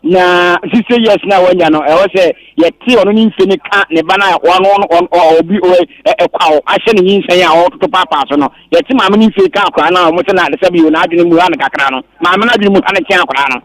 na 60 years na wanya no ɛwɔ sɛ yɛte ɔno ne mfe no ka ne ba no a ɔno obi ɛkwaw ahyɛ ne nyinsɛn a ɔtoto paapaa so no. Yɛte maame no mfie ka akwadaa no a wɔn sɛ na sɛbi o n'adwene mu ha no kakra no maame no adwene mu ha no kyɛn akwadaa no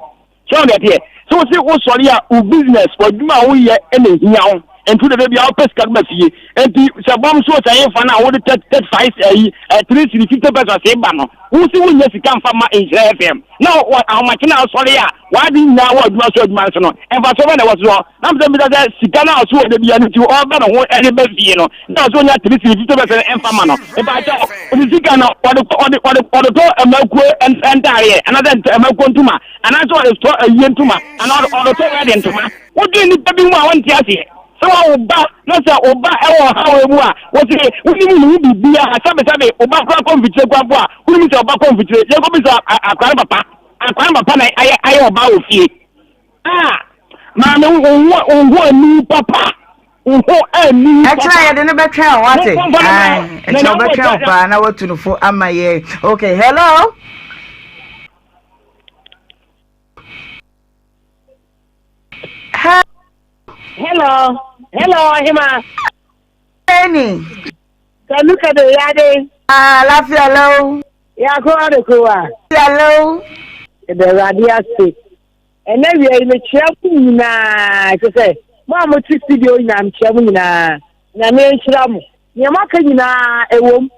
so wɔn deɛ teɛ sɛ wɔsi wosɔre a wo business w'adwuma a woyɛ ɛna ehia wo nti wode bia wopɛ sika ba fie nti sɛ bɔm so sɛ ɛfa no a wode 35 ayi 3 cedi 50 pesos ba no wosi wonya sika mfa ma nhyira fm na ahomakye no a asɔre a w'ade nyinaa wɔ adwuma so adwuma no so no mfasoɔ bɛ na ɛwɔ so hɔ na mesɛ mbisa sɛ sika no a ɔso wɔ da bia no nti ɔba ne ho ɛde ba fie no na ɔso nya 3 cedi 50 pesos ɛmfa ma no mpakyɛ ɔde sika no ɔde ɔde ɔde ɔde tɔ mmakuo ntaareɛ anaasɛ mmakuo ntoma anaasɛ ɔde tɔ ayie ntoma anaa ɔde tɔ wɛde ntoma wodwen nnipa bi mu a wɔnte aseɛ sɛ wa wo ba na sɛ wo ba ɛwɔ ɔhaw mu a wɔsi wonim ne ho biribiara sɛbesɛbe wo ba kora kɔ mfikyire kora mpo a wonim sɛ ɔba kɔ mfikyire yɛnkɔbisa akora no papa akora no papa na ayɛ ayɛ ɔba wɔ fie a maame wo ho wo ho ani papa wo ho ani papa ɛkyerɛ yɛde no bɛtwɛn o wate ɛkyerɛ wobɛtwɛn o paa na watu no fo ama yɛ okay hello Hello, hello, Hima. Eni. Sanu ka da ya dai. Ah, lafiya lau. Ya kowa da kowa. Lafiya lau. Da Awurade ase. Ɛnɛ wia yi mekyia mo nyinaa kyɛ sɛ mo a mote studio nyinaa mekyia mo nyinaa. Nyame nhyira mo. Nea moaka nyinaa ɛwom.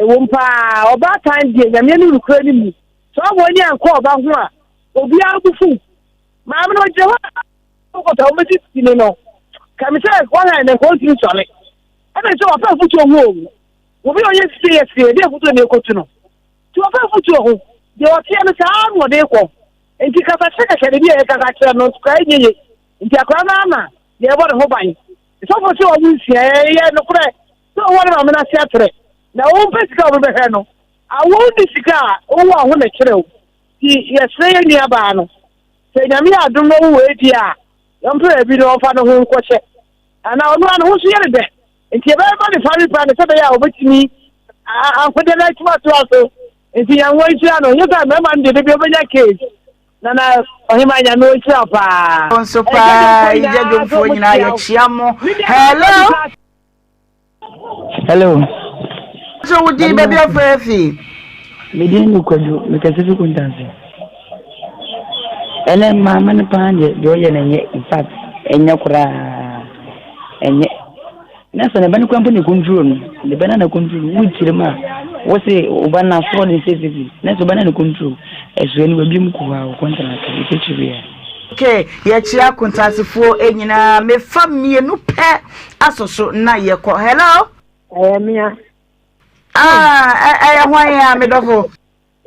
Ɛwom paa. Ɔbaatan deɛ Nyame anim nokorɛ no mu. Sɛ ɔmo ani ankɔ ɔba ho a obiara bo fuw. Maame no ɔgyina hɔ a ɔkɔtɔ a wɔbɛsisi no no kame sɛ wɔhwɛ ne nkɔɔ ntumi sɔre ɛna sɛ wɔpɛ afotuo ho o obi a ɔyɛ sisi yɛ sie de afotuo na ɛkɔtu no nti wɔpɛ afotuo ho deɛ ɔteɛ no saa na ɔde kɔ nti kasa kyerɛ kɛkɛ de bi a yɛkasa kyerɛ no koraa nyɛ ye nti akora no ama deɛ ɛbɔ ne ho ban sɔfo sɛ ɔmo nsia ɛyɛ nokorɛ sɛ ɔwɔ ne maame no ase atrɛ na wɔmpɛ sika a wɔbɛhwɛ no awo ne sika a wowɔ a ho na kyerɛ wo nti yɛsrɛ yɛ nuabaa no Sɛ Nyame yɛ adom na ɔwo wei deɛ a, yɛmpɛ baabi na ɔmfa ne ho nkɔhyɛ. Anaa ɔno ara ne ho nso yɛ no dɛ. Nti yɛbɛma no family planning sɛ ɛbɛyɛ a ɔbɛtumi ahodeɛ no atumi atoa so. Nti Nyame ɔnhyira no. Nyɛ sɛ mmarima no deɛ da bi ɔbɛnya case. Nana Ɔhemaa Nyame ɔnhyira wo paa. Wo nso paa, Yigya dwomfoɔ nyinaa yɛkyia mo. Hello. Hello. So wo din baabi afrɛ afi? Me din ne Kwadu, mekasa fi Kuntanse. Ɛnɛ maame no paa deɛ deɛ ɔyɛ no ɛnyɛ in fact ɛnyɛ koraa ɛnyɛ. Na sɛ ne ba no kura mpo ne control no ne ba no na control no wokyerɛ mu a wose wo ba no asoɔ ne sɛsɛsi na sɛ wo ba no na control ɛsoɛ no wabiem kɔ hɔ a wɔkɔntena aka ɛsɛ kyerɛ Okay, yɛkyerɛ akontansefoɔ nyinaa mefa mmienu pɛ asɔ so na yɛkɔ hello. Ɛyɛ mea. Ah, ɛyɛ hwan ya me dɔfo.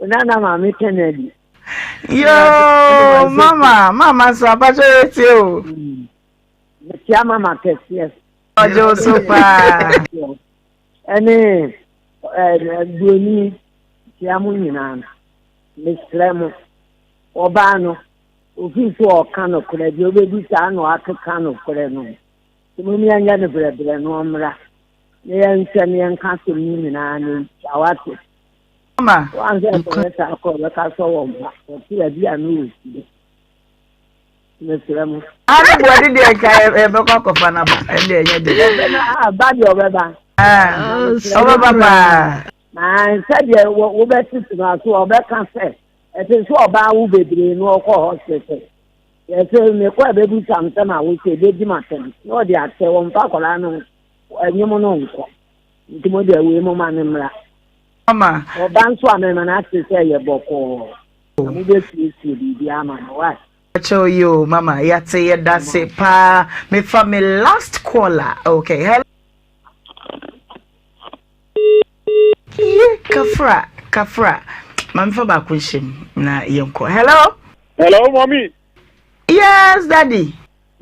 Nana maame Kennedy. Yoo, mama, mama nso abakyɛ yɛ tie o. Metia mama kɛseɛ. Ɔgye wo so paa. Ɛne buroni tia mo nyinaa no. Mesrɛ mo, ɔbaa no, ofii so ɔka nokorɛ deɛ ɔbɛdi saa na wakeka nokorɛ no. Nti mom yɛnyɛ no brɛbrɛ na ɔmmra na yɛnhwɛ na yɛnka asɛm no nyinaa na ntwa wate. Wanhwɛ nkɔyɛ saa kɔ ɔbɛka sɛ wɔ mma ɔte baabi a no wɔ fie. Mesrɛ mo. Ane buade deɛ nka yɛbɛkɔ akɔfa no aba ɛnde ɛnyɛ de. Ba deɛ ɔbɛba. Ɔbɛba paa. Ae, sɛdeɛ wobɛtete no aso a, ɔbɛka sɛ, ɛte sɛ ɔbaa wo bebree na ɔkɔ hospital. Yɛsɛ mekɔ a ɛbɛbusa me sɛ ma wo sɛ ɛbɛdi m'atɛm na ɔde akyɛ wɔmfa akwadaa no ɛnyem no nkɔ. Nti mo deɛ wei mo ma no mmra. Mama. Ɔba nso a mɛma no ate sɛ ɛyɛ bɔkɔɔ. Na mobɛsiesie biribi ama no. Why? Kyɛw yi o mama yɛate yɛdase paa mefa me last caller okay hello. Ye kafra kafra ma mefa baako nhyɛ mu na yɛnkɔ hello. Hello mommy. Yes daddy.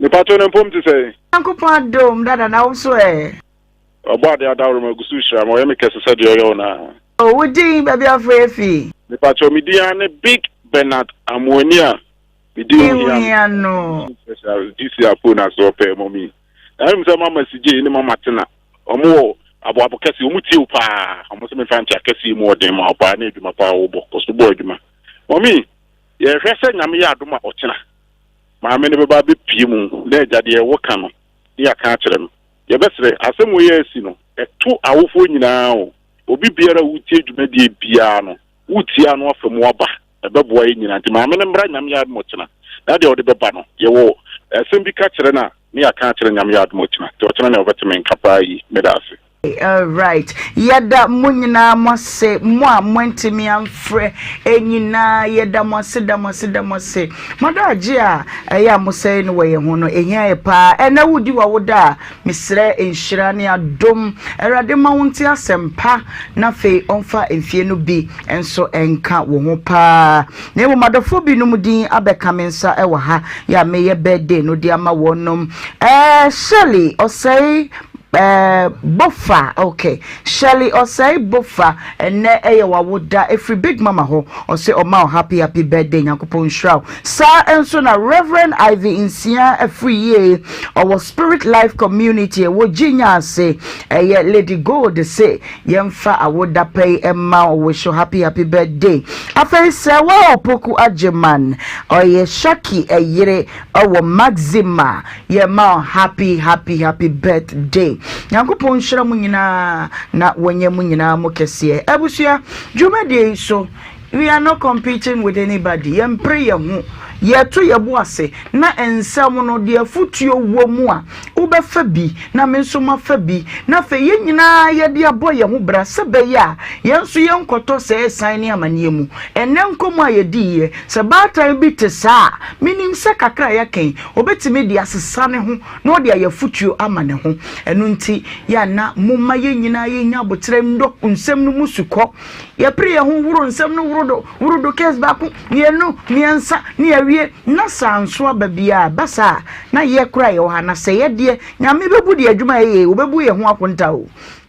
Mepatwo ne mpom te sɛ. Nyankopɔn adom dada na wo so ɛ. Ɔbɔ ade adaworo ma gu so hyira ma ɔyɛ me kɛse sɛ deɛ ɔyɛ wo no a. Oh, wo din baabi afrɛ afi. Mepatwo me din ara ne Big Bernard Amoani a me din ho hia no. DC Apo na so ɔpɛ mɔmi. Na ɛmu sɛ mama CJ ne mama Tena ɔmo wɔ aboabo kɛse ɔmo tie wo paa ɔmo sɛ mefa nkyɛ akɛse mu ɔden ma ɔpaa ne adwuma paa wobɔ kɔ so bɔ adwuma. Mɔmi yɛhwɛ sɛ Nyame yɛ adom a ɔkyena maame no bɛba abɛpie mu na agya deɛ ɛwɔ ka no ne yɛaka akyerɛ no. Yɛbɛsrɛ, asɛm wei a asi no, ɛto awofoɔ nyinaa o. Obi biara a wotie dwumadie biara no, wotie ano afa mu aba. Ɛbɛboa yɛn nyinaa. Nti maame no mmra Nyame yɛ adom ɔkyena. Na deɛ ɔde bɛba no, yɛwɔ asɛm bi ka kyerɛ no a, ne yɛaka akyerɛ Nyame yɛ adom ɔkyena. Nti ɔkyena nea ɔbɛte me nka paa yi. Meda ase. Alright, yɛda mo nyinaa mo ase, mo a moantumi amfrɛ nyinaa, yɛda mo ase, da mo ase, da mo ase. Mo adagye a ɛyɛ a mosɛe no wɔ yɛn ho no, ɛhia yɛ paa. Ɛnɛ wodi w'awoda a, mesrɛ nhyira ne adom. Awurade ma wo nte asɛmpa na afei ɔmfa mfie no bi nso nka wo ho paa. Na mmom adɔfoɔ binom din abɛka me nsa wɔ ha yɛ a meyɛ birthday no de ama wɔnom. Ɛɛ Shirley ɔsɛe Eh, Bofa, ok. Shirley Osei Bofa, ɛnɛ ɛyɛ w'awoda ɛfiri Big Mama hɔ. Ɔse ɔma wo happy happy birthday, Nyankopɔn nhyira wo. Saa nso na Reverend Ivy Nsia afiri yie, ɔwɔ Spirit Life Community ɛwɔ Gyinya ase. Ɛyɛ Lady Gold se yɛmfa awoda pa yi mma wo, wish wo happy happy birthday. Afei Sɛwa Opoku Agyeman, ɔyɛ Shaki ɛyere ɛwɔ Maxima. Yɛ ma wo happy happy happy birthday. Nyankopɔn nhyira mo nyinaa na wɔnyɛ mo nyinaa mo kɛseɛ. Abusua, dwumadie yi so, we are not competing with anybody. Yɛmpere yɛn ho. Yɛto yɛn bo ase na nsɛm no deɛ afutuo wɔ mu a, wobɛfa bi na me nso mafa bi. Na afei yɛn nyinaa yɛde abɔ yɛn ho bra sɛ ɛbɛyɛ a yɛn nso yɛnkɔtɔ saa asiane ne amaneɛ mu. Ɛnnɛ nkɔmmɔ a yɛdiiɛ, sɛ baatan bi te saa a, menim sɛ kakra a yɛaka yi, Obetumi de asesa ne ho na ɔde ayɛ afotuo ama ne ho. Ɛno nti, yɛ a na momma yɛn nyinaa yɛnya aboterɛ nnɔ nsɛm no mu sukɔ. Yɛpere yɛn ho woro nsɛm no worodo, worodo case baako, mmienu, mmiɛnsa, ne yɛawie. Na saa nso aba biara, ɛba saa a, na yɛ koraa yɛwɔ ha. Na sɛ yɛ deɛ, Nyame bɛbu deɛ adwuma a yɛyɛ yi, ɔbɛbu yɛn ho akonta o.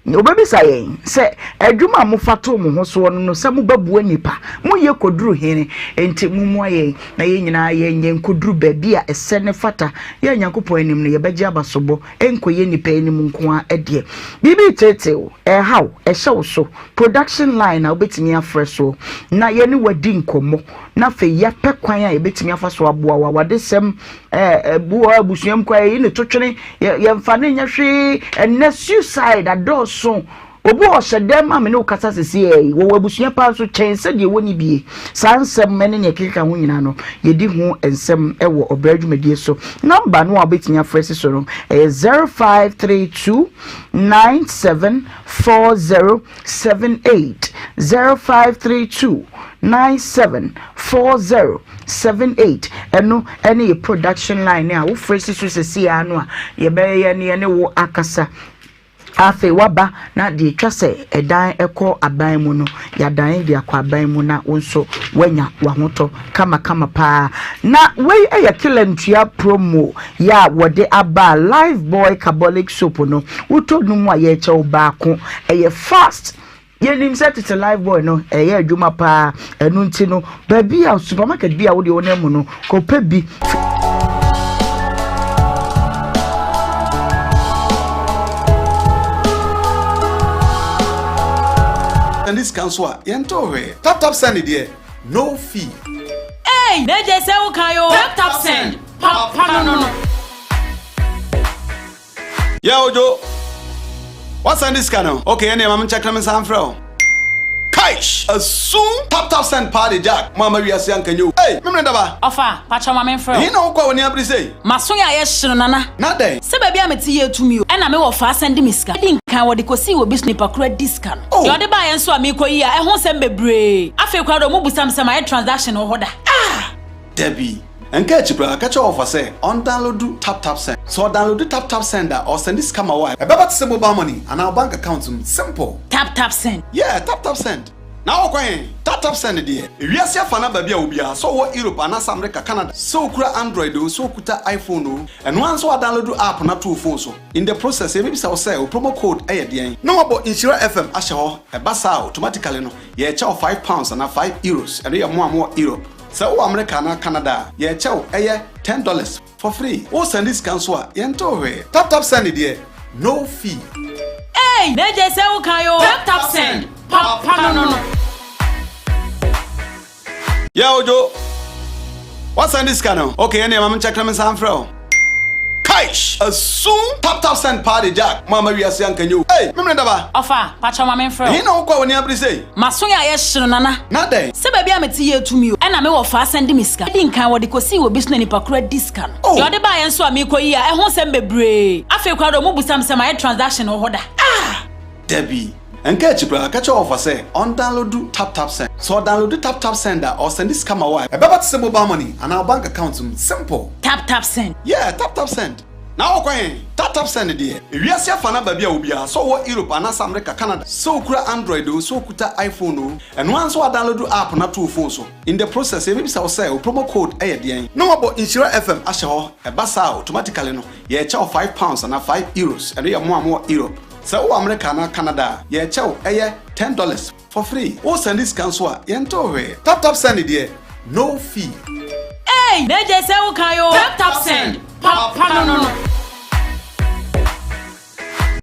Wɔbɛbisa yɛn sɛ, Adwuma a mofa too mo ho soɔ no no, sɛ mobɛboa nnipa, moyɛ kɔduru he? Enti mommoa yɛn na yɛn nyinaa yɛnyɛ nkɔduru baabi a ɛsɛ ne fata yɛ Nyankopɔn anim no, yɛbɛgye abasobɔ, ɛnkɔyɛ nnipa anim nko ara deɛ. Biribi reteetee wo, ɛreha wo, ɛhyɛ wo so, production line a wobɛtumi afrɛ soɔ na yɛne wo adi nkɔmmɔ na afei yɛapɛ kwan a yɛbɛtumi afa so aboa wo. Awadesɛm, ɛɛ, ɛbu hɔ abusua mu koraa yɛyi ne to twene, yɛmfa ne nyɛ hwee. Ɛnnɛ suicide adɔɔso. Obi wɔ ɔhyɛ dɛm a me ne wo kasa sisi yi, wɔwɔ abusua paa nso kyɛn sɛdeɛ wɔnni bie. Saa nsɛm ne nea ɛkeka ho nyinaa no, yɛdi ho nsɛm wɔ ɔbrɛ dwumadie so. Nɔmba no a wobɛtumi afrɛ si so no, ɛyɛ 0532 9740 78 0532 9740 78 ɛno ɛne yɛ production line a wofrɛ si so sɛsi ara no a yɛbɛyɛ ne yɛne wo akasa afei waba na deɛ etwa sɛ ɛdan ɛkɔ aban mu no yɛadan de akɔ aban mu na wo nso woanya w'ahotɔ kamakama paa na wei ɛyɛ kila ntua promo yɛ a wɔde aba life boy carbolic soap no wotɔ no mu a yɛkyɛ wo baako ɛyɛ fast Yɛnim sɛ tete Lifebuoy no ɛyɛ adwuma paa, ɛno nti no baabi a supermarket bi a wodeɛ wonam mu no kɔpɛ bi. Sɛnde sika nso a, yɛntoo hwee. Tap tap send deɛ, no fee. Eii Mejay sɛ wo kan oo. Tap tap send, papa no no. Yeah Ojo, woasan de sika no? Okay, ɛnneɛ ma menkyɛke na mensan mfrɛ wo. Kaish! Asum! Tap tap send paa de Jack mo ama wiase anka nyɛ o. Ei! Memene daba! Ɔfa, pakyɛw ma menfrɛ wo. Ɛhe na wokɔ a w'ani abere sei? M'aso yɛ ayɛ hye no Nana. Na dɛn? Sɛ baabi a mete yɛ tumi o. Ɛna me wɔfa asan de me sika. Edi nkan wɔde kosii wɔ bi so nipa koro adi sika no. Oh! Deɛ ɔde baeɛ nso a meekɔ yi a ɛho nsɛm bebree. Afei koraa deɛ ɔmo busa me sɛ mayɛ transaction wɔ hɔ da. Ah! Dabi. Nka akyi koraa, ka kyerɛ wɔfa sɛ ɔndownloadu TapTapSend. Sɛ ɔdownloadu TapTapSend a, ɔresɛnde sika ma wo a, ɛbɛba te sɛ mobile money anaa wo bank account mu. Simple! TapTapSend. Yeah, TapTapSend. Na wokɔ he? TapTapSend deɛ, ewiase afa no aba bi a obiara, sɛ ɔwɔ Europe anaasɛ America, Canada, sɛ okura Android oo, sɛ okuta iPhone oo, ɛno ara nso woadownloadu app no ato wo phone so. In the process, yɛbɛbisa wo sɛ wo promo code yɛ deɛn? Na woabɔ Nhyira FM ahyɛ hɔ. Ɛba saa a, automatically no, yɛrekyɛ wo £5 anaa €5. Ɛno yɛ mo a mowɔ Europe. Sɛ wowɔ Amerika anaa Canada a, yɛrekyɛ wo, ɛyɛ $10 for free. Wo sɛnde sika nso a, yɛntew hwee. Tap tap send deɛ, no fee. Eii na gye sɛ wo kan oo. Tap tap send, papa no no. Yeah Ojo, wa sɛnde sika no? Okay ɛneɛ ma me nkyɛke na me nsan mfrɛ wo. Kaish! Asum! Tap tap send paa de Jack mo amma wiase anka nyɛ o. Ei! Memene daba! Ɔfa, pakyɛw ma menfrɛ wo. Ɛhe na wokɔ a w'ani abere sei? M'aso yɛ ayɛ hye no Nana. Na dɛn? Sɛ baabi a mete yɛ tumi o. Ɛna me wɔfa asan de me sika. Edi nkan wɔde kosii wɔ bi so na nipa koro adi sika no. Oh! Deɛ ɔde baeɛ nso a meekɔ yi a ɛho nsɛm bebree. Afei koraa deɛ ɔmo busa me sɛ mayɛ transaction wɔ hɔ da. Ah! Dabi. Nka akyi koraa, ka kyerɛ wɔfa sɛ ɔndownloadu TapTapSend. Sɛ ɔdownloadu TapTapSend a, ɔresɛnde sika ma wo a, ɛbɛba te sɛ mobile money anaa wo bank account mu. Simple! TapTapSend. Yeah, TapTapSend. Na wokɔ he? TapTapSend deɛ, ewiase afa no aba bi a obiara, sɛ ɔwɔ Europe anaasɛ America, Canada, sɛ okura Android oo, sɛ okuta iPhone oo, ɛno ara nso woadownloadu app no ato wo phone so. In the process, yɛbɛbisa wo sɛ wo promo code yɛ deɛn? Na woabɔ Nhyira FM ahyɛ hɔ. Ɛba saa a, automatically no, yɛrekyɛ wo £5 anaa €5. Ɛno yɛ mo a mowɔ Europe. Sɛ wowɔ America anaa Canada a, yɛrekyɛ wo, ɛyɛ $10 for free. Wo sɛnde sika nso a, yɛntew hwee. Tap tap send deɛ, no fee. Eii na gye sɛ wo kan oo. Tap tap send, papa no no.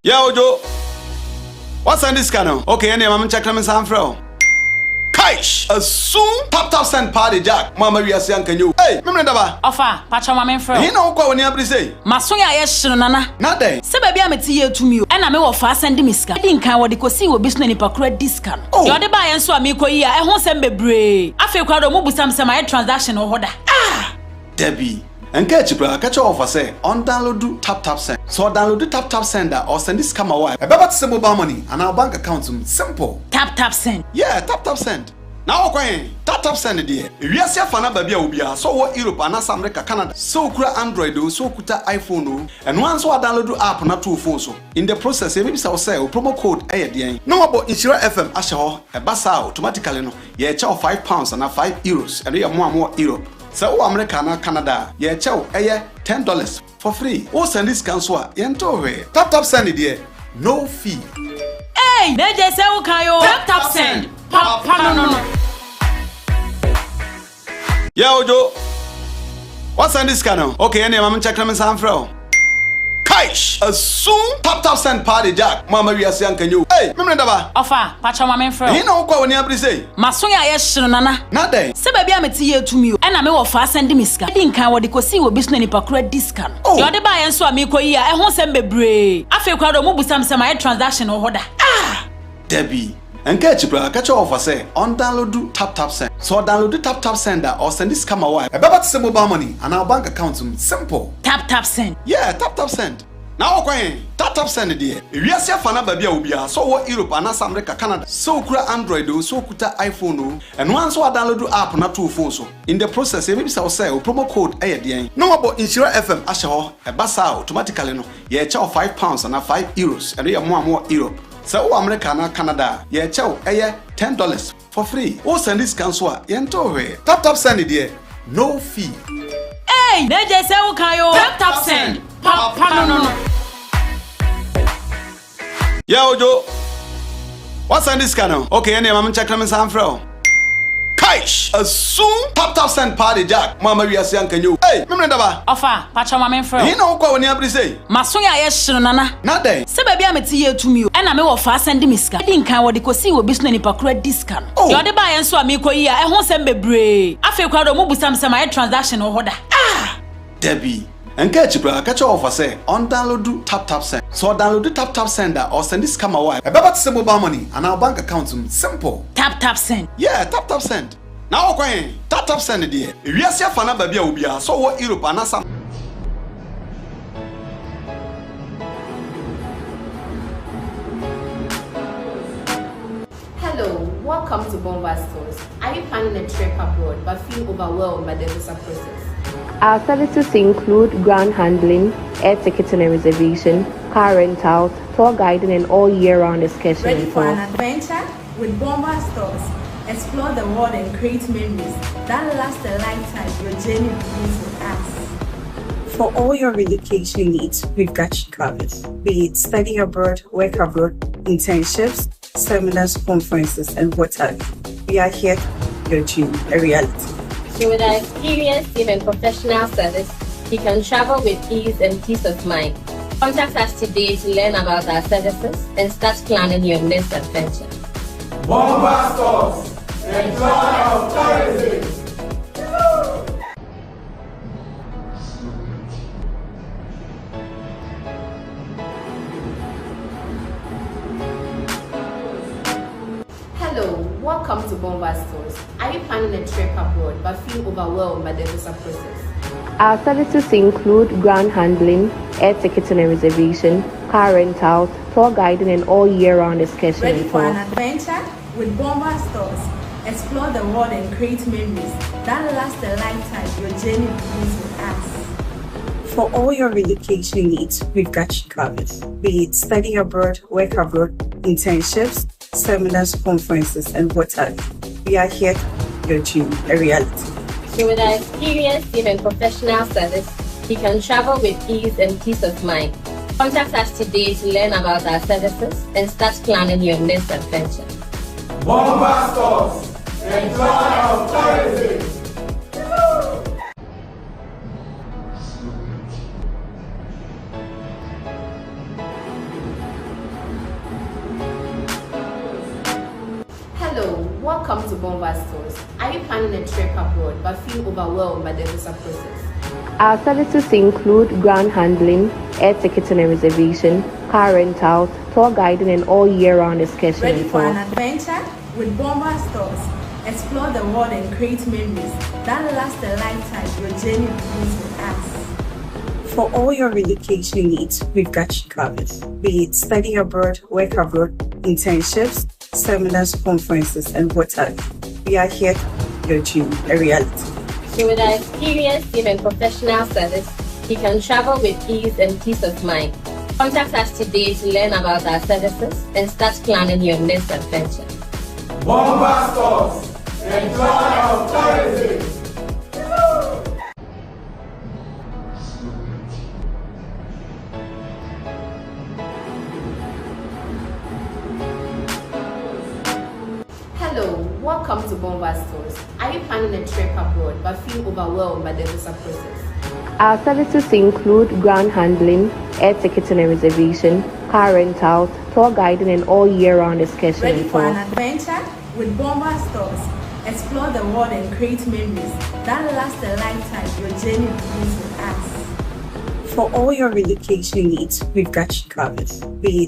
Yeah Ojo, wa sɛnde sika no? Okay ɛneɛ ma me nkyɛke na me nsan mfrɛ wo. Kaish! Asum! Tap tap send paa de Jack mo amma wiase anka nyɛ o. Ei! Memene daba! Ɔfa, pakyɛw ma menfrɛ wo. Ɛhe na wokɔ a w'ani abere sei? M'aso yɛ ayɛ hye no Nana. Na dɛn? Sɛ baabi a mete yɛ tumi o. Ɛna me wɔfa asan de me sika. Edi nkan wɔde kosii wɔ bi so na nipa koro adi sika no. Oh! Deɛ ɔde baeɛ nso a meekɔ yi a ɛho nsɛm bebree. Afei koraa deɛ ɔmo busa me sɛ mayɛ transaction wɔ hɔ da. Ah! Dabi. Nka akyi koraa, ka kyerɛ wɔfa sɛ ɔndownloadu TapTapSend. Sɛ ɔdownloadu TapTapSend a, ɔresɛnde sika ma wo a, ɛbɛba te sɛ mobile money anaa wo bank account mu. Simple! TapTapSend. Yeah, TapTapSend. Na wokɔ he? TapTapSend deɛ, ewiase afa no aba bi a obiara, sɛ ɔwɔ Europe anaasɛ America, Canada, sɛ okura Android oo, sɛ okuta iPhone oo, ɛno ara nso woadownloadu app no ato wo phone so. In the process, yɛbɛbisa wo sɛ wo promo code yɛ deɛn? Na woabɔ Nhyira FM ahyɛ hɔ. Ɛba saa a, automatically no, yɛrekyɛ wo £5 anaa €5. Ɛno yɛ mo a mowɔ Europe. Sɛ wowɔ America anaa Canada a, yɛrekyɛ wo, ɛyɛ $10 for free. Wo sɛnde sika nso a, yɛntew hwee. Tap tap send deɛ, no fee. Eii na gye sɛ wo kan oo. Tap tap send, papa no no. Yeah Ojo, wa sɛnde sika no? Okay ɛneɛ ma me nkyɛke na me nsan mfrɛ wo. Kaish! Asum! Tap tap send paa de Jack mo amma wiase anka nyɛ o. Ei! Memene daba! Ɔfa, pakyɛw ma menfrɛ wo. Ɛhe na wokɔ a w'ani abere sei? M'aso yɛ ayɛ hye no Nana. Na dɛn? Sɛ baabi a mete yɛ tumi o. Ɛna me wɔfa asan de me sika. Edi nkan wɔde kosii wɔ bi so na nipa koro adi sika no. Oh! Deɛ ɔde baeɛ nso a meekɔ yi a ɛho nsɛm bebree. Afei koraa deɛ ɔmo busa me sɛ mayɛ transaction wɔ hɔ da. Ah! Dabi. Nka akyi koraa, ka kyerɛ wɔfa sɛ ɔndownloadu TapTapSend. Sɛ ɔdownloadu TapTapSend a, ɔresɛnde sika ma wo a, ɛbɛba te sɛ mobile money anaa wo bank account mu. Simple! TapTapSend. Yeah, TapTapSend. Na wokɔ he? TapTapSend deɛ, ewiase afa no aba bi a obiara, sɛ ɔwɔ Europe anaasɛ America, Canada, sɛ okura Android oo, sɛ okuta iPhone oo, ɛno ara nso woadownloadu app no ato wo phone so. In the process, yɛbɛbisa wo sɛ wo promo code yɛ deɛn? Na woabɔ Nhyira FM ahyɛ hɔ. Ɛba saa a, automatically no, yɛrekyɛ wo £5 anaa €5. Ɛno yɛ mo a mowɔ Europe. Sɛ wowɔ America anaa Canada a, yɛrekyɛ wo, ɛyɛ $10 for free. Wo sɛnde sika nso a, yɛntew hwee. Tap tap send deɛ, no fee. Eii na gye sɛ wo kan oo. Tap tap send, papa no no. Yeah Ojo, wa sɛnde sika no? Okay ɛneɛ ma me nkyɛke na me nsan mfrɛ wo. Kaish! Asum! Tap tap send paa de Jack mo amma wiase anka nyɛ o. Ei! Memene daba! Ɔfa, pakyɛw ma menfrɛ wo. Ɛhe na wokɔ a w'ani abere sei? M'aso yɛ ayɛ hye no Nana. Na dɛn? Sɛ baabi a mete yɛ tumi o. Ɛna me wɔfa asan de me sika. Edi nkan wɔde kosii wɔ bi so na nipa koro adi sika no. Oh! Deɛ ɔde baeɛ nso a meekɔ yi a ɛho nsɛm bebree. Afei koraa deɛ ɔmo busa me sɛ mayɛ transaction wɔ hɔ da. Ah! Dabi. Ɛnka akyi koraa, ka kyerɛ wɔfa sɛ ɔndownload TapTapSend. Sɛ ɔdownload TapTapSend a, ɔsɛnde sika ma wo a, ɛbɛba te sɛ mobile money anaa wo bank account mu. Simple! TapTapSend. Yeah, TapTapSend. Na wokɔ he? TapTapSend deɛ, ewiase afa no aba bi a obiara, sɛ ɔwɔ Europe anaasɛ. Hello, welcome to Bomba Stores. Are you planning a trip abroad but feel overwhelmed by the visa process? Our services include ground handling, air ticketing and reservation, car rentals, tour guiding, and all year round excursion Ready for an adventure? With Bomba Stores, explore the world and create memories that last a lifetime. Your journey begins with us. For all your relocation needs, we've got you covered. Be it study abroad, work abroad, internships, seminars, conferences, and what have you. We are here to your dream a reality. So with our experienced team and professional service, you can travel with ease and peace of mind. Contact us today to learn about our services and start planning your next adventure. Bomba Stores, the joy of tourism. Hello, welcome to Bomba Stores. Are you planning a trip abroad but feel overwhelmed by the visa process? Our services include ground handling, air ticketing and reservation, car rentals, tour guiding, and all year round excursion Ready for an adventure? With Bomba Stores, explore the world and create memories that last a lifetime. Your journey begins with us. For all your relocation needs, we've got you covered. Be it study abroad, work abroad, internships, seminars, conferences, and what have you. We are here to your dream a reality. So with our experienced team and professional service, you can travel with ease and peace of mind. Contact us today to learn about our services and start planning your next adventure. Bomba Stores, the joy of tourism. Hello, welcome to Bomba Stores. Are you planning a trip abroad but feel overwhelmed by the visa process? Our services include ground handling, air ticketing and reservation, car rentals, tour guiding, and all year round excursion Ready for an adventure? With Bomba Stores, explore the world and create memories that last a lifetime. Your journey begins with us. For all your relocation needs, we've got you covered. Be it study abroad, work abroad, internships, seminars, conferences, and what have you. We are here to your dream a reality. So with our experienced team and professional service, you can travel with ease and peace of mind. Contact us today to learn about our services and start planning your next adventure. Bomba Stores, the joy of tourism. Hello, welcome to Bomba Stores. Are you planning a trip abroad but feel overwhelmed by the visa process? Our services include ground handling, air ticketing and reservation, car rentals, tour guiding, and all year round excursion Ready for an adventure? With Bomba Stores, explore the world and create memories that last a lifetime. Your journey begins with us. For all your relocation needs, we've got you covered. Be it